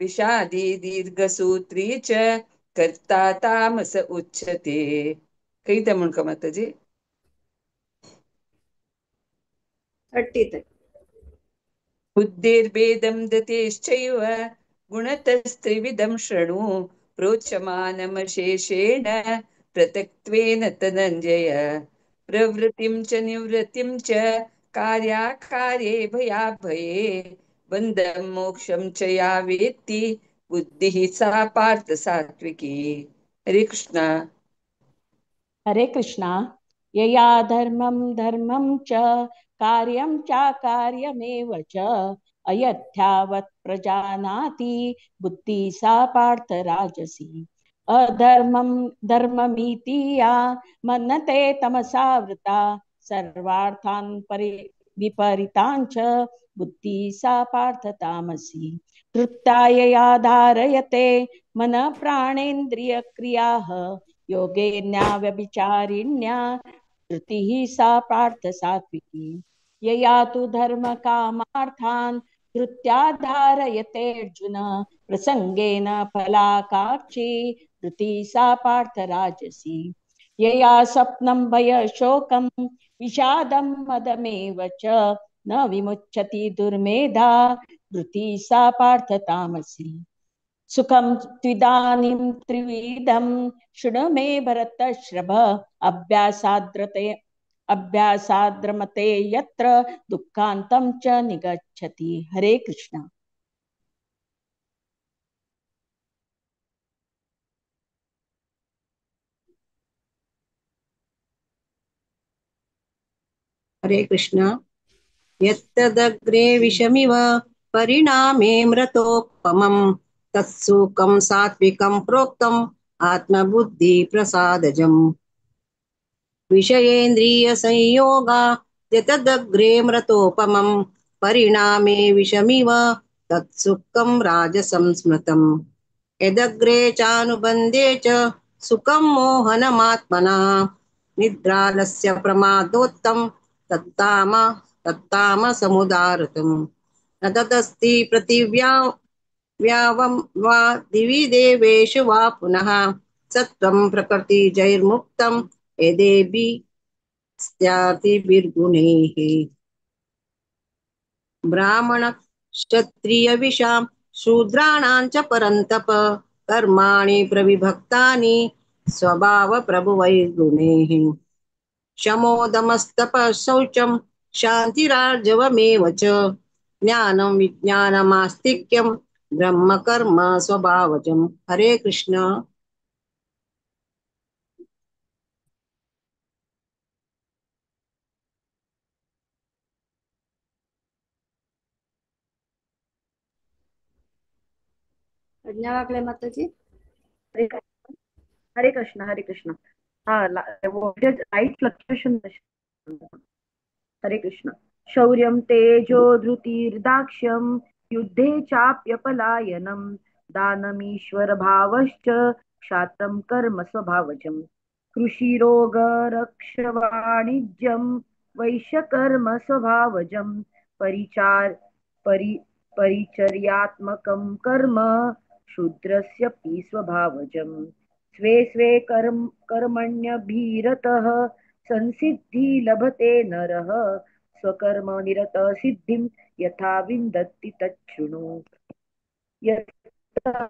विषादी दीर्घसूत्री च कर्ता तामस उच्यते. कहिता म्हणका माताजी? 30 तक. बुद्धिर्भेदं दतेश्चैव गुणतस्त्रिविधं शृणु प्रोच्यमानमशेषेण पृथक्त्वेन धनञ्जय. प्रवृत्तिं च निवृत्तिं च कार्याकार्ये भयाभये बन्धं मोक्षं च या वेत्ति बुद्धिः सा पार्थ सात्विकी. हरे कृष्णा. हरे कृष्णा. यया धर्मं धर्मं च कार्यं चाकार्यमेव च अयथ्यावत् प्रजानाति बुद्धि सा पार्थ राजसी. अधर्मं धर्ममिति या मनते तमसावृता सर्वार्थान् विपरीतान् च बुद्धि सा पार्थ तामसी. तृप्ताय या धारयते मन प्राणेन्द्रिय क्रियाः योगेन्या व्यभिचारिण्या धृतिः सा पार्थ सात्विकी. यया तु धर्म कामार्थान् धृत्या धारयते अर्जुन प्रसंगेन फलाकाक्षी धृतिः सा पार्थ राजसी. यया स्वप्नं भय शोकं विषादं मदमेव च न विमुच्यति दुर्मेधा धृतिः सा पार्थ तामसी. सुखं त्विदानीं त्रिविधं शृणु मे भरतश्रभ अभ्यासाद्रमते यत्र दुःखान्तं च निगच्छति. हरे कृष्णा. हरे कृष्णा. यत्तदग्रे विषमिव परिणामे मृतोपमं तत्सुखं सात्विकं प्रोक्तम् आत्मबुद्धि प्रसादजम्. विषयेन्द्रिय संयोगा यतदग्रे मृतोपमं परिणामे विषमिव तत्सुखं राजसं स्मृतम्. यदग्रे चानुबन्धे च सुखं मोहनमात्मना निद्रालस्य प्रमादोत्तं तत्तामसमुदारतम्. न तदस्ति प्रतिव्यावं वा दिवि देवेषु वा पुनः सत्त्वं प्रकृतिजैर्मुक्तं यदेभि स्यातिभिर्गुणैः. ब्राह्मण क्षत्रियविषां शूद्राणां च परन्तप कर्माणि प्रविभक्तानि स्वभावप्रभुवैर्गुणैः. शमोदमस्तपः शौचं शान्तिरार्जवमेव च ज्ञानं विज्ञानमास्तिक्यं ब्रह्मकर्म स्वभावजम्. हरे कृष्ण. प्रज्ञा वाकले माताजी. हरे कृष्ण. हरे कृष्ण. हा, व्होल्टेज लाईट फ्लक्च्युएशन. हरे कृष्ण. शौर्यं तेजो धृतिर्दाक्ष्यं युद्धे चाप्यपलायनं दानमीश्वर भावश्च क्षात्रं कर्म स्वभावजं. कृषिरोगरक्ष वाणिज्यं वैश्यकर्म स्वभावजं परिचर्यात्मकं कर्म शूद्रस्यपि स्वभावजं. स्वे स्वे कर्मण्यभिरतः संसिद्धि लभते नरः स्वकर्म निरतः सिद्धिं यथा विन्दति तच्छृणु. यतः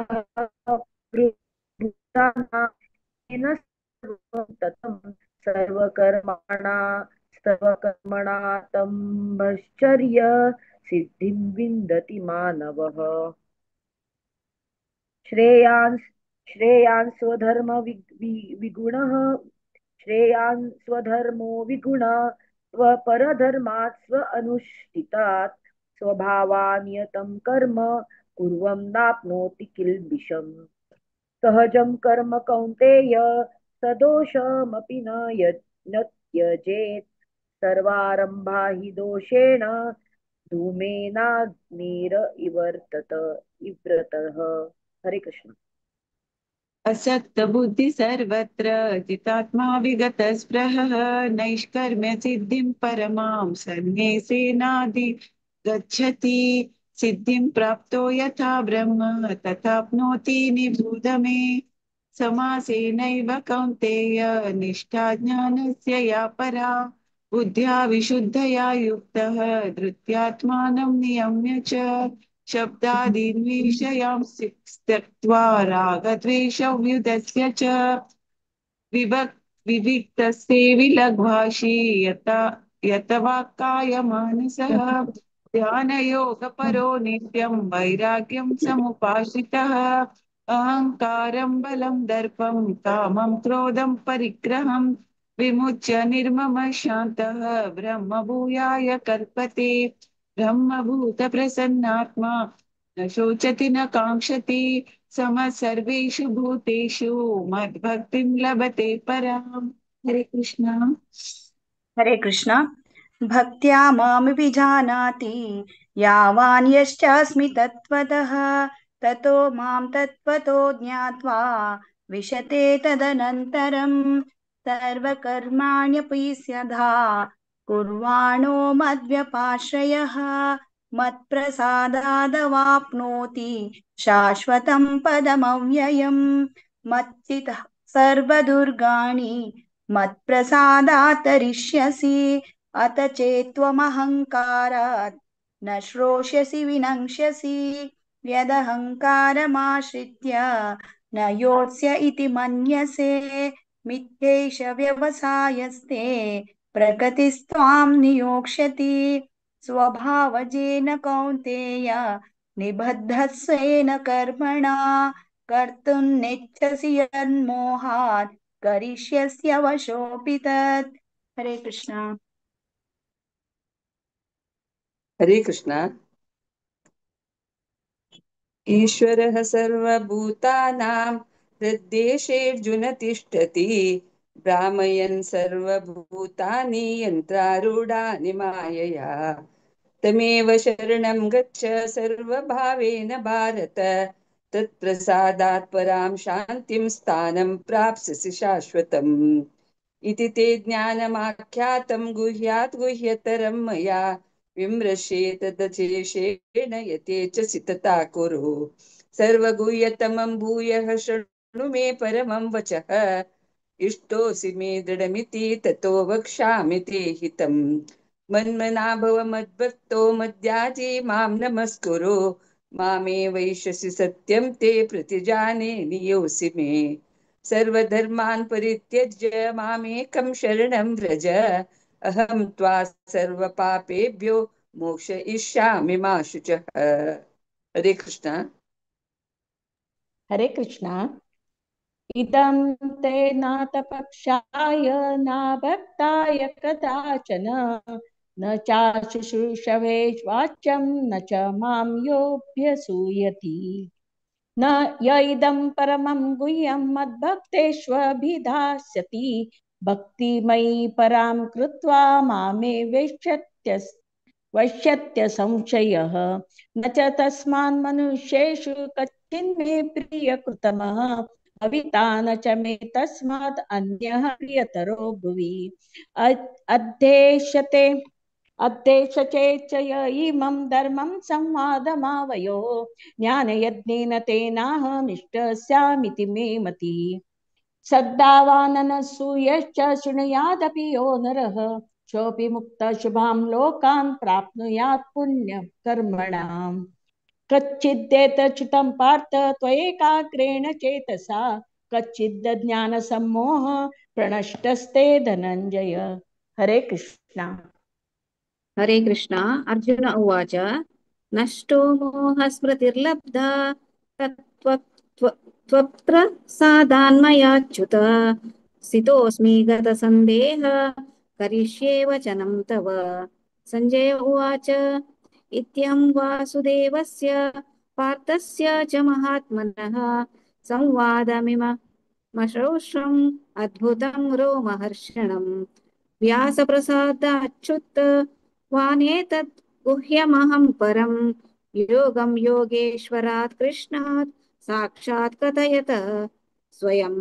सर्वकर्माणा सर्वकर्मणा तं भश्चर्य सिद्धिं विन्दति मानवः। श्रेयान् श्रेयान् स्वधर्म विगुणः श्रेयान् स्वधर्मो विगुण स्वपरधर्मात् स्व अनुष्ठितात् स्वभावानियतं कर्म कुर्वं नाप्नोति किल्बिषम्। सहजं कर्म कौन्तेय सदोषमपि न त्यजेत्। सर्वारम्भा हि दोषेण धूमेनाग्निर इवर्तत इव्रतः। हरे कृष्ण। असक्त बुद्धि सर्वत्र जितात्मा विगतस्पृहः नैष्कर्म्य सिद्धिं परमां सन्न्यासेनादि गच्छति। सिद्धिं प्राप्तो यथा ब्रह्म तथाप्नोति निबोध मे। समासेनैव कौन्तेय निष्ठा ज्ञानस्य या परा बुद्ध्या विशुद्धया युक्तः धृत्यात्मानं नियम्य च शब्दादीन् विषयां त्यक्त्वा रागद्वेषव्युधस्य च विविक्तसेवि लघ्वाशी यत वाक्काय मानसः ध्यानयोगपरो नित्यं वैराग्यं समुपाश्रितः अहंकारं बलं दर्पं कामं क्रोधं परिग्रहं विमुच्य निर्ममः शान्तः ब्रह्मभूयाय कल्पते। ब्रह्मभूत प्रसन्नात्मा न शोचति न कांक्षति समः सर्वेषु भूतेषु मद्भक्तिं लभते पराम्। हरे कृष्णा। हरे कृष्णा। भक्त्या मामभिजानाति यावान् यश्चास्मि तत्त्वतः ततो मां तत्त्वतो ज्ञात्वा विशते तदनन्तरं सर्वकर्माण्यपि स्यधा कुर्वाणो मद्व्यपाश्रयः मत्प्रसादादवाप्नोति शाश्वतं पदमव्ययम्। मच्चितः सर्वदुर्गाणि मत्प्रसादात्तरिष्यसि अत चेत्त्वमहङ्कारात् न श्रोष्यसि विनङ्क्ष्यसि। यदहङ्कारमाश्रित्य न योत्स्य इति मन्यसे मिथ्यैष व्यवसायस्ते प्रकृतिस्त्वां नियोक्ष्यति। स्वभावजेन कौन्तेय निबद्धस्वेन कर्मणा कर्तुं नेच्छसि यन्मोहात् करिष्यस्य वशोऽपि तत्। हरे कृष्णा। हरे कृष्णा। ईश्वरः सर्वभूतानां हृद्देशेऽर्जुन तिष्ठति भ्रामयन् सर्वभूतानि यन्त्रारूढानि मायया। तमेव शरणं गच्छ सर्वभावेन भारत तत्प्रसादात् परां शान्तिं स्थानं प्राप्स्यसि शाश्वतम्। इति ते ज्ञानमाख्यातं गुह्यात् गुह्यतरं मया विमृशेतदशेषेण यथेच्छसि तथा कुरु। सर्वगुह्यतमं भूयः शृणु मे परमं वचः इष्टोऽसि मे दृढमिति ततो वक्ष्यामि ते हितम्। मन्मना भव मद्भक्तो मद्याजी मां नमस्कुरु मामे वैश्यसि सत्यं ते प्रतिजाने नियोऽसि मे। सर्वधर्मान् परित्यज्य मामेकं शरणं व्रज अहं त्वा सर्वपापेभ्यो मोक्षयिष्यामि मा शुचः। हरे कृष्णा। हरे कृष्णा। इदं ते नातपक्षाय नाभक्ताय कदाचन न चाशुश्रूषवे वाच्यं न च मां योऽभ्यसूयति। न य इदं परमं गुह्यं मद्भक्तेष्वभिधास्यति भक्तिमयी परां कृत्वा मामे वैश्यत्य संशयः। न च तस्मान् मनुष्येषु कच्चिन्मे प्रियकृतमः भविता न च मे तस्मात् अन्यः प्रियतरो भुवि। अध्येष्यते अध्येष्यचेच्च य इमं धर्मं संवादमावयो ज्ञानयज्ञेन तेनाहमिष्टस्यामिति मे मतिः। सद्दावाननसूयश्च शृणुयादपि यो नरः सोऽपि मुक्तः शुभां लोकान् प्राप्नुयात् पुण्यकर्मणाम्। कच्चिद्येतच्युतं पार्थ त्वयैकाग्रेण चेतसा कच्चिद् ज्ञानसम्मोह प्रणष्टस्ते धनञ्जय। हरे कृष्णा। हरे कृष्ण। अर्जुन उवाच, नष्टो मोहस्मृतिर्लब्धा तत्त्वत्र सादान्मयाच्युत स्थितोऽस्मि गतसन्देह करिष्ये वचनं तव। संजय उवाच, इत्यं वासुदेवस्य पार्थस्य च महात्मनः संवादमिममश्रौषम् अद्भुतं रोमहर्षणम्। व्यासप्रसादाच्युत वानेतद् गुह्यमहं परं योगं योगेश्वरात् कृष्णात् साक्षात् कथयत स्वयं।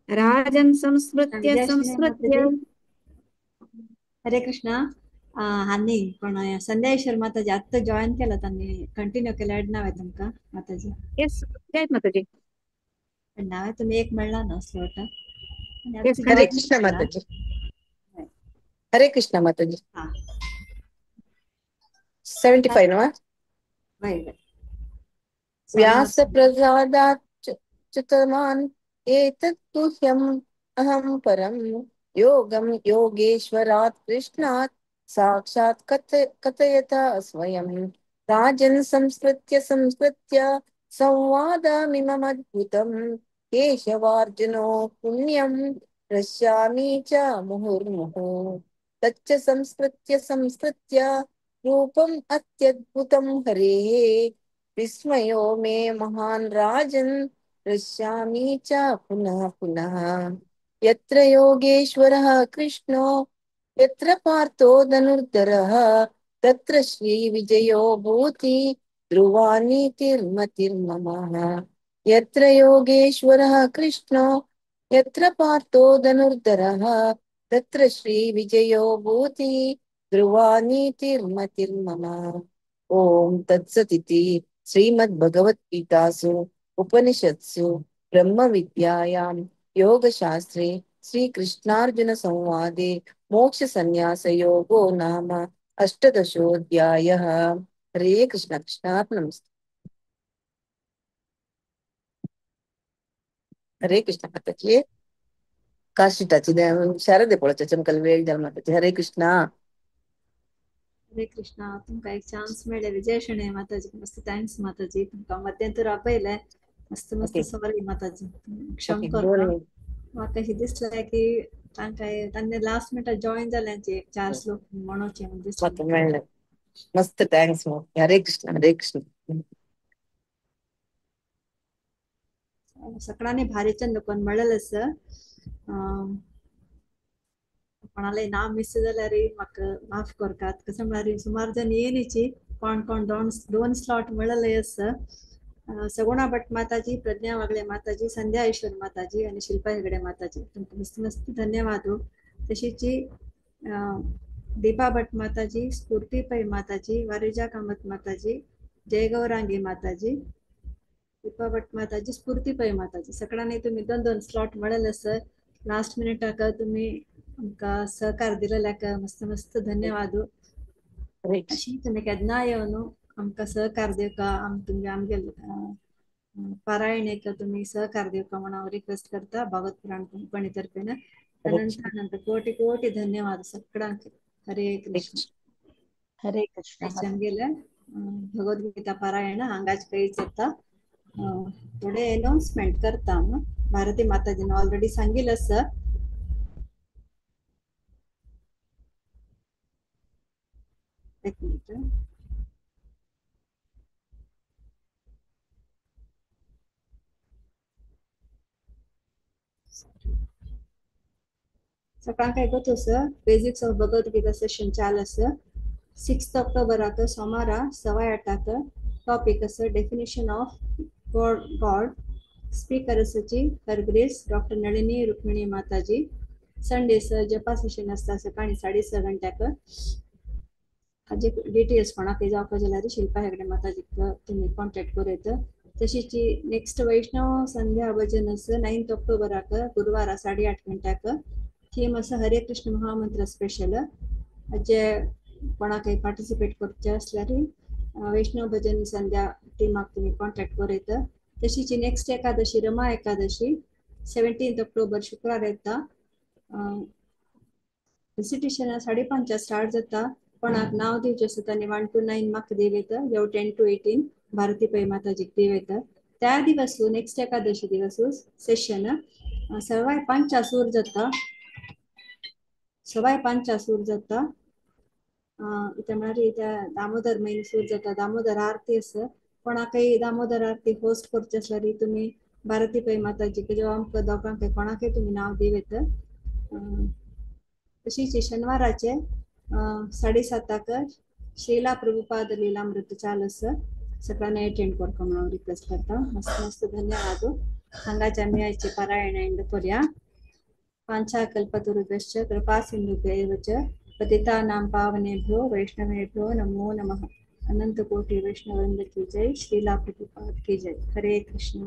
राजन् संस्मृत्य संस्मृत्य। हरे कृष्णा। हानी पण संध्या ईश्वर माताजी आत्ता जॉईन केला तांणी, कंटिन्यू केलं. आडनाव आहे तुमका माताजी? येस, जय माताजी. नाव आहे तुम्ही एक म्हणला ना स्लोट. हरे कृष्ण माताजी. हरे कृष्ण माताजी. 75 ना? व्यास प्रसादाच्युतमान् एतत् गुह्यम् अहं परं योगं योगेश्वरात् कृष्णात् साक्षात् कथयत स्वयं। राजन् संस्मृत्य संस्मृत्य संवादमिममद्भुतं केशवार्जुनो पुण्यं पश्यामि च मुहुर्मुहुः। तच्च संस्मृत्य संस्मृत्य रूपम् अत्यद्भुतं हरेः विस्मयो मे महान् राजन् पश्यामि च पुनः पुनः। यत्र योगेश्वरः कृष्णो यत्र पार्थो धनुर्धरः तत्र श्रीविजयो भूति ध्रुवा नीतिर्मतिर्मम। यत्र योगेश्वरः कृष्णो यत्र पार्थो धनुर्धरः तत्र श्रीविजयो भूति ध्रुवा नीतिर्मतिर्मम। ओम तत्सदिति श्रीमद्भगवद्गीतासु उपनिषत्सु ब्रह्मविद्यायां योगशास्त्रे श्रीकृष्णार्जुन संवादे मोक्ष संन्यास योगो नाम अष्टादशोऽध्यायः। हरे कृष्ण। कृष्णार्पणमस्तु। हरे कृष्ण माताजी. काशिटाची शारदे पोळाच्या चमकल वेळ जाल माताजी. हरे कृष्णा. हरे कृष्णा. तुमका एक चान्स मेळ्ळे विजय शणै माताजी, मस्त thanks माताजी. तुमका मध्यंतर आपयले, मस्त मस्त सॉरी माताजी, क्षम करता. म्हाका अशें दिसलें की तांकां तांणे लास्ट मिनटाक जॉईन जाल्यांचे एक चार श्लोक म्हणोवचे म्हूण दिसलें. मस्त thanks. हरे कृष्ण. हरे कृष्ण. सगळ्यांनी भारी चंद कोण म्हणलेलं आसा. कोणाले नाव मिस जाल्यार म्हाका माफ करतात. कशें म्हळ्यार सुमार जण येयनीची कोण कोण दोन दोन स्लॉट मेळ्ळेले आसा. सगुणा भट माताजी, प्रज्ञा वागळे माताजी, संध्या ईश्वर माताजी आणि शिल्पा हेगडे माताजी, तुमकां मस्त मस्त धन्यवाद. तशीच दीपा भट माताजी, स्फूर्ती पै माताजी, वारिजा कामत माताजी, जय गौरांगी माताजी, दीपा भट माताजी, स्फूर्ती पै माताजी, सगळ्यांनी तुम्ही दोन दोन स्लॉट मेळ्ळेले आसा. लास्ट मिनिटाक तुम्ही आमकां सहकार दिलेल्याक मस्त मस्त धन्यवाद. अशी तुम्ही केन्ना येवन आमकां सहकार दिवका, तुमगे आमगे पारायणेक तुम्ही सहकार दिवका म्हणून हांव रिक्वेस्ट करता भागवत पुराण कंपनी तर्फेन. अनंत अनंत कोटी कोटी धन्यवाद सगळ्यांक. हरे कृष्ण. हरे कृष्ण. आमगेले भगवद्गीता पारायण हांगाच काही जाता. थोडे अनाउन्समेंट करता. भारती माताजीन ऑलरेडी सांगितलं आसा. एक मिनिट. सकाळ काय गोत आसा बेसिक्स ऑफ भगवद्गीता सेशन चालू आसा. 6 ऑक्टोबराक सोमारा 8:15 टॉपिक आसा डेफिनेशन ऑफ गॉड. स्पीकर आसाची her grace doctor Nalini Rukmini Mataji. Sunday जपा सेशन आसता सकाळी 6:30 घंट्याक. हाजे डिटेल्स कोणाक जावपा जाल्यार शिल्पा हेगडे माताजीक तुमी कॉन्टेक्ट करूं येता. तशीच नेक्स्ट वैष्णव संध्या भजन आसा 9 ऑक्टोबराक गुरुवारा 8:30 घंट्याक. थीम आसा हरे कृष्ण महामंत्र स्पेशल. हाजे कोणाकय पार्टिसिपेट करचे आसल्यार वैष्णव भजन संध्या टिमाक तुमी कॉन्टेक्ट करूं येता. तशीच नेक्स्ट एकादशी रमा एकादशी 17 ऑक्टोबर शुक्रार येता. रिसिटेशन 5:30 स्टार्ट जाता. कोणाक नांव दिवचें आसा तांणी 1 to 9 म्हाका दिव येता, जावं 10 to 18 Bharati Pai माताजीक दिव येता. त्या दिवसू नेक्स्ट एकादशी दिवसू सेशन 5:15 सुरू जाता. 5:15 सुरू जाता. इथे म्हळ्यार त्या दामोदर मैन सुरू जाता. दामोदर आरती आसा. कोणाकय दामोदर आरती होस्ट करचे आसल्यार तुमी भारती पै माताजीक जेव्हा आमकां दोगांक कोणाकय तुमी नांव दिव येता. तशीच शनिवाराचे 7:30 श्रीला प्रभुपाद लीलामृत चालू आसा. सगळ्यांना अटेंड करपाक म्हणून रिक्वेस्ट करता. मस्त मस्त धन्यवाद. हांगाचे आमी आयचे पारायण एंड करूया. पांचाकल्पतरुभ्यश्च कृपा सिंधुभ्य एव च पतितानां पावनेभ्यो वैष्णवेभ्यो नमो नमः. अनंत कोटि वैष्णववृंद की जय. श्रीला प्रभुपाद की जय. हरे कृष्ण.